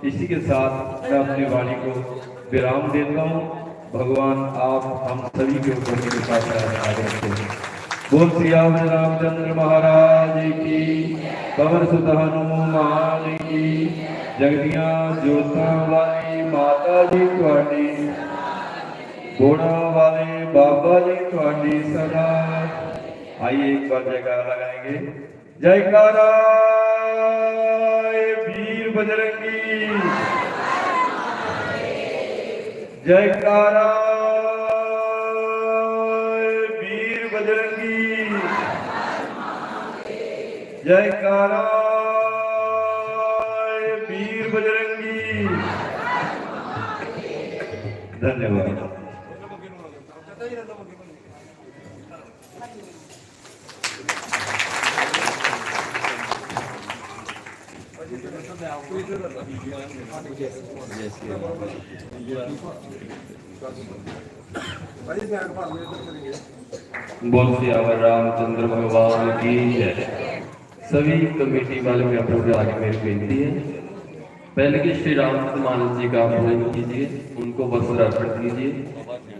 इसी के साथ मैं अपनी वाणी को विराम देता हूँ। भगवान आप हम सभी के ऊपर कृपा का आशीर्वाद रखें। बोल सियावर रामचंद्र महाराज की, पवन सुत हनुमान की, जगदियां जोतां वाली माता जी ਤੁਹਾਡੀ, बोड़ा वाले बाबा जी ਤੁਹਾਡੀ सदा। आइए एक बार जयकारा लगाएंगे। जयकारा ए वीर बजरंगी, जयकारा ए वीर बजरंगी, जयकारा ए वीर बजरंगी। धन्यवाद। बोल सियावर रामचंद्र भगवान की जय। सभी कमेटी वाले मेंबरों के आगे मेरी विनती है, पहले कि श्री रामचंद्र मानस जी का आप पूजन कीजिए, उनको वस्त्र अर्पण कीजिए,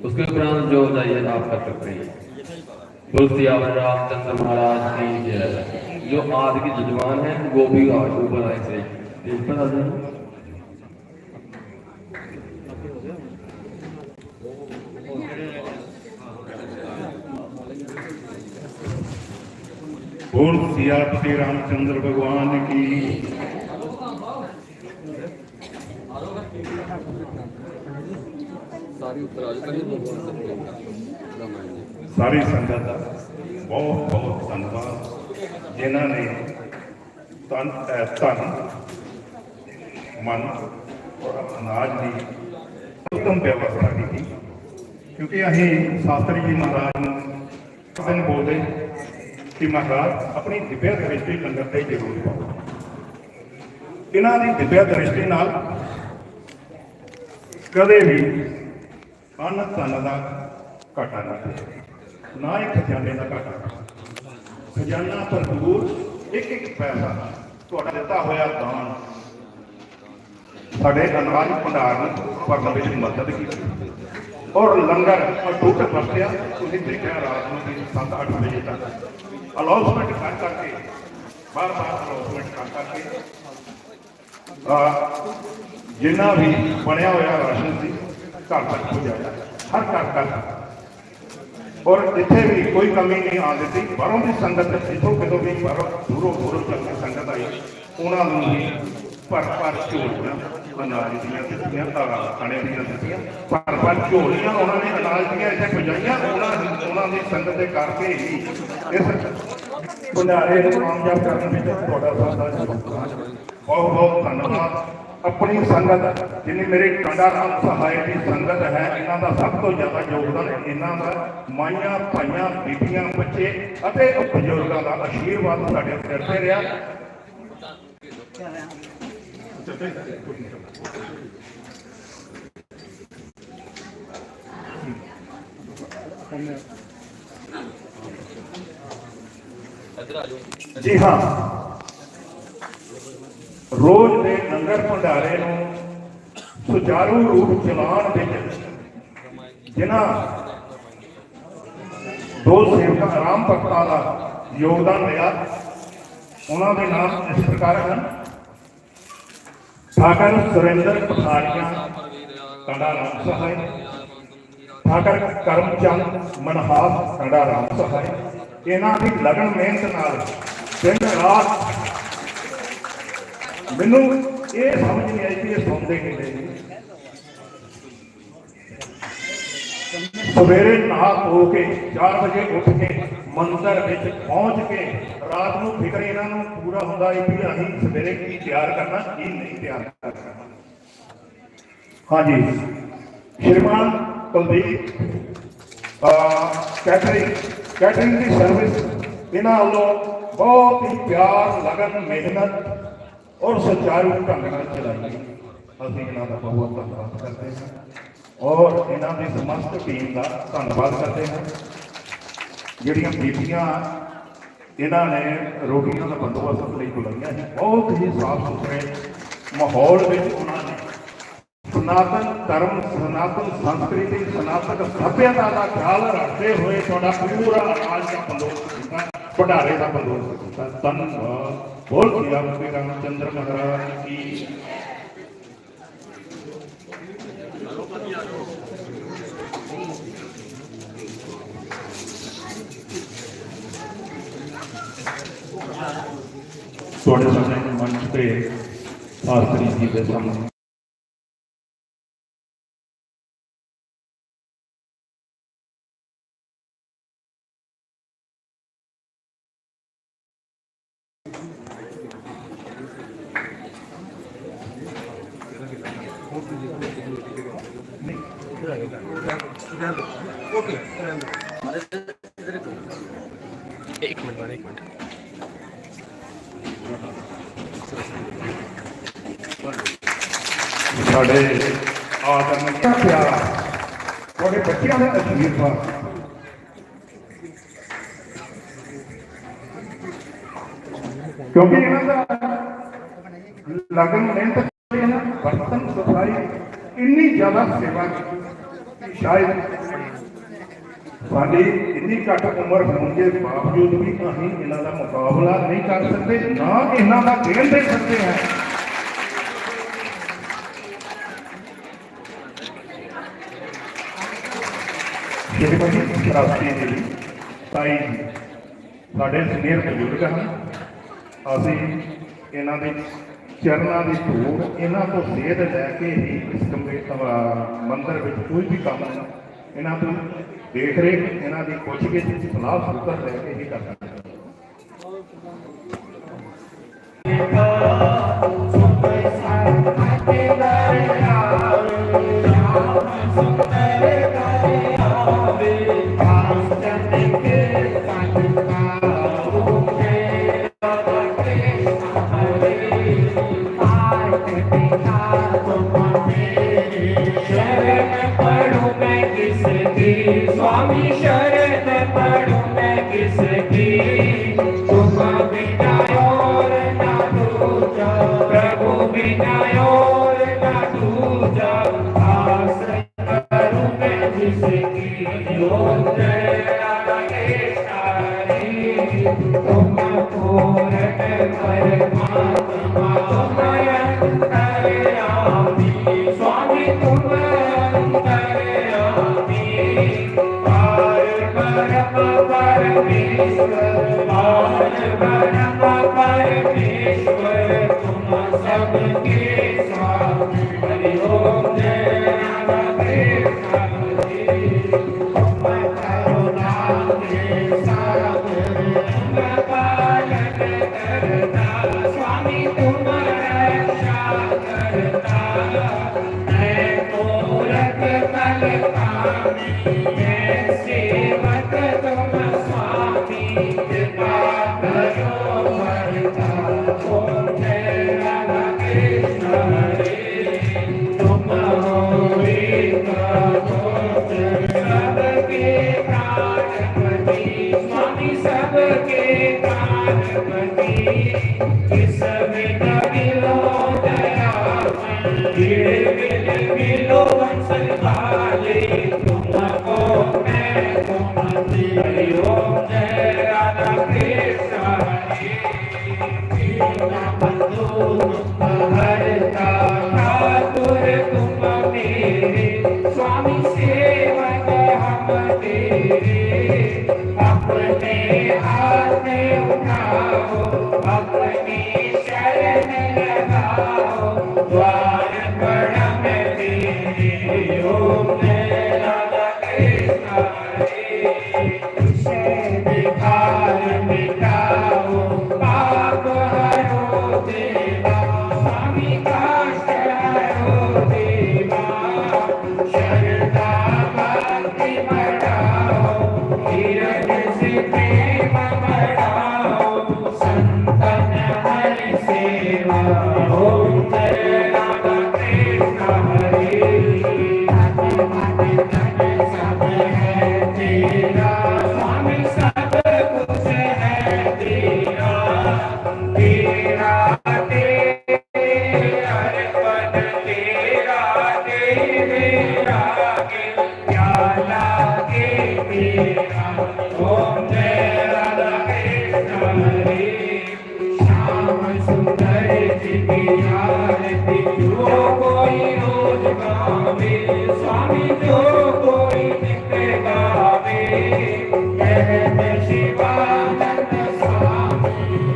उसके उपरांत जो जाइए आप कर सकते हैं। बोल सियावर रामचंद्र महाराज की जय। जो आज के जजमान हैं वो भी आज ऊपर आए से स्टेज पर आ जाए। बोल सियापति रामचंद्र भगवान की। सारी उत्तर आज कहीं तो बोल सकते हैं। रामायण जी। सारी संगत बहुत बहुत धन्यवाद, जिन्होंने तन, अ, धन, मन और अनाज की उत्तम व्यवस्था की थी, क्योंकि अहीं शास्त्री जी महाराज ने बोलते कि महाराज अपनी दिव्य दृष्टि लंगर ते जरूर पाओ। इन्हां दी दिव्य दृष्टि नाल कदे भी अन्न धन दा घाटा ना पिया, ना ही खजाने दा घाटा। खजाना भरपूर, एक एक पैसा, ਤੁਹਾਡਾ ਦਿੱਤਾ ਹੋਇਆ ਦਾਨ ਸਾਡੇ ਅਨਾਜ ਭੰਡਾਰ ਨੂੰ ਭਰਨ ਵਿੱਚ ਮਦਦ ਕੀਤੀ ਔਰ ਲੰਗਰ ਅਟੁੱਟ ਵਰਤਿਆ। ਤੁਸੀਂ ਦੇਖਿਆ ਰਾਤ ਨੂੰ ਵੀ ਸੱਤ ਅੱਠ ਵਜੇ ਤੱਕ ਅਨਾਉਂਸਮੈਂਟ ਕਰ ਕਰਕੇ, ਬਾਰ-ਬਾਰ ਅਨਾਉਂਸਮੈਂਟ ਕਰ ਕਰਕੇ ਅ, ਜਿੰਨਾ ਵੀ ਬਣਿਆ ਹੋਇਆ ਰਾਸ਼ਨ ਸੀ, ਘਰ ਤੱਕ ਪਹੁੰਚਾਇਆ, ਹਰ ਘਰ ਤੱਕ। ਔਰ ਇੱਥੇ ਵੀ ਕੋਈ ਕਮੀ ਨਹੀਂ ਆਉਣ ਦਿੱਤੀ। ਬਾਹਰੋਂ ਦੀ ਸੰਗਤ, ਜਿੱਥੋਂ ਕਿਤੋਂ ਵੀ ਬਾਹਰੋਂ, ਦੂਰੋਂ ਦੂਰੋਂ ਚੱਲ ਕੇ ਸੰਗਤ ਆਈ, ਉਹਨਾਂ ਨੂੰ ਵੀ ਭਰ ਭਰ ਝੋਲੀਆਂ ਅਨਾਜ ਦੀਆਂ ਦਿੱਤੀਆਂ, ਅ, ਕਣੇ ਦੀਆਂ ਦਿੱਤੀਆਂ, ਭਰ ਭਰ ਝੋਲੀਆਂ ਉਹਨਾਂ ਨੇ ਅਨਾਜ ਦੀਆਂ ਇੱਥੇ ਪਹੁੰਚਾਈਆਂ। ਉਹਨਾਂ, ਉਹਨਾਂ ਦੀ ਸੰਗਤ ਦੇ ਕਰਕੇ ਹੀ ਇਸ ਭੰਡਾਰੇ ਨੂੰ ਕਾਮਯਾਬ ਕਰਨ ਵਿੱਚ ਤੁਹਾਡਾ ਸਾਡਾ ਯੋਗਦਾਨ। ਬਹੁਤ ਬਹੁਤ ਧੰਨਵਾਦ। ਆਪਣੀ ਸੰਗਤ, ਜਿੰਨੀ ਮੇਰੀ ਟਾਂਡਾ ਰਾਮ ਸਹਾਇ ਦੀ ਸੰਗਤ ਹੈ, ਇਹਨਾਂ ਦਾ ਸਭ ਤੋਂ ਜ਼ਿਆਦਾ ਯੋਗਦਾਨ, ਇਹਨਾਂ ਦਾ, ਮਾਈਆਂ, ਭਾਈਆਂ, ਬੀਬੀਆਂ, ਬੱਚੇ ਅਤੇ ਬਜ਼ੁਰਗਾਂ ਦਾ ਆਸ਼ੀਰਵਾਦ ਸਾਡੇ ਸਿਰ ਤੇ ਰਿਹਾ। ਜੀ ਹਾਂ, ਰੋਜ਼ ਦੇ ਲੰਗਰ ਭੰਡਾਰੇ ਨੂੰ ਸੁਚਾਰੂ ਰੂਪ ਚਲਾਉਣ ਵਿੱਚ ਜਿਨ੍ਹਾਂ ਦੋ ਸੇਵਕਾਂ, ਰਾਮ ਭਗਤਾਂ ਦਾ ਯੋਗਦਾਨ ਰਿਹਾ, ਉਹਨਾਂ ਦੇ ਨਾਮ ਇਸ ਪ੍ਰਕਾਰ ਹਨ: ਸਾਗਰ ਸੁਰਿੰਦਰ ਪਠਾਰੀਆ, ਟਾਂਡਾ ਰਾਮ ਸਹਾਇ, ठाकर करमचंद मनहास, साडा राम सहाय, इन्हां दी लगन मेहनत नाल दिन रात, मैनू ये समझ नहीं आई कि ये सौंदे किन्ने ने। सवेरे नहा धो के चार बजे उठ के मंदिर विच पहुंच के रात नूं फिकर इन्हां नूं पूरा हुंदा है कि असीं सवेरे की तैयार करना, की नहीं तैयार करना। हाँ जी, श्रीमान कुलदीप, अ, कैटरिंग, कैटरिंग की सर्विस इन्हां वालों बहुत ही प्यार, लगन, मेहनत और सुचारू ढंग नाल चलाई। ਅਸੀਂ ਇਹਨਾਂ ਦਾ ਬਹੁਤ ਧੰਨਵਾਦ ਕਰਦੇ ਹਾਂ ਔਰ ਇਹਨਾਂ ਦੀ ਸਮਸਤ ਟੀਮ ਦਾ ਧੰਨਵਾਦ ਕਰਦੇ ਹਾਂ। ਜਿਹੜੀਆਂ ਬੀਬੀਆਂ ਇਹਨਾਂ ਨੇ ਰੋਟੀਆਂ ਦਾ ਬੰਦੋਬਸਤ ਲਈ ਬੁਲਾਈਆਂ ਸੀ, ਬਹੁਤ ਹੀ ਸਾਫ਼ ਸੁਥਰੇ ਮਾਹੌਲ ਵਿੱਚ ਉਹਨਾਂ ਨੇ ਸਨਾਤਨ ਧਰਮ, ਸਨਾਤਨ ਸੰਸਕ੍ਰਿਤੀ, ਸਨਾਤਨ ਸੱਭਿਅਤਾ ਦਾ ਖਿਆਲ ਰੱਖਦੇ ਹੋਏ ਤੁਹਾਡਾ ਪੂਰਾ ਅਨਾਜ ਦਾ ਬੰਦੋਬਸਤ ਕੀਤਾ, ਭੰਡਾਰੇ ਦਾ ਬੰਦੋਬਸਤ ਕੀਤਾ। ਧੰਨਵਾਦ। ਬੋਲ ਸਿਆਪਤੀ ਰਾਮਚੰਦਰ ਮਹਾਰਾਜ ਕੀ। ਤੁਹਾਡੇ ਸਾਹਮਣੇ ਮੰਚ ਤੇ ਸ਼ਾਸਤਰੀ ਜੀ ਦੇ ਸਾਹਮਣੇ एक मिनट, एक मिनट। ਸਾਡੇ ਆਦਰਨੀ ਪਿਆਰਾ, ਤੁਹਾਡੇ ਬੱਚਿਆਂ ਦਾ ਅਸ਼ੀਰਵਾਦ, ਕਿਉਂਕਿ ਇਹਨਾਂ ਦਾ ਲਗਨ ਮਿਹਨਤ, ਇਹਨਾਂ ਬਰਤਨ ਸਫਾਈ, ਇੰਨੀ ਜ਼ਿਆਦਾ ਸੇਵਾ ਕੀਤੀ, ਸ਼ਾਇਦ ਸਾਡੀ ਇੰਨੀ ਘੱਟ ਉਮਰ ਹੋਣ ਦੇ ਬਾਵਜੂਦ ਵੀ ਅਸੀਂ ਇਹਨਾਂ ਦਾ ਮੁਕਾਬਲਾ ਨਹੀਂ ਕਰ ਸਕਦੇ, ਨਾ ਇਹਨਾਂ ਦਾ ਦੇਣ ਦੇ ਸਕਦੇ ਹਾਂ। ਸ਼੍ਰੀਮਤੀ ਸ਼ਰਾਵਤੀ ਜੀ, ਤਾਈ ਜੀ, ਸਾਡੇ ਸੀਨੀਅਰ ਬਜ਼ੁਰਗ ਹਨ। ਅਸੀਂ ਇਹਨਾਂ ਦੇ ਚਰਨਾਂ ਦੀ ਧੂੜ, ਇਹਨਾਂ ਤੋਂ ਸੇਧ ਲੈ ਕੇ ਹੀ ਇਸ ਕਮਰੇ, ਅਹ, ਮੰਦਿਰ ਵਿੱਚ ਕੋਈ ਵੀ ਕੰਮ, ਇਹਨਾਂ ਤੋਂ ਦੇਖ ਰੇਖ, ਇਹਨਾਂ ਦੀ ਪੁੱਛ ਕੇ ਸਲਾਹ ਸੂਤਰ ਲੈ ਕੇ ਹੀ ਕਰ ਸਕਦੇ ਹਾਂ। शरण पड़ूं मैं किसकी, स्वामी शरण पड़ूं मैं किसकी, तुम बिना और ना दूजा, प्रभु बिना और ना दूजा, आस करूं मैं जिसकी, यों तेरा तुम पूर्ण परमात्मा, तुम अंतर्यामी, स्वामी तुम अंतर्यामी, पार ब्रह्म परमेश्वर, पार ब्रह्म परमेश्वर, तुम सबके स्वामी। हरि ओम जय राधा कृष्ण हरे। तुम करुणा के सागर, तुम पालन करता, स्वामी तुम रक्षा करता। मैं मूरत कलकामी, मैं सेवक तुम स्वामी, कृपा करो हरता। ओम जय राधा कृष्ण हरे। तुम हो एक गोचर सबके प्राणपति, स्वामी सबके प्राणपति। इस विध मिलो दयामय, मिल मिल मिलो वत्सल भाले। तुमको मैं तुम दी। हरि ओम जय राधा कृष्ण हरे। हरता ठाकुर तुम मेरे, स्वामी सेवक अपने हाथ उठाओ, अपनी शरण लगाओ, द्वार बड़ा मैं तेरे, ओम जय राधा कृष्ण हरे। विषय विकार मिटाओ, पाप हरो देवा, स्वामी कष्ट हरो देवा, श्रद्धा भक्ति बढ़ाओ, धीरज से प्रेम बढ़ाओ, संतन हरि सेवा, ओम जय राधा कृष्ण हरे। तन मन धन सब है तेरा, स्वामी सब कुछ है तेरा, तेरा, तेरा अर्पण तेरा, दे मेरा दिल, क्या लागे तेरा। ओम जय राधा कृष्ण हरे। श्याम सुंदर जी की आरती, जो कोई रोज गावे, स्वामी जो कोई नित्य गावे, कहत शिवानंद स्वामी,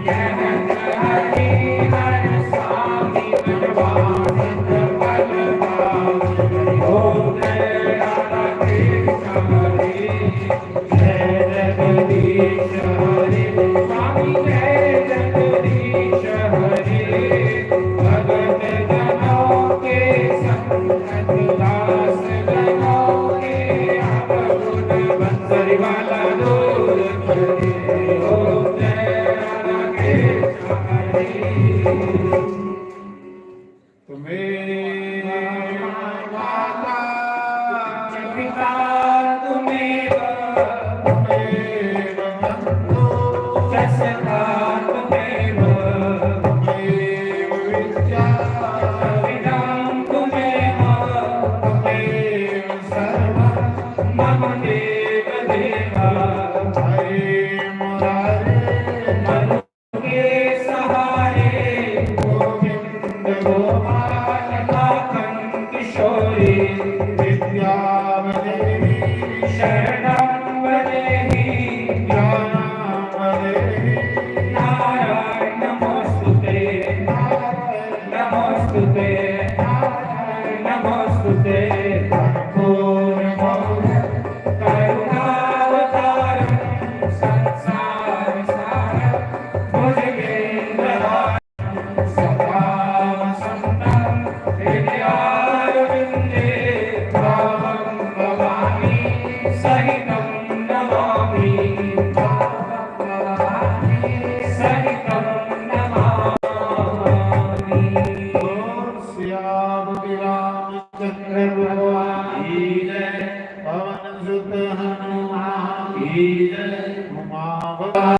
कहत हरि हर स्वामी, मनवासत फल पावे। ओम जय राधा कृष्ण हरे। जय जगदीश हरे, स्वामी जय जगदीश हरे। भगत जनों के संकट, दास जनों के अवगुण, बंसरी वाला दूर करे। ओम जय राधा कृष्ण हरे। त्वमेव माता च पिता त्वमेव बन्धु च सखा त्वमेव, त्वमेव विद्या द्रविणं त्वमेव, त्वमेव सर्वं मम देव देव। हरे मुरारे मधु के सहारे, गोविंद गोपाल माखन किशोरी, विद्या देहि शरणं देहि, ज्ञानं देहि। नारायण नमोस्तुते, नारायण नमोस्तुते, नारायण नमोस्तुते। कर्पूर मौर्य करुणावतारं संसार सारं भुजगेन्द्रहारं सदा वसन्तं हृदयारविन्दे। त्वां भवानी सहितं नमामि, त्वां भवानी सहितं नमामि। ओम सियापति रामचंद्र भगवान की जय। पवन सुत हनुमान की जय। उमा